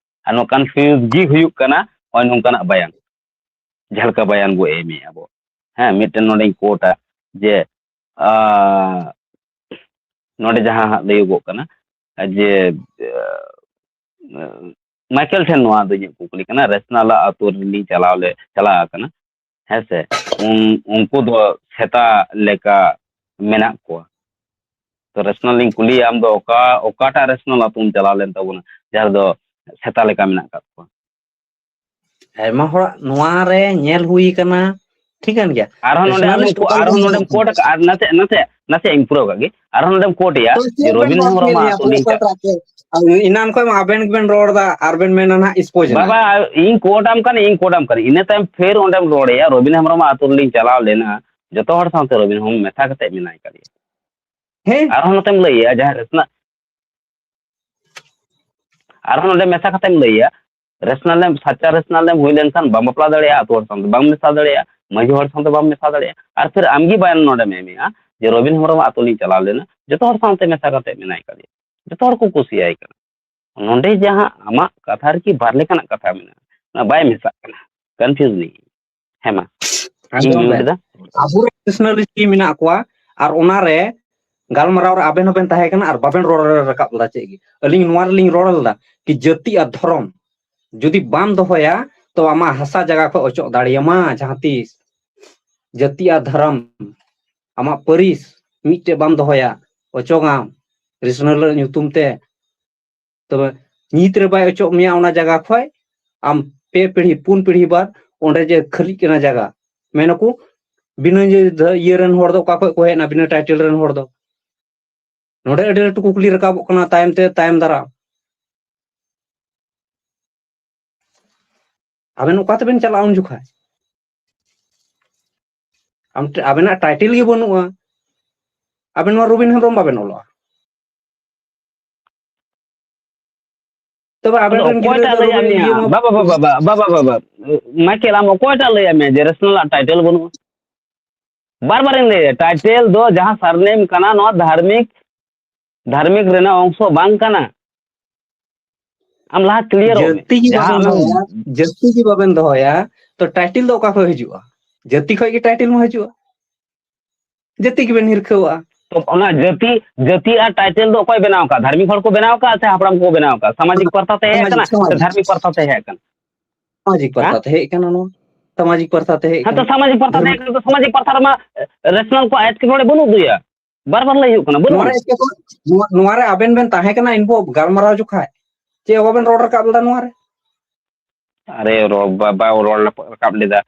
ᱟᱨ ᱱᱚᱣᱟ ᱠᱚᱱᱯᱷᱤᱭᱩᱡᱽ ᱜᱮ ᱦᱩᱭᱩᱜ ᱠᱟᱱᱟ ᱱᱚᱜᱼᱚᱭ ᱱᱚᱝᱠᱟᱱᱟᱜ ᱵᱟᱭᱟᱱ, ᱡᱟᱦᱟᱸ ᱞᱮᱠᱟ ᱵᱟᱭᱟᱱ ᱵᱚ ᱮᱢᱮᱜᱼᱟ ᱵᱚ᱾ ᱦᱮᱸ, ᱢᱤᱫᱴᱮᱱ ᱱᱚᱰᱮᱧ ᱠᱳᱴᱟ ᱡᱮ, ᱟᱸ, ᱱᱚᱰᱮ ᱡᱟᱦᱟᱸ ᱦᱟᱸᱜ ᱞᱟᱹᱭᱚᱜᱚᱜ ᱠᱟᱱᱟ ᱡᱮ, ᱟᱸ, ᱢᱟᱭᱠᱮᱞ ᱴᱷᱮᱱ ᱱᱚᱣᱟ ᱫᱚ ᱤᱧᱟᱹᱜ ᱠᱩᱠᱞᱤ ᱠᱟᱱᱟ, ᱨᱮᱥᱱᱟᱞ ᱟᱜ ᱟᱹᱛᱩ ᱨᱮᱞᱤᱧ ᱪᱟᱞᱟᱣ ᱞᱮ, ᱪᱟᱞᱟᱣ ᱟᱠᱟᱱᱟ, ᱦᱮᱸ ᱥᱮ? ᱩᱱ-, ᱩᱱᱠᱩ ᱫᱚ ᱥᱮᱛᱟ ᱞᱮᱠᱟ ᱢᱮᱱᱟᱜ ᱠᱚᱣᱟ᱾ ᱛᱚ ᱨᱮᱥᱱᱟᱞ ᱞᱤᱧ ᱠᱩᱞᱤᱭᱟ, ᱟᱢ ᱫᱚ ᱚᱠᱟ, ᱚᱠᱟᱴᱟᱜ ᱨᱮᱥᱱᱟᱞ ᱟᱹᱛᱩᱢ ᱪᱟᱞᱟᱣ ᱞᱮᱱ ᱛᱟᱵᱚᱱᱟ, ᱡᱟᱦᱟᱸ ᱨᱮᱫᱚ ᱥᱮᱛᱟ ᱞᱮᱠᱟ ᱢᱮᱱᱟᱜ ᱟᱠᱟᱫ ᱠᱚᱣᱟ? ᱟᱭᱢᱟ ᱦᱚᱲᱟᱜ ᱱᱚᱣᱟ ᱨᱮ ᱧᱮᱞ ᱦᱩᱭ ᱠᱟᱱᱟ, ᱴᱷᱤᱠᱟᱹᱱ ᱜᱮᱭᱟ᱾ ᱟᱨᱦᱚᱸ ᱱᱚᱰᱮ ᱟᱢᱮᱢ ᱨᱮᱥᱱᱟᱞᱤᱥᱴ ᱠᱚ-, ᱚᱠᱟ ᱞᱮᱠᱟ ᱟᱨᱦᱚᱸ ᱧᱮᱞ ᱱᱚᱰᱮᱢ ᱦᱩᱭ ᱠᱟᱱᱟ? ᱠᱳᱴ ᱟᱠᱟᱫ, ᱟᱨ ᱱᱟᱥᱮ, ᱱᱟᱥᱮ, ᱱᱟᱥᱮᱭᱟᱜ ᱤᱧ ᱯᱩᱨᱟᱹᱣ ᱠᱟᱜ ᱜᱮ, ᱟᱨᱦᱚᱸ ᱱᱚᱰᱮᱢ ᱠᱳᱴ ᱮᱭᱟ ᱛᱚ ᱡᱮ ᱪᱮᱫ ᱵᱮᱱ ᱨᱚᱵᱤᱱ ᱠᱚᱢᱯᱞᱮᱱ ᱦᱮᱢᱵᱨᱚᱢᱟᱜ ᱮᱭᱟ ᱟᱹᱛᱩ ᱞᱤᱧ ᱯᱨᱚᱯᱷᱮᱥᱚᱨ ᱪᱟᱞᱟᱜ ᱟᱨ ᱪᱮᱫ? ᱟᱨ ᱮᱱᱟᱱ ᱠᱷᱚᱱ ᱟᱵᱮᱱ ᱜᱮᱵᱮᱱ ᱨᱚᱲ ᱮᱫᱟ, ᱟᱨ ᱵᱮᱱ ᱢᱮᱱᱟ ᱱᱟᱦᱟᱜ ᱥᱯᱳᱡ ᱵᱟᱵᱟ, ᱮᱱᱟ᱾ ᱤᱧ ᱠᱳᱴ ᱟᱢ ᱠᱟᱱᱟ, ᱤᱧ ᱠᱳᱴ ᱟᱢ ᱠᱟᱱᱟ, ᱤᱱᱟᱹ ᱛᱟᱭᱚᱢ ᱯᱷᱮᱨ ᱚᱸᱰᱮᱢ ᱨᱚᱲ ᱮᱭᱟ, ᱨᱚᱵᱤᱱ ᱦᱮᱢᱵᱨᱚᱢᱟᱜ ᱟᱹᱛᱩ ᱨᱮᱞᱤᱧ ᱪᱟᱞᱟᱣ ᱞᱮᱱᱟ, ᱡᱚᱛᱚ ᱦᱚᱲ ᱥᱟᱶᱛᱮ ᱨᱚᱵᱤᱱ ᱦᱮᱢᱵᱨᱚᱢ ᱢᱮᱥᱟ ᱠᱟᱛᱮ ᱢᱮᱱᱟᱭ ᱠᱟᱫᱮᱭᱟ᱾ ᱦᱮᱸ? ᱟᱨᱦᱚᱸ ᱱᱚᱛᱮᱢ ᱞᱟᱹᱭᱮᱜᱼᱟ ᱡᱟᱦᱟᱸ ᱨᱮᱥᱱᱟ-, ᱟᱨᱦᱚᱸ ᱱᱚᱰᱮ ᱢᱮᱥᱟ ᱠᱟᱛᱮᱢ ᱞᱟᱹᱭᱟ, ᱨᱮᱥᱱᱟᱞ ᱮᱢ, ᱥᱟᱪᱟ ᱨᱮᱥᱱᱟᱞ ᱮᱢ ᱦᱩᱭ ᱞᱮᱱᱠᱷᱟᱱ ᱵᱟᱢ ᱵᱟᱯᱞᱟ ᱫᱟᱲᱮᱭᱟᱜᱼᱟ, ᱟᱹᱛᱩ ᱦᱚᱲ ᱥᱟᱶᱛᱮ ᱵᱟᱢ ᱢᱮᱥᱟ ᱫᱟᱲᱮᱭᱟᱜᱼᱟ, ᱢᱟᱺᱡᱷᱤ ᱦᱚᱲ ᱥᱟᱶᱛᱮ ᱵᱟᱢ ᱢᱮᱥᱟ ᱫᱟᱲᱮᱭᱟᱜᱼᱟ᱾ ᱟᱨ ᱯᱷᱤᱨ ᱟᱢᱜᱮ ᱵᱟᱭᱟᱱ ᱱᱚᱰᱮᱢ ᱮᱢᱮᱜᱼᱟ ᱡᱮ ᱨᱚᱵᱤᱱ ᱦᱮᱢᱵᱨᱚᱢ ᱟᱹᱛᱩ ᱞᱤᱧ ᱪᱟᱞᱟᱣ ᱞᱮᱱᱟ, ᱡᱚᱛᱚ ᱦᱚᱲ ᱥᱟᱶᱛᱮ ᱢᱮᱥᱟ ᱠᱟᱛᱮ ᱢᱮᱱᱟᱭ ᱠᱟᱫᱮᱭᱟ, ᱡᱚᱛᱚ ᱦᱚᱲ ᱠᱚ ᱠᱩᱥᱤᱭᱟᱭ ᱠᱟᱱᱟ᱾ ᱱᱚᱰᱮ ᱡᱟᱦᱟᱸ ᱟᱢᱟᱜ ᱠᱟᱛᱷᱟ ᱨᱮᱠᱤ ᱵᱟᱨ ᱞᱮᱠᱟᱱᱟᱜ ᱠᱟᱛᱷᱟ ᱢᱮᱱᱟᱜᱼᱟ, ᱚᱱᱟ ᱵᱟᱭ ᱢᱮᱥᱟᱜ ᱠᱟᱱᱟ, ᱠᱚᱱᱯᱷᱤᱭᱩᱡᱽ ᱱᱤᱭᱮ᱾ ᱦᱮᱸ ᱢᱟ, ᱤᱧ ᱟᱸᱡᱚᱢ ᱢᱤᱭᱩᱴ ᱵᱮᱱ, ᱮᱫᱟ᱾ ᱟᱵᱚᱨᱮᱱ ᱱᱮᱥᱱᱟᱞᱤᱥᱴ ᱢᱮᱱᱟᱜ ᱠᱚᱣᱟ, ᱟᱨ ᱚᱱᱟᱨᱮ ᱜᱟᱞᱢᱟᱨᱟᱣ ᱨᱮ ᱟᱵᱮᱱ ᱦᱚᱸᱵᱮᱱ ᱛᱟᱦᱮᱸ ᱠᱟᱱᱟ ᱟᱨ ᱵᱟᱵᱮᱱ ᱨᱚᱲ ᱨᱟᱠᱟᱵ ᱞᱮᱫᱟ ᱪᱮᱫ ᱜᱮ᱾ ᱟᱹᱞᱤᱧ ᱱᱚᱣᱟ ᱨᱮᱞᱤᱧ ᱨᱚᱲ ᱞᱮᱫᱟ ᱠᱤ ᱡᱟᱹᱛᱤ ᱟᱨ ᱫᱷᱚᱨᱚᱢ ᱡᱩᱫᱤ ᱵᱟᱢ ᱫᱚᱦᱚᱭᱟ, ᱛᱚ ᱟᱢᱟᱜ ᱦᱟᱥᱟ ᱡᱟᱭᱜᱟ ᱠᱷᱚᱱ ᱚᱪᱚᱜ ᱫᱟᱲᱮᱭᱟᱢᱟ ᱡᱟᱦᱟᱸ ᱛᱤᱥ᱾ ᱡᱟᱹᱛᱤ ᱟᱨ ᱫᱷᱚᱨᱚᱢ, ᱟᱢᱟᱜ ᱯᱟᱹᱨᱤᱥ ᱢᱤᱫᱴᱮᱡ ᱵᱟᱢ ᱫᱚᱦᱚᱭᱟ, ᱚᱪᱚᱜᱟᱢ ᱨᱮᱥᱱᱟᱞ ᱧᱩᱛᱩᱢ ᱛᱮ, ᱛᱚᱵᱮ ᱧᱤᱛ ᱨᱮ ᱵᱟᱭ ᱚᱪᱚᱜ ᱢᱮᱭᱟ ᱚᱱᱟ ᱡᱟᱭᱜᱟ ᱠᱷᱚᱡ, ᱟᱢ ᱯᱮ ᱯᱤᱲᱦᱤ, ᱯᱩᱱ ᱯᱤᱲᱦᱤ ᱵᱟᱫ ᱚᱸᱰᱮ ᱡᱮ ᱠᱷᱟᱹᱞᱤᱜ ᱠᱟᱱᱟ ᱡᱟᱭᱜᱟ, ᱢᱮᱱᱟᱠᱚ ᱵᱤᱱᱟᱹ ᱤᱭᱟᱹ ᱤᱭᱟᱹ ᱨᱮᱱ ᱦᱚᱲ ᱫᱚ ᱚᱠᱟ ᱠᱷᱚᱡ ᱠᱚ ᱦᱮᱡ ᱮᱱᱟ, ᱵᱤᱱᱟᱹ ᱴᱟᱭᱴᱮᱞ ᱨᱮᱱ ᱦᱚᱲ ᱫᱚ? ᱱᱚᱰᱮ ᱟᱹᱰᱤ ᱞᱟᱹᱴᱩ ᱠᱩᱠᱞᱤ ᱨᱟᱠᱟᱵᱚᱜ ᱠᱟᱱᱟ ᱛᱟᱭᱚᱢ ᱛᱮ, ᱛᱟᱭᱚᱢ ᱫᱟᱨᱟᱢ᱾ ᱟᱵᱮᱱ ᱚᱠᱟ ᱛᱮᱵᱮᱱ ᱪᱟᱞᱟᱜᱼᱟ ᱩᱱ ᱡᱚᱠᱷᱟᱡ? ᱟᱢ ᱴᱷᱮ-, ᱟᱵᱮᱱᱟᱜ ᱴᱟᱭᱴᱮᱞ ᱜᱮ ᱵᱟᱹᱱᱩᱜᱼᱟ, ᱟᱵᱮᱱ ᱢᱟ ᱨᱚᱵᱤᱱ ᱦᱮᱢᱵᱨᱚᱢ ᱵᱟᱵᱮᱱ ᱚᱞᱚᱜᱼᱟ᱾ ᱛᱚᱵᱮ ᱟᱵᱮᱱ ᱟᱫᱚ ᱨᱮᱱ ᱜᱤᱫᱽᱨᱟᱹ ᱚᱠᱚᱭᱴᱟᱜ ᱫᱚ ᱞᱟᱹᱭᱟᱫ ᱨᱚᱵᱤᱱ ᱢᱮᱭᱟ? ᱤᱭᱟᱹ ᱢᱟ ᱵᱟᱵᱟ, ᱵᱟᱵᱟ, ᱵᱟᱵᱟ, ᱵᱟᱵᱟ, ᱵᱟᱵᱟ, ᱢᱟᱭᱠᱮᱞ, ᱟᱢ ᱚᱠᱚᱭᱴᱟᱜ ᱞᱟᱹᱭᱟᱫ ᱢᱮᱭᱟ ᱡᱮ ᱨᱮᱥᱱᱟᱞ ᱟᱜ ᱴᱟᱭᱴᱮᱞ ᱵᱟᱹᱱᱩᱜᱼᱟ? ᱵᱟᱨ ᱵᱟᱨᱤᱧ ᱞᱟᱹᱭᱟ, ᱴᱟᱭᱴᱮᱞ ᱫᱚ ᱡᱟᱦᱟᱸ ᱥᱟᱨᱱᱮᱢ ᱠᱟᱱᱟ, ᱱᱚᱣᱟ ᱫᱷᱟᱨᱢᱤᱠ, ᱫᱷᱟᱨᱢᱤᱠ ᱨᱮᱱᱟᱜ ᱚᱝᱥᱚ ᱵᱟᱝ ᱠᱟᱱᱟ᱾ ᱟᱢ ᱞᱟᱦᱟ ᱠᱞᱤᱭᱟᱨᱚᱜ ᱢᱮ᱾ ᱡᱟᱹᱛᱤ ᱜᱮ ᱡᱟᱦᱟᱸ ᱵᱟᱵᱮᱱ ᱟᱢᱮᱢ ᱫᱚᱦᱚᱭᱟ, ᱡᱟᱹᱛᱤ ᱜᱮ ᱵᱟᱵᱮᱱ ᱫᱚᱦᱚᱭᱟ, ᱛᱚ ᱴᱟᱭᱴᱮᱞ ᱫᱚ ᱚᱠᱟ ᱠᱷᱚᱡ ᱦᱤᱡᱩᱜᱼᱟ? ᱡᱟᱹᱛᱤ ᱠᱷᱚᱡ ᱜᱮ ᱴᱟᱭᱴᱮᱞ ᱢᱟ ᱦᱤᱡᱩᱜᱼᱟ᱾ ᱡᱟᱹᱛᱤ ᱜᱮᱵᱮᱱ ᱦᱤᱨᱠᱷᱟᱹᱣᱟᱜᱼᱟ᱾ ᱛᱚ ᱚᱱᱟ ᱡᱟᱹᱛᱤ, ᱡᱟᱹᱛᱤ ᱟᱨ ᱴᱟᱭᱴᱮᱞ ᱫᱚ ᱚᱠᱚᱭ ᱵᱮᱱᱟᱣ ᱟᱠᱟᱫ? ᱫᱷᱟᱨᱢᱤᱠ ᱦᱚᱲ ᱠᱚ ᱵᱮᱱᱟᱣ ᱟᱠᱟᱫ ᱥᱮ ᱦᱟᱯᱲᱟᱢ ᱠᱚ ᱵᱮᱱᱟᱣ ᱟᱠᱟᱫ? ᱥᱟᱢᱟᱡᱤᱠ ᱯᱟᱨᱛᱷᱟ ᱛᱮ ᱦᱮᱡ ᱥᱟᱢᱟᱡᱤᱠ, ᱟᱠᱟᱱᱟ ᱥᱮ ᱥᱟᱢᱟᱡᱤᱠ᱾ ᱫᱷᱟᱨᱢᱤᱠ ᱯᱟᱨᱛᱷᱟ ᱛᱮ ᱦᱮᱡ ᱟᱠᱟᱱᱟ? ᱥᱟᱢᱟᱡᱤᱠ ᱯᱟᱨᱛᱷᱟ ᱦᱮᱸ? ᱛᱮ ᱦᱮᱡ ᱟᱠᱟᱱᱟ ᱱᱚᱣᱟ᱾ ᱥᱟᱢᱟᱡᱤᱠ ᱯᱟᱨᱛᱷᱟ ᱛᱮ ᱦᱮᱡ ᱦᱮᱸ, ᱛᱚ ᱟᱠᱟᱱᱟ᱾ ᱥᱟᱢᱟᱡᱤᱠ ᱯᱟᱨᱛᱷᱟ ᱛᱮ ᱫᱷᱟᱨᱢᱤᱠ ᱦᱮᱡ ᱟᱠᱟᱱᱟ, ᱛᱚ ᱥᱟᱢᱟᱡᱤᱠ ᱯᱟᱨᱛᱷᱟ ᱨᱮᱢᱟ, ᱮ, ᱨᱮᱥᱱᱟᱞ ᱠᱚᱣᱟᱜ ᱮᱴᱠᱮᱴᱚᱬᱮ ᱵᱟᱹᱱᱩᱜ ᱫᱚᱭᱟ᱾ ᱵᱟᱨ ᱵᱟᱨ ᱞᱟᱹᱭ ᱦᱩᱭᱩᱜ ᱠᱟᱱᱟ, ᱵᱟᱹᱱᱩᱜ ᱱᱚᱣᱟ ᱟᱱᱟ᱾ ᱨᱮ ᱮᱴᱠᱮᱴᱚᱬᱮ, ᱱᱚᱣᱟ, ᱱᱚᱣᱟ ᱨᱮ ᱟᱵᱮᱱ ᱵᱮᱱ ᱛᱟᱦᱮᱸ ᱠᱟᱱᱟ ᱤᱱᱵᱷᱚᱞᱵᱷ ᱜᱟᱞᱢᱟᱨᱟᱣ ᱡᱚᱠᱷᱟᱡ, ᱪᱮᱫ ᱦᱚᱸ ᱵᱟᱵᱮᱱ ᱨᱚᱲ ᱨᱟᱠᱟᱵ ᱞᱮᱫᱟ ᱱᱚᱣᱟ ᱨᱮ᱾ ᱟᱨᱮ ᱨᱚ-, ᱵᱟᱵᱟ ᱨᱚᱲ ᱨᱟᱠᱟᱵ ᱞᱮᱫᱟ᱾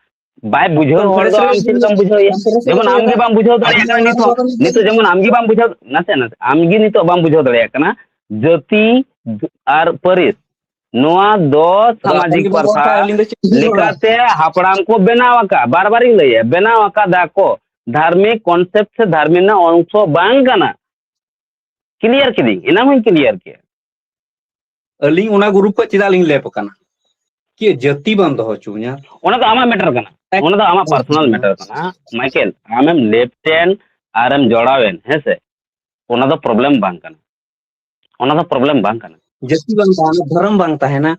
ᱵᱟᱭ ᱵᱩᱡᱷᱟᱹᱣ ᱦᱚᱲ ᱠᱚᱱᱯᱷᱟᱨᱮᱱᱥ ᱫᱚ ᱨᱮ ᱟᱢ ᱪᱮᱫ ᱞᱮᱠᱟᱢ ᱵᱩᱡᱷᱟᱹᱣᱮᱭᱟ? ᱠᱚᱱᱯᱷᱟᱨᱮᱱᱥ ᱨᱮ ᱡᱮᱢᱚᱱ ᱟᱢ ᱜᱮ ᱵᱟᱢ ᱵᱩᱡᱷᱟᱹᱣ ᱟᱵᱮᱱ ᱫᱟᱲᱮᱭᱟᱜ ᱠᱟᱱᱟ ᱚᱱᱟ ᱱᱤᱛᱚᱜ, ᱱᱚᱣᱟ ᱵᱮᱱ ᱞᱟᱹᱭ ᱱᱤᱛᱚᱜ ᱠᱮᱫᱟ᱾ ᱡᱮᱢᱚᱱ ᱟᱢ ᱜᱮ ᱵᱟᱢ ᱵᱩᱡᱷᱟᱹᱣ, ᱱᱟᱥᱮ, ᱱᱟᱥᱮ, ᱟᱢ ᱜᱮ ᱱᱤᱛᱚᱜ ᱵᱟᱢ ᱵᱩᱡᱷᱟᱹᱣ ᱫᱟᱲᱮᱭᱟᱜ ᱠᱟᱱᱟ᱾ ᱡᱟᱹᱛᱤ ᱟᱨ ᱯᱟᱹᱨᱤᱥ, ᱱᱚᱣᱟ ᱫᱚ ᱟᱫᱚ ᱟᱵᱮᱱ ᱥᱟᱢᱟᱡᱤᱠ ᱜᱮᱵᱮᱱ ᱨᱚᱲ ᱯᱟᱨᱛᱷᱟ ᱠᱷᱟᱡ ᱟᱹᱞᱤᱧ ᱫᱚ ᱪᱮᱫ ᱞᱤᱧ ᱨᱚᱲᱟ? ᱞᱮᱠᱟᱛᱮ ᱦᱟᱯᱲᱟᱢ ᱠᱚ ᱵᱮᱱᱟᱣ ᱟᱠᱟᱫ, ᱵᱟᱨ ᱵᱟᱨᱤᱧ ᱞᱟᱹᱭᱟ, ᱵᱮᱱᱟᱣ ᱟᱠᱟᱫᱟ ᱠᱚ᱾ ᱫᱷᱟᱨᱢᱤᱠ ᱠᱚᱱᱥᱮᱯᱴ ᱥᱮ ᱫᱷᱟᱨᱢᱤᱠ ᱨᱮᱱᱟᱜ ᱚᱝᱥᱚ ᱵᱟᱝ ᱠᱟᱱᱟ᱾ ᱠᱞᱤᱭᱟᱨ ᱠᱤᱫᱤᱧ, ᱮᱱᱟᱝ ᱦᱚᱸᱧ ᱠᱞᱤᱭᱟᱨ ᱠᱮᱫ᱾ ᱟᱹᱞᱤᱧ ᱚᱱᱟ ᱜᱨᱩᱯ ᱠᱷᱚᱱ ᱪᱮᱫᱟᱜ ᱞᱤᱧ ᱞᱮᱯ ᱟᱠᱟᱱᱟ? ᱪᱮᱫ ᱡᱟᱹᱛᱤ ᱵᱟᱝ ᱫᱚᱦᱚ ᱦᱚᱪᱚ ᱤᱧᱟ? ᱚᱱᱟ ᱫᱚ ᱟᱢᱟᱜ ᱢᱮᱴᱟᱨ ᱠᱟᱱᱟ᱾ ᱚᱱᱟ ᱫᱚ ᱟᱢᱟᱜ ᱯᱟᱨᱥᱚᱱᱟᱞ ᱢᱮᱴᱟᱨ ᱠᱟᱱᱟ, ᱢᱟᱭᱠᱮᱞ᱾ ᱟᱢᱮᱢ ᱞᱮᱯᱴ ᱮᱱ ᱟᱨᱮᱢ ᱡᱚᱲᱟᱣ ᱮᱱ, ᱦᱮᱸ ᱥᱮ? ᱚᱱᱟ ᱫᱚ ᱯᱨᱚᱵᱞᱮᱢ ᱵᱟᱝ ᱠᱟᱱᱟ᱾ ᱚᱱᱟ ᱫᱚ ᱯᱨᱚᱵᱞᱮᱢ ᱵᱟᱝ ᱠᱟᱱᱟ᱾ ᱡᱟᱹᱛᱤ ᱵᱟᱝ ᱛᱟᱦᱮᱱᱟ, ᱫᱷᱚᱨᱚᱢ ᱵᱟᱝ ᱛᱟᱦᱮᱱᱟ᱾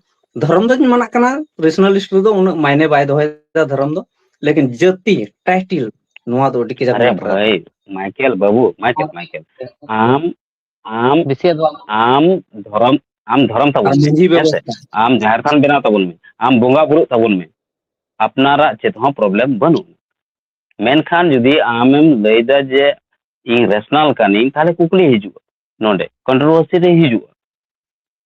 ᱫᱷᱚᱨᱚᱢ ᱫᱚᱧ ᱢᱟᱱᱟᱜ ᱠᱟᱱᱟ, ᱨᱮᱥᱱᱟᱞᱤᱥᱴ ᱨᱮᱫᱚ ᱩᱱᱟᱹᱜ ᱢᱟᱭᱱᱮ ᱵᱟᱭ ᱫᱚᱦᱚᱭᱮᱫᱟ ᱫᱷᱚᱨᱚᱢ ᱫᱚ᱾ ᱞᱮᱠᱤᱱ ᱡᱟᱹᱛᱤ, ᱴᱟᱭᱴᱤᱞ, ᱱᱚᱣᱟ ᱫᱚ ᱟᱹᱰᱤ ᱠᱟᱡᱟᱠ ᱟᱨᱮ ᱢᱮᱴᱟᱨᱟ᱾ ᱵᱷᱟᱹᱭ, ᱢᱟᱭᱠᱮᱞ ᱵᱟᱹᱵᱩ, ᱢᱟᱭᱠᱮᱞ, ᱢᱟᱭᱠᱮᱞ, ᱟᱢ, ᱟᱢ, ᱵᱮᱥᱤ ᱫᱚ ᱵᱟᱝ᱾ ᱟᱢ ᱫᱷᱚᱨᱚᱢ, ᱟᱢ ᱫᱷᱚᱨᱚᱢ ᱟᱨ ᱛᱟᱵᱚᱱ ᱢᱮ, ᱢᱟᱹᱡᱷᱤ ᱦᱮᱸ ᱥᱮ? ᱵᱮᱵᱚᱥᱛᱷᱟ᱾ ᱟᱢ ᱡᱟᱦᱮᱨ ᱛᱷᱟᱱ ᱵᱮᱱᱟᱣ ᱛᱟᱵᱚᱱ ᱢᱮ, ᱟᱢ ᱵᱚᱸᱜᱟ ᱵᱩᱨᱩᱜ ᱛᱟᱵᱚᱱ ᱢᱮ, ᱟᱯᱱᱟᱨᱟᱜ ᱪᱮᱫ ᱦᱚᱸ ᱯᱨᱚᱵᱞᱮᱢ ᱵᱟᱹᱱᱩᱜᱼᱟ᱾ ᱢᱮᱱᱠᱷᱟᱱ ᱡᱩᱫᱤ ᱟᱢᱮᱢ ᱞᱟᱹᱭᱫᱟ ᱡᱮ ᱤᱧ ᱨᱮᱥᱱᱟᱞ ᱠᱟᱹᱱᱟᱹᱧ, ᱛᱟᱦᱞᱮ ᱠᱩᱠᱞᱤ ᱦᱤᱡᱩᱜᱼᱟ, ᱱᱚᱰᱮ ᱠᱚᱱᱴᱨᱳᱵᱷᱟᱨᱥᱤ ᱨᱮ ᱦᱤᱡᱩᱜᱼᱟ᱾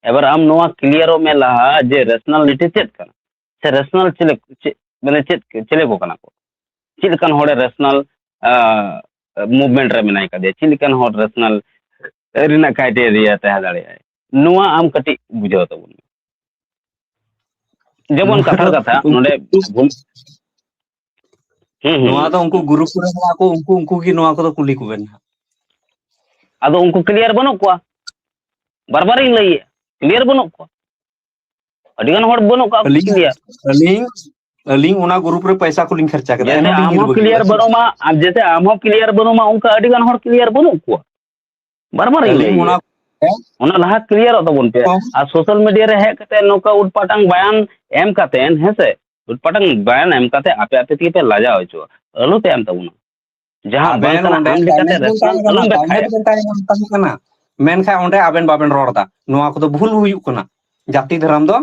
ᱮᱵᱟᱨ ᱟᱢ ᱱᱚᱣᱟ ᱠᱞᱤᱭᱟᱨᱚᱜ ᱢᱮ ᱞᱟᱦᱟ ᱡᱮ ᱨᱮᱥᱱᱟᱞᱤᱴᱤ ᱪᱮᱫ ᱠᱟᱱᱟ, ᱥᱮ ᱨᱮᱥᱱᱟᱞ ᱪᱮᱫ, ᱪᱮᱫ, ᱢᱟᱱᱮ ᱪᱮᱫ, ᱪᱮᱞᱮ ᱠᱚ ᱠᱟᱱᱟ ᱠᱚ, ᱪᱮᱫ ᱞᱮᱠᱟᱱ ᱦᱚᱲᱮ ᱨᱮᱥᱱᱟᱞ ᱢᱩᱵᱷᱢᱮᱱᱴ ᱨᱮ ᱢᱮᱱᱟᱭ ᱠᱟᱫᱮᱭᱟ, ᱪᱮᱫ ᱞᱮᱠᱟᱱ ᱦᱚᱲ ᱨᱮᱥᱱᱟᱞ ᱨᱮᱱᱟᱜ ᱠᱨᱟᱭᱴᱮᱨᱤᱭᱟ ᱛᱟᱦᱮᱸ ᱫᱟᱲᱮᱭᱟᱜᱼᱟᱭ, ᱱᱚᱣᱟ ᱟᱢ ᱠᱟᱹᱴᱤᱡ ᱵᱩᱡᱷᱟᱹᱣ ᱛᱟᱵᱚᱱ ᱢᱮ᱾ ᱡᱮᱢᱚᱱ ᱱᱚᱣᱟ ᱠᱟᱛᱷᱟᱨ ᱫᱚ ᱠᱟᱛᱷᱟ ᱩᱱᱠᱩ ᱱᱚᱰᱮ ᱵᱷᱩᱞ, ᱦᱩᱸ, ᱦᱩᱸ, ᱱᱚᱣᱟ ᱫᱚ ᱩᱱᱠᱩ ᱜᱨᱩᱯ ᱠᱚᱨᱮ ᱢᱮᱱᱟᱜ ᱠᱚ, ᱩᱱᱠᱩ, ᱩᱱᱠᱩ ᱜᱮ ᱱᱚᱣᱟ ᱠᱚᱫᱚ ᱠᱩᱞᱤ ᱠᱚᱵᱮᱱ ᱦᱟᱸᱜ᱾ ᱟᱫᱚ ᱩᱱᱠᱩ ᱠᱞᱤᱭᱟᱨ ᱵᱟᱹᱱᱩᱜ ᱠᱚᱣᱟ, ᱵᱟᱨ ᱵᱟᱨᱤᱧ ᱞᱟᱹᱭᱮᱜᱼᱟ, ᱠᱞᱤᱭᱟᱨ ᱵᱟᱹᱱᱩᱜ ᱠᱚᱣᱟ᱾ ᱟᱹᱰᱤ ᱜᱟᱱ ᱦᱚᱲ ᱵᱟᱹᱱᱩᱜ ᱠᱚᱣᱟ ᱟᱹᱞᱤᱧ, ᱠᱞᱤᱭᱟᱨ᱾ ᱟᱹᱞᱤᱧ, ᱟᱹᱞᱤᱧ ᱚᱱᱟ ᱜᱨᱩᱯ ᱨᱮ ᱯᱚᱭᱥᱟ ᱠᱚᱞᱤᱧ ᱠᱷᱚᱨᱪᱟ ᱠᱮᱫᱟ, ᱡᱮᱥᱮ ᱮᱱᱦᱚᱸ ᱞᱤᱧ ᱟᱢ ᱦᱤᱨ ᱦᱚᱸ ᱵᱟᱹᱜᱤ ᱠᱞᱤᱭᱟᱨ ᱠᱮᱫᱟ᱾ ᱵᱟᱹᱱᱩᱜ ᱢᱟ, ᱟᱨ ᱡᱮᱥᱮ ᱟᱢ ᱦᱚᱸ ᱠᱞᱤᱭᱟᱨ ᱵᱟᱹᱱᱩᱜ ᱢᱟ, ᱚᱱᱠᱟ ᱟᱹᱰᱤ ᱜᱟᱱ ᱦᱚᱲ ᱠᱞᱤᱭᱟᱨ ᱵᱟᱹᱱᱩᱜ ᱠᱚᱣᱟ᱾ ᱵᱟᱨ ᱵᱟᱨᱤᱧ ᱟᱹᱞᱤᱧ ᱞᱟᱹᱭ ᱚᱱᱟ ᱮᱫᱟ᱾ ᱚᱱᱟ ᱞᱟᱦᱟ ᱠᱞᱤᱭᱟᱨᱚᱜ ᱛᱟᱵᱚᱱ ᱯᱮ᱾ ᱦᱚᱸ᱾ ᱟᱨ ᱥᱳᱥᱟᱞ ᱢᱤᱰᱤᱭᱟ ᱨᱮ ᱦᱮᱡ ᱠᱟᱛᱮ ᱱᱚᱝᱠᱟ ᱩᱴᱯᱟᱴᱟᱝ ᱵᱟᱭᱟᱱ ᱮᱢ ᱠᱟᱛᱮ, ᱦᱮᱸ ᱥᱮ, ᱩᱴᱯᱟᱴᱟᱝ ᱵᱟᱭᱟᱱ ᱮᱢ ᱠᱟᱛᱮ ᱟᱯᱮ ᱟᱯᱮ ᱛᱮᱜᱮ ᱯᱮ ᱞᱟᱡᱟᱣ ᱦᱚᱪᱚᱜᱼᱟ᱾ ᱟᱞᱚ ᱯᱮ ᱮᱢ ᱛᱟᱵᱚᱱᱟ᱾ ᱡᱟᱦᱟᱸ ᱵᱟᱝ ᱟᱵᱮᱱ ᱠᱟᱱᱟ, ᱚᱸᱰᱮ ᱟᱢ ᱞᱮᱠᱟᱛᱮ ᱪᱟᱞᱮᱱᱡᱽ ᱵᱮᱱ ᱨᱮᱥᱯᱚᱱᱥ ᱛᱟᱦᱮᱸ ᱠᱟᱱᱟ, ᱟᱞᱚᱢ ᱵᱮᱠᱷᱟᱭᱟ᱾ ᱪᱟᱞᱮᱱᱡᱽ ᱵᱮᱱ ᱛᱟᱦᱮᱸ ᱠᱟᱱᱟ, ᱛᱟᱦᱮᱸ ᱠᱟᱱᱟ᱾ ᱢᱮᱱᱠᱷᱟᱱ ᱚᱸᱰᱮ ᱟᱵᱮᱱ ᱵᱟᱵᱮᱱ ᱨᱚᱲ ᱮᱫᱟ᱾ ᱱᱚᱣᱟ ᱠᱚᱫᱚ ᱵᱷᱩᱞ ᱦᱩᱭᱩᱜ ᱠᱟᱱᱟ᱾ ᱡᱟᱹᱛᱤ ᱫᱷᱚᱨᱚᱢ ᱫᱚ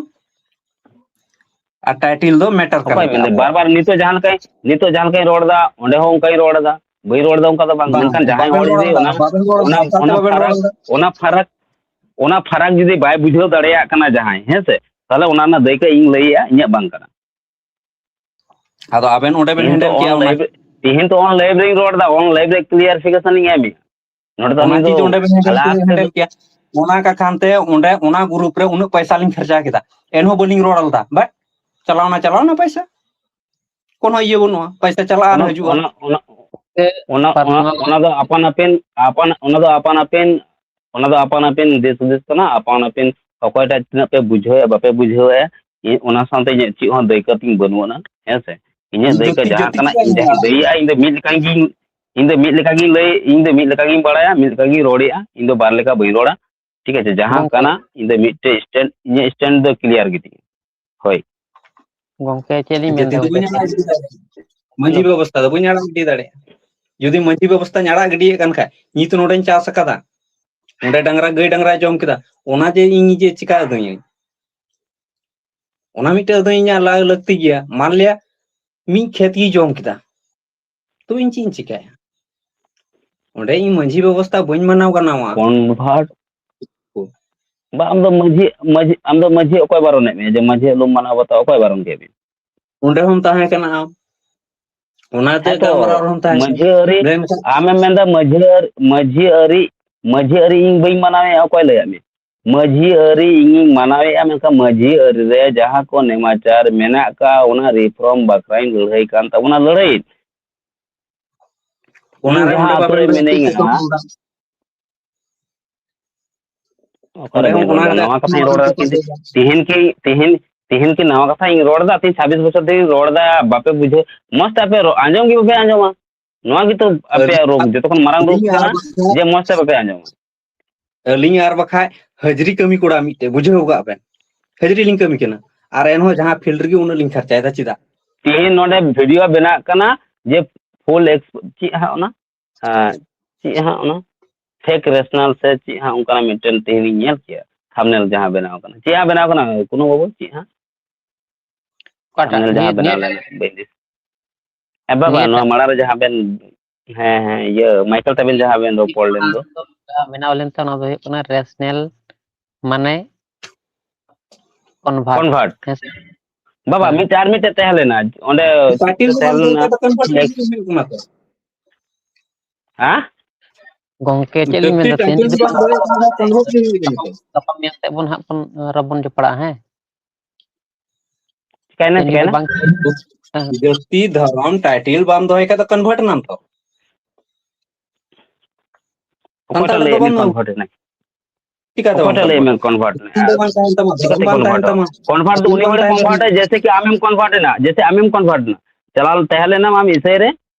ᱟᱨ ᱴᱟᱭᱴᱤᱞ ᱫᱚ ᱢᱮᱴᱟᱨ ᱠᱟᱱ ᱚᱠᱚᱭ ᱜᱮᱭᱟ ᱢᱮᱱᱫᱟ? ᱟᱵᱚᱣᱟᱜ᱾ ᱵᱟᱨ ᱵᱟᱨ ᱱᱤᱛᱚᱜ ᱡᱟᱦᱟᱸ ᱞᱮᱠᱟᱧ, ᱱᱤᱛᱚᱜ ᱡᱟᱦᱟᱸ ᱞᱮᱠᱟᱧ ᱨᱚᱲ ᱮᱫᱟ, ᱚᱸᱰᱮ ᱦᱚᱸ ᱚᱱᱠᱟᱧ ᱨᱚᱲ ᱮᱫᱟ᱾ ᱵᱟᱹᱧ ᱨᱚᱲ ᱮᱫᱟ ᱚᱱᱠᱟ ᱫᱚ ᱵᱟᱝ᱾ ᱵᱟᱝ, ᱢᱮᱱᱠᱷᱟᱱ ᱡᱟᱦᱟᱸᱭ ᱵᱟᱵᱮᱱ ᱦᱚᱲ ᱨᱚᱲ ᱡᱩᱫᱤ ᱮᱫᱟ, ᱚᱱᱟ, ᱵᱟᱵᱮᱱ ᱨᱚᱲ ᱚᱱᱟ ᱮᱫᱟ, ᱯᱷᱟᱨᱟᱠ, ᱵᱟᱵᱮᱱ ᱨᱚᱲ ᱚᱱᱟ ᱮᱫᱟ᱾ ᱯᱷᱟᱨᱟᱠ, ᱚᱱᱟ ᱯᱷᱟᱨᱟᱠ ᱡᱩᱫᱤ ᱵᱟᱭ ᱵᱩᱡᱷᱟᱹᱣ ᱫᱟᱲᱮᱭᱟᱜ ᱠᱟᱱᱟ ᱡᱟᱦᱟᱸᱭ, ᱦᱮᱸ ᱥᱮ, ᱛᱟᱦᱚᱞᱮ ᱚᱱᱟ ᱨᱮᱱᱟᱜ ᱫᱟᱹᱭᱠᱟᱹ ᱤᱧ ᱞᱟᱹᱭᱮᱜᱼᱟ, ᱤᱧᱟᱹᱜ ᱵᱟᱝ ᱠᱟᱱᱟ᱾ ᱟᱫᱚ ᱟᱵᱮᱱ ᱚᱸᱰᱮ ᱵᱮᱱ ᱛᱤᱦᱤᱧ ᱛᱚ ᱦᱮᱱᱰᱮᱞ ᱠᱮᱭᱟ ᱚᱱ ᱚᱱᱟ᱾ ᱞᱟᱭᱤᱵ ᱨᱮ, ᱛᱤᱦᱤᱧ ᱛᱚ ᱚᱱ ᱞᱟᱭᱤᱵ ᱨᱮᱧ ᱨᱚᱲ ᱮᱫᱟ, ᱚᱱ ᱞᱟᱭᱤᱵ ᱨᱮ ᱠᱞᱤᱭᱟᱨᱤᱯᱷᱤᱠᱮᱥᱚᱱ ᱤᱧ ᱮᱢᱮᱜᱼᱟ᱾ ᱱᱚᱰᱮ ᱫᱚ ᱚᱱᱟ ᱩᱱᱤ ᱫᱚ ᱪᱤᱡᱽ ᱚᱸᱰᱮ ᱵᱮᱱ ᱦᱮᱱᱰᱮᱞ ᱟᱞᱮ ᱠᱮᱭᱟ, ᱟᱥᱛᱮ ᱦᱮᱱᱰᱮᱞ ᱠᱮᱭᱟ᱾ ᱚᱱᱟ ᱠᱟᱠᱷᱟᱱ ᱛᱮ ᱚᱸᱰᱮ ᱚᱱᱟ ᱜᱨᱩᱯ ᱨᱮ ᱩᱱᱟᱹᱜ ᱯᱚᱭᱥᱟ ᱞᱤᱧ ᱠᱷᱚᱨᱪᱟ ᱠᱮᱫᱟ, ᱮᱱᱦᱚᱸ ᱵᱟᱹᱞᱤᱧ ᱨᱚᱲ ᱞᱮᱫᱟ᱾ ᱵᱟᱴ ᱪᱟᱞᱟᱣᱱᱟ, ᱪᱟᱞᱟᱣᱱᱟ ᱯᱚᱭᱥᱟ, ᱠᱳᱱᱳ ᱤᱭᱟᱹ ᱵᱟᱹᱱᱩᱜᱼᱟ, ᱯᱚᱭᱥᱟ ᱪᱟᱞᱟᱜᱼᱟ ᱟᱨ ᱚᱱᱟ, ᱦᱤᱡᱩᱜᱼᱟ᱾ ᱚᱱᱟ, ᱚᱱᱟ, ᱥᱮ ᱚᱱᱟ, ᱚᱱᱟ, personal ᱚᱱᱟ ᱫᱚ ᱟᱯᱟᱱ ᱟᱹᱯᱤᱱ, ᱟᱯᱟᱱ, ᱚᱱᱟ ᱫᱚ ᱟᱯᱟᱱ ᱟᱹᱯᱤᱱ ᱫᱤᱥ ᱦᱩᱫᱤᱥ ᱠᱟᱱᱟ, ᱟᱯᱟᱱ ᱟᱹᱯᱤᱱ ᱚᱠᱚᱭᱴᱟᱜ ᱛᱤᱱᱟᱹᱜ ᱯᱮ ᱵᱩᱡᱷᱟᱹᱣᱮᱫᱼᱟ, ᱵᱟᱯᱮ ᱵᱩᱡᱷᱟᱹᱣᱮᱫᱼᱟ, ᱤ-, ᱚᱱᱟ ᱥᱟᱶᱛᱮ ᱤᱧᱟᱹᱜ ᱪᱮᱫ ᱦᱚᱸ ᱫᱟᱹᱭᱠᱟᱹ ᱛᱤᱧ ᱵᱟᱹᱱᱩᱜ ᱟᱱᱟ, ᱦᱮᱸ ᱥᱮ? ᱤᱧᱟᱹᱜ ᱤᱧ ᱫᱟᱹᱭᱠᱟᱹ ᱡᱟᱹᱛᱤ, ᱡᱟᱦᱟᱸ ᱡᱟᱹᱛᱤ ᱠᱟᱱᱟ, ᱪᱮᱫᱟᱜ ᱤᱧ ᱤᱧ ᱡᱟᱦᱟᱸ ᱫᱟᱹᱭᱠᱟᱹ? ᱫᱟᱹᱭᱟᱜᱼᱟ, ᱤᱧ ᱫᱚ ᱢᱤᱫ ᱞᱮᱠᱟᱜᱤᱧ, ᱤᱧ ᱫᱚ ᱢᱤᱫ ᱞᱮᱠᱟᱜᱤᱧ ᱞᱟᱹᱭ, ᱤᱧ ᱫᱚ ᱢᱤᱫ ᱞᱮᱠᱟᱜᱤᱧ ᱵᱟᱲᱟᱭᱟ, ᱢᱤᱫ ᱞᱮᱠᱟᱜᱤᱧ ᱨᱚᱲᱮᱫᱼᱟ, ᱤᱧ ᱫᱚ ᱵᱟᱨ ᱞᱮᱠᱟ ᱵᱟᱹᱧ ᱨᱚᱲᱟ, ᱴᱷᱤᱠ ᱟᱪᱷᱮ? ᱡᱟᱦᱟᱸ ᱜᱚᱝᱠᱮ᱾ ᱠᱟᱱᱟ, ᱤᱧ ᱫᱚ ᱢᱤᱫᱴᱮᱡ stand, ᱤᱧᱟᱹᱜ stand ᱫᱚ clear ᱜᱮᱛᱤᱧᱟ᱾ ᱦᱳᱭ᱾ ᱜᱚᱝᱠᱮ, ᱪᱮᱫ ᱞᱤᱧ ᱢᱮᱱᱫᱟ ᱡᱟᱹᱛᱤ ᱫᱚ ᱜᱚᱝᱠᱮ? ᱵᱟᱹᱧ ᱟᱲᱟᱜ ᱜᱤᱰᱤ ᱫᱟᱲᱮᱭᱟᱜᱼᱟ᱾ ᱢᱟᱹᱡᱷᱤ ᱦᱮᱞᱳ᱾ ᱵᱮᱵᱚᱥᱛᱷᱟ ᱫᱚ ᱵᱟᱹᱧ ᱟᱲᱟᱜ ᱜᱤᱰᱤ ᱫᱟᱲᱮᱭᱟᱜᱼᱟ᱾ ᱡᱩᱫᱤ ᱢᱟᱹᱡᱷᱤ ᱵᱮᱵᱚᱥᱛᱷᱟᱧ ᱟᱲᱟᱜ ᱜᱤᱰᱤᱭᱮᱫ ᱠᱟᱱ ᱠᱷᱟᱡ, ᱱᱤᱛ ᱱᱚᱰᱮᱧ ᱪᱟᱥ ᱟᱠᱟᱫᱟ, ᱚᱸᱰᱮ ᱰᱟᱝᱨᱟ, ᱜᱟᱹᱭ ᱰᱟᱝᱨᱟᱭ ᱡᱚᱢ ᱠᱮᱫᱟ, ᱚᱱᱟ ᱡᱮ ᱤᱧ ᱡᱮ ᱪᱤᱠᱟ ᱟᱹᱫᱟᱹᱧᱟᱹᱧ, ᱚᱱᱟ ᱢᱤᱫᱴᱮᱡ ᱟᱹᱫᱟᱹᱧ ᱤᱧᱟᱹᱜ ᱞᱟ-, ᱞᱟᱹᱠᱛᱤ ᱜᱮᱭᱟ᱾ ᱢᱟᱱ ᱞᱤᱭᱟ ᱢᱤᱫ ᱠᱷᱮᱛ ᱜᱮᱭ ᱡᱚᱢ ᱠᱮᱫᱟ, ᱛᱚ ᱤᱧ ᱪᱮᱫ ᱤᱧ ᱪᱤᱠᱟᱹᱭᱟ? ᱚᱸᱰᱮ ᱤᱧ ᱢᱟᱹᱡᱷᱤ ᱵᱮᱵᱚᱥᱛᱷᱟ ᱵᱟᱹᱧ ᱢᱟᱱᱟᱣ ᱜᱟᱱᱚᱜᱼᱟ᱾ Convert᱾ ᱵᱟ, ᱟᱢ ᱫᱚ ᱢᱟᱹᱡᱷᱤ, ᱢᱟᱹᱡᱷᱤ, ᱟᱢ ᱫᱚ ᱢᱟᱹᱡᱷᱤ ᱚᱠᱚᱭ ᱵᱟᱨᱚᱱᱮᱫ ᱢᱮᱭᱟ? ᱡᱮ ᱢᱟᱹᱡᱷᱤ ᱟᱞᱚᱢ ᱢᱟᱱᱟᱣ ᱵᱟᱛᱟᱣᱟ, ᱚᱠᱚᱭ ᱵᱟᱨᱚᱱ ᱠᱮᱫ ᱢᱮᱭᱟ? ᱚᱸᱰᱮ ᱦᱚᱸᱢ ᱛᱟᱦᱮᱸ ᱠᱟᱱᱟ ᱟᱢ, ᱚᱱᱟᱛᱮ ᱦᱮᱸ ᱛᱚ, ᱜᱟᱞᱢᱟᱨᱟᱣ ᱨᱮᱦᱚᱸᱢ ᱛᱟᱦᱮᱸ ᱠᱟᱱᱟ᱾ ᱢᱟᱹᱡᱷᱤ ᱟᱹᱨᱤ, ᱢᱮᱱᱠᱷᱟᱱ ᱟᱢᱮᱢ ᱢᱮᱱᱫᱟ ᱢᱟᱹᱡᱷᱤ ᱟᱹᱨᱤ, ᱢᱟᱹᱡᱷᱤ ᱟᱹᱨᱤ, ᱢᱟᱹᱡᱷᱤ ᱟᱹᱨᱤ ᱤᱧ ᱵᱟᱹᱧ ᱢᱟᱱᱟᱣᱮᱫᱼᱟ, ᱚᱠᱚᱭ ᱞᱟᱹᱭᱟᱫ ᱢᱮᱭᱟ? ᱢᱟᱹᱡᱷᱤ ᱟᱹᱨᱤ ᱤᱧᱤᱧ ᱢᱟᱱᱟᱣᱮᱫᱼᱟ, ᱢᱮᱱᱠᱷᱟᱱ ᱢᱟᱹᱡᱷᱤ ᱟᱹᱨᱤ ᱨᱮ ᱡᱟᱦᱟᱸ ᱠᱚ ᱱᱮᱢᱟᱪᱟᱨ ᱢᱮᱱᱟᱜ ᱟᱠᱟᱫ, ᱚᱱᱟ reform ᱵᱟᱠᱷᱨᱟᱧ ᱞᱟᱹᱲᱦᱟᱹᱭ ᱠᱟᱱ ᱛᱟᱵᱚᱱᱟ, ᱞᱟᱹᱲᱦᱟᱹᱭ᱾ ᱚᱱᱟ ᱤᱧ ᱨᱮ ᱡᱟᱦᱟᱸ ᱚᱸᱰᱮ ᱟᱛᱳ ᱵᱟᱯᱮ ᱨᱮ ᱞᱟᱹᱲᱦᱟᱹᱭ ᱢᱤᱱᱟᱹᱧᱟ ᱠᱟᱱᱟ, ᱦᱟᱸᱜ᱾ ᱚᱸᱰᱮ ᱚᱠᱟᱨᱮ ᱦᱚᱸ ᱵᱟᱹᱧ ᱚᱱᱟ ᱨᱚᱲ ᱮᱫᱟ? ᱨᱮᱱᱟᱜ ᱱᱚᱣᱟ ᱠᱟᱛᱷᱟᱧ ᱨᱚᱲ ᱮᱫᱟ᱾ ᱛᱤᱦᱤᱧ, ᱛᱤᱦᱤᱧ ᱠᱤ, ᱛᱤᱦᱤᱧ, ᱛᱤᱦᱤᱧ ᱠᱤ ᱱᱟᱣᱟ ᱠᱟᱛᱷᱟᱧ ᱨᱚᱲ ᱮᱫᱟ? ᱛᱤᱦᱤᱧ ᱪᱷᱟᱵᱵᱤᱥ ᱵᱚᱪᱷᱚᱨ ᱫᱷᱚᱨᱮᱧ ᱨᱚᱲ ᱮᱫᱟ, ᱵᱟᱯᱮ ᱵᱩᱡᱷᱟᱹᱣ, ᱢᱚᱸᱡᱽ ᱛᱮ ᱟᱯᱮ ᱨᱚ-, ᱟᱸᱡᱚᱢ ᱜᱮ ᱵᱟᱯᱮ ᱟᱸᱡᱚᱢᱟ᱾ ᱱᱚᱣᱟ ᱜᱮᱛᱚ ᱟᱯᱮᱭᱟᱜ ᱨᱳᱜᱽ, ᱟᱹᱞᱤᱧ, ᱡᱚᱛᱚ ᱠᱷᱚᱱ ᱢᱟᱨᱟᱝ ᱨᱳᱜᱽ ᱟᱹᱞᱤᱧ ᱟᱨ ᱠᱟᱱᱟ ᱵᱟᱠᱷᱟᱡ, ᱡᱮ ᱢᱚᱸᱡᱽ ᱛᱮ ᱵᱟᱯᱮ ᱟᱸᱡᱚᱢᱟ᱾ ᱟᱹᱞᱤᱧ ᱟᱨ ᱵᱟᱠᱷᱟᱡ ᱦᱟᱹᱡᱨᱤ ᱠᱟᱹᱢᱤ ᱠᱚᱲᱟ ᱢᱤᱫᱴᱮᱡ, ᱵᱩᱡᱷᱟᱹᱣ ᱠᱟᱜ ᱵᱮᱱ, ᱦᱟᱹᱡᱨᱤ ᱞᱤᱧ ᱠᱟᱹᱢᱤ ᱠᱟᱱᱟ, ᱟᱨ ᱮᱱᱦᱚᱸ ᱡᱟᱦᱟᱸ field ᱨᱮᱜᱮ ᱩᱱᱟᱹᱜ ᱞᱤᱧ ᱠᱷᱟᱨᱪᱟᱭᱮᱫᱟ, ᱪᱮᱫᱟᱜ? ᱛᱤᱦᱤᱧ ᱱᱚᱰᱮ video ᱵᱮᱱᱟᱜ ᱠᱟᱱᱟ ᱡᱮ full ex-, ᱪᱮᱫ ᱦᱟᱸᱜ ᱚᱱᱟ? ᱟᱨ ᱪᱮᱫ ᱦᱟᱸᱜ ᱚᱱᱟ fake rational ᱥᱮ ᱪᱮᱫ ᱦᱟᱸᱜ ᱚᱱᱠᱟᱱᱟᱜ ᱢᱤᱫᱴᱮᱱ ᱛᱮᱦᱮᱧ ᱤᱧ ᱧᱮᱞ ᱠᱮᱜᱼᱟ, thumbnail ᱡᱟᱦᱟᱸ ᱵᱮᱱᱟᱣ ᱠᱟᱱᱟ᱾ ᱪᱮᱫ ᱦᱟᱸᱜ ᱵᱮᱱᱟᱣ ᱠᱟᱱᱟ ᱠᱳᱱᱳ ᱵᱟᱹᱵᱩ? ᱪᱮᱫ ᱦᱟᱸᱜ? ᱚᱠᱟᱴᱟᱜ? Thumbnail ᱡᱟᱦᱟᱸ ᱱᱤᱭᱟᱹ, ᱵᱮᱱᱟᱣ ᱱᱤᱭᱟᱹ ᱞᱮᱱᱟ, ᱵᱟᱹᱧ ᱫᱤᱥᱟᱹ᱾ ᱦᱮᱸ ᱵᱟᱵᱟ, ᱱᱤᱭᱟᱹᱴᱟᱜ? ᱱᱚᱣᱟ ᱢᱟᱲᱟᱝ ᱨᱮ ᱡᱟᱦᱟᱸ ᱵᱮᱱ, ᱦᱮᱸ, ᱦᱮᱸ, ᱤᱭᱟᱹ, ᱢᱟᱭᱠᱮᱞ ᱛᱟᱵᱮᱱ ᱡᱟᱦᱟᱸ ᱵᱮᱱ ᱨᱚᱯᱚᱲ ᱞᱮᱱ ᱫᱚ᱾ ᱵᱮᱱᱟᱣ ᱞᱮᱱ ᱛᱟᱦᱮᱸ, ᱚᱱᱟ ᱫᱚ ᱦᱩᱭᱩᱜ ᱠᱟᱱᱟ rational, ᱢᱟᱱᱮ convert᱾ Convert᱾ ᱦᱮᱸ ᱥᱮ? ᱵᱟᱵᱟ, ᱦᱮᱸ᱾ ᱢᱤᱫᱴᱮᱡ, ᱟᱨ ᱢᱤᱫᱴᱮᱡ ᱛᱟᱦᱮᱸ ᱞᱮᱱᱟ, ᱚᱸᱰᱮ ᱪᱮᱫ title ᱪᱚ ᱛᱟᱦᱮᱸ ᱞᱮᱱᱟ? Convert ᱦᱩᱭᱩᱜ ᱠᱟᱱᱟ ᱛᱚ᱾ ᱦᱮᱸ? ᱜᱚᱝᱠᱮ, ᱪᱮᱫ ᱞᱤᱧ ᱡᱟᱹᱥᱛᱤ ᱢᱮᱱᱫᱟ, ᱛᱮᱦᱮᱧ title ᱡᱩᱫᱤ ᱵᱟᱝ ᱵᱟᱝ ᱫᱚᱦᱚᱭ ᱠᱷᱟᱱ ᱫᱚ convert ᱜᱮ ᱦᱩᱭᱩᱜ ᱠᱟᱱᱟ ᱛᱚ᱾ ᱜᱟᱯᱟ ᱢᱮᱭᱟᱝ ᱥᱮᱫ ᱵᱚᱱ ᱦᱟᱸᱜ ᱵᱚᱱ, ᱟᱨᱚ ᱵᱚᱱ ᱡᱚᱯᱲᱟᱜᱼᱟ, ᱦᱮᱸ? ᱪᱤᱠᱟᱭᱱᱟ, ᱛᱮᱦᱮᱧ ᱡᱩᱫᱤ ᱪᱤᱠᱟᱭᱱᱟ? ᱵᱟᱝ, ᱦᱮᱸ᱾ ᱡᱟᱹᱥᱛᱤ ᱫᱷᱚᱨᱚᱢ title ᱵᱟᱢ ᱫᱚᱦᱚᱭ ᱠᱷᱟᱡ ᱫᱚ convert ᱮᱱᱟᱢ ᱛᱚ᱾ ᱚᱠᱚᱭᱴᱟᱜ ᱥᱟᱱᱛᱟᱲ ᱞᱟᱹᱭᱮᱫ ᱫᱚ ᱢᱮ ᱵᱟᱹᱱᱩᱜ᱾ Convert ᱮᱱᱟᱭ? ᱪᱤᱠᱟᱹᱛᱮ ᱵᱟᱝ ᱚᱠᱚᱭᱴᱟᱜ ᱞᱟᱹᱭ ᱢᱮ convert ᱱᱟ? ᱫᱚ ᱵᱟᱝ ᱛᱟᱦᱮᱱ ᱛᱟᱢᱟ, ᱪᱤᱠᱟᱹᱛᱮ ᱫᱷᱚᱨᱚᱢ ᱵᱟᱝ convert ᱛᱟᱦᱮᱱ ᱱᱟ? ᱛᱟᱢᱟ᱾ Convert ᱫᱚ ᱩᱱᱤ ᱦᱚᱲᱮ convert ᱮᱱᱟ, ᱡᱮᱭᱥᱮ ᱠᱤ ᱟᱢᱮᱢ convert ᱮᱱᱟ, ᱡᱮᱭᱥᱮ ᱟᱢᱮᱢ convert ᱮᱱᱟ, ᱪᱟᱞᱟᱣ ᱛᱟᱦᱮᱸ ᱞᱮᱱᱟᱢ ᱟᱢ ᱤᱥᱟᱹᱭ ᱨᱮ,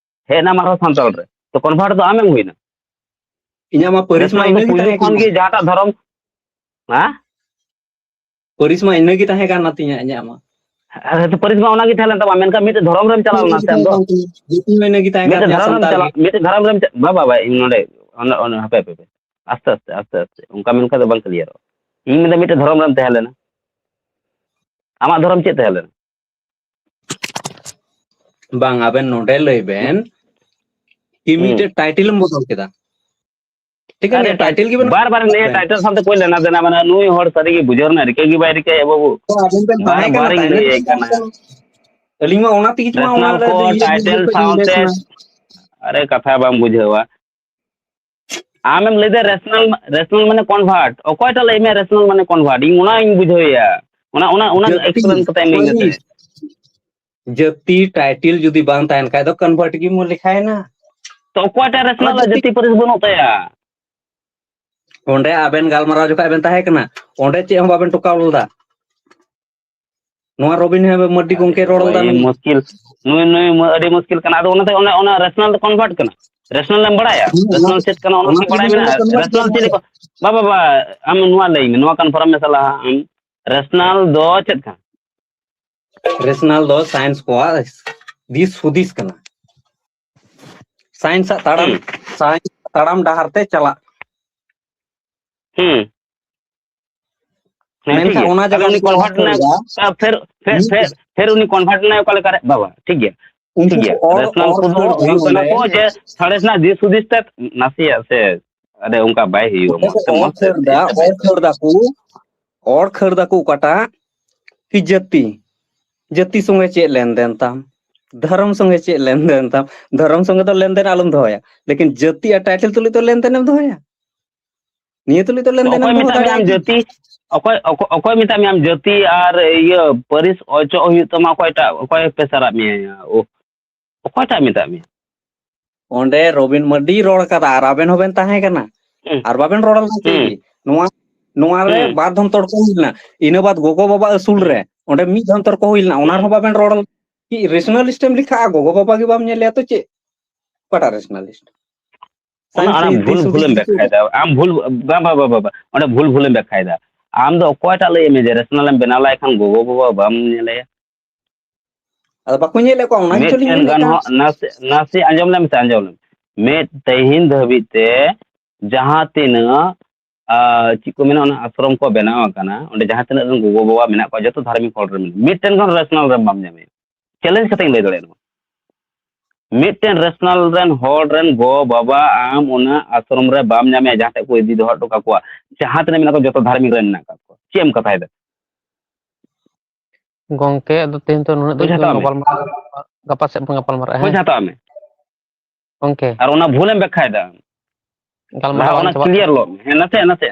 ᱦᱮᱡ ᱮᱱᱟᱢ ᱟᱨᱦᱚᱸ ᱥᱟᱱᱛᱟᱲ ᱨᱮ, ᱛᱚ convert ᱫᱚ ᱟᱢᱮᱢ ᱦᱩᱭᱱᱟ᱾ ᱤᱧᱟᱹᱜ ᱢᱟ ᱯᱟᱹᱨᱤᱥ ᱢᱟ ᱨᱮᱥᱱᱟᱞ ᱫᱚ ᱤᱱᱟᱹ ᱜᱮ ᱯᱩᱭᱞᱩ ᱛᱟᱦᱮᱸ ᱠᱷᱚᱱ ᱠᱟᱱᱟ᱾ ᱜᱮ ᱡᱟᱦᱟᱸᱴᱟᱜ ᱫᱷᱚᱨᱚᱢ, ᱦᱮᱸ? ᱯᱟᱹᱨᱤᱥ ᱢᱟ ᱤᱱᱟᱹ ᱜᱮ ᱛᱟᱦᱮᱸ ᱠᱟᱱ ᱛᱤᱧᱟᱹ ᱤᱧᱟᱹᱜ ᱢᱟ᱾ ᱟᱨ ᱯᱟᱹᱨᱤᱥ ᱢᱟ ᱚᱱᱟ ᱜᱮ ᱛᱟᱦᱮᱸ ᱞᱮᱱ ᱛᱟᱢᱟ, ᱢᱮᱱᱠᱷᱟᱱ ᱢᱤᱫᱴᱮᱡ ᱫᱷᱚᱨᱚᱢ ᱨᱮᱢ ᱪᱟᱞᱟᱣ ᱤᱱᱟᱹ ᱞᱮᱱᱟ ᱜᱮ ᱥᱮ ᱟᱢ ᱛᱟᱦᱮᱸ ᱫᱚ? ᱠᱟᱱ ᱛᱤᱧᱟᱹ, ᱡᱟᱹᱛᱤ ᱢᱟ ᱤᱱᱟᱹ ᱜᱮ ᱛᱟᱦᱮᱸ ᱠᱟᱱ ᱢᱤᱫᱴᱮᱡ ᱛᱤᱧᱟᱹ, ᱫᱷᱚᱨᱚᱢ ᱨᱮᱢ ᱥᱟᱱᱛᱟᱲ ᱪᱟᱞᱟᱣ, ᱜᱮ᱾ ᱢᱤᱫᱴᱮᱡ ᱫᱷᱚᱨᱚᱢ ᱨᱮᱢ ᱪᱟ-, ᱵᱟᱵᱟ, ᱵᱟᱵᱟ, ᱤᱧ ᱱᱚᱰᱮ, ᱚᱱᱮ, ᱚᱱᱮ, ᱦᱟᱯᱮ, ᱦᱟᱯᱮ, ᱦᱟᱯᱮ᱾ ᱟᱥᱛᱮ, ᱟᱥᱛᱮ, ᱟᱥᱛᱮ, ᱟᱥᱛᱮ᱾ ᱚᱱᱠᱟ ᱢᱮᱱᱠᱷᱟᱱ ᱫᱚ ᱵᱟᱝ ᱠᱞᱤᱭᱟᱨᱚᱜᱼᱟ᱾ ᱤᱧ ᱢᱮᱱᱫᱟ ᱢᱤᱫᱴᱮᱡ ᱫᱷᱚᱨᱚᱢ ᱨᱮᱢ ᱛᱟᱦᱮᱸ ᱞᱮᱱᱟ᱾ ᱟᱢᱟᱜ ᱫᱷᱚᱨᱚᱢ ᱪᱮᱫ ᱛᱟᱦᱮᱸ ᱞᱮᱱᱟ? ᱵᱟᱝ, ᱟᱵᱮᱱ ᱱᱚᱰᱮ ᱞᱟᱹᱭ ᱵᱮᱱ ᱠᱤ ᱦᱩᱸ᱾ ᱢᱤᱫᱴᱮᱡ title ᱮᱢ ᱵᱚᱫᱚᱞ ᱠᱮᱫᱟ᱾ ᱴᱷᱤᱠ ᱟᱨᱮ, ᱜᱮᱭᱟ, title ᱜᱮ ᱵᱟᱹᱱᱩᱜ ᱵᱟᱨ ᱵᱟᱨ ᱱᱤᱭᱟᱹ ᱛᱟᱵᱮᱱ᱾ Title ᱥᱟᱶᱛᱮ ᱠᱚᱭ ᱞᱮᱱᱟ ᱫᱮᱱᱟ, ᱢᱟᱱᱮ ᱱᱩᱭ ᱦᱚᱲ ᱥᱟᱹᱨᱤ ᱜᱮ ᱵᱩᱡᱷᱟᱹᱣ ᱨᱮᱱᱟᱜ ᱨᱤᱠᱟᱹ ᱜᱮ ᱵᱟᱭ ᱨᱤᱠᱟᱹᱭᱟ ᱵᱟᱹᱵᱩ᱾ ᱛᱚ ᱟᱵᱮᱱ ᱵᱮᱱ ᱵᱟᱨ ᱛᱟᱦᱮᱸ ᱠᱟᱱᱟ ᱵᱟᱨ ᱤᱧ ᱛᱟᱦᱮᱸ ᱞᱟᱹᱭᱟᱭ ᱠᱟᱱᱟ᱾ ᱠᱟᱱᱟ᱾ ᱟᱹᱞᱤᱧ ᱢᱟ ᱚᱱᱟ ᱛᱮᱜᱮ ᱢᱟ ᱚᱱᱟ ᱨᱮ ᱠᱚ ᱤᱭᱟᱹ ᱴᱟᱭᱴᱮᱞ ᱠᱷᱚᱡ ᱞᱤᱧ ᱥᱟᱶᱛᱮ, ᱵᱮᱥ ᱮᱱᱟ᱾ ᱟᱨᱮ ᱠᱟᱛᱷᱟ ᱵᱟᱢ ᱵᱩᱡᱷᱟᱹᱣᱟ᱾ ᱟᱢᱮᱢ ᱞᱟᱹᱭᱫᱟ ᱨᱮᱥᱱᱟᱞ, ᱨᱮᱥᱱᱟᱞ ᱢᱟᱱᱮ convert᱾ ᱚᱠᱚᱭᱴᱟᱜ ᱞᱟᱹᱭ ᱢᱮ ᱨᱮᱥᱱᱟᱞ ᱢᱟᱱᱮ convert? ᱤᱧ ᱚᱱᱟᱧ ᱵᱩᱡᱷᱟᱹᱣᱮᱭᱟ᱾ ᱚᱱᱟ, ᱚᱱᱟ, ᱚᱱᱟ ᱡᱟᱹᱛᱤ, explain ᱠᱟᱛᱮ ᱮᱢ ᱞᱟᱹᱭ ᱢᱮᱥᱮ᱾ ᱡᱟᱹᱛᱤ title ᱡᱩᱫᱤ ᱵᱟᱝ ᱛᱟᱦᱮᱱ ᱠᱷᱟᱡ ᱫᱚ convert ᱜᱮ ᱢᱚ ᱞᱮᱠᱷᱟᱭᱮᱱᱟ᱾ ᱛᱚ ᱚᱠᱚᱭᱴᱟᱜ ᱚᱱᱟ ᱨᱮᱥᱱᱟᱞ ᱡᱟᱹᱛᱤ ᱡᱟᱹᱛᱤ ᱯᱟᱹᱨᱤᱥ ᱵᱟᱹᱱᱩᱜ ᱛᱟᱭᱟ? ᱚᱸᱰᱮ ᱟᱵᱮᱱ ᱜᱟᱞᱢᱟᱨᱟᱣ ᱡᱚᱠᱷᱚᱱ ᱵᱮᱱ ᱛᱟᱦᱮᱸ ᱠᱟᱱᱟ, ᱚᱸᱰᱮ ᱪᱮᱫ ᱦᱚᱸ ᱵᱟᱵᱮᱱ ᱴᱚᱠᱟᱣ ᱞᱮᱫᱟ᱾ ᱱᱚᱣᱟ ᱨᱚᱵᱤᱱ ᱦᱮ-, ᱢᱟᱹᱨᱰᱤ ᱟᱹᱰᱤ ᱜᱚᱢᱠᱮ ᱨᱚᱲ ᱞᱮᱫᱟ ᱟᱹᱰᱤ ᱢᱮᱱᱛᱮ᱾ ᱢᱩᱥᱠᱤᱞ, ᱱᱩᱭ, ᱱᱩᱭ ᱢᱟ ᱟᱹᱰᱤ ᱢᱩᱥᱠᱤᱞ ᱠᱟᱱᱟ᱾ ᱟᱫᱚ ᱚᱱᱟᱛᱮ ᱚᱱᱮ ᱚᱱᱟ ᱨᱮᱥᱱᱟᱞ ᱫᱚ convert ᱠᱟᱱᱟ᱾ ᱨᱮᱥᱱᱟᱞ ᱮᱢ ᱵᱟᱲᱟᱭᱟ? ᱦᱮᱸ, ᱚᱱᱟ ᱨᱮᱥᱱᱟᱞ ᱪᱮᱫ ᱠᱟᱱᱟ ᱚᱱᱟ ᱚᱱᱟ ᱠᱤ ᱵᱟᱲᱟᱭ ᱛᱮᱜᱮ ᱢᱮᱱᱟᱜᱼᱟ? ᱚᱱᱟ ᱨᱮᱥᱱᱟᱞ ᱪᱮᱫ ᱞᱮᱠᱟ? ᱵᱟ, ᱵᱟ, ᱵᱟ, ᱟᱢ ᱱᱚᱣᱟ ᱞᱟᱹᱭ ᱢᱮ, ᱱᱚᱣᱟ confirm ᱢᱮᱥᱟ ᱞᱟᱦᱟ ᱟᱢ, ᱨᱮᱥᱱᱟᱞ ᱫᱚ ᱪᱮᱫ ᱠᱟᱱᱟ? ᱨᱮᱥᱱᱟᱞ ᱫᱚ ᱥᱟᱭᱮᱱᱥ ᱠᱚᱣᱟᱜ ᱫᱤᱥ ᱦᱩᱫᱤᱥ ᱠᱟᱱᱟ᱾ ᱥᱟᱭᱮᱱᱥ ᱟᱜ ᱛᱟᱲᱟᱢ, ᱦᱩᱸ᱾ ᱥᱟᱭᱮᱱᱥ ᱛᱟᱲᱟᱢ ᱰᱟᱦᱟᱨ ᱛᱮ ᱪᱟᱞᱟᱜ᱾ ᱦᱩᱸ᱾ ᱦᱮᱸ, ᱢᱮᱱᱠᱷᱟᱱ ᱴᱷᱤᱠ ᱜᱮᱭᱟ᱾ ᱚᱱᱟ ᱟᱫᱚ ᱡᱟᱭᱜᱟ ᱩᱱᱤ ᱨᱮ convert ᱚᱨᱛᱷᱚ ᱮᱱᱟᱭ, ᱨᱮᱭᱟᱜ ᱯᱷᱮᱨ, ᱯᱷᱮᱨ, ᱢᱤᱫ ᱯᱷᱮᱨ, ᱯᱷᱮᱨ ᱩᱱᱤ convert ᱮᱱᱟᱭ ᱚᱠᱟ ᱞᱮᱠᱟᱨᱮ? ᱵᱟᱵᱟ, ᱴᱷᱤᱠ ᱜᱮᱭᱟ, ᱴᱷᱤᱠ ᱩᱱᱠᱩ ᱜᱮᱭᱟ᱾ ᱚᱨ-, ᱨᱮᱥᱱᱟᱞ ᱚᱨ ᱠᱚᱫᱚ ᱠᱷᱟᱹᱲ ᱫᱚ ᱦᱩᱭᱩᱜ ᱠᱟᱱᱟ ᱱᱚᱰᱮ ᱠᱚ ᱡᱮ ᱥᱟᱬᱮᱥ ᱨᱮᱱᱟᱜ ᱫᱤᱥ ᱦᱩᱫᱤᱥ ᱛᱮ ᱱᱟᱥᱮᱭᱟᱜ ᱥᱮ, ᱟᱨᱮ, ᱚᱱᱠᱟ ᱵᱟᱭ ᱦᱩᱭᱩᱜᱼᱟ, ᱚᱸᱰᱮ ᱢᱚᱡᱽ ᱛᱮ, ᱠᱚ ᱚᱨ ᱢᱚᱡᱽ ᱛᱮ ᱠᱷᱟᱹᱲ ᱫᱟ, ᱥᱴᱮᱯ ᱵᱟᱭ ᱚᱨ ᱥᱴᱮᱯ᱾ ᱠᱷᱟᱹᱲ ᱫᱟᱠᱚ, ᱚᱨ ᱠᱷᱟᱹᱲ ᱫᱟᱠᱚ ᱚᱠᱟᱴᱟᱜ ᱠᱤ ᱡᱟᱹᱛᱤ, ᱡᱟᱹᱛᱤ ᱥᱚᱸᱜᱮ ᱪᱮᱫ ᱞᱮᱱᱫᱮᱱ ᱛᱟᱢ? ᱫᱷᱚᱨᱚᱢ ᱥᱚᱸᱜᱮ ᱪᱮᱫ ᱞᱮᱱᱫᱮᱱ ᱛᱟᱢ? ᱫᱷᱚᱨᱚᱢ ᱥᱚᱸᱜᱮ ᱫᱚ ᱞᱮᱱᱫᱮᱱ ᱟᱞᱚᱢ ᱫᱚᱦᱚᱭᱟ, ᱞᱮᱠᱤᱱ ᱡᱟᱹᱛᱤ ᱟᱨ title ᱛᱩᱞᱩᱡ ᱫᱚ ᱞᱮᱱᱫᱮᱱ ᱮᱢ ᱫᱚᱦᱚᱭᱟ᱾ ᱱᱤᱭᱟᱹ ᱛᱩᱞᱩᱡ ᱫᱚ ᱞᱮᱱᱫᱮᱱ ᱮᱢ ᱚᱠᱚᱭ ᱫᱚᱦᱚ ᱢᱮᱛᱟᱜ ᱢᱮᱭᱟ ᱟᱢ ᱫᱟᱲᱮᱭᱟᱜᱼᱟ ᱠᱤ? ᱡᱟᱹᱛᱤ? ᱚᱠᱚᱭ, ᱚᱠᱚᱭ, ᱚᱠᱚᱭ ᱢᱮᱛᱟᱜ ᱢᱮᱭᱟ ᱟᱢ ᱡᱟᱹᱛᱤ ᱟᱨ ᱤᱭᱟᱹ ᱯᱟᱹᱨᱤᱥ ᱚᱪᱚᱜ ᱦᱩᱭᱩᱜ ᱛᱟᱢᱟ? ᱚᱠᱚᱭᱴᱟᱜ, ᱚᱠᱚᱭ ᱯᱮᱥᱟᱨᱟᱜ ᱢᱮᱭᱟ? ᱳ, ᱚᱠᱚᱭᱴᱟᱜ ᱢᱮᱛᱟᱜ ᱢᱮᱭᱟ? ᱚᱸᱰᱮ ᱨᱚᱵᱤᱱ ᱢᱟᱨᱰᱤᱭ ᱨᱚᱲ ᱠᱟᱫᱟ ᱟᱨ ᱟᱵᱮᱱ ᱦᱚᱸᱵᱮᱱ ᱛᱟᱦᱮᱸ ᱠᱟᱱᱟ᱾ ᱦᱩᱸ᱾ ᱟᱨ ᱵᱟᱵᱮᱱ ᱨᱚᱲ ᱞᱮᱫᱟ ᱪᱮᱫ ᱦᱩᱸ᱾ ᱜᱮ᱾ ᱱᱚᱣᱟ, ᱱᱚᱣᱟ ᱨᱮ ᱦᱩᱸ᱾ ᱵᱟᱨ ᱫᱷᱟᱣ ᱛᱚᱨᱠᱚ ᱦᱩᱭ ᱞᱮᱱᱟ, ᱤᱱᱟᱹ ᱵᱟᱫ ᱜᱚᱜᱚ ᱵᱟᱵᱟ ᱟᱹᱥᱩᱞ ᱨᱮ ᱚᱸᱰᱮ ᱢᱤᱫ ᱫᱷᱟᱣ ᱛᱚᱨᱠᱚ ᱦᱩᱭ ᱞᱮᱱᱟ, ᱚᱱᱟ ᱨᱮᱦᱚᱸ ᱵᱟᱵᱮᱱ ᱨᱚᱲ᱾ ᱪᱮᱫ ᱨᱮᱥᱱᱟᱞᱤᱥᱴ ᱮᱢ ᱞᱮᱠᱷᱟᱜᱼᱟ? ᱜᱚᱜᱚ ᱵᱟᱵᱟ ᱜᱮ ᱵᱟᱢ ᱧᱮᱞᱮᱭᱟ ᱛᱚ ᱪᱮᱫ? ᱚᱠᱟᱴᱟᱜ ᱨᱮᱥᱱᱟᱞᱤᱥᱴ? ᱚᱱᱟ ᱚᱱᱟ ᱵᱷᱩᱞ ᱵᱷᱩᱞᱮᱢ ᱵᱮᱠᱷᱟᱭᱮᱫᱟ ᱟᱢ, ᱵᱷᱩᱞ ᱵᱟᱝ ᱵᱟᱝ ᱵᱟᱝ ᱵᱟᱝ ᱚᱸᱰᱮ ᱵᱷᱩᱞ ᱵᱷᱩᱞᱮᱢ ᱵᱮᱠᱷᱟᱭᱮᱫᱟ᱾ ᱟᱢ ᱫᱚ ᱚᱠᱚᱭᱴᱟᱜ ᱞᱟᱹᱭ ᱢᱮ ᱡᱮ ᱨᱮᱥᱱᱟᱞ ᱮᱢ ᱵᱮᱱᱟᱣ ᱞᱟᱭ ᱠᱷᱟᱱ ᱜᱚᱜᱚ ᱵᱟᱵᱟ ᱵᱟᱢ ᱧᱮᱞᱮᱭᱟ? ᱟᱫᱚ ᱵᱟᱠᱚ ᱧᱮᱞᱮᱫ ᱠᱚᱣᱟ, ᱚᱱᱟ ᱜᱮᱪᱚ ᱞᱤᱧ ᱢᱤᱫᱴᱮᱱ ᱢᱮᱱᱮᱫ ᱜᱟᱱ ᱠᱟᱱ᱾ ᱦᱚᱸ ᱱᱟᱥᱮ ᱱᱟᱥᱮ ᱟᱸᱡᱚᱢ ᱞᱮᱢ ᱥᱮ, ᱟᱸᱡᱚᱢ ᱞᱮᱢ᱾ ᱢᱤᱫ ᱛᱮᱦᱮᱧ ᱫᱷᱟᱹᱵᱤᱡ ᱛᱮ ᱡᱟᱦᱟᱸ ᱛᱤᱱᱟᱹᱜ, ᱟᱨ ᱪᱮᱫ ᱠᱚ ᱢᱮᱱᱟ, ᱚᱱᱟ ᱟᱥᱨᱚᱢ ᱠᱚ ᱵᱮᱱᱟᱣ ᱟᱠᱟᱱᱟ, ᱚᱸᱰᱮ ᱡᱟᱦᱟᱸ ᱛᱤᱱᱟᱹᱜ ᱨᱮᱱ ᱜᱚᱜᱚ ᱵᱟᱵᱟ ᱢᱮᱱᱟᱜ ᱠᱚᱣᱟ, ᱡᱚᱛᱚ ᱫᱷᱟᱨᱢᱤᱠ ᱦᱚᱲ ᱨᱮᱱ ᱢᱮᱱᱟᱜ, ᱢᱤᱫᱴᱮᱱ ᱜᱟᱱ ᱨᱮᱥᱱᱟᱞ ᱨᱮᱱ ᱵᱟᱢ ᱧᱟᱢᱮᱭᱟ᱾ ᱪᱮᱞᱮᱧᱡᱽ ᱠᱟᱛᱮᱧ ᱞᱟᱹᱭ ᱫᱟᱲᱮᱭᱟᱜᱼᱟ ᱱᱚᱣᱟ᱾ ᱢᱤᱫᱴᱮᱱ ᱨᱮᱥᱱᱟᱞ ᱨᱮᱱ ᱦᱚᱲ ᱨᱮᱱ ᱜᱚ ᱵᱟᱵᱟ ᱟᱢ ᱚᱱᱟ ᱟᱥᱨᱚᱢ ᱨᱮ ᱵᱟᱢ ᱧᱟᱢᱮᱭᱟ, ᱡᱟᱦᱟᱸ ᱴᱷᱮᱡ ᱠᱚ ᱤᱫᱤ ᱫᱚᱦᱚ ᱦᱚᱴᱚ ᱠᱟᱠᱚᱣᱟ, ᱡᱟᱦᱟᱸ ᱛᱤᱱᱟᱹᱜ ᱢᱮᱱᱟᱜ ᱠᱚᱣᱟ, ᱡᱚᱛᱚ ᱫᱷᱟᱨᱢᱤᱠ ᱨᱮᱱ ᱢᱮᱱᱟᱜ ᱠᱟᱜ ᱠᱚᱣᱟ᱾ ᱪᱮᱫ ᱮᱢ ᱠᱟᱛᱷᱟᱭᱮᱫᱟ? ᱜᱚᱝᱠᱮ, ᱟᱫᱚ ᱛᱮᱦᱮᱧ ᱫᱚ ᱱᱩᱱᱟᱹᱜ ᱵᱩᱡᱽ ᱫᱷᱟᱹᱵᱤᱡ ᱦᱟᱛᱟᱣ ᱜᱮᱞᱟᱝ ᱢᱮ᱾ ᱜᱟᱯᱟᱞᱢᱟᱨᱟᱣ, ᱜᱟᱯᱟ ᱥᱮᱫ ᱵᱚᱱ ᱜᱟᱯᱟᱞᱢᱟᱨᱟᱜᱼᱟ᱾ ᱵᱩᱡᱽ ᱦᱮᱸ ᱦᱟᱛᱟᱣ ᱢᱮ᱾ ᱜᱚᱝᱠᱮ, ᱟᱨ ᱚᱱᱟ ᱵᱷᱩᱞᱮᱢ ᱵᱮᱠᱷᱟᱭᱮᱫᱟ᱾ ᱞᱟᱦᱟ ᱜᱟᱞᱢᱟᱨᱟᱣ ᱟᱞᱟᱝ ᱚᱱᱟ ᱪᱟᱵᱟᱜ ᱠᱞᱤᱭᱟᱨ ᱠᱟᱱᱟ᱾ ᱞᱚᱜ ᱢᱮ᱾ ᱦᱮᱸ, ᱱᱟᱥᱮ, ᱱᱟᱥᱮ,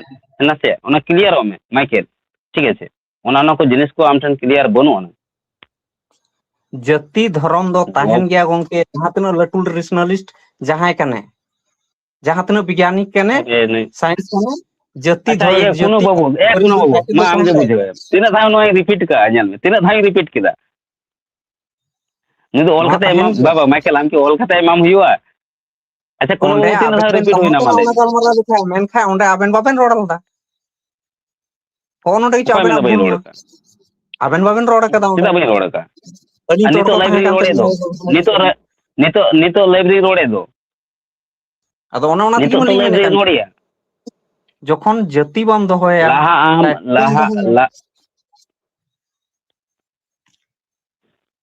ᱱᱟᱥᱮ, ᱚᱱᱟ ᱠᱞᱤᱭᱟᱨᱚᱜ ᱢᱮ, ᱢᱟᱭᱠᱮᱞ᱾ ᱴᱷᱤᱠ ᱟᱪᱷᱮ? ᱚᱱᱟ, ᱚᱱᱟ ᱠᱚ ᱡᱤᱱᱤᱥ ᱠᱚ ᱟᱢ ᱴᱷᱮᱱ ᱠᱞᱤᱭᱟᱨ ᱵᱟᱹᱱᱩᱜ ᱟᱱᱟ᱾ ᱡᱟᱹᱛᱤ ᱫᱷᱚᱨᱚᱢ ᱫᱚ ᱛᱟᱦᱮᱱ ᱜᱮᱭᱟ ᱜᱚᱝᱠᱮ, ᱡᱟᱦᱟᱸ ᱛᱤᱱᱟᱹᱜ ᱞᱟᱹᱴᱩ ᱨᱮᱥᱱᱟᱞᱤᱥᱴ ᱡᱟᱦᱟᱸᱭ ᱠᱟᱱᱮ, ᱡᱟᱦᱟᱸ ᱛᱤᱱᱟᱹᱜ ᱵᱤᱜᱽᱜᱟᱱᱤ ᱠᱟᱱᱮ, ᱮ, ᱱᱩᱭ ᱥᱟᱭᱮᱱᱥ ᱠᱟᱱᱮ, ᱡᱟᱹᱛᱤ ᱟᱪᱪᱷᱟ, ᱫᱷᱚᱨᱚᱢ, ᱤᱭᱟᱹ, ᱠᱩᱱᱩ ᱡᱟᱹᱛᱤ ᱵᱟᱹᱵᱩ, ᱮ, ᱠᱩᱱᱩ ᱵᱟᱹᱵᱩ, ᱢᱟ ᱟᱢ ᱜᱮ ᱵᱩᱡᱷᱟᱹᱣ ᱮᱢ᱾ ᱛᱤᱱᱟᱹᱜ ᱫᱷᱟᱣ ᱱᱚᱣᱟᱧ ᱨᱤᱯᱤᱴ ᱠᱟᱜᱼᱟ, ᱧᱮᱞ ᱢᱮ, ᱛᱤᱱᱟᱹᱜ ᱫᱷᱟᱣᱤᱧ ᱨᱤᱯᱤᱴ ᱠᱮᱫᱟ᱾ ᱱᱩᱭ ᱫᱚ ᱚᱞ ᱱᱚᱣᱟ ᱠᱟᱛᱮ ᱛᱟᱦᱮᱱ ᱮᱢᱟᱢ, ᱜᱮᱭᱟ᱾ ᱵᱟᱵᱟ, ᱢᱟᱭᱠᱮᱞ, ᱟᱢ ᱠᱤ ᱚᱞ ᱠᱟᱛᱮ ᱮᱢᱟᱢ ᱦᱩᱭᱩᱜᱼᱟ? ᱟᱪᱪᱷᱟ, ᱠᱩᱱᱩ ᱚᱸᱰᱮ ᱵᱟᱹᱵᱩ, ᱛᱤᱱᱟᱹᱜ ᱟᱵᱮᱱ ᱫᱷᱟᱣ ᱵᱮᱱ ᱨᱤᱯᱤᱴ ᱦᱩᱭᱱᱟ, ᱢᱟ ᱜᱟᱞᱢᱟᱨᱟᱣ ᱞᱟᱹᱭ ᱚᱱᱟ ᱢᱮ? ᱜᱟᱞᱢᱟᱨᱟᱣ ᱞᱮᱠᱷᱟᱱ, ᱢᱮᱱᱠᱷᱟᱱ ᱚᱸᱰᱮ ᱟᱵᱮᱱ ᱵᱟᱵᱮᱱ ᱨᱚᱲ ᱞᱮᱫᱟ᱾ ᱦᱚᱸᱜᱼᱚ ᱱᱚᱰᱮ ᱜᱮᱪᱚ ᱚᱠᱚᱭ ᱟᱵᱮᱱᱟᱜ ᱢᱮᱱᱫᱟ ᱵᱟᱹᱧ ᱵᱷᱩᱞ ᱨᱚᱲ ᱢᱟ᱾ ᱟᱠᱟᱫ? ᱟᱵᱮᱱ ᱵᱟᱵᱮᱱ ᱨᱚᱲ ᱟᱠᱟᱫᱟ ᱚᱸᱰᱮ᱾ ᱪᱮᱫᱟᱜ ᱵᱟᱹᱧ ᱨᱚᱲ ᱟᱠᱟᱫ? ᱟᱹᱞᱤᱧ ᱟᱨ ᱱᱤᱛᱚᱜ ᱛᱚᱨᱠᱚ ᱞᱟᱭᱤᱵᱷ ᱛᱟᱦᱮᱸ ᱨᱤᱧ ᱠᱟᱱ ᱨᱚᱲᱮᱫ ᱫᱚ, ᱛᱟᱹᱞᱤᱧᱟ᱾ ᱱᱤᱛᱚᱜ ᱨᱮ, ᱱᱤᱛᱚᱜ, ᱱᱤᱛᱚᱜ ᱞᱟᱭᱤᱵᱷ ᱨᱤᱧ ᱨᱚᱲᱮᱫ ᱫᱚ᱾ ᱟᱫᱚ ᱚᱱᱮ ᱚᱱᱟ ᱛᱮᱜᱮ ᱱᱤᱛᱚᱜ ᱛᱚ ᱢᱟᱞᱤᱧ ᱞᱟᱭᱤᱵᱷ ᱢᱮᱱᱮᱫ ᱨᱤᱧ ᱠᱟᱱ᱾ ᱨᱚᱲᱮᱫᱼᱟ᱾ ᱡᱚᱠᱷᱚᱱ ᱡᱟᱹᱛᱤ ᱵᱟᱢ ᱫᱚᱦᱚᱭᱟ, ᱞᱟᱦᱟ ᱟᱢ, ᱴᱟᱭᱤᱴᱮᱞ ᱞᱟᱦᱟ, ᱫᱚᱦᱚᱭᱟ᱾ ᱞᱟ-,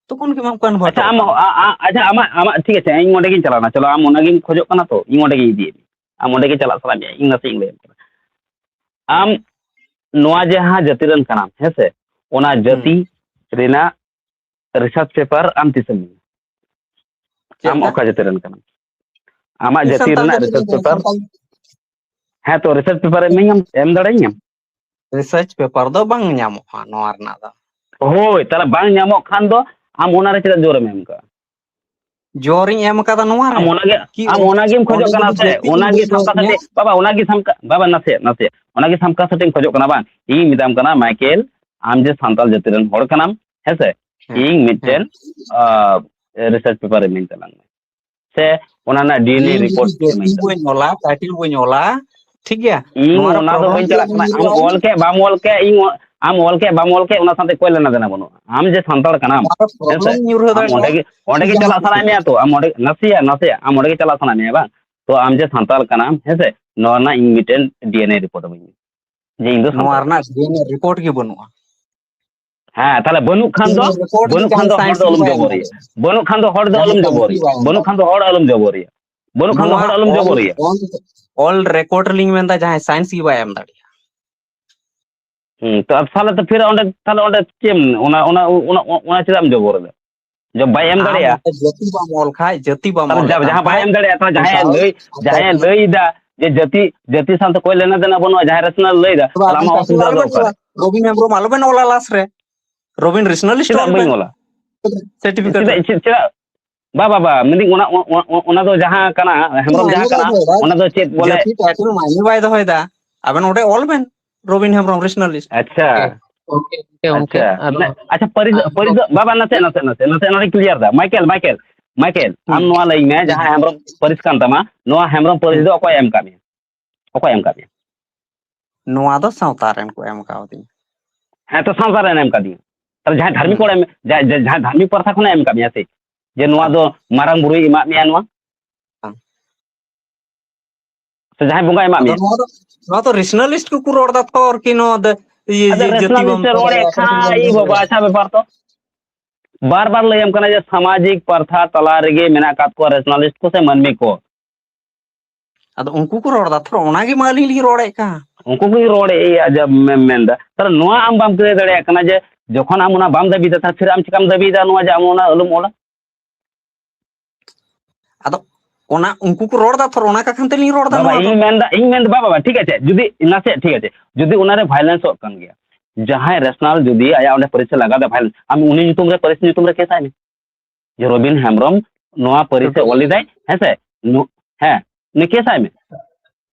ᱛᱚᱠᱷᱚᱱ ᱜᱮ ᱵᱟᱢ convert ᱟᱪᱪᱷᱟ, ᱚᱜ ᱟᱢ, ᱠᱟᱱᱟ᱾ ᱟ-, ᱟ-, ᱟᱪᱪᱷᱟ, ᱟᱢᱟᱜ, ᱟᱢᱟᱜ, ᱴᱷᱤᱠ ᱟᱪᱷᱮ, ᱤᱧ ᱚᱸᱰᱮ ᱜᱤᱧ ᱪᱟᱞᱟᱣᱱᱟ᱾ ᱪᱚᱞᱚ, ᱟᱢ ᱚᱱᱟ ᱜᱮᱢ ᱠᱷᱚᱡᱚᱜ ᱠᱟᱱᱟ ᱛᱚ, ᱤᱧ ᱚᱸᱰᱮ ᱜᱤᱧ ᱤᱫᱤᱭᱮᱫ ᱢᱮᱭᱟ᱾ ᱟᱢ ᱚᱸᱰᱮ ᱜᱮ ᱪᱟᱞᱟᱜ ᱥᱟᱱᱟ ᱢᱮᱭᱟ, ᱤᱧ ᱱᱟᱥᱮ ᱤᱧ ᱞᱟᱹᱭᱟᱢ ᱠᱟᱱᱟ᱾ ᱟᱢ ᱱᱚᱣᱟ ᱡᱟᱦᱟᱸ ᱡᱟᱹᱛᱤ ᱨᱮᱱ ᱠᱟᱱᱟᱢ, ᱦᱮᱸ ᱥᱮ, ᱚᱱᱟ ᱦᱩᱸ᱾ ᱡᱟᱹᱛᱤ ᱨᱮᱱᱟᱜ ᱨᱤᱥᱟᱨᱪ ᱯᱮᱯᱟᱨ ᱟᱢ ᱛᱤᱥᱮᱢ ᱧᱟᱢᱟ? ᱪᱮᱫ ᱟᱢ ᱞᱮᱠᱟ? ᱚᱠᱟ ᱡᱟᱹᱛᱤ ᱨᱮᱱ ᱠᱟᱱᱟᱢ? ᱟᱢᱟᱜ ᱤᱧ ᱡᱟᱹᱛᱤ ᱥᱟᱱᱛᱟᱲ ᱨᱮᱱᱟᱜ ᱡᱟᱹᱛᱤ ᱨᱮᱱ ᱨᱤᱥᱟᱨᱪ ᱠᱟᱱᱟ, ᱯᱮᱯᱟᱨ᱾ ᱥᱟᱱᱛᱟᱲ᱾ ᱦᱮᱸ, ᱛᱚ, ᱨᱤᱥᱟᱨᱪ ᱯᱮᱯᱟᱨ ᱮᱢ ᱧᱟᱢ, ᱮᱢ ᱫᱟᱲᱮᱭᱟᱹᱧᱟᱢ? ᱨᱤᱥᱟᱨᱪ ᱯᱮᱯᱟᱨ ᱫᱚ ᱵᱟᱝ ᱧᱟᱢᱚᱜᱼᱟ ᱱᱚᱣᱟ ᱨᱮᱱᱟᱜ ᱫᱚ᱾ ᱦᱳᱭ, ᱛᱟᱦᱞᱮ ᱵᱟᱝ ᱧᱟᱢᱚᱜ ᱠᱷᱟᱱ ᱫᱚ ᱟᱢ ᱚᱱᱟᱨᱮ ᱪᱮᱫᱟᱜ ᱡᱳᱨᱮᱢ ᱮᱢ ᱠᱟᱜᱼᱟ? ᱡᱳᱨᱤᱧ ᱮᱢ ᱟᱠᱟᱫᱟ ᱱᱚᱣᱟ ᱨᱮ᱾ ᱟᱢ ᱚᱱᱟᱜᱮ ᱠᱤ ᱟᱢ ᱚᱸᱰᱮ ᱚᱱᱟᱜᱮᱢ ᱠᱷᱚᱡᱚᱜ ᱚᱸᱰᱮ ᱠᱟᱱᱟ ᱡᱩᱫᱤ ᱥᱮ? ᱡᱟᱹᱛᱤ ᱚᱱᱟᱜᱮ ᱵᱟᱹᱧ ᱥᱟᱢᱠᱟ ᱮᱢᱟ ᱥᱟᱛᱮ ᱵᱟᱵᱟ, ᱚᱱᱟᱜᱮ ᱥᱟᱢᱠᱟ ᱵᱟᱵᱟ, ᱱᱟᱥᱮ ᱱᱟᱥᱮ ᱚᱱᱟᱜᱮ ᱥᱟᱢᱠᱟ ᱥᱟᱛᱮᱧ ᱠᱷᱚᱡᱚᱜ ᱠᱟᱱᱟ ᱵᱟᱝ? ᱤᱧ ᱢᱮᱛᱟᱢ ᱠᱟᱱᱟ ᱢᱟᱭᱠᱮᱞ, ᱟᱢ ᱡᱮ ᱥᱟᱱᱛᱟᱲ ᱡᱟᱹᱛᱤ ᱨᱮᱱ ᱦᱚᱲ ᱠᱟᱱᱟᱢ, ᱦᱮᱸᱥᱮ? ᱦᱮᱸ, ᱤᱧ ᱦᱮᱸ᱾ ᱢᱤᱫᱴᱮᱱ ᱨᱤᱥᱟᱨᱪ ᱯᱮᱯᱟᱨ ᱤᱢᱟᱹᱧ ᱛᱟᱞᱟᱝ ᱢᱮ, ᱥᱮ ᱚᱱᱟ ᱨᱮᱱᱟᱜ ᱰᱤ ᱮᱱ ᱮ ᱤᱧ ᱡᱩᱫᱤ ᱨᱤᱯᱳᱨᱴ ᱡᱟᱹᱛᱤ ᱤᱢᱟᱹᱧ ᱛᱟᱞᱟᱝ ᱵᱟᱹᱧ ᱚᱞᱟ, ᱴᱟᱭᱴᱮᱞ ᱵᱟᱹᱧ ᱚᱞᱟ, ᱴᱷᱤᱠ ᱜᱮᱭᱟ? ᱤᱧ ᱱᱚᱣᱟ ᱨᱮ ᱚᱱᱟ ᱫᱚ problem ᱵᱟᱹᱧ ᱪᱮᱫ ᱪᱟᱞᱟᱜ ᱨᱮ ᱠᱟᱱᱟ᱾ ᱟᱢ ᱧᱩᱨᱦᱟᱹᱜᱼᱟ? ᱚᱞ ᱠᱮᱫ ᱵᱟᱢ ᱚᱞ ᱠᱮᱫ, ᱤᱧ ᱚ- ᱟᱢ ᱚᱞ ᱠᱮᱫ ᱵᱟᱢ ᱚᱞ ᱠᱮᱫ, ᱚᱱᱟ ᱥᱟᱶᱛᱮ ᱠᱚᱭ ᱞᱮᱱᱟ ᱫᱮᱱᱟ ᱵᱟᱹᱱᱩᱜᱼᱟ᱾ ᱟᱢ ᱡᱮ ᱥᱟᱱᱛᱟᱲ ᱠᱟᱱᱟᱢ, ᱱᱚᱣᱟ ᱨᱮ ᱦᱮᱸᱥᱮ? problem ᱧᱩᱨᱦᱟᱹ ᱟᱢ ᱚᱸᱰᱮ ᱫᱟᱲᱮᱭᱟᱜᱼᱟ᱾ ᱜᱮ ᱚᱸᱰᱮ ᱜᱮ ᱡᱟᱦᱟᱸ ᱪᱟᱞᱟᱜ ᱥᱟᱱᱟᱭᱮᱫ ᱢᱮᱭᱟ ᱛᱚ, ᱟᱢ ᱚᱸᱰᱮ ᱱᱟᱥᱮᱭᱟᱜ ᱱᱟᱥᱮᱭᱟᱜ ᱟᱢ ᱚᱸᱰᱮ ᱜᱮ ᱪᱟᱞᱟᱜ ᱥᱟᱱᱟᱭᱮᱫ ᱢᱮᱭᱟ ᱵᱟᱝ? ᱛᱚ ᱟᱢ ᱡᱮ ᱥᱟᱱᱛᱟᱲ ᱠᱟᱱᱟᱢ, ᱦᱮᱸᱥᱮ, ᱱᱚᱣᱟ ᱨᱮᱱᱟᱜ ᱤᱧ ᱢᱤᱫᱴᱮᱱ ᱰᱤ ᱮᱱ ᱮ ᱨᱤᱯᱳᱨᱴ ᱤᱢᱟᱹᱧ ᱢᱮ ᱡᱮ ᱤᱧ ᱫᱚ ᱱᱚᱣᱟ ᱥᱟᱱᱛᱟᱲ ᱨᱮᱱᱟᱜ ᱠᱟᱱᱟᱧ᱾ ᱰᱤ ᱮᱱ ᱮ ᱨᱤᱯᱳᱨᱴ ᱜᱮ ᱵᱟᱹᱱᱩᱜᱼᱟ᱾ ᱦᱮᱸ, ᱛᱟᱦᱞᱮ ᱵᱟᱹᱱᱩᱜ ᱠᱷᱟᱱ ᱫᱚ ᱰᱤ ᱮᱱ ᱮ ᱨᱤᱯᱳᱨᱴ ᱜᱮ ᱵᱟᱹᱱᱩᱜ ᱠᱷᱟᱱ ᱡᱟᱦᱟᱸᱭ ᱫᱚ ᱦᱚᱲ ᱥᱟᱭᱮᱱᱥ ᱫᱚ ᱜᱮ ᱟᱞᱚᱢ ᱵᱟᱭ ᱮᱢ ᱡᱚᱵᱚᱨᱤᱭᱟ᱾ ᱫᱟᱲᱮᱭᱟᱜᱼᱟ᱾ ᱵᱟᱹᱱᱩᱜ ᱠᱷᱟᱱ ᱫᱚ ᱦᱚᱲ ᱫᱚ ᱡᱟᱦᱟᱸᱭ ᱟᱞᱚᱢ ᱥᱟᱭᱮᱱᱥ ᱡᱚᱵᱚᱨᱤᱭᱟ᱾ ᱜᱮ ᱵᱟᱭ ᱮᱢ ᱫᱟᱲᱮᱭᱟᱜᱼᱟ᱾ ᱵᱟᱹᱱᱩᱜ ᱠᱷᱟᱱ ᱫᱚ ᱦᱚᱲ ᱫᱚ ᱟᱞᱚᱢ ᱡᱚᱵᱚᱨᱤᱭᱟ᱾ ᱱᱚᱣᱟ ᱚᱞ, ᱚᱞ ᱨᱮᱠᱚᱨᱰ ᱨᱮᱞᱤᱧ ᱢᱮᱱᱫᱟ, ᱡᱟᱦᱟᱸᱭ ᱥᱟᱭᱮᱱᱥ ᱜᱮ ᱵᱟᱭ ᱮᱢ ᱫᱟᱲᱮᱭᱟᱜᱼᱟ᱾ ᱦᱩᱸ, ᱛᱚ ᱟᱨ ᱛᱟᱦᱞᱮ ᱛᱚ ᱯᱷᱤᱨ ᱚᱸᱰᱮ, ᱛᱟᱦᱞᱮ ᱚᱸᱰᱮ ᱪᱮᱫ ᱮᱢ, ᱚᱱᱟ, ᱚᱱᱟ, ᱚᱱᱟ, ᱚᱱᱟ ᱪᱮᱫᱟᱜ ᱮᱢ ᱡᱚᱵᱚᱨ ᱮᱫᱟ? ᱡᱚᱵ ᱵᱟᱭ ᱮᱢ ᱟᱢ ᱫᱟᱲᱮᱭᱟᱜᱼᱟ᱾ ᱚᱸᱰᱮ ᱡᱟᱹᱛᱤ ᱵᱟᱢ ᱚᱞ ᱠᱷᱟᱡ, ᱡᱟᱹᱛᱤ ᱵᱟᱢ ᱛᱟᱦᱞᱮ ᱚᱞ ᱡᱟ-, ᱞᱮᱠᱷᱟᱱ ᱡᱟᱦᱟᱸ ᱵᱟᱭ ᱦᱚᱸ ᱮᱢ ᱫᱟᱲᱮᱭᱟᱜᱼᱟ, ᱛᱟᱦᱞᱮ ᱡᱟᱦᱟᱸᱭ ᱫᱟᱣ ᱞᱟᱹᱭ, ᱡᱟᱦᱟᱸᱭ ᱞᱟᱹᱭ ᱮᱫᱟ ᱡᱮ ᱡᱟᱹᱛᱤ, ᱡᱟᱹᱛᱤ ᱥᱟᱶᱛᱮ ᱠᱚᱭ ᱞᱮᱱᱟ ᱫᱮᱱᱟ ᱵᱟᱹᱱᱩᱜᱼᱟ, ᱡᱟᱦᱟᱸᱭ ᱨᱮᱥᱚᱱᱟᱞ ᱞᱟᱹᱭ ᱮᱫᱟ, ᱛᱚᱵᱮ ᱛᱟᱦᱞᱮ ᱟᱵᱮᱱ ᱟᱢᱟᱜ ᱠᱟᱹᱴᱤᱡ ᱚᱥᱩᱵᱤᱫᱷᱟ ᱫᱚ ᱟᱞᱚᱵᱮᱱ ᱚᱠᱟᱨᱮ? ᱨᱚᱲᱟ, ᱨᱚᱵᱤᱱ ᱦᱮᱢᱵᱨᱚᱢ ᱟᱞᱚᱵᱮᱱ ᱚᱞᱟ ᱞᱟᱥ ᱨᱮ᱾ ᱨᱚᱵᱤᱱ ᱨᱮᱥᱱᱟᱞᱤᱥᱴ ᱪᱮᱫᱟᱜ ᱚᱞ ᱵᱟᱹᱧ ᱵᱮᱱ᱾ ᱚᱞᱟ? ᱥᱟᱨᱴᱤᱯᱷᱤᱠᱮᱴ ᱪᱮᱫᱟᱜ, ᱨᱮ᱾ ᱪᱮᱫ, ᱪᱮᱫᱟᱜ? ᱵᱟ, ᱵᱟ, ᱵᱟ, ᱢᱮᱱᱫᱟᱹᱧ ᱚᱱᱟ, ᱚ-, ᱚ-, ᱚ-, ᱚᱱᱟ ᱫᱚ ᱡᱟᱦᱟᱸ ᱠᱟᱱᱟ, ᱦᱮᱢᱵᱨᱚᱢ ᱡᱟᱦᱟᱸ ᱠᱟᱱᱟ, ᱚᱱᱟ ᱫᱚ ᱪᱮᱫ ᱵᱚᱞᱮ? ᱡᱟᱹᱛᱤ ᱴᱟᱭᱴᱮᱞ ᱢᱟᱭᱱᱮ ᱵᱟᱭ ᱫᱚᱦᱚᱭᱮᱫᱟ᱾ ᱟᱵᱮᱱ ᱚᱸᱰᱮ ᱚᱞ ᱵᱮᱱ, ᱨᱚᱵᱤᱱ ᱦᱮᱢᱵᱨᱚᱢ ᱨᱮᱥᱱᱟᱞᱤᱥᱴ᱾ ᱟᱪᱪᱷᱟ, ᱜᱚᱝᱠᱮ, ᱜᱚᱝᱠᱮ, ᱟᱪᱪᱷᱟ᱾ ᱟᱫᱚ ᱢᱟᱱᱮ, ᱟᱪᱪᱷᱟ, ᱯᱟᱹᱨᱤᱥ, ᱯᱟᱹᱨᱤᱥ ᱫᱚ, ᱵᱟ, ᱵᱟ, ᱱᱟᱥᱮ, ᱱᱟᱥᱮ, ᱱᱟᱥᱮ, ᱱᱟᱥᱮ, ᱱᱚᱰᱮ ᱠᱞᱤᱭᱟᱨ ᱫᱟ᱾ ᱢᱟᱭᱠᱮᱞ, ᱢᱟᱭᱠᱮᱞ, ᱢᱟᱭᱠᱮᱞ, ᱟᱢ ᱦᱩᱸ᱾ ᱱᱚᱣᱟ ᱞᱟᱹᱭ ᱢᱮ, ᱡᱟᱦᱟᱸ ᱦᱮᱢᱵᱨᱚᱢ ᱯᱟᱹᱨᱤᱥ ᱠᱟᱱ ᱛᱟᱢᱟ, ᱱᱚᱣᱟ ᱦᱮᱢᱵᱨᱚᱢ ᱯᱟᱹᱨᱤᱥ ᱦᱩᱸ᱾ ᱫᱚ ᱚᱠᱚᱭ ᱮᱢ ᱠᱟᱫ ᱢᱮᱭᱟ? ᱚᱠᱚᱭ ᱮᱢ ᱠᱟᱫ ᱢᱮᱭᱟ? ᱱᱚᱣᱟ ᱫᱚ ᱥᱟᱶᱛᱟ ᱨᱮᱱ ᱠᱚ ᱮᱢ ᱠᱟᱣᱫᱤᱧᱟ᱾ ᱦᱮᱸ, ᱛᱚ ᱥᱟᱶᱛᱟ ᱨᱮᱱ ᱮᱢ ᱠᱟᱫᱤᱧᱟ᱾ ᱛᱟᱦᱞᱮ ᱡᱟᱦᱟᱸᱭ ᱫᱷᱟᱨᱢᱤᱠ ᱦᱩᱸ᱾ ᱦᱚᱲ ᱮᱢ, ᱡᱟᱦᱟᱸᱭ, ᱡᱟᱦᱟᱸᱭ ᱫᱷᱟᱨᱢᱤᱠ ᱯᱟᱨᱛᱷᱟ ᱠᱷᱚᱱᱮ ᱮᱢ ᱠᱟᱫ ᱢᱮᱭᱟ ᱥᱮ? ᱡᱮ ᱱᱚᱣᱟ ᱦᱮᱸ᱾ ᱫᱚ ᱢᱟᱨᱟᱝ ᱵᱩᱨᱩᱭ ᱮᱢᱟᱫ ᱢᱮᱭᱟ ᱱᱚᱣᱟ? ᱦᱮᱸ᱾ ᱥᱮ ᱡᱟᱦᱟᱸᱭ ᱵᱚᱸᱜᱟᱭ ᱮᱢᱟᱫ ᱟᱫᱚ ᱢᱮᱭᱟ? ᱱᱚᱣᱟ ᱫᱚ, ᱱᱚᱣᱟ ᱫᱚ ᱨᱮᱥᱱᱟᱞᱤᱥᱴ ᱠᱚᱠᱚ ᱨᱚᱲ ᱫᱟ ᱛᱚ ᱟᱨᱠᱤ, ᱱᱚᱣᱟ ᱫᱚ ᱤᱭᱟᱹ, ᱟᱫᱚ ᱤᱭᱟᱹ, ᱡᱟᱹᱛᱤ ᱵᱟᱢ ᱨᱮᱥᱱᱟᱞᱤᱥᱴ ᱮ ᱨᱚᱲᱮᱫ ᱵᱟᱲᱟᱭᱟ, ᱯᱟᱹᱨᱤᱥ ᱠᱷᱟᱱ ᱵᱟᱢ ᱤᱧ ᱵᱟᱵᱟ, ᱵᱟᱲᱟᱭᱟ᱾ ᱟᱪᱪᱷᱟ, ᱵᱮᱯᱟᱨ ᱛᱚ ᱵᱟᱨ ᱵᱟᱨ ᱞᱟᱹᱭᱟᱢ ᱠᱟᱱᱟ ᱡᱮ ᱥᱟᱢᱟᱡᱤᱠ ᱯᱟᱨᱛᱷᱟ ᱛᱟᱞᱟ ᱨᱮᱜᱮ ᱢᱮᱱᱟᱜ ᱟᱠᱟᱫ ᱠᱚᱣᱟ ᱨᱮᱥᱱᱟᱞᱤᱥᱴ ᱠᱚ ᱥᱮ ᱢᱟᱹᱱᱢᱤ ᱠᱚ᱾ ᱟᱫᱚ ᱩᱱᱠᱩ ᱠᱚ ᱨᱚᱲ ᱫᱟ ᱛᱷᱚᱨ, ᱚᱱᱟ ᱜᱮ ᱢᱟ ᱟᱹᱞᱤᱧ ᱞᱤᱧ ᱨᱚᱲᱮᱫ ᱠᱟᱱ᱾ ᱩᱱᱠᱩ ᱠᱚ ᱨᱚᱲᱮᱫ ᱭᱟ, ᱡᱟ ᱢᱮ-, ᱢᱮᱱᱫᱟ᱾ ᱛᱟᱦᱞᱮ ᱱᱚᱣᱟ ᱟᱢ ᱵᱟᱢ ᱠᱞᱤᱭᱟᱨ ᱫᱟᱲᱮᱭᱟᱜ ᱠᱟᱱᱟ ᱡᱮ ᱡᱚᱠᱷᱚᱱ ᱟᱢ ᱚᱱᱟ ᱵᱟᱢ ᱫᱟᱹᱵᱤᱭᱮᱫᱟ, ᱛᱟᱦᱞᱮ ᱯᱷᱤᱨ ᱟᱢ ᱪᱤᱠᱟᱢ ᱫᱟᱹᱵᱤᱭᱮᱫᱟ ᱱᱚᱣᱟ ᱡᱮ ᱟᱢ ᱚᱱᱟ ᱟᱞᱚᱢ ᱚᱞᱟ? ᱟᱫᱚ ᱚᱱᱟ ᱩᱱᱠᱩ ᱠᱚ ᱨᱚᱲ ᱫᱟ ᱛᱷᱚᱨ, ᱚᱱᱟ ᱠᱟᱠᱷᱟᱱ ᱛᱮᱞᱤᱧ ᱨᱚᱲ ᱫᱟ ᱵᱟᱵᱟ, ᱱᱚᱣᱟ ᱫᱚ᱾ ᱤᱧ ᱢᱮᱱᱫᱟ, ᱤᱧ ᱢᱮᱱᱫᱟ, ᱵᱟᱵᱟ, ᱵᱟᱵᱟ, ᱴᱷᱤᱠ ᱟᱪᱷᱮ, ᱡᱩᱫᱤ ᱱᱟᱥᱮ, ᱴᱷᱤᱠ ᱟᱪᱷᱮ, ᱡᱩᱫᱤ ᱚᱱᱟᱨᱮ ᱵᱷᱟᱭᱞᱮᱱᱥ ᱚᱜ ᱠᱟᱱ ᱜᱮᱭᱟ, ᱡᱟᱦᱟᱸᱭ ᱨᱮᱥᱱᱟᱞ ᱡᱩᱫᱤ ᱟᱭᱟᱜ ᱚᱸᱰᱮ ᱯᱟᱹᱨᱤᱥ ᱮ ᱞᱟᱜᱟᱣ ᱫᱟ ᱵᱷᱟᱭᱞᱮᱱᱥ, ᱟᱢ ᱩᱱᱤ ᱧᱩᱛᱩᱢ ᱨᱮ ᱯᱟᱹᱨᱤᱥ ᱧᱩᱛᱩᱢ ᱨᱮ ᱠᱮᱥ ᱟᱭ ᱢᱮ᱾ ᱡᱮ ᱨᱚᱵᱤᱱ ᱦᱮᱢᱵᱨᱚᱢ ᱱᱚᱣᱟ ᱯᱟᱹᱨᱤᱥ ᱮ ᱚᱞ ᱞᱮᱫᱟᱭ, ᱦᱮᱸ ᱥᱮ? ᱱᱩ-, ᱦᱮᱸ, ᱱᱩᱭ ᱠᱮᱥ ᱟᱭ ᱢᱮ᱾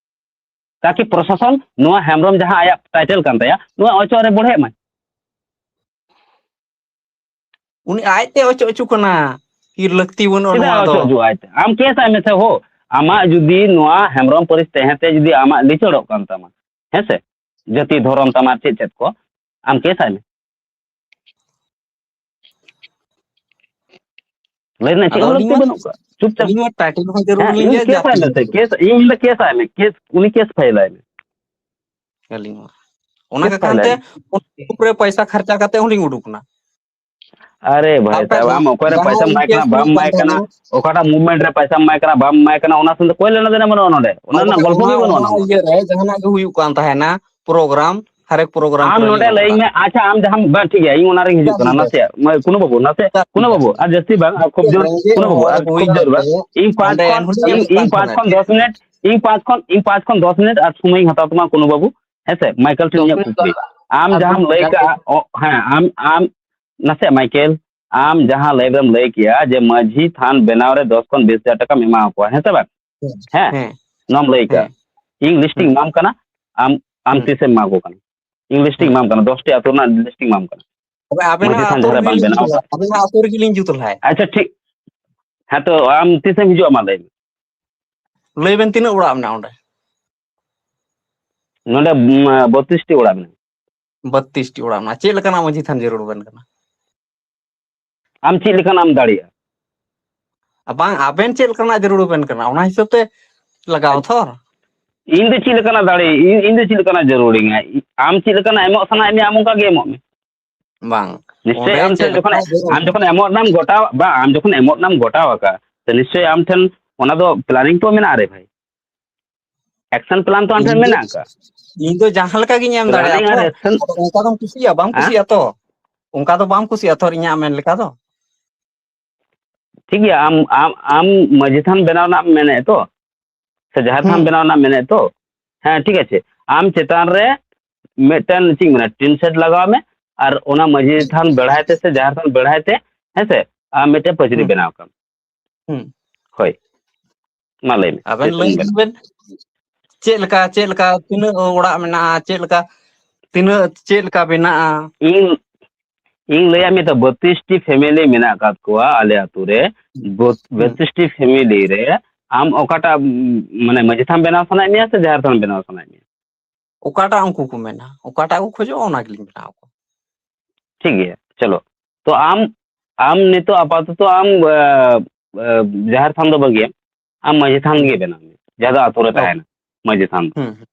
ᱛᱟᱠᱤ ᱯᱨᱚᱥᱟᱥᱚᱱ ᱱᱚᱣᱟ ᱦᱮᱢᱵᱨᱚᱢ ᱡᱟᱦᱟᱸ ᱟᱭᱟᱜ ᱴᱟᱭᱴᱮᱞ ᱠᱟᱱ ᱛᱟᱭᱟ, ᱱᱚᱣᱟ ᱚᱪᱚᱜ ᱨᱮ ᱵᱚᱲᱦᱮᱜ ᱢᱟᱭ᱾ ᱩᱱᱤ ᱟᱡᱛᱮ ᱚᱪᱚᱜ ᱦᱚᱪᱚ ᱠᱟᱱᱟ, ᱠᱤ ᱞᱟᱹᱠᱛᱤ ᱵᱟᱹᱱᱩᱜᱼᱟ ᱪᱮᱫᱟᱜ ᱱᱚᱣᱟ ᱫᱚ᱾ ᱚᱪᱚᱜ ᱦᱚᱪᱚᱜᱼᱟᱭ? ᱟᱢ ᱠᱮᱥ ᱟᱭ ᱢᱮᱥᱮ ᱦᱳ᱾ ᱟᱢᱟᱜ ᱡᱩᱫᱤ ᱱᱚᱣᱟ ᱦᱮᱢᱵᱨᱚᱢ ᱯᱟᱹᱨᱤᱥ ᱛᱟᱦᱮᱸ ᱛᱮ ᱡᱩᱫᱤ ᱟᱢᱟᱜ ᱞᱤᱪᱟᱹᱲᱚᱜ ᱠᱟᱱ ᱛᱟᱢᱟ, ᱦᱮᱸ ᱥᱮ? ᱡᱟᱹᱛᱤ, ᱫᱷᱚᱨᱚᱢ ᱛᱟᱢ ᱟᱨ ᱪᱮᱫ ᱪᱮᱫ ᱠᱚ, ᱟᱢ ᱠᱮᱥ ᱟᱭ ᱢᱮ᱾ ᱞᱟᱹᱭ ᱨᱮᱱᱟᱜ ᱪᱮᱫ ᱟᱫᱚ ᱦᱚᱸ ᱟᱹᱞᱤᱧ ᱞᱟᱹᱠᱛᱤ ᱢᱟ, ᱵᱟᱹᱱᱩᱜ ᱠᱟᱜ᱾ ᱪᱩᱯᱪᱟᱯ᱾ ᱟᱹᱞᱤᱧ ᱢᱟ ᱴᱟᱭᱴᱮᱞ ᱦᱚᱸ ᱡᱟᱹᱨᱩᱲ ᱦᱮᱸ, ᱞᱤᱧ ᱩᱱᱤ ᱜᱮᱭᱟ, ᱠᱮᱥ ᱟᱭ ᱡᱟᱹᱛᱤ ᱢᱮ ᱥᱮ, ᱦᱚᱸ᱾ ᱠᱮᱥ, ᱤᱧ ᱞᱟᱹᱭ ᱠᱮᱥ ᱟᱭ ᱢᱮ, ᱠᱮᱥ, ᱩᱱᱤ ᱠᱮᱥ ᱯᱷᱟᱭᱤᱞ ᱟᱭ ᱢᱮ᱾ ᱟᱹᱞᱤᱧ ᱢᱟ᱾ ᱚᱱᱟ ᱠᱮᱥ ᱠᱟᱛᱷᱟ ᱯᱷᱟᱭᱤᱞ ᱛᱮ ᱟᱭ ᱢᱮ᱾ ᱩᱱᱠᱩ ᱨᱮ ᱯᱚᱭᱥᱟ ᱠᱷᱟᱨᱪᱟ ᱠᱟᱛᱮ ᱦᱚᱸᱞᱤᱧ ᱩᱰᱩᱠ ᱮᱱᱟ᱾ ᱟᱨᱮ ᱵᱷᱟᱭ ᱟᱯᱮ ᱥᱟᱦᱮᱵ, ᱫᱚ ᱟᱢ ᱚᱠᱚᱭ ᱨᱮ ᱡᱟᱦᱟᱸ ᱯᱚᱭᱥᱟᱢ ᱮᱢ ᱮᱢᱟᱭ ᱠᱮᱥ ᱠᱟᱱᱟ, ᱵᱟᱢ ᱦᱩᱭᱩᱜ ᱠᱟᱱ ᱮᱢᱟᱭ ᱠᱟᱱᱟ, ᱛᱟᱦᱮᱱᱟ᱾ ᱚᱠᱟᱴᱟᱜ movement ᱨᱮ ᱯᱚᱭᱥᱟᱢ ᱮᱢᱟᱭ ᱠᱟᱱᱟ, ᱵᱟᱢ ᱮᱢᱟᱭ ᱠᱟᱱᱟ, ᱚᱱᱟ ᱥᱟᱶ ᱛᱮ ᱠᱚᱭ ᱞᱮᱱᱟ ᱫᱮᱱᱟ ᱵᱟᱹᱱᱩᱜᱼᱟ, ᱚᱱᱟ ᱨᱮᱱᱟᱜ ᱜᱚᱞᱯᱚ ᱜᱮ ᱚᱱᱟ, ᱵᱟᱹᱱᱩᱜᱼᱟ, ᱚᱱᱟ ᱚᱱᱟ ᱫᱚ᱾ ᱤᱭᱟᱹ ᱨᱮ ᱡᱟᱦᱟᱱᱟᱜ ᱜᱮ ᱦᱩᱭᱩᱜ ᱠᱟᱱ ᱛᱟᱦᱮᱱᱟ, program, ᱦᱟᱨᱮᱠ program ᱟᱢ ᱠᱚᱨᱮ ᱱᱚᱰᱮ ᱞᱤᱧ ᱞᱟᱹᱭ ᱟᱹᱜᱩ ᱢᱮ, ᱠᱟᱱᱟ᱾ ᱟᱪᱪᱷᱟ, ᱟᱢ ᱡᱟᱦᱟᱸ, ᱵᱟᱝ, ᱴᱷᱤᱠ ᱜᱮᱭᱟ, ᱤᱧ ᱚᱱᱟ ᱨᱮᱧ ᱦᱤᱡᱩᱜ ᱪᱮᱫᱟᱜ ᱠᱟᱱᱟ, ᱵᱟᱝ ᱱᱟᱥᱮᱭᱟᱜ, ᱢᱟᱹᱭ, ᱠᱩᱱᱩ ᱵᱟᱹᱵᱩ, ᱱᱟᱥᱮ, ᱪᱮᱫᱟᱜ ᱠᱩᱱᱩ ᱵᱟᱝ? ᱵᱟᱹᱵᱩ, ᱟᱨ ᱡᱟᱹᱥᱛᱤ ᱵᱟᱝ, ᱟᱨ ᱠᱷᱩᱵ ᱡᱳᱨ, ᱨᱮᱸᱜᱮᱡ ᱠᱩᱱᱩ ᱵᱟᱹᱵᱩ, ᱦᱚᱲ ᱟᱨ ᱠᱷᱩᱵ ᱡᱳᱨ ᱵᱟᱝ, ᱦᱤᱥᱟᱹᱵ ᱛᱮ ᱤᱧ ᱯᱟᱸᱪ ᱚᱸᱰᱮ ᱠᱷᱚᱱ, ᱮᱱᱦᱚᱸ ᱤᱧ, ᱞᱤᱧ ᱤᱧ ᱯᱟᱸᱪ ᱠᱟᱱ ᱠᱷᱚᱱ ᱫᱚᱥ ᱢᱤᱱᱤᱴ, ᱤᱧ ᱯᱟᱸᱪ ᱠᱷᱚᱱ, ᱤᱧ ᱯᱟᱸᱪ ᱠᱷᱚᱱ ᱫᱚᱥ ᱢᱤᱱᱤᱴ ᱟᱨ ᱥᱚᱢᱚᱭ ᱤᱧ ᱦᱟᱛᱟᱣ ᱛᱟᱢᱟ, ᱠᱩᱱᱩ ᱵᱟᱹᱵᱩ, ᱦᱮᱸ ᱥᱮ, ᱢᱟᱭᱠᱮᱞ ᱴᱷᱮᱱ ᱤᱧᱟᱹᱜ ᱠᱩᱠᱞᱤ᱾ ᱟᱢ ᱡᱟᱦᱟᱸᱢ ᱞᱟᱹᱭ ᱠᱟᱜᱼᱟ, ᱚ, ᱦᱮᱸ, ᱟᱢ, ᱟᱢ, ᱱᱟᱥᱮ ᱢᱟᱭᱠᱮᱞ, ᱟᱢ ᱡᱟᱦᱟᱸ ᱞᱟᱹᱭ ᱨᱮᱢ ᱞᱟᱹᱭ ᱠᱮᱜᱼᱟ ᱡᱮ ᱢᱟᱹᱡᱷᱤ ᱛᱷᱟᱱ ᱵᱮᱱᱟᱣ ᱨᱮ ᱫᱚᱥ ᱠᱷᱚᱱ ᱵᱤᱥ ᱦᱟᱡᱟᱨ ᱴᱟᱠᱟᱢ ᱮᱢᱟ ᱠᱚᱣᱟ, ᱦᱮᱸ ᱥᱮ ᱵᱟᱝ? ᱦᱮᱸ, ᱦᱮᱸ, ᱱᱚᱣᱟᱢ ᱞᱟᱹᱭ ᱠᱟᱜᱼᱟ᱾ ᱦᱮᱸ, ᱤᱧ ᱞᱤᱥᱴ ᱤᱧ ᱦᱮᱸ, ᱮᱢᱟᱢ ᱠᱟᱱᱟ, ᱟᱢ, ᱟᱢ ᱦᱮᱸ, ᱛᱤᱥᱮᱢ ᱮᱢᱟ ᱠᱚ ᱠᱟᱱᱟ? ᱤᱧ ᱞᱤᱥᱴ ᱤᱧ ᱦᱮᱸ᱾ ᱮᱢᱟᱢ ᱠᱟᱱᱟ, ᱫᱚᱥᱴᱤ ᱟᱹᱛᱩ ᱨᱮᱱᱟᱜ ᱞᱤᱥᱴ ᱤᱧ ᱮᱢᱟᱢ ᱠᱟᱱᱟ᱾ ᱛᱚᱵᱮ ᱟᱵᱮᱱᱟᱜ ᱢᱟᱹᱡᱷᱤ ᱛᱷᱟᱱ ᱟᱹᱛᱩ ᱡᱟᱦᱟᱸ ᱨᱮ ᱨᱮᱜᱮ ᱵᱟᱝ ᱞᱤᱧ ᱵᱮᱱᱟᱣ ᱡᱩᱛ ᱞᱟᱦᱟᱭ, ᱟᱠᱟᱱᱟ᱾ ᱟᱵᱮᱱᱟᱜ ᱟᱹᱛᱩ ᱨᱮᱜᱮ ᱞᱤᱧ ᱡᱩᱛ ᱞᱟᱦᱟᱭ᱾ ᱟᱪᱪᱷᱟ, ᱴᱷᱤᱠ᱾ ᱦᱮᱸ ᱛᱚ, ᱟᱢ ᱛᱤᱥᱮᱢ ᱦᱤᱡᱩᱜᱼᱟ, ᱢᱟ ᱞᱟᱹᱭ ᱢᱮ᱾ ᱞᱟᱹᱭ ᱵᱮᱱ, ᱛᱤᱱᱟᱹᱜ ᱚᱲᱟᱜ ᱢᱮᱱᱟᱜᱼᱟ ᱚᱸᱰᱮ? ᱱᱚᱰᱮ, ᱩᱢ, ᱵᱚᱛᱛᱨᱤᱥ ᱴᱤ ᱚᱲᱟᱜ ᱢᱮᱱᱟᱜᱼᱟ᱾ ᱵᱚᱛᱛᱨᱤᱥ ᱴᱤ ᱚᱲᱟᱜ ᱢᱮᱱᱟᱜᱼᱟ᱾ ᱪᱮᱫ ᱞᱮᱠᱟᱱᱟᱜ ᱢᱟᱹᱡᱷᱤ ᱛᱷᱟᱱ ᱡᱟᱹᱨᱩᱲ ᱟᱵᱮᱱ ᱠᱟᱱᱟ? ᱟᱢ ᱪᱮᱫ ᱞᱮᱠᱟᱱᱟᱜ ᱮᱢ ᱫᱟᱲᱮᱭᱟᱜᱼᱟ? ᱟᱨ ᱵᱟᱝ, ᱟᱵᱮᱱ ᱪᱮᱫ ᱞᱮᱠᱟᱱᱟᱜ ᱡᱟᱹᱨᱩᱲ ᱟᱵᱮᱱ ᱠᱟᱱᱟ, ᱚᱱᱟ ᱦᱤᱥᱟᱹᱵ ᱛᱮ ᱞᱟᱜᱟᱣ ᱟᱪ-, ᱛᱷᱚᱨ᱾ ᱤᱧ ᱫᱚ ᱪᱮᱫ ᱞᱮᱠᱟᱱᱟᱜ ᱫᱟᱲᱮ, ᱤᱧ, ᱤᱧ ᱫᱚ ᱪᱮᱫ ᱞᱮᱠᱟᱱᱟᱜ ᱡᱟᱹᱨᱩᱲᱤᱧᱟ? ᱤ-, ᱟᱢ ᱪᱮᱫ ᱞᱮᱠᱟᱱᱟᱜ ᱮᱢᱚᱜ ᱥᱟᱱᱟᱭᱮᱫ ᱢᱮᱭᱟ, ᱟᱢ ᱚᱱᱠᱟ ᱜᱮ ᱮᱢᱚᱜ ᱢᱮ᱾ ᱵᱟᱝ, ᱱᱤᱥᱪᱚᱭ ᱚᱸᱰᱮ ᱟᱢ ᱪᱮᱫ ᱴᱷᱮᱱ ᱡᱚᱠᱷᱚᱱ, ᱞᱮᱠᱟ ᱡᱟᱹᱨᱩᱲ? ᱟᱢ ᱡᱚᱠᱷᱚᱱ ᱮᱢᱚᱜ ᱨᱮᱱᱟᱜ ᱮᱢ ᱜᱚᱴᱟᱣᱟ, ᱵᱟᱝ, ᱟᱢ ᱡᱚᱠᱷᱚᱱ ᱮᱢᱚᱜ ᱨᱮᱱᱟᱜ ᱮᱢ ᱜᱚᱴᱟᱣ ᱟᱠᱟᱫ, ᱛᱚ ᱱᱤᱥᱪᱚᱭ ᱟᱢ ᱴᱷᱮᱱ ᱚᱱᱟ ᱫᱚ planning ᱛᱚ ᱢᱮᱱᱟᱜᱼᱟ ᱨᱮ ᱵᱷᱟᱭ᱾ Action plan ᱛᱚ ᱟᱢ ᱤᱧ ᱴᱷᱮᱱ ᱫᱚ, ᱢᱮᱱᱟᱜ ᱟᱠᱟᱫ᱾ ᱤᱧ ᱫᱚ ᱡᱟᱦᱟᱸ ᱞᱮᱠᱟ ᱜᱤᱧ ᱮᱢ ᱫᱟᱲᱮᱭᱟᱜᱼᱟ planning ᱛᱚ᱾ ᱟᱨ action, ᱟᱫᱚ ᱚᱱᱠᱟ ᱫᱚᱢ ᱠᱩᱥᱤᱭᱟᱜᱼᱟ, ᱵᱟᱢ ᱦᱮᱸ? ᱠᱩᱥᱤᱭᱟᱜᱼᱟ ᱛᱚ᱾ ᱚᱱᱠᱟ ᱫᱚ ᱵᱟᱢ ᱠᱩᱥᱤᱭᱟᱜᱼᱟ ᱛᱚ, ᱤᱧᱟᱹᱜ ᱢᱮᱱ ᱞᱮᱠᱟ ᱫᱚ᱾ ᱴᱷᱤᱠ ᱜᱮᱭᱟ, ᱟᱢ, ᱟᱢ, ᱟᱢ ᱢᱟᱹᱡᱷᱤ ᱛᱷᱟᱱ ᱵᱮᱱᱟᱣ ᱨᱮᱱᱟᱜ ᱮᱢ ᱢᱮᱱᱮᱫ ᱛᱚ, ᱥᱮ ᱡᱟᱦᱮᱨ ᱛᱷᱟᱱ ᱦᱩᱸ᱾ ᱵᱮᱱᱟᱣ ᱨᱮᱱᱟᱜ ᱮᱢ ᱢᱮᱱᱮᱫ ᱛᱚ? ᱦᱮᱸ, ᱴᱷᱤᱠ ᱟᱪᱷᱮ, ᱟᱢ ᱪᱮᱛᱟᱱ ᱨᱮ ᱢᱤᱫᱴᱮᱱ, ᱪᱮᱫ ᱤᱧ ᱢᱮᱱᱟ, ᱴᱤᱱ ᱥᱮᱰ ᱞᱟᱜᱟᱣ ᱢᱮ, ᱟᱨ ᱚᱱᱟ ᱢᱟᱹᱡᱷᱤ ᱦᱩᱸ᱾ ᱛᱷᱟᱱ ᱵᱮᱲᱦᱟᱭ ᱛᱮ ᱥᱮ ᱡᱟᱦᱮᱨ ᱛᱷᱟᱱ ᱵᱮᱲᱦᱟᱭ ᱛᱮ, ᱦᱮᱸ ᱥᱮ, ᱟᱢ ᱢᱤᱫᱴᱮᱱ ᱯᱟᱹᱪᱨᱤ ᱦᱩᱸ᱾ ᱵᱮᱱᱟᱣ ᱠᱟᱢ᱾ ᱦᱩᱸ᱾ ᱦᱳᱭ, ᱢᱟ ᱞᱟᱹᱭ ᱢᱮ, ᱟᱵᱮᱱ ᱪᱮᱫ ᱞᱟᱹᱭ ᱮᱢ ᱢᱮᱱ? ᱵᱮᱱ, ᱪᱮᱫ ᱞᱮᱠᱟ, ᱪᱮᱫ ᱞᱮᱠᱟ, ᱛᱤᱱᱟᱹᱜ ᱚᱲᱟᱜ ᱢᱮᱱᱟᱜᱼᱟ, ᱪᱮᱫ ᱞᱮᱠᱟ, ᱛᱤᱱᱟᱹᱜ, ᱪᱮᱫ ᱞᱮᱠᱟ ᱵᱮᱱᱟᱜᱼᱟ? ᱤᱧ, ᱤᱧ ᱞᱟᱹᱭᱟᱫ ᱢᱮ ᱛᱚ, ᱵᱚᱛᱤᱥ ᱴᱤ family ᱢᱮᱱᱟᱜ ᱟᱠᱟᱫ ᱠᱚᱣᱟ ᱟᱞᱮ ᱟᱹᱛᱩ ᱨᱮ᱾ ᱵᱚᱛ-, ᱦᱩᱸ᱾ ᱵᱚᱛᱤᱥ ᱴᱤ family ᱨᱮ ᱟᱢ ᱚᱠᱟᱴᱟᱜ, ᱩᱢ, ᱢᱟᱱᱮ, ᱢᱟᱹᱡᱷᱤ ᱛᱷᱟᱱ ᱵᱮᱱᱟᱣ ᱥᱟᱱᱟᱭᱮᱫ ᱢᱮᱭᱟ ᱥᱮ ᱡᱟᱦᱮᱨ ᱛᱷᱟᱱ ᱵᱮᱱᱟᱣ ᱥᱟᱱᱟᱭᱮᱫ ᱢᱮᱭᱟ? ᱚᱠᱟᱴᱟᱜ ᱩᱱᱠᱩ ᱠᱚ ᱢᱮᱱᱟ, ᱚᱠᱟᱴᱟᱜ ᱠᱚ ᱠᱷᱚᱡᱚᱜᱼᱟ, ᱚᱱᱟ ᱜᱮᱞᱤᱧ ᱵᱮᱱᱟᱣ ᱟᱠᱚᱣᱟ᱾ ᱴᱷᱤᱠ ᱜᱮᱭᱟ, ᱪᱚᱞᱚ᱾ ᱛᱚ ᱟᱢ, ᱟᱢ ᱱᱤᱛᱚᱜ ᱟᱯᱟᱛᱚᱛᱚ ᱟᱢ, ᱟ, ᱟ, ᱡᱟᱦᱮᱨ ᱛᱷᱟᱱ ᱫᱚ ᱵᱟᱹᱜᱤᱭᱟᱢ, ᱟᱢ ᱢᱟᱹᱡᱷᱤ ᱛᱷᱟᱱ ᱦᱩᱸ᱾ ᱜᱮ ᱵᱮᱱᱟᱣ ᱢᱮ, ᱡᱟᱦᱟᱸ ᱫᱚ ᱟᱛᱳ ᱨᱮ ᱚ᱾ ᱛᱟᱦᱮᱱᱟ, ᱢᱟᱹᱡᱷᱤ ᱛᱷᱟᱱ ᱫᱚ᱾ ᱦᱩᱸ, ᱦᱩᱸ,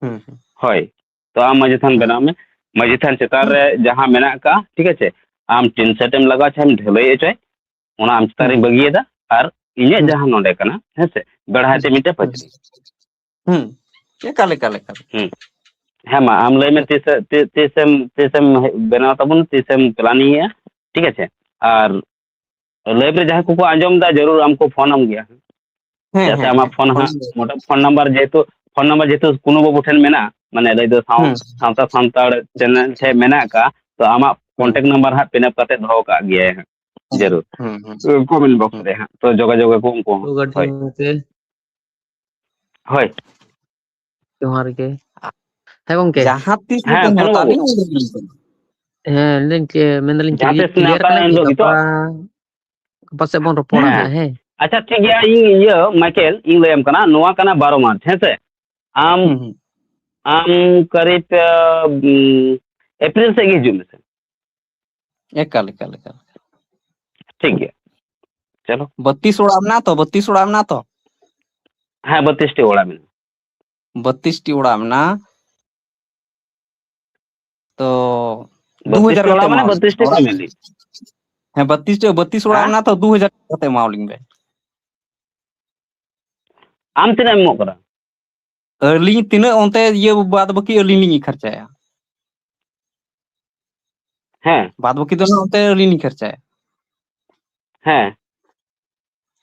ᱦᱩᱸ, ᱦᱩᱸ᱾ ᱦᱳᱭ, ᱛᱚ ᱟᱢ ᱢᱟᱹᱡᱷᱤ ᱛᱷᱟᱱ ᱦᱩᱸ᱾ ᱵᱮᱱᱟᱣ ᱢᱮ᱾ ᱢᱟᱹᱡᱷᱤ ᱛᱷᱟᱱ ᱪᱮᱛᱟᱱ ᱦᱩᱸ᱾ ᱨᱮ ᱡᱟᱦᱟᱸ ᱢᱮᱱᱟᱜ ᱟᱠᱟᱫᱼᱟ, ᱴᱷᱤᱠ ᱟᱪᱷᱮ, ᱟᱢ ᱴᱤᱱ ᱥᱮᱴ ᱮᱢ ᱞᱟᱜᱟᱣ ᱪᱟᱦᱮᱢ ᱰᱷᱟᱹᱞᱟᱹᱭ ᱦᱚᱪᱚᱭ, ᱚᱱᱟ ᱟᱢ ᱪᱮᱛᱟᱱ ᱦᱩᱸ᱾ ᱨᱤᱧ ᱵᱟᱹᱜᱤᱭᱮᱫᱟ᱾ ᱟᱨ ᱤᱧᱟᱹᱜ ᱦᱩᱸ᱾ ᱡᱟᱦᱟᱸ ᱱᱚᱰᱮ ᱠᱟᱱᱟ, ᱦᱮᱸ ᱥᱮ, ᱵᱮᱲᱦᱟᱭ ᱦᱩᱸ᱾ ᱛᱮ ᱢᱤᱫᱴᱮᱡ ᱦᱩᱸ᱾ ᱯᱟᱹᱪᱨᱤ᱾ ᱦᱩᱸ᱾ ᱮᱠᱟᱞ, ᱮᱠᱟᱞ, ᱮᱠᱟᱞ᱾ ᱦᱩᱸ᱾ ᱦᱮᱸ, ᱢᱟ ᱟᱢ ᱞᱟᱹᱭ ᱢᱮ, ᱛᱤᱥ, ᱛᱤ-, ᱛᱤᱥᱮᱢ, ᱛᱤᱥᱮᱢ ᱦᱮᱡ-, ᱵᱮᱱᱟᱣ ᱛᱟᱵᱚᱱ, ᱛᱤᱥᱮᱢ planning ᱮᱜᱼᱟ, ᱴᱷᱤᱠ ᱟᱪᱷᱮ? ᱟᱨ live ᱨᱮ ᱡᱟᱦᱟᱸᱭ ᱠᱚᱠᱚ ᱟᱸᱡᱚᱢ ᱮᱫᱟ, ᱡᱟᱹᱨᱩᱲ ᱟᱢ ᱠᱚ ᱯᱷᱳᱱ ᱟᱢ ᱜᱮᱭᱟ᱾ ᱦᱮᱸ, ᱪᱮᱫᱟᱜ ᱥᱮ ᱦᱮᱸ, ᱟᱢᱟᱜ ᱦᱮᱸ᱾ ᱯᱷᱳᱱ ᱯᱷᱳᱱ ᱦᱟᱸᱜ, ᱟᱢ ᱜᱮ᱾ ᱢᱚᱴᱟ ᱯᱷᱳᱱ ᱱᱟᱢᱵᱟᱨ ᱡᱮᱦᱮᱛᱩ, ᱯᱷᱳᱱ ᱱᱟᱢᱵᱟᱨ ᱡᱮᱦᱮᱛᱩ ᱠᱩᱱᱩ ᱵᱟᱹᱵᱩ ᱴᱷᱮᱱ ᱢᱮᱱᱟᱜᱼᱟ, ᱢᱟᱱᱮ ᱞᱟᱹᱭ ᱫᱚ ᱥᱟᱶ-, ᱦᱩᱸ᱾ ᱥᱟᱶᱛᱟ ᱥᱟᱱᱛᱟᱲ ᱪᱮᱱᱮᱞ ᱴᱷᱮᱱ ᱢᱮᱱᱟᱜ ᱟᱠᱟᱫ, ᱛᱚ ᱟᱢᱟᱜ ᱦᱩᱸ᱾ contact ᱱᱟᱢᱵᱟᱨ ᱦᱟᱸᱜ pin up ᱠᱟᱛᱮ ᱫᱚᱦᱚ ᱠᱟᱜ ᱜᱮᱭᱟᱭ ᱦᱟᱸᱜ, ᱦᱩᱸ, ᱡᱟᱹᱨᱩᱲ᱾ ᱦᱩᱸ, ᱦᱩᱸ᱾ Comment box ᱦᱩᱸ᱾ ᱨᱮ ᱦᱟᱸᱜ, ᱛᱚ ᱡᱳᱜᱟᱡᱳᱜᱽ ᱟᱠᱚ ᱩᱱᱠᱩ ᱦᱚᱸ᱾ ᱛᱚ ᱜᱟᱹᱰᱤ ᱦᱳᱭ᱾ ᱢᱮᱱᱛᱮ ᱦᱳᱭ᱾ ᱡᱚᱦᱟᱨ ᱜᱮ᱾ ᱦᱮᱸ ᱜᱚᱝᱠᱮ᱾ ᱡᱟᱦᱟᱸ ᱛᱤᱥ ᱦᱮᱸ, ᱜᱮᱵᱮᱱ ᱠᱟᱹᱱᱩ ᱦᱟᱛᱟᱣ ᱵᱟᱹᱵᱩ᱾ ᱞᱤᱧ ᱩᱰᱩᱠ ᱞᱤᱧ ᱠᱟᱱᱟ᱾ ᱦᱮᱸ, ᱞᱟᱹᱭ ᱫᱟᱹᱧ ᱪᱮᱫ, ᱢᱮᱱᱫᱟᱞᱤᱧ ᱡᱟᱦᱟᱸ ᱠᱞᱤᱭᱟᱨ, ᱛᱤᱥ ᱠᱞᱤᱭᱟᱨ ᱱᱮᱣᱛᱟ ᱠᱟᱱᱟ ᱞᱮ ᱠᱤ? ᱮᱱ ᱦᱤᱞᱳᱜ ᱜᱮᱛᱚ᱾ ᱜᱟᱯᱟ, ᱜᱟᱯᱟ ᱥᱮᱫ ᱵᱚᱱ ᱨᱚᱯᱚᱲᱟ ᱦᱮᱸ᱾ ᱦᱟᱸᱜ, ᱦᱮᱸ? ᱟᱪᱪᱷᱟ, ᱴᱷᱤᱠ ᱜᱮᱭᱟ, ᱤᱧ ᱤᱭᱟᱹ, ᱢᱟᱭᱠᱮᱞ, ᱤᱧ ᱞᱟᱹᱭᱟᱢ ᱠᱟᱱᱟ, ᱱᱚᱣᱟ ᱠᱟᱱᱟ ᱵᱟᱨᱚ ᱢᱟᱨᱪ, ᱦᱮᱸ ᱥᱮ? ᱟᱢ, ᱦᱩᱸ, ᱦᱩᱸ᱾ ᱟᱢ ᱠᱟᱨᱤᱵ, ᱮ, ᱩᱢ, ᱮᱯᱨᱤᱞ ᱥᱮᱫ ᱜᱮ ᱦᱤᱡᱩᱜ ᱢᱮᱥᱮ᱾ ᱮᱠᱟᱞ, ᱮᱠᱟᱞ, ᱮᱠᱟᱞ᱾ ᱴᱷᱤᱠ ᱜᱮᱭᱟ, ᱪᱚᱞᱚ᱾ ᱵᱚᱛᱤᱥ ᱚᱲᱟᱜ ᱢᱮᱱᱟᱜᱼᱟ ᱛᱚ, ᱵᱚᱛᱤᱥ ᱚᱲᱟᱜ ᱢᱮᱱᱟᱜᱼᱟ ᱛᱚ? ᱦᱮᱸ, ᱵᱚᱛᱤᱥ ᱴᱤ ᱚᱲᱟᱜ ᱢᱮᱱᱟᱜᱼᱟ᱾ ᱵᱚᱛᱤᱥ ᱴᱤ ᱚᱲᱟᱜ ᱢᱮᱱᱟᱜᱼᱟ᱾ ᱛᱚ, ᱵᱚᱛᱤᱥ ᱫᱩ ᱦᱟᱡᱟᱨ ᱴᱤ ᱠᱟᱛᱮ ᱚᱲᱟᱜ ᱢᱟᱱᱮ ᱮᱢᱟᱣᱟᱞᱤᱧ ᱵᱚᱛᱤᱥ ᱴᱤ ᱵᱮᱱ᱾ ᱚᱲᱟᱜ, family᱾ ᱦᱮᱸ, ᱵᱚᱛᱤᱥ ᱴᱤ, ᱵᱚᱛᱤᱥ ᱚᱲᱟᱜ ᱦᱮᱸ? ᱢᱮᱱᱟᱜᱼᱟ ᱛᱚ, ᱫᱩ ᱦᱟᱡᱟᱨ ᱠᱟᱛᱮ ᱮᱢᱟᱣᱟᱞᱤᱧ ᱵᱮᱱ᱾ ᱟᱢ ᱛᱤᱱᱟᱹᱜ ᱮᱢ ᱮᱢᱚᱜ ᱠᱟᱱᱟ? ᱟᱹᱞᱤᱧ ᱛᱤᱱᱟᱹᱜ ᱚᱱᱛᱮ ᱤᱭᱟᱹ ᱵᱟᱫ ᱵᱟᱹᱠᱤ ᱟᱹᱞᱤᱧ ᱞᱤᱧ ᱠᱷᱚᱨᱪᱟᱭᱟ᱾ ᱦᱮᱸ᱾ ᱵᱟᱫ ᱵᱟᱹᱠᱤ ᱫᱚ ᱱᱟᱜ ᱚᱱᱛᱮ ᱟᱹᱞᱤᱧ ᱞᱤᱧ ᱠᱷᱚᱨᱪᱟᱭᱟ᱾ ᱦᱮᱸ᱾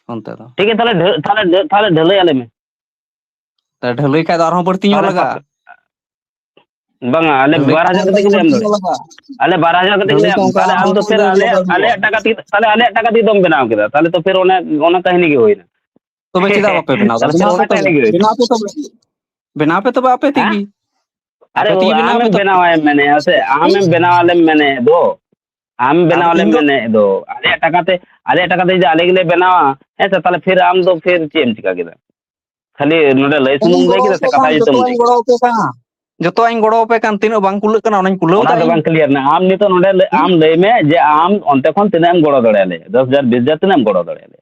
ᱚᱱᱛᱮ ᱫᱚ᱾ ᱴᱷᱤᱠ ᱜᱮᱭᱟ, ᱛᱟᱦᱞᱮ ᱰᱷᱟᱹ-, ᱛᱟᱦᱞᱮ ᱰᱷᱟᱹ-, ᱛᱟᱦᱞᱮ ᱰᱷᱟᱹᱞᱟᱹᱭ ᱟᱞᱮ ᱢᱮ᱾ ᱛᱟᱦᱞᱮ ᱰᱷᱟᱹᱞᱟᱹᱭ ᱠᱷᱟᱡ ᱫᱚ ᱟᱨᱦᱚᱸ ᱵᱟᱹᱲᱛᱤ ᱧᱚᱜ ᱛᱟᱦᱞᱮ ᱞᱟᱜᱟᱜᱼᱟ᱾ ᱯᱟᱥᱮ-, ᱵᱟᱝᱟ, ᱟᱞᱮ ᱫᱟᱹᱵᱤ ᱵᱟᱨ ᱦᱟᱡᱟᱨ ᱠᱟᱛᱮ ᱜᱮᱞᱮ ᱮᱢ ᱫᱟᱲᱮᱭᱟᱜᱼᱟ᱾ ᱟᱞᱮ ᱵᱟᱨ ᱦᱟᱡᱟᱨ ᱠᱟᱛᱮ ᱜᱮᱞᱮ ᱮᱢ, ᱛᱟᱦᱞᱮ ᱟᱢ ᱫᱚ ᱯᱷᱮᱨ ᱟᱞᱮᱭᱟᱜ, ᱟᱞᱮᱭᱟᱜ ᱴᱟᱠᱟ ᱛᱮᱜᱮ, ᱛᱟᱦᱞᱮ ᱟᱞᱮᱭᱟᱜ ᱴᱟᱠᱟ ᱛᱮᱜᱮ ᱫᱚᱢ ᱵᱮᱱᱟᱣ ᱠᱮᱫᱟ, ᱛᱟᱦᱞᱮ ᱛᱚ ᱯᱷᱮᱨ ᱚᱱᱮ, ᱚᱱᱟ ᱠᱟᱹᱦᱱᱤ ᱜᱮ ᱦᱩᱭᱱᱟ᱾ ᱛᱚᱵᱮ ᱪᱮᱫᱟᱜ ᱵᱟᱯᱮ ᱵᱮᱱᱟᱣ ᱫᱟ? ᱚᱱᱟ ᱠᱟᱹᱦᱱᱤ ᱜᱮ ᱦᱩᱭᱱᱟ᱾ ᱵᱮᱱᱟᱣ ᱯᱮ ᱛᱚᱵᱮ᱾ ᱵᱮᱱᱟᱣ ᱯᱮ ᱛᱚᱵᱮ ᱟᱯᱮ ᱦᱮᱸ? ᱛᱮᱜᱮ᱾ ᱟᱨᱮ ᱟᱯᱮ ᱛᱮᱜᱮ ᱵᱮᱱᱟᱣ ᱟᱢᱮᱢ ᱯᱮ ᱛᱚᱵᱮ᱾ ᱵᱮᱱᱟᱣᱟ ᱮᱢ ᱢᱮᱱᱮᱫ, ᱥᱮ ᱟᱢᱮᱢ ᱵᱮᱱᱟᱣ ᱟᱞᱮᱢ ᱢᱮᱱᱮᱫ ᱫᱚ, ᱟᱢ ᱟᱨ ᱵᱮᱱᱟᱣ ᱟᱞᱮᱢ ᱤᱧ ᱫᱚ ᱢᱮᱱᱮᱫ ᱫᱚ, ᱟᱞᱮᱭᱟᱜ ᱴᱟᱠᱟ ᱛᱮ, ᱟᱞᱮᱭᱟᱜ ᱴᱟᱠᱟ ᱛᱮ ᱡᱩᱫᱤ ᱟᱞᱮ ᱜᱮᱞᱮ ᱵᱮᱱᱟᱣᱟ, ᱦᱮᱸ ᱥᱮ, ᱛᱟᱦᱞᱮ ᱯᱷᱤᱨ ᱟᱢ ᱫᱚ ᱯᱷᱤᱨ ᱪᱮᱫ ᱮᱢ ᱪᱤᱠᱟ ᱠᱮᱫᱟ? ᱠᱷᱟᱹᱞᱤ ᱱᱚᱰᱮ ᱞᱟᱹᱭ ᱥᱩᱢᱩᱝ ᱞᱟᱹᱭ ᱠᱮᱫᱟ ᱥᱮ ᱠᱟᱛᱷᱟ ᱡᱚᱛᱚᱣᱟᱜ ᱡᱚᱛᱚᱢ ᱤᱧ ᱞᱟᱹᱭ ᱜᱚᱲᱚ ᱠᱮᱫᱟ? ᱟᱯᱮ ᱠᱟᱱᱟ, ᱡᱚᱛᱚᱣᱟᱜ ᱤᱧ ᱜᱚᱲᱚ ᱟᱯᱮ ᱠᱟᱱ, ᱛᱤᱱᱟᱹᱜ ᱵᱟᱝ ᱠᱩᱞᱟᱹᱜ ᱠᱟᱱᱟ ᱚᱱᱟᱧ ᱠᱩᱞᱟᱹᱣ ᱚᱱᱟ ᱫᱟ ᱫᱚ ᱤᱧ᱾ ᱵᱟᱝ ᱠᱞᱤᱭᱟᱨ ᱱᱟ᱾ ᱟᱢ ᱱᱤᱛᱚᱜ ᱱᱚᱰᱮ ᱞᱟᱹᱭ, ᱟᱢ ᱞᱟᱹᱭ ᱢᱮ ᱡᱮ ᱟᱢ ᱚᱱᱛᱮ ᱠᱷᱚᱱ ᱛᱤᱱᱟᱹᱜ ᱮᱢ ᱜᱚᱲᱚ ᱫᱟᱲᱮᱭᱟᱞᱮ, ᱫᱚᱥ ᱦᱟᱡᱟᱨ, ᱵᱤᱥ ᱦᱟᱡᱟᱨ ᱛᱤᱱᱟᱹᱜ ᱮᱢ ᱜᱚᱲᱚ ᱫᱟᱲᱮᱭᱟᱞᱮ?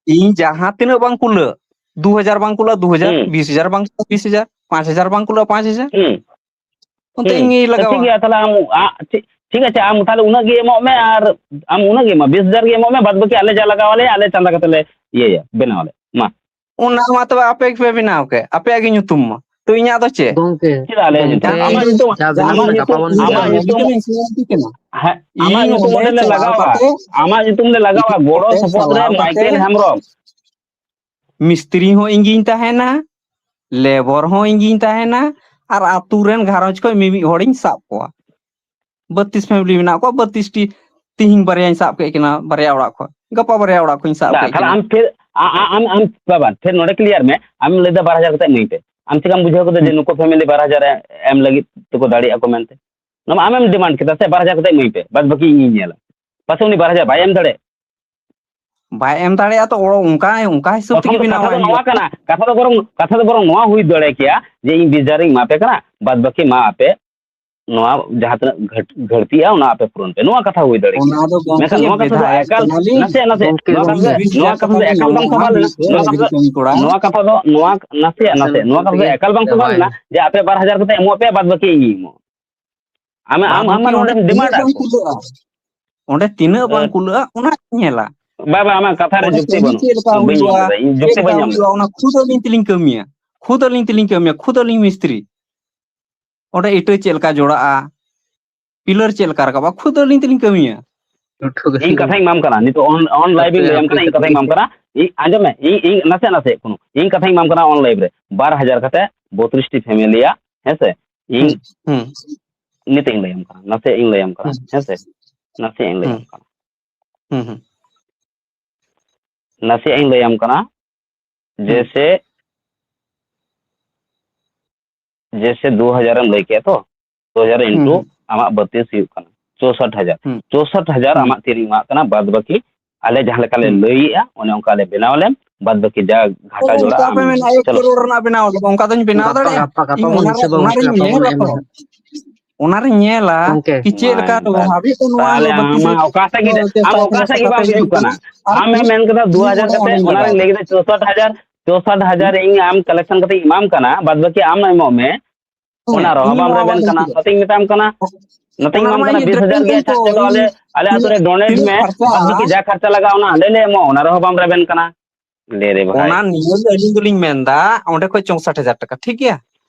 ᱤᱧ ᱡᱟᱦᱟᱸ ᱛᱤᱱᱟᱹᱜ ᱵᱟᱝ ᱠᱩᱞᱟᱹᱜ, ᱫᱩ ᱦᱟᱡᱟᱨ ᱵᱟᱝ ᱠᱩᱞᱟᱹᱜ, ᱫᱩ ᱦᱟᱡᱟᱨ, ᱦᱩᱸ᱾ ᱵᱤᱥ ᱦᱟᱡᱟᱨ ᱵᱟᱝ ᱠᱩᱞᱟᱹᱜ, ᱵᱤᱥ ᱦᱟᱡᱟᱨ, ᱯᱟᱸᱪ ᱦᱟᱡᱟᱨ ᱵᱟᱝ ᱠᱩᱞᱟᱹᱜ, ᱯᱟᱸᱪ ᱦᱟᱡᱟᱨ᱾ ᱦᱩᱸ᱾ ᱚᱱᱛᱮ ᱦᱩᱸ᱾ ᱤᱧ ᱜᱮᱧ ᱛᱚ ᱴᱷᱤᱠ ᱞᱟᱜᱟᱣᱟ᱾ ᱜᱮᱭᱟ, ᱛᱟᱦᱞᱮ ᱟᱢ, ᱟ, ᱴᱷᱤᱠ, ᱴᱷᱤᱠ ᱟᱪᱷᱮ, ᱟᱢ ᱛᱟᱦᱞᱮ ᱩᱱᱟᱹᱜ ᱜᱮ ᱮᱢᱚᱜ ᱢᱮ, ᱟᱨ ᱟᱢ ᱩᱱᱟᱹᱜ ᱜᱮ ᱮᱢᱚᱜ ᱢᱮ, ᱵᱟᱫ ᱵᱟᱹᱠᱤ ᱟᱞᱮ ᱡᱟ ᱞᱟᱜᱟᱣ ᱟᱞᱮᱭᱟ, ᱟᱞᱮ ᱪᱟᱸᱫᱟ ᱠᱟᱛᱮ ᱞᱮ ᱤᱭᱟᱹᱭᱟ, ᱵᱮᱱᱟᱣ ᱟᱞᱮ᱾ ᱢᱟ᱾ ᱚᱱᱟ ᱢᱟ ᱛᱚᱵᱮ ᱟᱯᱮ ᱜᱮᱯᱮ ᱵᱮᱱᱟᱣ ᱠᱮᱫ, ᱟᱯᱮᱭᱟᱜ ᱜᱮ ᱧᱩᱛᱩᱢ ᱢᱟ᱾ ᱛᱚ ᱤᱧᱟᱹᱜ ᱫᱚ ᱪᱮᱫ? ᱜᱚᱝᱠᱮ, ᱪᱮᱫᱟᱜ ᱟᱞᱮᱭᱟᱜ ᱜᱚᱝᱠᱮ, ᱧᱩᱛᱩᱢ? ᱟᱢᱟᱜ ᱧᱩᱛᱩᱢ, ᱪᱟ ᱵᱮᱱᱟᱣ ᱟᱢᱟᱜ ᱠᱟᱛᱮ ᱧᱩᱛᱩᱢ, ᱜᱟᱯᱟ ᱵᱚᱱ ᱟᱢᱟᱜ ᱵᱷᱮᱡᱟᱭᱟ᱾ ᱧᱩᱛᱩᱢ, ᱦᱮᱸ, ᱟᱢᱟᱜ ᱤᱧ ᱧᱩᱛᱩᱢ ᱚᱸᱰᱮ ᱚᱸᱰᱮ ᱞᱮ ᱪᱟᱞᱟᱣ ᱞᱟᱜᱟᱣᱟ᱾ ᱠᱟᱛᱮ, ᱟᱢᱟᱜ ᱧᱩᱛᱩᱢ ᱞᱮ ᱞᱟᱜᱟᱣᱟ, ᱜᱚᱲᱚ ᱚᱸᱰᱮ ᱥᱚᱯᱚᱦᱚᱫ ᱨᱮ ᱪᱟᱞᱟᱣ ᱠᱟᱛᱮ ᱢᱟᱭᱠᱮᱞ ᱦᱮᱢᱵᱨᱚᱢ᱾ ᱢᱤᱥᱛᱨᱤ ᱦᱚᱸ ᱤᱧ ᱜᱤᱧ ᱛᱟᱦᱮᱱᱟ, ᱞᱮᱵᱚᱨ ᱦᱚᱸ ᱤᱧ ᱜᱤᱧ ᱛᱟᱦᱮᱱᱟ, ᱟᱨ ᱟᱛᱩ ᱨᱮᱱ ᱜᱷᱟᱨᱚᱸᱡᱽ ᱠᱷᱚᱱ ᱢᱤᱢᱤᱫ ᱦᱚᱲᱤᱧ ᱥᱟᱵ ᱠᱚᱣᱟ᱾ ᱵᱟᱹᱛᱤᱥ ᱯᱷᱮᱢᱮᱞᱤ ᱢᱮᱱᱟᱜ ᱠᱚᱣᱟ, ᱵᱟᱹᱛᱤᱥ ᱴᱤ᱾ ᱛᱤᱦᱤᱧ ᱵᱟᱨᱭᱟᱧ ᱥᱟᱵ ᱠᱮᱫ ᱠᱤᱱᱟ ᱵᱟᱨᱭᱟ ᱚᱲᱟᱜ ᱠᱷᱚᱱ, ᱜᱟᱯᱟ ᱵᱟᱨᱭᱟ ᱚᱲᱟᱜ ᱠᱷᱚᱱᱤᱧ ᱥᱟᱵ ᱵᱟ, ᱠᱮᱫ ᱛᱟᱦᱞᱮ ᱠᱤᱱᱟ᱾ ᱟᱢ ᱯᱷᱤᱨ, ᱟ-, ᱟ-, ᱟᱢ, ᱟᱢ, ᱵᱟᱵᱟ, ᱯᱷᱤᱨ ᱱᱚᱰᱮ ᱠᱞᱤᱭᱟᱨ ᱢᱮ, ᱟᱢᱮᱢ ᱞᱟᱹᱭᱫᱟ ᱵᱟᱨ ᱦᱟᱡᱟᱨ ᱠᱟᱛᱮ ᱤᱢᱟᱹᱧ ᱯᱮ᱾ ᱟᱢ ᱪᱮᱠᱟᱢ ᱵᱩᱡᱷᱟᱹᱣ ᱠᱮᱫᱟ ᱡᱮ ᱦᱩᱸ᱾ ᱱᱩᱠᱩ ᱯᱷᱮᱢᱮᱞᱤ ᱵᱟᱨ ᱦᱟᱡᱟᱨ ᱮ-, ᱮᱢ ᱞᱟᱹᱜᱤᱫ ᱛᱮᱠᱚ ᱫᱟᱲᱮᱭᱟᱜᱼᱟ ᱠᱚ ᱢᱮᱱᱛᱮ? ᱱᱚᱣᱟ ᱢᱟ ᱟᱢᱮᱢ ᱰᱤᱢᱟᱱᱰ ᱠᱮᱫᱟ ᱥᱮ, ᱵᱟᱨ ᱦᱟᱡᱟᱨ ᱠᱟᱛᱮ ᱤᱢᱟᱹᱧ ᱯᱮ, ᱵᱟᱫ ᱵᱟᱹᱠᱤ ᱤᱧᱤᱧ ᱧᱮᱞᱟ᱾ ᱯᱟᱥᱮ ᱩᱱᱤ ᱵᱟᱨ ᱦᱟᱡᱟᱨ ᱵᱟᱭ ᱮᱢ ᱫᱟᱲᱮᱭᱟᱜ? ᱵᱟᱭ ᱮᱢ ᱫᱟᱲᱮᱭᱟᱜᱼᱟ ᱛᱚ, ᱚ-, ᱚᱱᱠᱟ, ᱚᱱᱠᱟ ᱦᱤᱥᱟᱹᱵ ᱯᱨᱚᱛᱷᱚᱢ ᱛᱮᱜᱮ ᱫᱚ ᱠᱟᱛᱷᱟ ᱫᱚ ᱵᱮᱱᱟᱣᱟᱭ ᱱᱚᱣᱟ ᱦᱩᱭᱩᱜᱼᱟ᱾ ᱠᱟᱱᱟ, ᱠᱟᱛᱷᱟ ᱫᱚ ᱵᱚᱨᱚᱝ, ᱠᱟᱛᱷᱟ ᱫᱚ ᱵᱚᱨᱚᱝ ᱱᱚᱣᱟ ᱦᱩᱭ ᱫᱟᱲᱮ ᱠᱮᱭᱟ ᱡᱮ ᱤᱧ ᱵᱤᱥ ᱦᱟᱡᱟᱨ ᱤᱧ ᱮᱢᱟ ᱯᱮ ᱠᱟᱱᱟ, ᱵᱟᱫ ᱵᱟᱹᱠᱤ ᱢᱟ ᱟᱯᱮ ᱱᱚᱣᱟ ᱡᱟᱦᱟᱸ ᱛᱤᱱᱟᱹᱜ ᱜᱷᱟᱹᱴ-, ᱜᱷᱟᱹᱲᱛᱤᱜᱼᱟ ᱚᱱᱟ ᱟᱯᱮ ᱯᱩᱨᱚᱱ ᱯᱮ, ᱱᱚᱣᱟ ᱠᱟᱛᱷᱟ ᱦᱩᱭ ᱫᱟᱲᱮ ᱠᱮᱭᱟ᱾ ᱚᱱᱟ ᱫᱚ ᱜᱚᱝᱠᱮ ᱢᱮᱱᱠᱷᱟᱱ ᱱᱚᱣᱟ ᱠᱟᱛᱷᱟ ᱫᱚ ᱵᱮᱫᱷᱟᱭᱚᱛ ᱮᱠᱟᱞ, ᱠᱟᱱᱟᱞᱤᱧ᱾ ᱱᱟᱥᱮᱭᱟᱜ, ᱱᱟᱥᱮ, ᱜᱚᱝᱠᱮ ᱱᱚᱣᱟ ᱠᱟᱛᱷᱟ ᱫᱚ, ᱵᱤᱥ ᱱᱚᱣᱟ ᱦᱟᱡᱟᱨ ᱠᱟᱛᱷᱟ ᱫᱚ ᱠᱟᱛᱮ ᱮᱠᱟᱞ ᱵᱟᱝ ᱧᱟᱢᱚᱜᱼᱟ, ᱥᱚᱵᱷᱟ ᱞᱮᱱᱟ᱾ ᱢᱤᱫ ᱱᱚᱣᱟ ᱠᱟᱛᱷᱟ ᱫᱚ, ᱠᱟᱹᱢᱤ ᱠᱚᱲᱟ᱾ ᱱᱚᱣᱟ ᱠᱟᱛᱷᱟ ᱫᱚ, ᱱᱟᱥᱮᱭᱟᱜ, ᱱᱟᱥᱮ, ᱱᱚᱣᱟ ᱠᱟᱛᱷᱟ ᱫᱚ ᱮᱠᱟᱞ ᱵᱟᱝ ᱥᱚᱵᱷᱟ ᱞᱮᱱᱟ ᱡᱮ ᱟᱯᱮ ᱵᱟᱨ ᱦᱟᱡᱟᱨ ᱠᱟᱛᱮ ᱮᱢᱚᱜ ᱯᱮ, ᱵᱟᱫ ᱵᱟᱹᱠᱤ ᱤᱧ ᱮᱢᱚᱜ᱾ ᱟᱢ, ᱟᱢ, ᱟᱢ ᱢᱟ ᱱᱚᱰᱮᱢ ᱰᱤᱢᱟᱱᱰᱟ᱾ ᱚᱸᱰᱮ ᱛᱤᱱᱟᱹᱜ ᱵᱟᱝ ᱠᱩᱞᱟᱹᱜᱼᱟ, ᱚᱸᱰᱮ ᱛᱤᱱᱟᱹᱜ ᱵᱟᱝ ᱠᱩᱞᱟᱹᱜᱼᱟ, ᱚᱱᱟ ᱧᱮᱞᱟ᱾ ᱵᱟ, ᱵᱟ, ᱟᱢᱟᱜ ᱠᱟᱛᱷᱟ ᱨᱮ ᱚᱸᱰᱮ ᱡᱩᱠᱛᱤ ᱠᱟᱹᱢᱤ ᱵᱟᱹᱱᱩᱜᱼᱟ᱾ ᱪᱮᱫ ᱞᱮᱠᱟ ᱵᱟᱹᱧ ᱧᱟᱢ ᱦᱩᱭᱩᱜᱼᱟ, ᱮᱫᱟ, ᱤᱧ ᱪᱮᱫ ᱡᱩᱠᱛᱤ ᱞᱮᱠᱟ ᱵᱟᱹᱧ ᱧᱟᱢ ᱮᱫᱟ᱾ ᱦᱩᱭᱩᱜᱼᱟ, ᱚᱱᱟ ᱠᱷᱩᱫ ᱟᱹᱞᱤᱧ ᱛᱮᱞᱤᱧ ᱠᱟᱹᱢᱤᱭᱟ, ᱠᱷᱩᱫ ᱟᱹᱞᱤᱧ ᱛᱮᱞᱤᱧ ᱠᱟᱹᱢᱤᱭᱟ, ᱠᱷᱩᱫ ᱟᱹᱞᱤᱧ ᱢᱤᱥᱛᱨᱤ᱾ ᱚᱸᱰᱮ ᱤᱴᱟᱹ ᱪᱮᱫ ᱞᱮᱠᱟ ᱡᱚᱲᱟᱜᱼᱟ, ᱯᱤᱞᱟᱨ ᱪᱮᱫ ᱞᱮᱠᱟ ᱨᱟᱠᱟᱵᱼᱟ, ᱠᱷᱩᱫ ᱟᱹᱞᱤᱧ ᱛᱮᱞᱤᱧ ᱠᱟᱹᱢᱤᱭᱟ᱾ ᱤᱧ ᱠᱟᱛᱷᱟᱧ ᱮᱢᱟᱢ ᱠᱟᱱᱟ, ᱱᱤᱛᱚᱜ on, on live ᱤᱧ ᱞᱟᱹᱭᱟᱢ ᱠᱟᱱᱟ, ᱤᱧ ᱠᱟᱛᱷᱟᱧ ᱮᱢᱟᱢ ᱠᱟᱱᱟ᱾ ᱤᱧ, ᱟᱸᱡᱚᱢ ᱢᱮ, ᱤᱧ, ᱤᱧ ᱱᱟᱥᱮ, ᱱᱟᱥᱮ ᱠᱳᱱᱳ, ᱤᱧ ᱠᱟᱛᱷᱟᱧ ᱮᱢᱟᱢ ᱠᱟᱱᱟ on live ᱨᱮ, ᱵᱟᱨ ᱦᱟᱡᱟᱨ ᱠᱟᱛᱮ ᱵᱚᱛᱨᱤᱥ ᱴᱤ ᱯᱷᱮᱢᱮᱞᱤᱭᱟᱜ, ᱦᱮᱸ ᱥᱮ? ᱤᱧ ᱦᱩᱸ, ᱦᱩᱸ᱾ ᱱᱤᱛᱚᱜ ᱤᱧ ᱞᱟᱹᱭᱟᱢ ᱠᱟᱱᱟ, ᱱᱟᱥᱮᱭᱟᱜ ᱤᱧ ᱞᱟᱹᱭᱟᱢ ᱠᱟᱱᱟ, ᱦᱩᱸ᱾ ᱦᱮᱸ ᱥᱮ? ᱱᱟᱥᱮᱭᱟᱜ ᱤᱧ ᱞᱟᱹᱭᱟᱢ ᱦᱩᱸ᱾ ᱠᱟᱱᱟ᱾ ᱦᱩᱸ, ᱦᱩᱸ᱾ ᱱᱟᱥᱮᱭᱟᱜ ᱤᱧ ᱞᱟᱹᱭᱟᱢ ᱠᱟᱱᱟ ᱡᱮ ᱦᱩᱸ᱾ ᱥᱮ ᱡᱮ ᱥᱮ ᱫᱩ ᱦᱟᱡᱟᱨ ᱮᱢ ᱞᱟᱹᱭ ᱠᱮᱜᱼᱟ ᱛᱚ, ᱫᱩ ᱦᱟᱡᱟᱨ ᱦᱩᱸ, ᱤᱱᱴᱩ ᱦᱩᱸ᱾ ᱟᱢᱟᱜ ᱵᱟᱹᱛᱤᱥ ᱦᱩᱭᱩᱜ ᱠᱟᱱᱟ ᱪᱳᱥᱚᱴ ᱦᱟᱡᱟᱨ᱾ ᱦᱩᱸ᱾ ᱪᱳᱥᱚᱴ ᱦᱟᱡᱟᱨ ᱦᱩᱸ᱾ ᱟᱢᱟᱜ ᱛᱤᱨᱮᱧ ᱮᱢᱟᱜ ᱠᱟᱱᱟ, ᱵᱟᱫ ᱵᱟᱹᱠᱤ ᱟᱞᱮ ᱡᱟᱦᱟᱸ ᱞᱮᱠᱟ ᱞᱮ ᱦᱩᱸ᱾ ᱞᱟᱹᱭᱮᱜᱼᱟ, ᱚᱱᱮ ᱚᱱᱠᱟ ᱞᱮ ᱵᱮᱱᱟᱣ ᱞᱮᱢ, ᱵᱟᱫ ᱵᱟᱹᱠᱤ ᱡᱟ ᱜᱷᱟᱴᱟ ᱚᱠᱟ ᱡᱚᱲᱟ ᱞᱮᱠᱟ ᱟᱢ ᱯᱮ ᱢᱮᱱᱟ, ᱮᱢᱟᱞᱮᱢ᱾ ᱮᱠ ᱪᱚᱞᱚ᱾ ᱠᱟᱨᱳᱲ ᱨᱮᱱᱟᱜ ᱵᱮᱱᱟᱣ ᱞᱮᱫᱟ, ᱚᱱᱠᱟ ᱫᱚᱧ ᱵᱮᱱᱟᱣ ᱜᱟᱯᱟ, ᱫᱟᱲᱮᱭᱟᱜᱼᱟ? ᱜᱟᱯᱟ ᱤᱧ ᱵᱚᱱ ᱚᱱᱟ ᱨᱮ, ᱦᱤᱥᱟᱹᱵᱟ, ᱚᱱᱟ ᱜᱚᱝᱠᱮ, ᱨᱤᱧ ᱵᱟᱵᱚᱱ ᱧᱮᱞᱟ ᱮᱢ ᱛᱚ᱾ ᱨᱮᱦᱚᱸ᱾ ᱚᱱᱟ ᱨᱤᱧ ᱧᱮᱞᱟ, ᱜᱚᱝᱠᱮ᱾ ᱠᱤᱪᱮᱫ ᱢᱟ ᱞᱮᱠᱟ ᱫᱚ ᱮᱱᱛᱮ᱾ ᱦᱟᱵᱤᱡ ᱛᱚ ᱱᱚᱣᱟ ᱛᱟᱦᱞᱮ ᱟᱢ ᱵᱟᱹᱛᱤᱥ ᱢᱟ ᱚᱠᱟ ᱥᱮᱫ ᱜᱮ, ᱪᱮᱥᱴᱟ ᱟᱢ ᱚᱠᱟ ᱥᱮᱫ ᱜᱮ ᱵᱟᱢ ᱦᱤᱡᱩᱜ ᱠᱟᱱᱟ᱾ ᱟᱨ ᱟᱢᱮᱢ ᱢᱮᱱ ᱠᱮᱫᱟ ᱫᱩ ᱦᱟᱡᱟᱨ ᱚᱱᱮ ᱠᱟᱛᱮ, ᱚᱱᱟᱧ ᱚᱱᱟ ᱨᱤᱧ ᱞᱟᱹᱭᱫᱟ᱾ ᱞᱟᱹᱭ ᱠᱮᱫᱟ ᱪᱳᱥᱚᱴ ᱦᱟᱡᱟᱨ, ᱪᱳᱥᱚᱴ ᱦᱟᱡᱟᱨ ᱤᱧ ᱟᱢ ᱠᱟᱞᱮᱠᱥᱚᱱ ᱠᱟᱛᱮ ᱤᱧ ᱮᱢᱟᱢ ᱠᱟᱱᱟ, ᱵᱟᱫ ᱵᱟᱠᱤ ᱟᱢ ᱮᱢᱚᱜ ᱢᱮ᱾ ᱦᱮᱸ, ᱚᱱᱟ ᱨᱮᱦᱚᱸ ᱤᱧ ᱵᱟᱢ ᱱᱚᱣᱟ ᱨᱮᱵᱮᱱ ᱵᱟᱹᱧ ᱠᱟᱱᱟ᱾ ᱦᱤᱡᱩᱜᱼᱟ᱾ ᱱᱚᱛᱮᱧ ᱢᱮᱛᱟᱢ ᱠᱟᱱᱟ, ᱱᱚᱛᱮᱧ ᱚᱱᱟ ᱮᱢᱟᱢ ᱨᱮᱢᱟ ᱠᱟᱱᱟ ᱤᱧ ᱵᱤᱥ ᱦᱟᱡᱟᱨ ᱰᱤᱯᱮᱱᱰ ᱜᱮ᱾ ᱛᱤᱧ ᱟᱪᱪᱷᱟ, ᱛᱚ, ᱪᱚᱞᱚ, ᱟᱞᱮ, ᱤᱧ ᱟᱞᱮ ᱟᱹᱛᱩ ᱨᱮ ᱰᱚᱱᱮᱴ ᱛᱤᱱᱟᱹᱜ ᱢᱮ, ᱠᱷᱚᱨᱪᱟᱜᱼᱟ? ᱵᱟᱫ ᱵᱟᱠᱤ ᱡᱟ ᱠᱷᱚᱨᱪᱟ ᱞᱟᱜᱟᱜᱼᱟ, ᱚᱱᱟ ᱟᱞᱮ ᱞᱮ ᱮᱢᱚᱜᱼᱟ, ᱚᱱᱟ ᱨᱮᱦᱚᱸ ᱵᱟᱢ ᱨᱮᱵᱮᱱ ᱠᱟᱱᱟ᱾ ᱞᱮ ᱨᱮ ᱵᱷᱟᱭ᱾ ᱚᱱᱟ ᱱᱤᱭᱟᱹ ᱜᱮ ᱟᱹᱞᱤᱧ ᱫᱚᱞᱤᱧ ᱢᱮᱱᱫᱟ, ᱚᱸᱰᱮ ᱠᱷᱚᱡ ᱪᱳᱥᱚᱴ ᱦᱟᱡᱟᱨ ᱴᱟᱠᱟ, ᱴᱷᱤᱠ ᱜᱮᱭᱟ?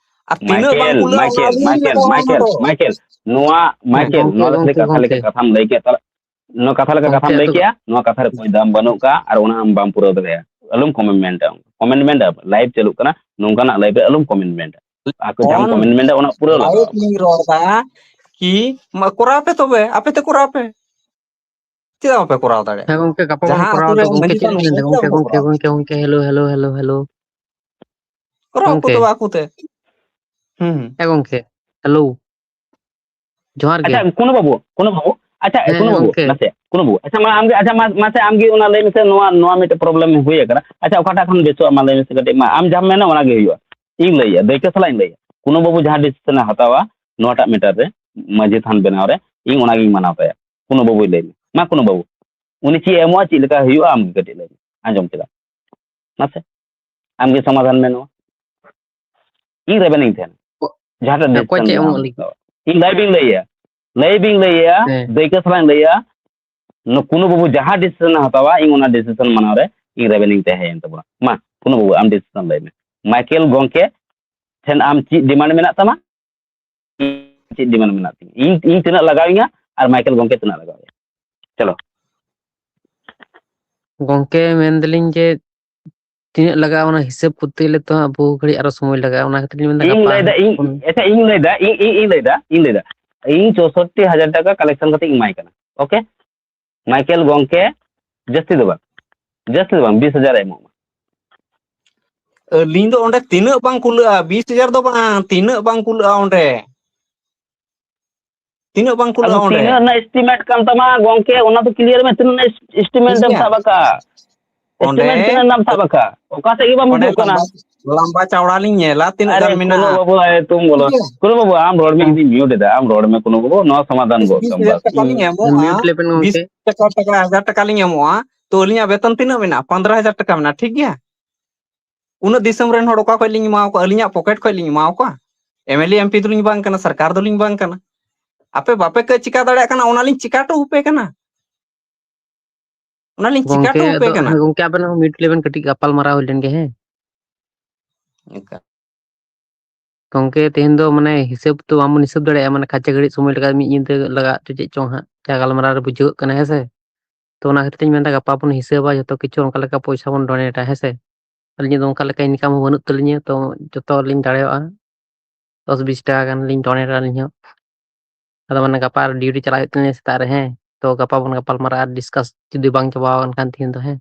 ᱟᱨ ᱛᱤᱱᱟᱹᱜ ᱵᱟᱝ ᱢᱟᱭᱠᱮᱞ, ᱠᱩᱞᱟᱹᱜᱼᱟ, ᱚᱱᱟ ᱢᱟᱭᱠᱮᱞ, ᱟᱹᱞᱤᱧ ᱢᱟᱭᱠᱮᱞ, ᱞᱟᱜᱟᱣᱟ ᱚᱱᱟ ᱢᱟᱭᱠᱮᱞ, ᱫᱚ᱾ ᱢᱟᱭᱠᱮᱞ, ᱱᱚᱣᱟ ᱦᱮᱸ, ᱢᱟᱭᱠᱮᱞ, ᱜᱚᱝᱠᱮ, ᱱᱚᱣᱟ ᱜᱚᱝᱠᱮ, ᱞᱮᱠᱟ ᱠᱟᱛᱷᱟ ᱜᱚᱝᱠᱮ᱾ ᱞᱮᱠᱟ ᱠᱟᱛᱷᱟᱢ ᱞᱟᱹᱭ ᱠᱮᱫ ᱛᱟᱦᱚᱞᱮ, ᱱᱚᱣᱟ ᱠᱟᱛᱷᱟ ᱞᱮᱠᱟ ᱜᱚᱝᱠᱮ, ᱠᱟᱛᱷᱟᱢ ᱟᱫᱚ ᱞᱟᱹᱭ ᱠᱮᱜᱼᱟ, ᱱᱚᱣᱟ ᱠᱟᱛᱷᱟ ᱨᱮ ᱠᱳᱭ ᱫᱟᱢ ᱵᱟᱹᱱᱩᱜ ᱠᱟᱜᱼᱟ, ᱟᱨ ᱚᱱᱟ ᱟᱢ ᱵᱟᱢ ᱯᱩᱨᱟᱹᱣ ᱫᱟᱲᱮᱭᱟᱜᱼᱟ᱾ ᱟᱞᱚᱢ ᱠᱚᱢᱮᱱᱴ ᱢᱮᱱᱴᱟ, ᱠᱚᱢᱮᱱᱴ ᱢᱮᱱᱴᱟ, ᱞᱟᱭᱤᱵᱷ ᱪᱟᱹᱞᱩᱜ ᱠᱟᱱᱟ, ᱱᱚᱝᱠᱟᱱᱟᱜ ᱞᱟᱭᱤᱵᱷ ᱨᱮ ᱟᱞᱚᱢ ᱠᱚᱢᱮᱱᱴ ᱢᱮᱱᱴᱟ᱾ ᱟᱠᱚ ᱡᱟᱦᱟᱸᱢ ᱚᱱ ᱠᱚᱢᱮᱱᱴ ᱢᱮᱱᱴᱟ, ᱚᱱᱟ ᱯᱩᱨᱟᱹᱣ ᱞᱟᱜᱟᱣ ᱞᱟᱭᱤᱵᱷ ᱟᱢᱟ᱾ ᱞᱤᱧ ᱨᱚᱲ ᱫᱟ ᱠᱤ, ᱢᱟ ᱠᱚᱨᱟᱣ ᱯᱮ ᱛᱚᱵᱮ, ᱟᱯᱮ ᱛᱮ ᱠᱚᱨᱟᱣ ᱯᱮ᱾ ᱪᱮᱫᱟᱜ ᱵᱟᱯᱮ ᱠᱚᱨᱟᱣ ᱫᱟᱲᱮᱭᱟᱜ ᱦᱮᱸ ᱠᱟᱱᱟ? ᱜᱚᱝᱠᱮ, ᱜᱟᱯᱟ ᱵᱚᱱ ᱡᱟᱦᱟᱸ ᱟᱛᱳ ᱠᱚᱨᱟᱣᱟ ᱨᱮ ᱛᱚ ᱜᱚᱝᱠᱮ, ᱢᱟᱹᱡᱷᱤ ᱪᱮᱫ ᱵᱟᱵᱟ ᱵᱮᱱ ᱢᱮᱱᱫᱟ ᱪᱮᱫᱟᱜ ᱜᱚᱝᱠᱮ, ᱵᱟᱠᱚ ᱜᱚᱝᱠᱮ, ᱠᱚᱨᱟᱣᱟ? ᱜᱚᱝᱠᱮ, ᱜᱚᱝᱠᱮ, ᱜᱚᱝᱠᱮ, ᱦᱮᱞᱳ, ᱦᱮᱞᱳ, ᱦᱮᱞᱳ, ᱦᱮᱞᱳ᱾ ᱠᱚᱨᱟᱣ ᱠᱚ ᱜᱚᱝᱠᱮ᱾ ᱛᱚᱵᱮ ᱟᱠᱚ ᱛᱮ᱾ ᱦᱩᱸ, ᱦᱩᱸ᱾ ᱦᱮᱸ ᱜᱚᱝᱠᱮ, ᱦᱮᱞᱳ᱾ ᱡᱚᱦᱟᱨ ᱜᱮ᱾ ᱟᱪᱪᱷᱟ, ᱠᱩᱱᱩ ᱵᱟᱹᱵᱩ, ᱠᱩᱱᱩ ᱵᱟᱹᱵᱩ, ᱟᱪᱪᱷᱟ, ᱦᱮᱸ, ᱠᱩᱱᱩ ᱦᱮᱸ ᱵᱟᱹᱵᱩ, ᱜᱚᱝᱠᱮ᱾ ᱱᱟᱥᱮ, ᱠᱩᱱᱩ ᱵᱟᱹᱵᱩ, ᱟᱪᱪᱷᱟ, ᱢᱟ ᱟᱢᱜᱮ, ᱟᱪᱪᱷᱟ, ᱢᱟ, ᱢᱟᱥᱮ ᱟᱢᱜᱮ ᱚᱱᱟ ᱞᱟᱹᱭ ᱢᱮᱥᱮ, ᱱᱚᱣᱟ, ᱱᱚᱣᱟ ᱢᱤᱫᱴᱮᱡ problem ᱦᱩᱭ ᱟᱠᱟᱱᱟ᱾ ᱟᱪᱪᱷᱟ, ᱚᱠᱟᱴᱟᱜ ᱠᱷᱟᱱ ᱵᱮᱥᱚᱜᱼᱟ, ᱢᱟ ᱞᱟᱹᱭ ᱢᱮᱥᱮ ᱠᱟᱹᱴᱤᱡ, ᱢᱟ ᱟᱢ ᱡᱟᱦᱟᱸᱢ ᱢᱮᱱᱟ ᱚᱱᱟᱜᱮ ᱦᱩᱭᱩᱜᱼᱟ᱾ ᱤᱧ ᱞᱟᱹᱭᱟ, ᱫᱟᱹᱭᱠᱟᱹ ᱥᱟᱞᱟᱜ ᱤᱧ ᱞᱟᱹᱭᱟ, ᱠᱩᱱᱩ ᱵᱟᱹᱵᱩ ᱡᱟᱦᱟᱸ decision ᱮ ᱦᱟᱛᱟᱣᱟ ᱱᱚᱣᱟᱴᱟᱜ matter ᱨᱮ, ᱢᱟᱹᱡᱷᱤ ᱛᱷᱟᱱ ᱵᱮᱱᱟᱣ ᱨᱮ, ᱤᱧ ᱚᱱᱟᱜᱤᱧ ᱢᱟᱱᱟᱣ ᱛᱟᱭᱟ᱾ ᱠᱩᱱᱩ ᱵᱟᱹᱵᱩᱭ ᱞᱟᱹᱭ ᱢᱮ, ᱢᱟ ᱠᱩᱱᱩ ᱵᱟᱹᱵᱩ, ᱩᱱᱤ ᱪᱮᱫ ᱮ ᱮᱢᱚᱜᱼᱟ, ᱪᱮᱫ ᱞᱮᱠᱟ ᱦᱩᱭᱩᱜᱼᱟ, ᱟᱢ ᱜᱮ ᱠᱟᱹᱴᱤᱡ ᱞᱟᱹᱭ ᱢᱮ, ᱟᱸᱡᱚᱢ ᱠᱮᱫᱟ? ᱢᱟᱥᱮ, ᱟᱢᱜᱮ ᱥᱚᱢᱟᱫᱷᱟᱱ ᱢᱮ ᱱᱚᱣᱟ᱾ ᱤᱧ ᱨᱮᱵᱮᱱᱤᱧ ᱛᱟᱦᱮᱱᱟ᱾ ᱚ-, ᱡᱟᱦᱟᱸᱴᱟᱜ ᱚᱠᱚᱭ decision ᱪᱮᱫ ᱜᱮ ᱮᱢᱚᱜ ᱟᱢ ᱞᱟᱹᱜᱤᱫ? ᱦᱟᱛᱟᱣᱟ᱾ ᱤᱧ live ᱤᱧ ᱞᱟᱹᱭᱟ, live ᱤᱧ ᱞᱟᱹᱭᱟ, ᱦᱮᱸ᱾ ᱫᱟᱹᱭᱠᱟᱹ ᱥᱟᱞᱟᱜ ᱤᱧ ᱞᱟᱹᱭᱟ, ᱱᱩ-, ᱠᱩᱱᱩ ᱵᱟᱹᱵᱩ ᱡᱟᱦᱟᱸ decision ᱮ ᱦᱟᱛᱟᱣᱟ, ᱤᱧ ᱚᱱᱟ decision ᱢᱟᱱᱟᱣ ᱨᱮ ᱤᱧ ᱨᱮᱵᱮᱱᱤᱧ ᱛᱟᱦᱮᱸᱭᱮᱱ ᱛᱟᱵᱚᱱᱟ᱾ ᱢᱟ, ᱠᱩᱱᱩ ᱵᱟᱹᱵᱩ, ᱟᱢ decision ᱞᱟᱹᱭ ᱢᱮ᱾ ᱢᱟᱭᱠᱮᱞ ᱜᱚᱝᱠᱮ ᱴᱷᱮᱱ ᱟᱢ ᱪᱮᱫ demand ᱢᱮᱱᱟᱜ ᱛᱟᱢᱟ? ᱤᱧ ᱪᱮᱫ demand ᱢᱮᱱᱟᱜ ᱛᱤᱧᱟ? ᱤᱧ, ᱤᱧ ᱛᱤᱱᱟᱹᱜ ᱞᱟᱜᱟᱣᱤᱧᱟ ᱟᱨ ᱢᱟᱭᱠᱮᱞ ᱜᱚᱝᱠᱮ ᱛᱤᱱᱟᱹᱜ ᱞᱟᱜᱟᱣᱮᱭᱟ? ᱪᱚᱞᱚ᱾ ᱜᱚᱝᱠᱮ, ᱢᱮᱱᱫᱟᱞᱤᱧ ᱡᱮ ᱛᱤᱱᱟᱹᱜ ᱞᱟᱜᱟᱜᱼᱟ, ᱚᱱᱟ ᱦᱤᱥᱟᱹᱵ ᱠᱚᱨᱛᱮ ᱜᱮᱞᱮ ᱛᱚ ᱦᱟᱸᱜ ᱵᱚᱦᱩ ᱜᱷᱟᱹᱲᱤᱡ ᱟᱨᱚ ᱥᱚᱢᱚᱭ ᱞᱟᱜᱟᱜᱼᱟ᱾ ᱚᱱᱟ ᱠᱷᱟᱹᱛᱤᱨ ᱤᱧ ᱢᱮᱱᱫᱟ, ᱤᱧ ᱜᱟᱯᱟ ᱞᱟᱹᱭᱫᱟ, ᱦᱟᱸᱜ ᱤᱧ ᱯᱷᱳᱱ ᱟᱪᱪᱷᱟ, ᱤᱧ ᱞᱟᱹᱭᱫᱟ, ᱤᱧ ᱤᱧ ᱤᱧ ᱞᱟᱹᱭᱫᱟ, ᱤᱧ ᱞᱟᱹᱭᱫᱟ, ᱤᱧ ᱪᱳᱥᱚᱴᱴᱤ ᱦᱟᱡᱟᱨ ᱴᱟᱠᱟ ᱠᱟᱞᱮᱠᱥᱚᱱ ᱠᱟᱛᱮ ᱤᱧ ᱮᱢᱟᱭ ᱠᱟᱱᱟ᱾ ᱳᱠᱮ, ᱢᱟᱭᱠᱮᱞ ᱜᱚᱝᱠᱮ, ᱡᱟᱹᱥᱛᱤ ᱫᱚ ᱵᱟᱝ, ᱡᱟᱹᱥᱛᱤ ᱫᱚ ᱵᱟᱝ, ᱵᱤᱥ ᱦᱟᱡᱟᱨ ᱮ ᱮᱢᱚᱜ ᱢᱟ᱾ ᱟᱹᱞᱤᱧ ᱫᱚ ᱚᱸᱰᱮ ᱛᱤᱱᱟᱹᱜ ᱵᱟᱝ ᱠᱩᱞᱟᱹᱜᱼᱟ, ᱵᱤᱥ ᱦᱟᱡᱟᱨ ᱫᱚ ᱵᱟᱝ, ᱛᱤᱱᱟᱹᱜ ᱵᱟᱝ ᱠᱩᱞᱟᱹᱜᱼᱟ ᱚᱸᱰᱮ? ᱛᱤᱱᱟᱹᱜ ᱵᱟᱝ ᱟᱫᱚ ᱠᱩᱞᱟᱹᱜᱼᱟ ᱚᱸᱰᱮ? ᱛᱤᱱᱟᱹᱜ ᱨᱮᱱᱟᱜ ᱮᱥᱴᱤᱢᱮᱴ ᱠᱟᱱ ᱛᱟᱢᱟ ᱜᱚᱝᱠᱮ, ᱚᱱᱟ ᱫᱚ ᱠᱞᱤᱭᱟᱨ ᱢᱮ, ᱛᱤᱱᱟᱹᱜ ᱨᱮᱱᱟᱜ ᱮᱥᱴᱤᱢᱮᱴ ᱴᱷᱤᱠ ᱮᱢ ᱜᱮᱭᱟ᱾ ᱥᱟᱵ ᱟᱠᱟᱫᱼᱟ? ᱚᱸᱰᱮ ᱮᱥᱴᱤᱢᱮᱴ ᱛᱤᱱᱟᱹᱜ ᱨᱮᱱᱟᱜ ᱮᱢ ᱥᱟᱵ ᱟᱠᱟᱫᱼᱟ? ᱚᱠᱟ ᱥᱮᱫ ᱜᱮ ᱵᱟᱢ ᱚᱸᱰᱮ ᱦᱤᱡᱩᱜ ᱠᱟᱱᱟ᱾ ᱞᱟᱢᱵᱟ, ᱞᱟᱢᱵᱟ ᱪᱟᱣᱲᱟ ᱞᱤᱧ ᱧᱮᱞᱟ ᱛᱤᱱᱟᱹᱜ ᱟᱨᱮ ᱜᱟᱱ ᱠᱳᱱᱳ ᱢᱮᱱᱟᱜᱼᱟ᱾ ᱵᱟᱹᱵᱩ, ᱟᱭ ᱛᱩᱢ ᱵᱚᱞᱚ᱾ ᱴᱷᱤᱠ ᱜᱮᱭᱟ᱾ ᱠᱳᱱᱳ ᱵᱟᱹᱵᱩ, ᱟᱢ ᱨᱚᱲ ᱢᱮ, ᱤᱧ ᱢᱤᱭᱩᱴ ᱮᱫᱟ, ᱟᱢ ᱨᱚᱲ ᱢᱮ, ᱠᱳᱱᱳ ᱵᱟᱹᱵᱩ, ᱱᱚᱣᱟ ᱥᱚᱢᱟᱫᱷᱟᱱ ᱵᱤᱥ, ᱜᱚᱫ ᱵᱤᱥ ᱠᱟᱢ ᱦᱟᱡᱟᱨ ᱵᱟᱥ᱾ ᱴᱟᱠᱟ ᱞᱤᱧ ᱮᱢᱚᱜᱼᱟ, ᱢᱤᱭᱩᱴ ᱞᱮᱯᱮ ᱠᱚ ᱵᱤᱥ ᱜᱚᱝᱠᱮ᱾ ᱴᱟᱠᱟ, ᱴᱟᱠᱟ, ᱦᱟᱡᱟᱨ ᱴᱟᱠᱟ ᱞᱤᱧ ᱮᱢᱚᱜᱼᱟ, ᱛᱚ ᱟᱹᱞᱤᱧᱟᱜ ᱵᱮᱛᱚᱱ ᱛᱤᱱᱟᱹᱜ ᱢᱮᱱᱟᱜᱼᱟ? ᱯᱚᱱᱫᱽᱨᱚ ᱦᱟᱡᱟᱨ ᱴᱟᱠᱟ ᱢᱮᱱᱟᱜᱼᱟ, ᱴᱷᱤᱠ ᱜᱮᱭᱟ? ᱩᱱᱟᱹᱜ ᱫᱤᱥᱚᱢ ᱨᱮᱱ ᱦᱚᱲ ᱚᱠᱟ ᱠᱷᱚᱡ ᱞᱤᱧ ᱮᱢᱟᱣ ᱠᱚᱣᱟ? ᱟᱹᱞᱤᱧᱟᱜ ᱯᱚᱠᱮᱴ ᱠᱷᱚᱡ ᱞᱤᱧ ᱮᱢᱟᱣ ᱠᱚᱣᱟ? M L A, M P ᱫᱚᱞᱤᱧ ᱵᱟᱝ ᱠᱟᱱᱟ, ᱥᱚᱨᱠᱟᱨ ᱫᱚᱞᱤᱧ ᱵᱟᱝ ᱠᱟᱱᱟ᱾ ᱟᱯᱮ ᱵᱟᱯᱮ ᱠᱟᱹ-, ᱪᱤᱠᱟ ᱫᱟᱲᱮᱭᱟᱜ ᱠᱟᱱᱟ, ᱚᱱᱟᱞᱤᱧ ᱪᱤᱠᱟᱹ ᱦᱚᱴᱚ ᱟᱯᱮ ᱠᱟᱱᱟ᱾ ᱚᱱᱟᱞᱤᱧ ᱪᱤᱠᱟᱹ ᱜᱚᱝᱠᱮ ᱦᱚᱴᱚ ᱟᱯᱮ ᱟᱫᱚ, ᱠᱟᱱᱟ᱾ ᱦᱮᱸ ᱜᱚᱝᱠᱮ, ᱟᱵᱮᱱ ᱦᱚᱸ ᱢᱤᱭᱩᱴ ᱞᱮᱵᱮᱱ, ᱠᱟᱹᱴᱤᱡ ᱜᱟᱯᱟᱞ ᱢᱟᱨᱟᱣ ᱦᱩᱭ ᱞᱮᱱ ᱜᱮ, ᱦᱮᱸ᱾ ᱮᱱᱠᱟ᱾ ᱜᱚᱝᱠᱮ, ᱛᱮᱦᱮᱧ ᱫᱚ ᱢᱟᱱᱮ ᱦᱤᱥᱟᱹᱵ ᱫᱚ ᱵᱟᱝᱵᱚᱱ ᱦᱤᱥᱟᱹᱵ ᱫᱟᱲᱮᱭᱟᱜᱼᱟ, ᱢᱟᱱᱮ ᱠᱷᱟᱪᱮ ᱜᱷᱟᱹᱲᱤᱡ ᱥᱚᱢᱚᱭ ᱞᱟᱜᱟᱜᱼᱟ, ᱢᱤᱫ ᱧᱤᱫᱟᱹ ᱞᱟᱜᱟᱜ ᱪᱚ ᱪᱮᱫ ᱪᱚᱝ ᱦᱟᱸᱜ, ᱡᱟ ᱜᱟᱞᱢᱟᱨᱟᱣ ᱨᱮ ᱵᱩᱡᱷᱟᱹᱜ ᱠᱟᱱᱟ, ᱦᱮᱸ ᱥᱮ᱾ ᱛᱚ ᱚᱱᱟ ᱠᱷᱟᱹᱛᱤᱨ ᱛᱤᱧ ᱢᱮᱱᱫᱟ, ᱜᱟᱯᱟ ᱵᱚᱱ ᱦᱤᱥᱟᱹᱵᱟ ᱡᱚᱛᱚ ᱠᱤᱪᱷᱩ, ᱚᱱᱠᱟ ᱞᱮᱠᱟ ᱯᱚᱭᱥᱟ ᱵᱚᱱ ᱰᱚᱱᱮᱴᱟ, ᱦᱮᱸ ᱥᱮ᱾ ᱟᱹᱞᱤᱧᱟᱜ ᱫᱚ ᱚᱱᱠᱟ ᱞᱮᱠᱟ ᱤᱱᱠᱟᱢ ᱦᱚᱸ ᱵᱟᱹᱱᱩᱜ ᱛᱟᱹᱞᱤᱧᱟ, ᱛᱚ ᱡᱚᱛᱚ ᱞᱤᱧ ᱫᱟᱲᱮᱭᱟᱜᱼᱟ, ᱫᱚᱥ ᱵᱤᱥ ᱴᱟᱠᱟ ᱜᱟᱱ ᱞᱤᱧ ᱰᱚᱱᱮᱴᱟ ᱟᱹᱞᱤᱧ ᱦᱚᱸ᱾ ᱟᱫᱚ ᱢᱟᱱᱮ ᱜᱟᱯᱟ ᱟᱨ ᱰᱤᱭᱩᱴᱤ ᱪᱟᱞᱟᱜ ᱦᱩᱭᱩᱜ ᱛᱟᱹᱞᱤᱧᱟ ᱥᱮᱛᱟᱜ ᱨᱮ, ᱦᱮᱸ᱾ ᱛᱚ ᱜᱟᱯᱟ ᱵᱚᱱ ᱜᱟᱯᱟᱞ ᱢᱟᱨᱟᱜᱼᱟ ᱟᱨ ᱰᱤᱥᱠᱟᱥ ᱡᱩᱫᱤ ᱵᱟᱝ ᱪᱟᱵᱟ ᱟᱠᱟᱱ ᱠᱷᱟᱱ ᱛᱮᱦᱮᱧ ᱫᱚ, ᱦᱮᱸ᱾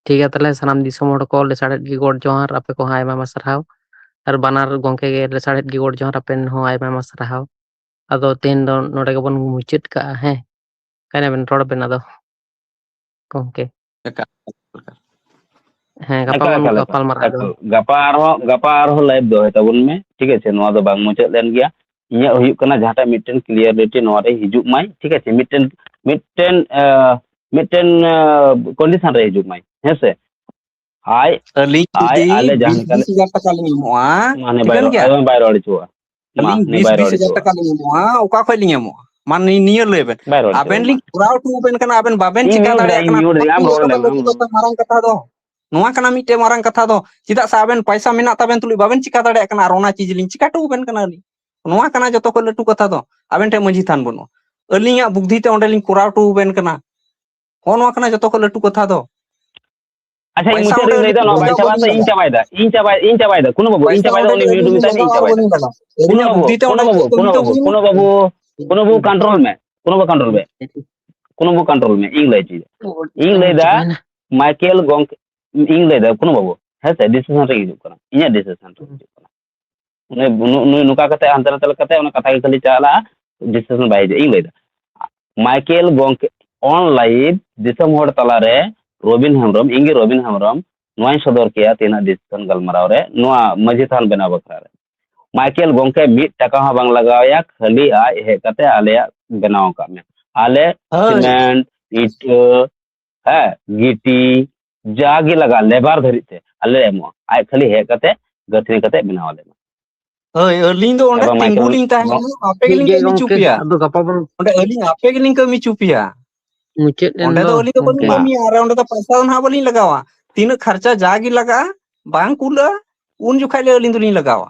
ᱴᱷᱤᱠ ᱜᱮᱭᱟ, ᱛᱟᱦᱚᱞᱮ ᱥᱟᱱᱟᱢ ᱫᱤᱥᱚᱢ ᱦᱚᱲ ᱠᱚ ᱞᱮᱥᱟᱲᱦᱮᱫ ᱜᱮ ᱜᱚᱰ ᱡᱚᱦᱟᱨ, ᱟᱯᱮ ᱠᱚᱦᱚᱸ ᱟᱭᱢᱟ ᱟᱭᱢᱟ ᱥᱟᱨᱦᱟᱣ᱾ ᱟᱨ ᱵᱟᱱᱟᱨ ᱜᱚᱝᱠᱮ ᱜᱮ ᱞᱮᱥᱟᱲᱦᱮᱫ ᱜᱮ ᱜᱚᱰ ᱡᱚᱦᱟᱨ, ᱟᱯᱮ ᱦᱚᱸ ᱟᱭᱢᱟ ᱟᱭᱢᱟ ᱥᱟᱨᱦᱟᱣ᱾ ᱟᱫᱚ ᱛᱮᱦᱮᱧ ᱫᱚ ᱱᱚᱰᱮ ᱜᱮᱵᱚᱱ ᱢᱩᱪᱟᱹᱫ ᱠᱟᱜᱼᱟ, ᱦᱮᱸ᱾ ᱠᱟᱭᱨᱟ ᱵᱮᱱ ᱨᱚᱲ ᱵᱮᱱ ᱟᱫᱚ, ᱜᱚᱝᱠᱮ᱾ ᱮᱠᱟᱞ᱾ ᱦᱮᱸ, ᱜᱟᱯᱟ ᱮᱠᱟᱞ, ᱵᱚᱱ ᱮᱠᱟᱞ, ᱮᱠᱟᱞ, ᱜᱟᱯᱟᱞ ᱢᱟᱨᱟᱜᱼᱟ ᱟᱫᱚ᱾ ᱮᱠᱟᱞ᱾ ᱜᱟᱯᱟ ᱟᱨᱦᱚᱸ, ᱜᱟᱯᱟ ᱟᱨᱦᱚᱸ ᱞᱟᱭᱤᱵᱷ ᱫᱚᱦᱚᱭ ᱛᱟᱵᱚᱱ ᱢᱮ, ᱴᱷᱤᱠ ᱟᱪᱷᱮ? ᱱᱚᱣᱟ ᱫᱚ ᱵᱟᱝ ᱢᱩᱪᱟᱹᱫ ᱞᱮᱱ ᱜᱮᱭᱟ᱾ ᱤᱧᱟᱹᱜ ᱦᱩᱭᱩᱜ ᱠᱟᱱᱟ ᱡᱟᱦᱟᱸᱴᱟᱜ ᱢᱤᱫᱴᱮᱱ clarity ᱱᱚᱣᱟ ᱨᱮ ᱦᱤᱡᱩᱜ ᱢᱟᱭ, ᱴᱷᱤᱠ ᱟᱪᱷᱮ? ᱢᱤᱫᱴᱮᱱ, ᱢᱤᱫᱴᱮᱱ, ᱟᱸ, ᱢᱤᱫᱴᱮᱱ, ᱟᱸ, condition ᱨᱮ ᱦᱤᱡᱩᱜ ᱢᱟᱭ, ᱦᱮᱸ ᱥᱮ? ᱟᱡ, ᱟᱹᱞᱤᱧ ᱟᱡ, ᱡᱩᱫᱤ ᱟᱞᱮ ᱡᱟᱦᱟᱸ ᱵᱤᱥ, ᱞᱮᱠᱟ ᱞᱮ ᱵᱤᱥ ᱦᱟᱡᱟᱨ ᱴᱟᱠᱟ ᱞᱤᱧ ᱮᱢᱚᱜᱼᱟ, ᱢᱟᱱᱮ ᱵᱟᱭ ᱴᱷᱤᱠᱟᱹᱱ ᱨᱚᱲ, ᱜᱮᱭᱟ? ᱟᱭ ᱵᱟᱭ ᱨᱚᱲ ᱦᱚᱪᱚᱣᱟᱜᱼᱟ᱾ ᱢᱟ, ᱟᱹᱞᱤᱧ ᱱᱩᱭ ᱵᱤᱥ, ᱵᱟᱭ ᱨᱚᱲ ᱵᱤᱥ ᱦᱟᱡᱟᱨ ᱦᱚᱪᱚᱣᱟᱜᱼᱟ᱾ ᱴᱟᱠᱟ ᱞᱤᱧ ᱮᱢᱚᱜᱼᱟ, ᱚᱠᱟ ᱠᱷᱚᱡ ᱞᱤᱧ ᱮᱢᱚᱜᱼᱟ? ᱢᱟ ᱱᱤ-, ᱱᱤᱭᱟᱹ ᱞᱟᱹᱭ ᱵᱮᱱ᱾ ᱵᱟᱭ ᱨᱚᱲ ᱦᱚᱪᱚᱣᱟᱜᱼᱟ, ᱟᱵᱮᱱ ᱢᱟ᱾ ᱞᱤᱧ ᱠᱚᱨᱟᱣ ᱦᱚᱴᱚ ᱟᱵᱮᱱ ᱠᱟᱱᱟ, ᱟᱵᱮᱱ ᱵᱟᱵᱮᱱ ᱤᱧ ᱪᱤᱠᱟ mute ᱫᱟ, ᱫᱟᱲᱮᱭᱟᱜ ᱤᱧ ᱠᱟᱱᱟ, mute ᱫᱟ, ᱚᱱᱟ ᱟᱢ ᱜᱮ ᱨᱚᱲ ᱡᱚᱛᱚ ᱞᱮᱢ, ᱠᱷᱚᱱ ᱟᱢ ᱞᱟᱹᱴᱩ ᱨᱚᱲ᱾ ᱠᱟᱛᱷᱟ, ᱢᱟᱨᱟᱝ ᱠᱟᱛᱷᱟ ᱫᱚ᱾ ᱱᱚᱣᱟ ᱠᱟᱱᱟ ᱢᱤᱫᱴᱮᱡ ᱢᱟᱨᱟᱝ ᱠᱟᱛᱷᱟ ᱫᱚ᱾ ᱪᱮᱫᱟᱜ ᱥᱮ ᱟᱵᱮᱱ ᱯᱟᱭᱥᱟ ᱢᱮᱱᱟᱜ ᱛᱟᱵᱮᱱ ᱛᱩᱞᱩᱡ ᱵᱟᱵᱮᱱ ᱪᱤᱠᱟ ᱫᱟᱲᱮᱭᱟᱜ ᱠᱟᱱᱟ, ᱟᱨ ᱚᱱᱟ ᱪᱤᱡᱽ ᱞᱤᱧ ᱪᱤᱠᱟ ᱦᱚᱴᱚ ᱟᱵᱮᱱ ᱠᱟᱱᱟ ᱟᱹᱞᱤᱧ? ᱱᱚᱣᱟ ᱠᱟᱱᱟ ᱡᱚᱛᱚ ᱠᱷᱚᱱ ᱞᱟᱹᱴᱩ ᱠᱟᱛᱷᱟ ᱫᱚ᱾ ᱟᱵᱮᱱ ᱴᱷᱮᱱ ᱢᱟᱹᱡᱷᱤ ᱛᱷᱟᱱ ᱵᱟᱹᱱᱩᱜᱼᱟ, ᱟᱹᱞᱤᱧᱟᱜ ᱵᱩᱫᱽᱫᱷᱤ ᱛᱮ ᱚᱸᱰᱮ ᱞᱤᱧ ᱠᱚᱨᱟᱣ ᱦᱚᱴᱚ ᱟᱵᱮᱱ ᱠᱟᱱᱟ᱾ ᱦᱚᱸ, ᱱᱚᱣᱟ ᱠᱟᱱᱟ ᱡᱚᱛᱚ ᱠᱷᱚᱱ ᱞᱟᱹᱴᱩ ᱠᱟᱛᱷᱟ ᱫᱚ᱾ ᱟᱪᱪᱷᱟ, ᱤᱧ ᱯᱚᱭᱥᱟ ᱢᱩᱪᱟᱹᱫ ᱨᱤᱧ ᱚᱸᱰᱮ ᱞᱟᱹᱭ ᱫᱟ, ᱱᱚᱣᱟ ᱵᱟᱭ ᱪᱟᱵᱟᱜ ᱛᱚ ᱤᱧ ᱪᱟᱵᱟᱭ ᱫᱟ, ᱤᱧ ᱪᱟᱵᱟᱭ, ᱤᱧ ᱪᱟᱵᱟᱭ ᱫᱟ, ᱠᱳᱱᱳ ᱵᱟᱹᱵᱩ, ᱤᱧ ᱯᱚᱭᱥᱟ ᱪᱟᱵᱟᱭ ᱫᱟ, ᱚᱸᱰᱮ ᱩᱱᱤ ᱢᱤᱭᱩᱴ ᱟᱹᱞᱤᱧ ᱢᱮᱛᱟᱭ ᱢᱮ, ᱤᱧ ᱞᱟᱜᱟᱣ ᱪᱟᱵᱟᱭ ᱫᱟ᱾ ᱵᱟᱹᱞᱤᱧ ᱞᱟᱜᱟᱣ᱾ ᱠᱳᱱᱳ ᱟᱹᱞᱤᱧᱟᱜ ᱵᱟᱹᱵᱩ, ᱵᱩᱫᱽᱫᱷᱤ ᱛᱮ ᱠᱳᱱᱳ ᱚᱸᱰᱮ ᱵᱟᱹᱵᱩ, ᱠᱟᱹᱢᱤ ᱠᱳᱱᱳ ᱛᱟᱵᱚᱱ᱾ ᱵᱟᱹᱵᱩ, ᱠᱳᱱᱳ ᱵᱟᱹᱵᱩ ᱠᱚᱱᱴᱨᱳᱞ ᱢᱮ, ᱠᱳᱱᱳ ᱵᱟᱹᱵᱩ ᱠᱚᱱᱴᱨᱳᱞ ᱢᱮ, ᱤᱧ ᱞᱟᱹᱭ ᱦᱚᱪᱚᱭᱮᱫᱟ, ᱤᱧ ᱞᱟᱹᱭ ᱫᱟ, ᱢᱟᱭᱠᱮᱞ ᱜᱚᱝᱠᱮ, ᱤᱧ ᱞᱟᱹᱭ ᱫᱟ, ᱠᱳᱱᱳ ᱵᱟᱹᱵᱩ, ᱦᱮᱸ ᱥᱮ, ᱰᱤᱥᱤᱥᱚᱱ ᱨᱮ ᱦᱤᱡᱩᱜ ᱠᱟᱱᱟ, ᱤᱧᱟᱹᱜ ᱰᱤᱥᱤᱥᱚᱱ ᱨᱮ ᱦᱤᱡᱩᱜ ᱠᱟᱱᱟ᱾ ᱩᱱᱤ, ᱱᱩ-, ᱱᱩᱭ ᱱᱚᱝᱠᱟ ᱠᱟᱛᱮ ᱦᱟᱱᱛᱮ ᱱᱟᱛᱮ ᱞᱮᱠᱟᱛᱮ ᱚᱱᱟ ᱠᱟᱛᱷᱟ ᱜᱮ ᱠᱷᱟᱹᱞᱤ ᱪᱟᱞᱟᱜᱼᱟ, ᱰᱤᱥᱤᱥᱚᱱ ᱵᱟᱭ ᱦᱤᱡᱩᱜᱼᱟ᱾ ᱤᱧ ᱞᱟᱹᱭ ᱫᱟ, ᱢᱟᱭᱠᱮᱞ ᱜᱚᱝᱠᱮ ᱚᱱ ᱞᱟᱭᱤᱵᱷ ᱫᱤᱥᱚᱢ ᱦᱚᱲ ᱛᱟᱞᱟᱨᱮ ᱨᱚᱵᱤᱱ ᱦᱮᱢᱵᱨᱚᱢ, ᱤᱧ ᱜᱮ ᱨᱚᱵᱤᱱ ᱦᱮᱢᱵᱨᱚᱢ ᱱᱚᱣᱟᱧ ᱥᱚᱫᱚᱨ ᱠᱮᱭᱟ ᱛᱮᱦᱮᱧᱟᱜ ᱰᱤᱥᱤᱥᱚᱱ ᱜᱟᱞᱢᱟᱨᱟᱣ ᱨᱮ, ᱱᱚᱣᱟ ᱢᱟᱹᱡᱷᱤ ᱛᱷᱟᱱ ᱵᱮᱱᱟᱣ ᱵᱟᱠᱷᱨᱟ ᱨᱮ᱾ ᱢᱟᱭᱠᱮᱞ ᱜᱚᱝᱠᱮ ᱢᱤᱫ ᱴᱟᱠᱟ ᱦᱚᱸ ᱵᱟᱝ ᱞᱟᱜᱟᱣ ᱟᱭᱟ, ᱠᱷᱟᱹᱞᱤ ᱟᱡ ᱦᱮᱡ ᱠᱟᱛᱮ ᱟᱞᱮᱭᱟᱜ ᱵᱮᱱᱟᱣ ᱟᱠᱟᱫ ᱢᱮ᱾ ᱟᱞᱮ ᱦᱳᱭ᱾ ᱥᱤᱢᱮᱱᱴ, ᱤᱴᱟᱹ, ᱦᱮᱸ, ᱜᱤᱴᱤ, ᱡᱟᱜᱮ ᱞᱟᱜᱟᱜᱼᱟ, ᱞᱮᱵᱟᱨ ᱫᱷᱟᱹᱨᱤᱡ ᱛᱮ ᱟᱞᱮ ᱞᱮ ᱮᱢᱚᱜᱼᱟ᱾ ᱟᱡ ᱠᱷᱟᱹᱞᱤ ᱦᱮᱡ ᱠᱟᱛᱮ ᱜᱟᱹᱛᱷᱱᱤ ᱠᱟᱛᱮ ᱵᱮᱱᱟᱣ ᱟᱞᱮ ᱢᱟ᱾ ᱦᱳᱭ, ᱟᱹᱞᱤᱧ ᱫᱚ ᱚᱸᱰᱮ ᱮᱵᱟᱨ ᱢᱟᱭᱠᱮᱞ ᱛᱤᱸᱜᱩ ᱞᱤᱧ ᱛᱟᱦᱮᱱᱟ, ᱜᱚᱝ-, ᱟᱯᱮ ᱴᱷᱤᱠ ᱜᱮᱞᱤᱧ ᱜᱮ ᱠᱟᱹᱢᱤ ᱦᱚᱪᱚ ᱜᱚᱝᱠᱮ, ᱯᱮᱭᱟ᱾ ᱟᱫᱚ ᱜᱟᱯᱟ ᱵᱚᱱ ᱚᱸᱰᱮ ᱟᱹᱞᱤᱧ ᱟᱯᱮ ᱜᱮᱞᱤᱧ ᱠᱟᱹᱢᱤ ᱦᱚᱪᱚ ᱯᱮᱭᱟ᱾ ᱢᱩᱪᱟᱹᱫ ᱮᱱ ᱚᱸᱰᱮ ᱫᱚ ᱫᱚ ᱟᱹᱞᱤᱧ ᱫᱚ ᱵᱟᱹᱞᱤᱧ ᱜᱚᱝᱠᱮ᱾ ᱠᱟᱹᱢᱤᱭᱟ, ᱟᱨ ᱚᱸᱰᱮ ᱫᱚ ᱯᱚᱭᱥᱟ ᱫᱚ ᱱᱟᱦᱟᱜ ᱵᱟᱹᱞᱤᱧ ᱞᱟᱜᱟᱣᱟ᱾ ᱛᱤᱱᱟᱹᱜ ᱠᱷᱟᱨᱪᱟ ᱡᱟ ᱜᱮ ᱞᱟᱜᱟᱜᱼᱟ, ᱵᱟᱝ ᱠᱩᱞᱟᱹᱜᱼᱟ, ᱩᱱ ᱡᱚᱠᱷᱟᱡ ᱞᱮ ᱟᱹᱞᱤᱧ ᱫᱚᱞᱤᱧ ᱞᱟᱜᱟᱣᱟ᱾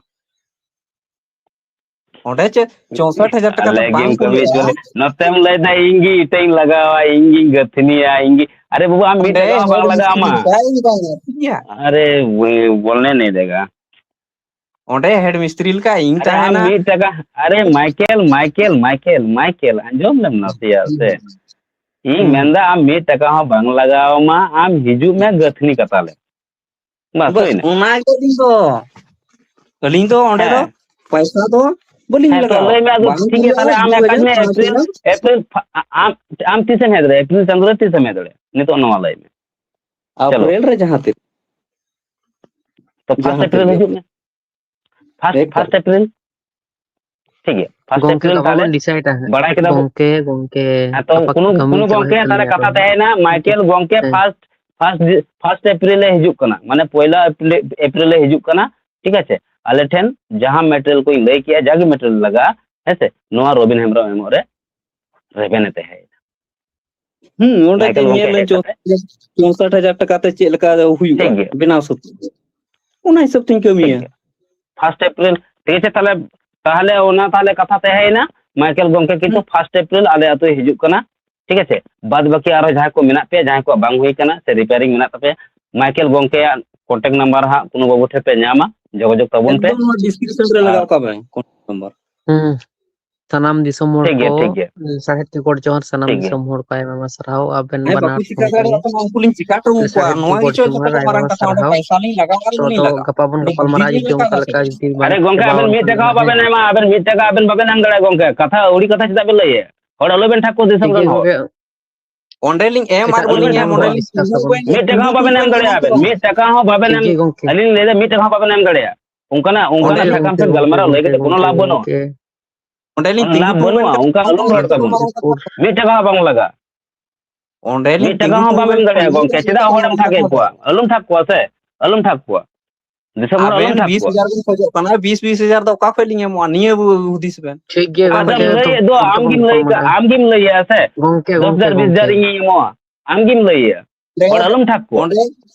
ᱚᱸᱰᱮ ᱪᱮ ᱪᱳᱥᱚᱴ ᱦᱟᱡᱟᱨ ᱴᱟᱠᱟ ᱛᱮ ᱟᱞᱮ ᱵᱟᱝ ᱜᱮᱢ ᱠᱟᱹᱢᱤ ᱠᱩᱞᱟᱹᱜᱼᱟ᱾ ᱦᱚᱪᱚ ᱞᱮ-, ᱱᱚᱛᱮᱢ ᱞᱟᱹᱭᱫᱟ ᱤᱧ ᱜᱮ ᱤᱴᱟᱹᱧ ᱞᱟᱜᱟᱣᱟ, ᱤᱧ ᱜᱤᱧ ᱜᱟᱹᱛᱷᱱᱤᱭᱟ, ᱤᱧ ᱜᱮ, ᱟᱨᱮ ᱵᱟᱵᱟ, ᱟᱢ ᱢᱤᱫ ᱚᱸᱰᱮ ᱴᱟᱠᱟ ᱦᱚᱸ ᱦᱮᱰ ᱵᱟᱝ ᱞᱟᱜᱟᱣ ᱢᱤᱥᱛᱨᱤ ᱟᱢᱟ᱾ ᱞᱮᱠᱟ ᱤᱧ ᱵᱟᱝ ᱜᱟᱹᱛᱷᱱᱤᱭᱟ᱾ ᱟᱨᱮ ᱵᱚᱞᱱᱮ ᱱᱮ ᱫᱮᱜᱟ᱾ ᱚᱸᱰᱮ ᱦᱮᱰ ᱢᱤᱥᱛᱨᱤ ᱞᱮᱠᱟ ᱤᱧ ᱟᱨᱮ ᱟᱢ ᱛᱟᱦᱮᱱᱟ᱾ ᱢᱤᱫ ᱴᱟᱠᱟ, ᱟᱨᱮ ᱢᱟᱭᱠᱮᱞ, ᱢᱟᱭᱠᱮᱞ, ᱢᱟᱭᱠᱮᱞ, ᱢᱟᱭᱠᱮᱞ, ᱟᱸᱡᱚᱢ ᱞᱮᱢ ᱱᱟᱥᱮᱭᱟᱜ ᱥᱮ᱾ ᱤᱧ ᱦᱩᱸ᱾ ᱢᱮᱱᱫᱟ ᱟᱢ ᱢᱤᱫ ᱴᱟᱠᱟ ᱦᱚᱸ ᱵᱟᱝ ᱞᱟᱜᱟᱣ ᱟᱢᱟ, ᱟᱢ ᱦᱤᱡᱩᱜ ᱢᱮ ᱜᱟᱹᱛᱷᱱᱤ ᱠᱟᱛᱟᱞᱮ᱾ ᱵᱟᱥ, ᱵᱟᱥ, ᱦᱩᱭᱱᱟ᱾ ᱚᱱᱟ ᱜᱮ ᱟᱹᱞᱤᱧ ᱫᱚ, ᱟᱹᱞᱤᱧ ᱫᱚ ᱚᱸᱰᱮ ᱫᱚ ᱦᱮᱸ᱾ ᱯᱚᱭᱥᱟ ᱫᱚ ᱵᱟᱹᱞᱤᱧ ᱦᱮᱸ, ᱛᱚ ᱞᱟᱜᱟᱣᱟ᱾ ᱞᱟᱹᱭ ᱢᱮ, ᱟᱫᱚ ᱵᱟᱝ ᱴᱷᱤᱠ ᱜᱮᱭᱟ, ᱠᱩᱞᱟᱹᱜᱼᱟ, ᱛᱟᱦᱞᱮ ᱟᱢ ᱫᱩ ᱦᱟᱡᱟᱨ, ᱮᱠᱟᱞ ᱢᱮ, ᱯᱟᱸᱪ ᱮᱯᱨᱤᱞ, ᱦᱟᱡᱟᱨ᱾ ᱮᱯᱨᱤᱞ ᱯᱷᱟ-, ᱟ-, ᱟᱢ, ᱟᱢ ᱛᱤᱥᱮᱢ ᱦᱮᱡ ᱫᱟᱲᱮᱭᱟᱜᱼᱟ? ᱮᱯᱨᱤᱞ ᱪᱟᱸᱫᱳ ᱨᱮ ᱛᱤᱥᱮᱢ ᱦᱮᱡ ᱫᱟᱲᱮᱭᱟᱜᱼᱟ? ᱱᱤᱛᱚᱜ ᱱᱚᱣᱟ ᱞᱟᱹᱭ ᱢᱮ᱾ ᱪᱚᱞᱚ᱾ ᱮᱯᱨᱤᱞ ᱨᱮ ᱡᱟᱦᱟᱸ ᱛᱤᱥ᱾ ᱛᱚ, ᱯᱷᱟᱥᱴ ᱡᱟᱦᱟᱸ ᱛᱤᱥ ᱮᱯᱨᱤᱞ ᱜᱮ᱾ ᱦᱤᱡᱩᱜ ᱢᱮ᱾ ᱯᱷᱟᱥᱴ, ᱮᱠᱫᱚᱢ᱾ First April. ᱴᱷᱤᱠ ᱜᱮᱭᱟ, ᱯᱷᱟᱥᱴ ᱜᱚᱝᱠᱮ, ᱮᱯᱨᱤᱞ ᱜᱟᱯᱟ ᱛᱟᱦᱞᱮ ᱵᱚᱱ ᱰᱤᱥᱟᱭᱤᱰᱟ ᱦᱟᱸᱜ᱾ ᱵᱟᱲᱟᱭ ᱠᱮᱫᱟ ᱵᱚᱱ᱾ ᱜᱚᱝᱠᱮ, ᱜᱚᱝᱠᱮ, ᱦᱮᱸ, ᱛᱚ, ᱟᱯᱟᱛ ᱠᱩᱱᱩ, ᱠᱟᱹᱢᱤ ᱠᱩᱱᱩ ᱪᱟᱞᱟᱜ ᱜᱚᱝᱠᱮ ᱦᱩᱭᱩᱜ ᱛᱟᱦᱞᱮ ᱠᱟᱱᱟ ᱠᱟᱛᱷᱟ ᱟᱨᱦᱚᱸ᱾ ᱛᱟᱦᱮᱸᱭᱮᱱᱟ, ᱢᱟᱭᱠᱮᱞ ᱜᱚᱝᱠᱮ ᱦᱮᱸ᱾ ᱯᱷᱟᱥᱴ, ᱯᱷᱟᱥᱴ, ᱯᱷᱟᱥᱴ ᱮᱯᱨᱤᱞ ᱮ ᱦᱤᱡᱩᱜ ᱠᱟᱱᱟ, ᱢᱟᱱᱮ, ᱯᱚᱭᱞᱟ ᱮᱯᱨᱤᱞ, ᱮᱯᱨᱤᱞ ᱮ ᱦᱤᱡᱩᱜ ᱠᱟᱱᱟ, ᱴᱷᱤᱠ ᱟᱪᱷᱮ? ᱟᱞᱮ ᱴᱷᱮᱱ ᱡᱟᱦᱟᱸ ᱢᱮᱴᱮᱨᱤᱭᱟᱞ ᱠᱚᱧ ᱞᱟᱹᱭ ᱠᱮᱜᱼᱟ, ᱡᱟᱜᱮ ᱢᱮᱴᱮᱨᱤᱭᱟᱞ ᱞᱟᱜᱟᱜᱼᱟ, ᱦᱮᱸ ᱥᱮ, ᱱᱚᱣᱟ ᱨᱚᱵᱤᱱ ᱦᱮᱢᱵᱨᱚᱢ ᱮᱢᱚᱜ ᱨᱮ ᱨᱮᱵᱮᱱ ᱮ ᱛᱟᱦᱮᱸᱭᱮᱱᱟ᱾ ᱦᱩᱸ, ᱚᱸᱰᱮ ᱢᱟᱭᱠᱮᱞ ᱛᱮᱧ ᱜᱚᱝᱠᱮ ᱧᱮᱞ ᱦᱮᱡ ᱞᱮᱱ ᱪᱚ, ᱠᱟᱛᱮ᱾ ᱪᱚᱣᱥᱚᱴ ᱦᱟᱡᱟᱨ ᱴᱟᱠᱟ ᱛᱮ ᱪᱮᱫ ᱞᱮᱠᱟ ᱦᱩᱭᱩᱜᱼᱟ, ᱴᱷᱤᱠ ᱜᱮᱭᱟ᱾ ᱵᱮᱱᱟᱣ ᱥᱟᱹᱛ᱾ ᱚᱱᱟ ᱦᱤᱥᱟᱹᱵ ᱛᱤᱧ ᱴᱷᱤᱠ ᱠᱟᱹᱢᱤᱭᱟ᱾ ᱜᱮᱭᱟ᱾ ᱯᱷᱟᱥᱴ ᱮᱯᱨᱤᱞ, ᱴᱷᱤᱠ ᱟᱪᱷᱮ, ᱛᱟᱦᱞᱮ, ᱛᱟᱦᱞᱮ ᱚᱱᱟ ᱛᱟᱦᱞᱮ ᱠᱟᱛᱷᱟ ᱛᱟᱦᱮᱸᱭᱮᱱᱟ, ᱢᱟᱭᱠᱮᱞ ᱜᱚᱝᱠᱮ ᱠᱤᱱᱛᱩ ᱦᱩᱸ᱾ ᱯᱷᱟᱥᱴ ᱮᱯᱨᱤᱞ ᱟᱞᱮ ᱟᱹᱛᱩᱭ ᱦᱤᱡᱩᱜ ᱠᱟᱱᱟ, ᱴᱷᱤᱠ ᱟᱪᱷᱮ? ᱵᱟᱫ ᱵᱟᱹᱠᱤ ᱟᱨᱚ ᱡᱟᱦᱟᱸᱭ ᱠᱚ ᱢᱮᱱᱟᱜ ᱯᱮᱭᱟ, ᱡᱟᱦᱟᱸᱭ ᱠᱚᱣᱟᱜ ᱵᱟᱝ ᱦᱩᱭ ᱠᱟᱱᱟ ᱥᱮ ᱨᱤᱯᱮᱭᱟᱨᱤᱝ ᱢᱮᱱᱟᱜ ᱛᱟᱯᱮᱭᱟ, ᱢᱟᱭᱠᱮᱞ ᱜᱚᱝᱠᱮᱭᱟᱜ contact number ᱦᱟᱸᱜ ᱠᱩᱱᱩ ᱵᱟᱹᱵᱩ ᱴᱷᱮᱱ ᱯᱮ ᱧᱟᱢᱟ, ᱡᱳᱜᱟᱡᱳᱜᱽ ᱛᱟᱵᱚᱱ ᱯᱮ᱾ ᱮᱠᱫᱚᱢ ᱱᱚᱣᱟ description ᱨᱮ ᱞᱟᱜᱟᱣ ᱟᱨ ᱠᱟᱜ ᱵᱮᱱ contact number᱾ ᱦᱩᱸ᱾ ᱥᱟᱱᱟᱢ ᱫᱤᱥᱚᱢ ᱦᱚᱲ ᱴᱷᱤᱠ ᱜᱮᱭᱟ, ᱠᱚ, ᱴᱷᱤᱠ ᱜᱮᱭᱟ᱾ ᱥᱟᱦᱮᱫ ᱛᱮ ᱜᱚᱰ ᱡᱚᱦᱟᱨ ᱥᱟᱱᱟᱢ ᱴᱷᱤᱠ ᱜᱮᱭᱟ᱾ ᱫᱤᱥᱚᱢ ᱦᱚᱲ ᱠᱚ ᱟᱭᱢᱟ ᱟᱭᱢᱟ ᱥᱟᱨᱦᱟᱣ ᱟᱵᱮᱱ ᱦᱮᱸ, ᱵᱟᱱᱟ ᱵᱟᱠᱚ ᱦᱚᱲ ᱪᱤᱠᱟ ᱠᱚ ᱜᱮ᱾ ᱫᱟᱲᱮᱭᱟᱜ ᱠᱟᱱᱟ, ᱩᱱᱠᱩ ᱞᱤᱧ ᱪᱤᱠᱟ ᱦᱚᱴᱚ ᱥᱟᱦᱮᱫ ᱟᱠᱚᱣᱟ? ᱛᱮ ᱱᱚᱣᱟ ᱜᱚᱰ ᱜᱮᱪᱚ ᱡᱚᱛᱚ ᱡᱚᱦᱟᱨ ᱠᱷᱚᱱ ᱟᱭᱢᱟ ᱢᱟᱨᱟᱝ ᱟᱭᱢᱟ ᱠᱟᱛᱷᱟ, ᱚᱸᱰᱮ ᱥᱟᱨᱦᱟᱣ᱾ ᱯᱟᱭᱥᱟ ᱞᱤᱧ ᱞᱟᱜᱟᱣᱟ ᱟᱨ ᱛᱚ ᱞᱤᱧ ᱫᱚ ᱞᱟᱜᱟᱣᱟ᱾ ᱜᱟᱯᱟ ᱵᱚᱱ ᱚᱸᱰᱮ ᱜᱟᱯᱟᱞ ᱵᱩᱡᱽ ᱢᱟᱨᱟᱜᱼᱟ, ᱞᱤᱧ ᱡᱩᱫᱤ ᱞᱟᱜᱟᱣᱟ ᱚᱱᱠᱟ ᱥᱮ᱾ ᱞᱮᱠᱟ ᱡᱩᱫᱤ ᱵᱟᱝ ᱟᱨᱮ ᱜᱚᱝᱠᱮ, ᱜᱟᱯᱟᱞ ᱟᱵᱮᱱ ᱢᱟᱨᱟᱜᱼᱟ, ᱢᱤᱫ ᱦᱮᱸ᱾ ᱴᱟᱠᱟ ᱦᱚᱸ ᱵᱟᱵᱮᱱ ᱮᱢᱟ, ᱟᱵᱮᱱ ᱢᱤᱫ ᱴᱟᱠᱟ ᱟᱵᱮᱱ ᱵᱟᱵᱮᱱ ᱮᱢ ᱫᱟᱲᱮᱭᱟᱜᱼᱟ ᱜᱚᱝᱠᱮ᱾ ᱠᱟᱛᱷᱟ, ᱟᱹᱣᱲᱤ ᱠᱟᱛᱷᱟ ᱪᱮᱫᱟᱜ ᱵᱮᱱ ᱞᱟᱹᱭᱮᱫ? ᱦᱚᱲ ᱟᱞᱚᱵᱮᱱ ᱴᱷᱟᱠ ᱠᱚᱣᱟ ᱫᱤᱥᱚᱢ ᱴᱷᱤᱠ ᱨᱮᱱ ᱜᱮ ᱦᱚᱲ᱾ ᱜᱚᱝᱠᱮ᱾ ᱚᱸᱰᱮ ᱞᱤᱧ ᱮᱢ ᱟᱨ ᱮᱴᱟᱜ ᱵᱟᱹᱞᱤᱧ ᱮᱢ, ᱚᱸᱰᱮ ᱞᱤᱧ ᱰᱤᱥᱠᱟᱥ ᱟᱵᱚᱱ᱾ ᱢᱤᱫ ᱴᱟᱠᱟ ᱦᱚᱸ ᱵᱟᱵᱮᱱ ᱮᱢ ᱫᱟᱲᱮᱭᱟᱜᱼᱟ ᱵᱮᱱ, ᱢᱤᱫ ᱴᱟᱠᱟ ᱦᱚᱸ ᱵᱟᱵᱮᱱ ᱴᱷᱤᱠ ᱮᱢ, ᱜᱮ ᱜᱚᱝᱠᱮ᱾ ᱟᱹᱞᱤᱧ ᱞᱤᱧ ᱞᱟᱹᱭᱫᱟ ᱢᱤᱫ ᱴᱟᱠᱟ ᱦᱚᱸ ᱵᱟᱵᱮᱱ ᱮᱢ ᱫᱟᱲᱮᱭᱟᱜᱼᱟ᱾ ᱚᱱᱠᱟᱱᱟᱜ, ᱚᱸᱰᱮ ᱚᱱᱠᱟᱱᱟᱜ ᱞᱤᱧ ᱥᱟᱠᱟᱢ ᱥᱮᱫ ᱜᱚᱝᱠᱮ, ᱜᱟᱞᱢᱟᱨᱟᱣ ᱞᱟᱹᱭ ᱜᱚᱝᱠᱮ, ᱠᱟᱛᱮ ᱠᱳᱱᱳ ᱜᱚᱝᱠᱮ, ᱞᱟᱵᱷ ᱵᱟᱹᱱᱩᱜᱼᱟ᱾ ᱜᱚᱝᱠᱮ᱾ ᱚᱸᱰᱮ ᱞᱤᱧ ᱠᱳᱱᱳ ᱛᱤᱸᱜᱩ ᱞᱟᱵᱷ ᱵᱟᱹᱱᱩᱜᱼᱟ, ᱢᱮᱱᱟᱜ ᱚᱱᱠᱟ ᱟᱹᱞᱩᱢ ᱨᱚᱲ ᱛᱟᱵᱚᱱᱟ᱾ ᱛᱟᱵᱚᱱᱟ᱾ ᱢᱤᱫ ᱴᱟᱠᱟ ᱦᱚᱸ ᱵᱟᱝ ᱞᱟᱜᱟᱜᱼᱟ᱾ ᱚᱸᱰᱮ ᱞᱤᱧ ᱢᱤᱫ ᱴᱟᱠᱟ ᱛᱤᱸᱜᱩ ᱦᱚᱸ ᱛᱤᱸᱜᱩ ᱵᱟᱵᱮᱱ ᱞᱮᱱ ᱫᱟᱲᱮᱭᱟᱜᱼᱟ ᱠᱷᱟᱱ ᱜᱚᱝᱠᱮ, ᱜᱮ ᱪᱮᱫᱟᱜ ᱦᱚᱲᱮᱢ ᱢᱟᱨᱟᱝ ᱴᱷᱟᱠᱮᱫ ᱠᱟᱛᱷᱟ ᱫᱚ᱾ ᱠᱚᱣᱟ? ᱟᱹᱞᱩᱢ ᱴᱷᱟᱠ ᱠᱚᱣᱟ ᱥᱮ, ᱟᱹᱞᱩᱢ ᱴᱷᱟᱠ ᱠᱚᱣᱟ᱾ ᱫᱤᱥᱚᱢ ᱦᱚᱲ ᱟᱵᱮᱱ ᱟᱞᱚᱢ ᱴᱷᱟᱠ ᱵᱤᱥ ᱠᱚᱣᱟ᱾ ᱦᱟᱡᱟᱨ ᱵᱮᱱ ᱠᱷᱚᱡᱚᱜ ᱠᱟᱱᱟ, ᱵᱤᱥ, ᱵᱤᱥ ᱦᱟᱡᱟᱨ ᱫᱚ ᱚᱠᱟ ᱠᱷᱚᱡ ᱞᱤᱧ ᱮᱢᱚᱜᱼᱟ? ᱱᱤᱭᱟᱹ ᱦᱩᱫᱤᱥ ᱵᱮᱱ᱾ ᱴᱷᱤᱠ ᱜᱮᱭᱟ ᱚᱠᱟ ᱜᱚᱝᱠᱮ, ᱠᱷᱚᱡ ᱟᱫᱚᱢ ᱞᱤᱧ ᱞᱟᱹᱭᱮᱫ ᱫᱚ, ᱮᱢᱚᱜᱼᱟ? ᱟᱢ ᱜᱮᱢ ᱞᱟᱹᱭ ᱠᱟᱜ, ᱟᱢ ᱜᱮᱢ ᱞᱟᱹᱭᱮᱜᱼᱟ ᱥᱮ? ᱜᱚᱝᱠᱮ, ᱫᱚᱥ ᱜᱚᱝᱠᱮ, ᱦᱟᱡᱟᱨ, ᱵᱤᱥ ᱦᱟᱡᱟᱨ ᱜᱚᱝᱠᱮ᱾ ᱤᱧᱤᱧ ᱮᱢᱚᱜᱼᱟ, ᱟᱢ ᱜᱮᱢ ᱞᱟᱹᱭᱮᱜᱼᱟ᱾ ᱚᱸᱰᱮ, ᱦᱚᱲ ᱟᱞᱚᱢ ᱴᱷᱟᱠ ᱠᱚᱣᱟ᱾ ᱚᱸᱰᱮ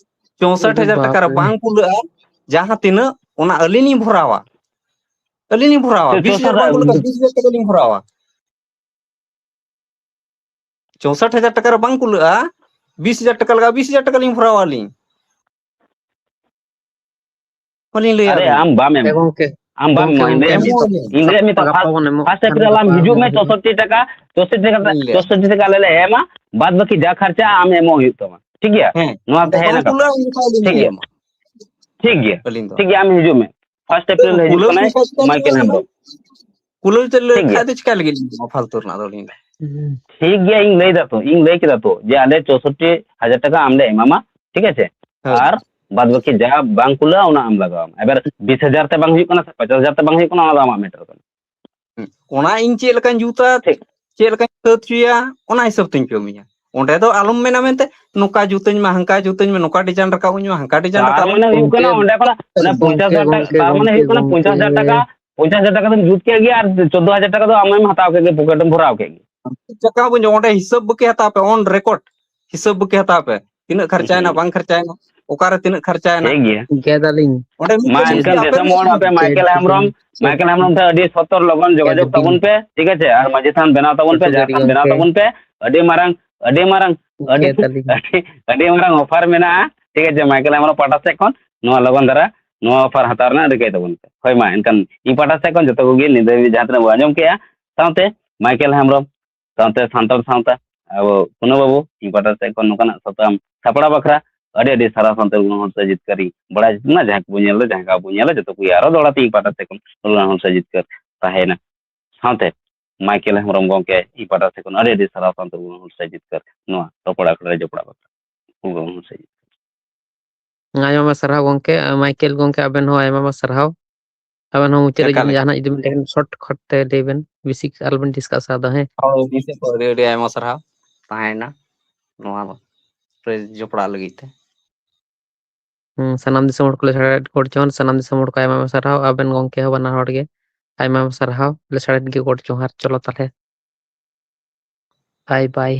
ᱪᱳᱥᱚᱴ ᱦᱟᱡᱟᱨ ᱴᱟᱠᱟ ᱨᱮ ᱵᱟᱝ ᱠᱩᱞᱟᱹᱜᱼᱟ, ᱡᱟᱦᱟᱸ ᱛᱤᱱᱟᱹᱜ ᱚᱱᱟ ᱟᱹᱞᱤᱧ ᱞᱤᱧ ᱵᱷᱚᱨᱟᱣᱟ᱾ ᱟᱹᱞᱤᱧ ᱞᱤᱧ ᱵᱷᱚᱨᱟᱣᱟ, ᱪᱮᱫ ᱵᱤᱥ ᱦᱟᱡᱟᱨ ᱪᱳᱥᱚᱴ ᱵᱟᱝ ᱠᱩᱞᱟᱹᱜᱼᱟ, ᱵᱤᱥ ᱦᱟᱡᱟᱨ ᱴᱟᱠᱟ ᱞᱤᱧ ᱵᱷᱚᱨᱟᱣᱟ᱾ ᱪᱳᱥᱚᱴ ᱦᱟᱡᱟᱨ ᱴᱟᱠᱟ ᱨᱮ ᱵᱟᱝ ᱠᱩᱞᱟᱹᱜᱼᱟ, ᱵᱤᱥ ᱦᱟᱡᱟᱨ ᱴᱟᱠᱟ ᱞᱟᱜᱟᱜᱼᱟ, ᱵᱤᱥ ᱦᱟᱡᱟᱨ ᱴᱟᱠᱟ ᱞᱤᱧ ᱵᱷᱚᱨᱟᱣᱟ ᱟᱹᱞᱤᱧ᱾ ᱵᱟᱹᱞᱤᱧ ᱞᱟᱹᱭᱟ ᱟᱨᱮ, ᱟᱹᱞᱤᱧ᱾ ᱟᱢ ᱵᱟᱢ ᱦᱮᱸ ᱮᱢᱟ᱾ ᱜᱚᱝᱠᱮ᱾ ᱟᱢ ᱵᱟᱢ ᱜᱚᱝᱠᱮ, ᱮᱢᱟ᱾ ᱤᱧ ᱜᱚᱝᱠᱮ, ᱞᱟᱹᱭᱟ ᱢᱤᱫ ᱮᱢᱚᱜ ᱠᱟᱛᱷᱟ, ᱟᱹᱞᱤᱧ᱾ ᱤᱧ ᱞᱟᱹᱭᱟ ᱢᱤᱫ ᱠᱟᱛᱷᱟ, ᱜᱟᱯᱟ ᱯᱷᱟᱥᱴ, ᱵᱚᱱ ᱮᱢᱚᱜ ᱯᱷᱟᱥᱴ ᱠᱟᱱ, ᱮᱯᱨᱤᱞ ᱟᱢ ᱜᱟᱯᱟ ᱦᱤᱡᱩᱜ ᱮᱢᱚᱜ ᱢᱮ, ᱦᱩᱭᱩᱜᱼᱟ᱾ ᱪᱳᱥᱚᱴᱴᱤ ᱴᱟᱠᱟ, ᱪᱳᱥᱚᱴᱴᱤ ᱴᱟᱠᱟ, ᱤᱧ ᱞᱟᱹᱭᱟ᱾ ᱪᱳᱥᱚᱴᱴᱤ ᱴᱟᱠᱟ ᱟᱞᱮ ᱞᱮ ᱮᱢᱟ, ᱵᱟᱫ ᱵᱟᱹᱠᱤ ᱡᱟ ᱠᱷᱟᱨᱪᱟ ᱟᱢ ᱮᱢᱚᱜ ᱦᱩᱭᱩᱜ ᱛᱟᱢᱟ᱾ ᱴᱷᱤᱠ ᱜᱮᱭᱟ? ᱦᱮᱸ᱾ ᱱᱚᱣᱟ ᱚᱸᱰᱮ ᱛᱟᱦᱮᱸᱭᱮᱱᱟ ᱵᱟᱝ ᱠᱟᱛᱷᱟ᱾ ᱠᱩᱞᱟᱹᱜᱼᱟ, ᱩᱱ ᱡᱚᱠᱷᱟᱡ ᱟᱹᱞᱤᱧ ᱴᱷᱤᱠ ᱞᱤᱧ ᱜᱮᱭᱟ? ᱮᱢᱟ᱾ ᱴᱷᱤᱠ ᱜᱮᱭᱟ᱾ ᱟᱹᱞᱤᱧ ᱫᱚ᱾ ᱴᱷᱤᱠ ᱜᱮᱭᱟ, ᱟᱢ ᱦᱤᱡᱩᱜ ᱢᱮ᱾ ᱯᱷᱟᱥᱴ ᱮᱯᱨᱤᱞ ᱦᱤᱡᱩᱜ ᱠᱩᱞᱟᱹᱣ ᱠᱟᱱᱟᱭ ᱞᱮᱠᱷᱟᱡ ᱪᱤᱠᱟ ᱢᱟᱭᱠᱮᱞ ᱞᱤᱧ ᱦᱮᱢᱵᱨᱚᱢ᱾ ᱮᱢᱟ? ᱠᱩᱞᱟᱹᱣ ᱪᱮᱫ ᱞᱮ ᱴᱷᱤᱠ ᱜᱮᱭᱟ᱾ ᱠᱷᱟᱡ ᱫᱚ ᱪᱤᱠᱟ ᱞᱟᱹᱜᱤᱫ ᱞᱤᱧ ᱮᱢᱟ ᱯᱷᱟᱞᱛᱩ ᱨᱮᱱᱟᱜ ᱫᱚ ᱟᱹᱞᱤᱧ ᱫᱚ? ᱦᱩᱸ᱾ ᱴᱷᱤᱠ ᱜᱮᱭᱟ, ᱤᱧ ᱞᱟᱹᱭ ᱫᱟ ᱛᱚ, ᱤᱧ ᱞᱟᱹᱭ ᱠᱮᱫᱟ ᱛᱚ ᱡᱮ ᱟᱞᱮ ᱪᱳᱥᱚᱴᱴᱤ ᱦᱟᱡᱟᱨ ᱴᱟᱠᱟ ᱟᱢ ᱞᱮ ᱮᱢᱟᱢᱟ, ᱴᱷᱤᱠ ᱟᱪᱷᱮ? ᱦᱳᱭ᱾ ᱟᱨ ᱵᱟᱫ ᱵᱟᱹᱠᱤ ᱡᱟ ᱵᱟᱝ ᱠᱩᱞᱟᱹᱜᱼᱟ ᱚᱱᱟ ᱟᱢ ᱞᱟᱜᱟᱣᱟᱢ᱾ ᱮᱵᱟᱨ ᱵᱤᱥ ᱦᱟᱡᱟᱨ ᱛᱮ ᱵᱟᱝ ᱦᱩᱭᱩᱜ ᱠᱟᱱᱟ ᱥᱮ ᱯᱚᱪᱟᱥ ᱦᱟᱡᱟᱨ ᱛᱮ ᱵᱟᱝ ᱦᱩᱭᱩᱜ ᱠᱟᱱᱟ, ᱚᱱᱟ ᱫᱚ ᱟᱢᱟᱜ ᱢᱮᱴᱟᱨ ᱠᱟᱱᱟ᱾ ᱦᱩᱸ᱾ ᱚᱱᱟ ᱤᱧ ᱪᱮᱫ ᱞᱮᱠᱟᱧ ᱡᱩᱛᱟ, ᱴᱷᱤᱠ᱾ ᱪᱮᱫ ᱞᱮᱠᱟᱧ ᱥᱟᱹᱛ ᱦᱚᱪᱚᱭᱟ, ᱚᱱᱟ ᱦᱤᱥᱟᱹᱵ ᱛᱤᱧ ᱠᱟᱹᱢᱤᱭᱟ᱾ ᱚᱸᱰᱮ ᱫᱚ ᱟᱞᱚᱢ ᱢᱮᱱᱟ ᱢᱮᱱᱛᱮ, "ᱱᱚᱝᱠᱟ ᱡᱩᱛᱟᱹᱧ ᱢᱮ, ᱦᱟᱱᱠᱟ ᱡᱩᱛᱟᱹᱧ ᱢᱮ, ᱱᱚᱝᱠᱟ ᱰᱤᱡᱟᱭᱤᱱ ᱨᱟᱠᱟᱵ ᱟᱹᱧ ᱢᱮ, ᱦᱟᱱᱠᱟ ᱰᱤᱡᱟᱭᱤᱱ ᱛᱟᱨ ᱨᱟᱠᱟᱵ ᱢᱟᱱᱮ ᱟᱹᱧ ᱢᱮ᱾" ᱦᱩᱭᱩᱜ ᱠᱟᱱᱟ, ᱜᱚᱝᱠᱮ, ᱚᱸᱰᱮ ᱠᱷᱚᱱᱟᱜ ᱚᱱᱟ ᱯᱚᱧᱪᱟᱥ ᱜᱚᱝᱠᱮ, ᱦᱟᱡᱟᱨ ᱴᱟᱠᱟ, ᱜᱚᱝᱠᱮ, ᱛᱟᱨ ᱢᱟᱱᱮ ᱜᱚᱝᱠᱮ, ᱦᱩᱭᱩᱜ ᱠᱟᱱᱟ, ᱜᱚᱝᱠᱮ᱾ ᱯᱚᱧᱪᱟᱥ ᱦᱟᱡᱟᱨ ᱴᱟᱠᱟ ᱫᱚ, ᱯᱚᱧᱪᱟᱥ ᱦᱟᱡᱟᱨ ᱴᱟᱠᱟ ᱫᱚ ᱟᱢᱮᱢ ᱦᱟᱛᱟᱣ ᱠᱮᱫ ᱜᱮ, ᱯᱚᱠᱮᱴ ᱮᱢ ᱵᱷᱚᱨᱟᱣ ᱠᱮᱫ ᱜᱮ᱾ ᱪᱮᱫ ᱞᱮᱠᱟ ᱵᱚᱱ ᱡᱚᱢ, ᱚᱸᱰᱮ ᱦᱤᱥᱟᱹᱵ ᱵᱟᱹᱠᱤ ᱦᱟᱛᱟᱣ ᱯᱮ, on record ᱦᱤᱥᱟᱹᱵ ᱵᱟᱹᱠᱤ ᱦᱟᱛᱟᱣ ᱯᱮ, ᱛᱤᱱᱟᱹᱜ ᱠᱷᱟᱨᱪᱟᱭᱮᱱᱟ, ᱦᱩᱸ᱾ ᱵᱟᱝ ᱠᱷᱟᱨᱪᱟᱭᱮᱱᱟ, ᱚᱠᱟᱨᱮ ᱛᱤᱱᱟᱹᱜ ᱠᱷᱟᱨᱪᱟᱭᱮᱱᱟ᱾ ᱴᱷᱤᱠ ᱜᱮᱭᱟ᱾ ᱜᱮᱫᱟᱞᱤᱧ᱾ ᱚᱸᱰᱮ ᱢᱟ ᱢᱤᱫᱴᱮᱡ ᱡᱤᱱᱤᱥ ᱮᱱᱠᱷᱟᱱ ᱜᱮ ᱟᱯᱮ ᱫᱤᱥᱚᱢ ᱢᱤᱫᱴᱮᱡ ᱦᱚᱲ, ᱟᱯᱮ ᱜᱮᱫ ᱢᱟᱭᱠᱮᱞ ᱦᱮᱢᱵᱨᱚᱢ, ᱜᱮᱫ ᱢᱟᱭᱠᱮᱞ ᱦᱮᱢᱵᱨᱚᱢ ᱴᱷᱮᱱ ᱟᱹᱰᱤ ᱥᱚᱛᱚᱨ ᱞᱚᱜᱚᱱ ᱡᱳᱜᱟᱡᱳᱜᱽ ᱜᱮᱫᱟᱞᱤᱧ᱾ ᱛᱟᱵᱚᱱ ᱯᱮ, ᱴᱷᱤᱠ ᱟᱪᱷᱮ? ᱟᱨ ᱢᱟᱹᱡᱷᱤ ᱛᱷᱟᱱ ᱵᱮᱱᱟᱣ ᱛᱟᱵᱚᱱ ᱯᱮ, ᱟᱹᱰᱤ ᱡᱟᱦᱮᱨ ᱛᱷᱟᱱ ᱵᱮᱱᱟᱣ ᱜᱚᱝᱠᱮ᱾ ᱛᱟᱵᱚᱱ ᱯᱮ, ᱟᱹᱰᱤ ᱢᱟᱨᱟᱝ, ᱟᱹᱰᱤ ᱢᱟᱨᱟᱝ, ᱟᱹᱰᱤ, ᱜᱮᱫᱟᱞᱤᱧ᱾ ᱟᱹᱰᱤ ᱢᱟᱨᱟᱝ offer ᱢᱮᱱᱟᱜᱼᱟ, ᱴᱷᱤᱠ ᱟᱪᱷᱮ, ᱢᱟᱭᱠᱮᱞ ᱦᱮᱢᱵᱨᱚᱢ ᱯᱟᱦᱴᱟ ᱥᱮᱫ ᱠᱷᱚᱱ ᱱᱚᱣᱟ ᱞᱚᱜᱚᱱ ᱫᱷᱟᱨᱟ ᱱᱚᱣᱟ ᱚᱯᱷᱟᱨ ᱦᱟᱛᱟᱣ ᱨᱮᱱᱟᱜ ᱨᱤᱠᱟᱹᱭ ᱛᱟᱵᱚᱱ ᱯᱮ᱾ ᱦᱳᱭ ᱢᱟ, ᱮᱱᱠᱷᱟᱱ ᱤᱧ ᱯᱟᱦᱴᱟ ᱥᱮᱫ ᱠᱷᱚᱱ ᱡᱚᱛᱚ ᱠᱚᱜᱮ ᱱᱤᱛ ᱫᱷᱟᱹᱵᱤᱡ ᱡᱟᱦᱟᱸ ᱛᱤᱱᱟᱹᱜ ᱵᱚᱱ ᱟᱸᱡᱚᱢ ᱠᱮᱜᱼᱟ, ᱥᱟᱶᱛᱮ ᱢᱟᱭᱠᱮᱞ ᱦᱮᱢᱵᱨᱚᱢ, ᱥᱟᱶᱛᱮ ᱥᱟᱱᱛᱟᱲ ᱥᱟᱶᱛᱟ, ᱟᱵᱚ ᱠᱩᱱᱟᱹ ᱵᱟᱹᱵᱩ, ᱤᱧ ᱯᱟᱦᱴᱟ ᱥᱮᱫ ᱠᱷᱚᱱ ᱱᱚᱝᱠᱟᱱᱟᱜ ᱥᱟᱛᱟᱢ ᱥᱟᱯᱲᱟᱣ ᱵᱟᱠᱷᱨᱟ ᱟᱹᱰᱤ ᱟᱹᱰᱤ ᱥᱟᱨᱦᱟᱣ, ᱥᱟᱶᱛᱮ ᱜᱩᱱ ᱦᱚᱲ ᱥᱮ ᱡᱤᱛᱠᱟᱹᱨᱤᱧ ᱵᱟᱲᱟᱭ ᱦᱚᱪᱚ ᱠᱮᱫ ᱵᱚᱱᱟ᱾ ᱡᱟᱦᱟᱸᱭ ᱠᱚᱵᱚᱱ ᱧᱮᱞ ᱮᱫᱟ, ᱡᱟᱦᱟᱸᱭ ᱠᱚ ᱵᱟᱵᱚᱱ ᱧᱮᱞ ᱮᱫᱟ, ᱡᱚᱛᱚ ᱠᱚᱜᱮ ᱟᱨᱚ ᱫᱚᱦᱲᱟ ᱛᱮ ᱤᱧ ᱯᱟᱦᱴᱟ ᱥᱮᱫ ᱠᱷᱚᱱ ᱜᱩᱱ ᱦᱚᱲ ᱥᱮ ᱡᱤᱛᱠᱟᱹᱨ ᱛᱟᱦᱮᱸᱭᱮᱱᱟ᱾ ᱥᱟᱶᱛᱮ ᱢᱟᱭᱠᱮᱞ ᱦᱮᱢᱵᱨᱚᱢ ᱜᱚᱢᱠᱮ, ᱤᱧ ᱯᱟᱦᱴᱟ ᱥᱮᱫ ᱠᱷᱚᱱ ᱟᱹᱰᱤ ᱟᱹᱰᱤ ᱥᱟᱨᱦᱟᱣ, ᱥᱟᱶᱛᱮ ᱜᱩᱱ ᱦᱚᱲ ᱥᱮ ᱡᱤᱛᱠᱟᱹᱨ ᱱᱚᱣᱟ ᱨᱚᱯᱚᱲ ᱟᱠᱷᱲᱟ ᱨᱮ ᱡᱚᱯᱲᱟᱣ ᱵᱟᱠᱷᱨᱟ᱾ ᱜᱩᱱ ᱦᱚᱲ ᱥᱮ ᱡᱤᱛᱠᱟᱹᱨ᱾ ᱟᱭᱢᱟ ᱟᱭᱢᱟ ᱥᱟᱨᱦᱟᱣ ᱜᱚᱢᱠᱮ, ᱢᱟᱭᱠᱮᱞ ᱜᱚᱢᱠᱮ, ᱟᱵᱮᱱ ᱦᱚᱸ ᱟᱭᱢᱟ ᱟᱭᱢᱟ ᱥᱟᱨᱦᱟᱣ᱾ ᱟᱵᱮᱱ ᱦᱚᱸ ᱢᱩᱪᱟᱹᱫ ᱨᱮ ᱮᱠᱟᱞ, ᱡᱩᱫᱤ ᱮᱠᱟᱞ᱾ ᱡᱟᱦᱟᱱᱟᱜ ᱡᱩᱫᱤ ᱵᱮᱱ ᱞᱟᱹᱭ ᱠᱷᱟᱱ, ᱥᱚᱨᱴ ᱠᱷᱚᱴ ᱛᱮ ᱞᱟᱹᱭ ᱵᱮᱱ, ᱵᱮᱥᱤ ᱟᱞᱚᱵᱮᱱ ᱰᱤᱥᱠᱟᱥᱟ ᱟᱫᱚ, ᱦᱮᱸ᱾ ᱦᱳᱭ, ᱢᱩᱪᱟᱹᱫ ᱠᱚ ᱟᱹᱰᱤ ᱟᱹᱰᱤ ᱟᱭᱢᱟ ᱥᱟᱨᱦᱟᱣ ᱛᱟᱦᱮᱸᱭᱮᱱᱟ ᱱᱚᱣᱟ ᱨᱮ ᱡᱚᱯᱲᱟᱜ ᱞᱟᱹᱜᱤᱫ ᱛᱮ᱾ ᱦᱩᱸ, ᱥᱟᱱᱟᱢ ᱫᱤᱥᱚᱢ ᱦᱚᱲ ᱠᱚ ᱞᱮ ᱥᱟᱨᱦᱟᱣ ᱠᱚ ᱪᱚᱝ, ᱥᱟᱱᱟᱢ ᱫᱤᱥᱚᱢ ᱦᱚᱲ ᱠᱚ ᱟᱭᱢᱟ ᱟᱭᱢᱟ ᱥᱟᱨᱦᱟᱣ, ᱟᱵᱮᱱ ᱜᱚᱢᱠᱮ ᱦᱚᱸ ᱵᱟᱱᱟ ᱦᱚᱲ ᱜᱮ ᱟᱭᱢᱟ ᱟᱭᱢᱟ ᱥᱟᱨᱦᱟᱣ, ᱞᱮᱥᱟᱲᱦᱮᱫ ᱜᱮ ᱜᱚᱰ ᱡᱚᱦᱟᱨ, ᱪᱚᱞᱚ ᱛᱟᱦᱞᱮ᱾ ᱵᱟᱭ ᱵᱟᱭ᱾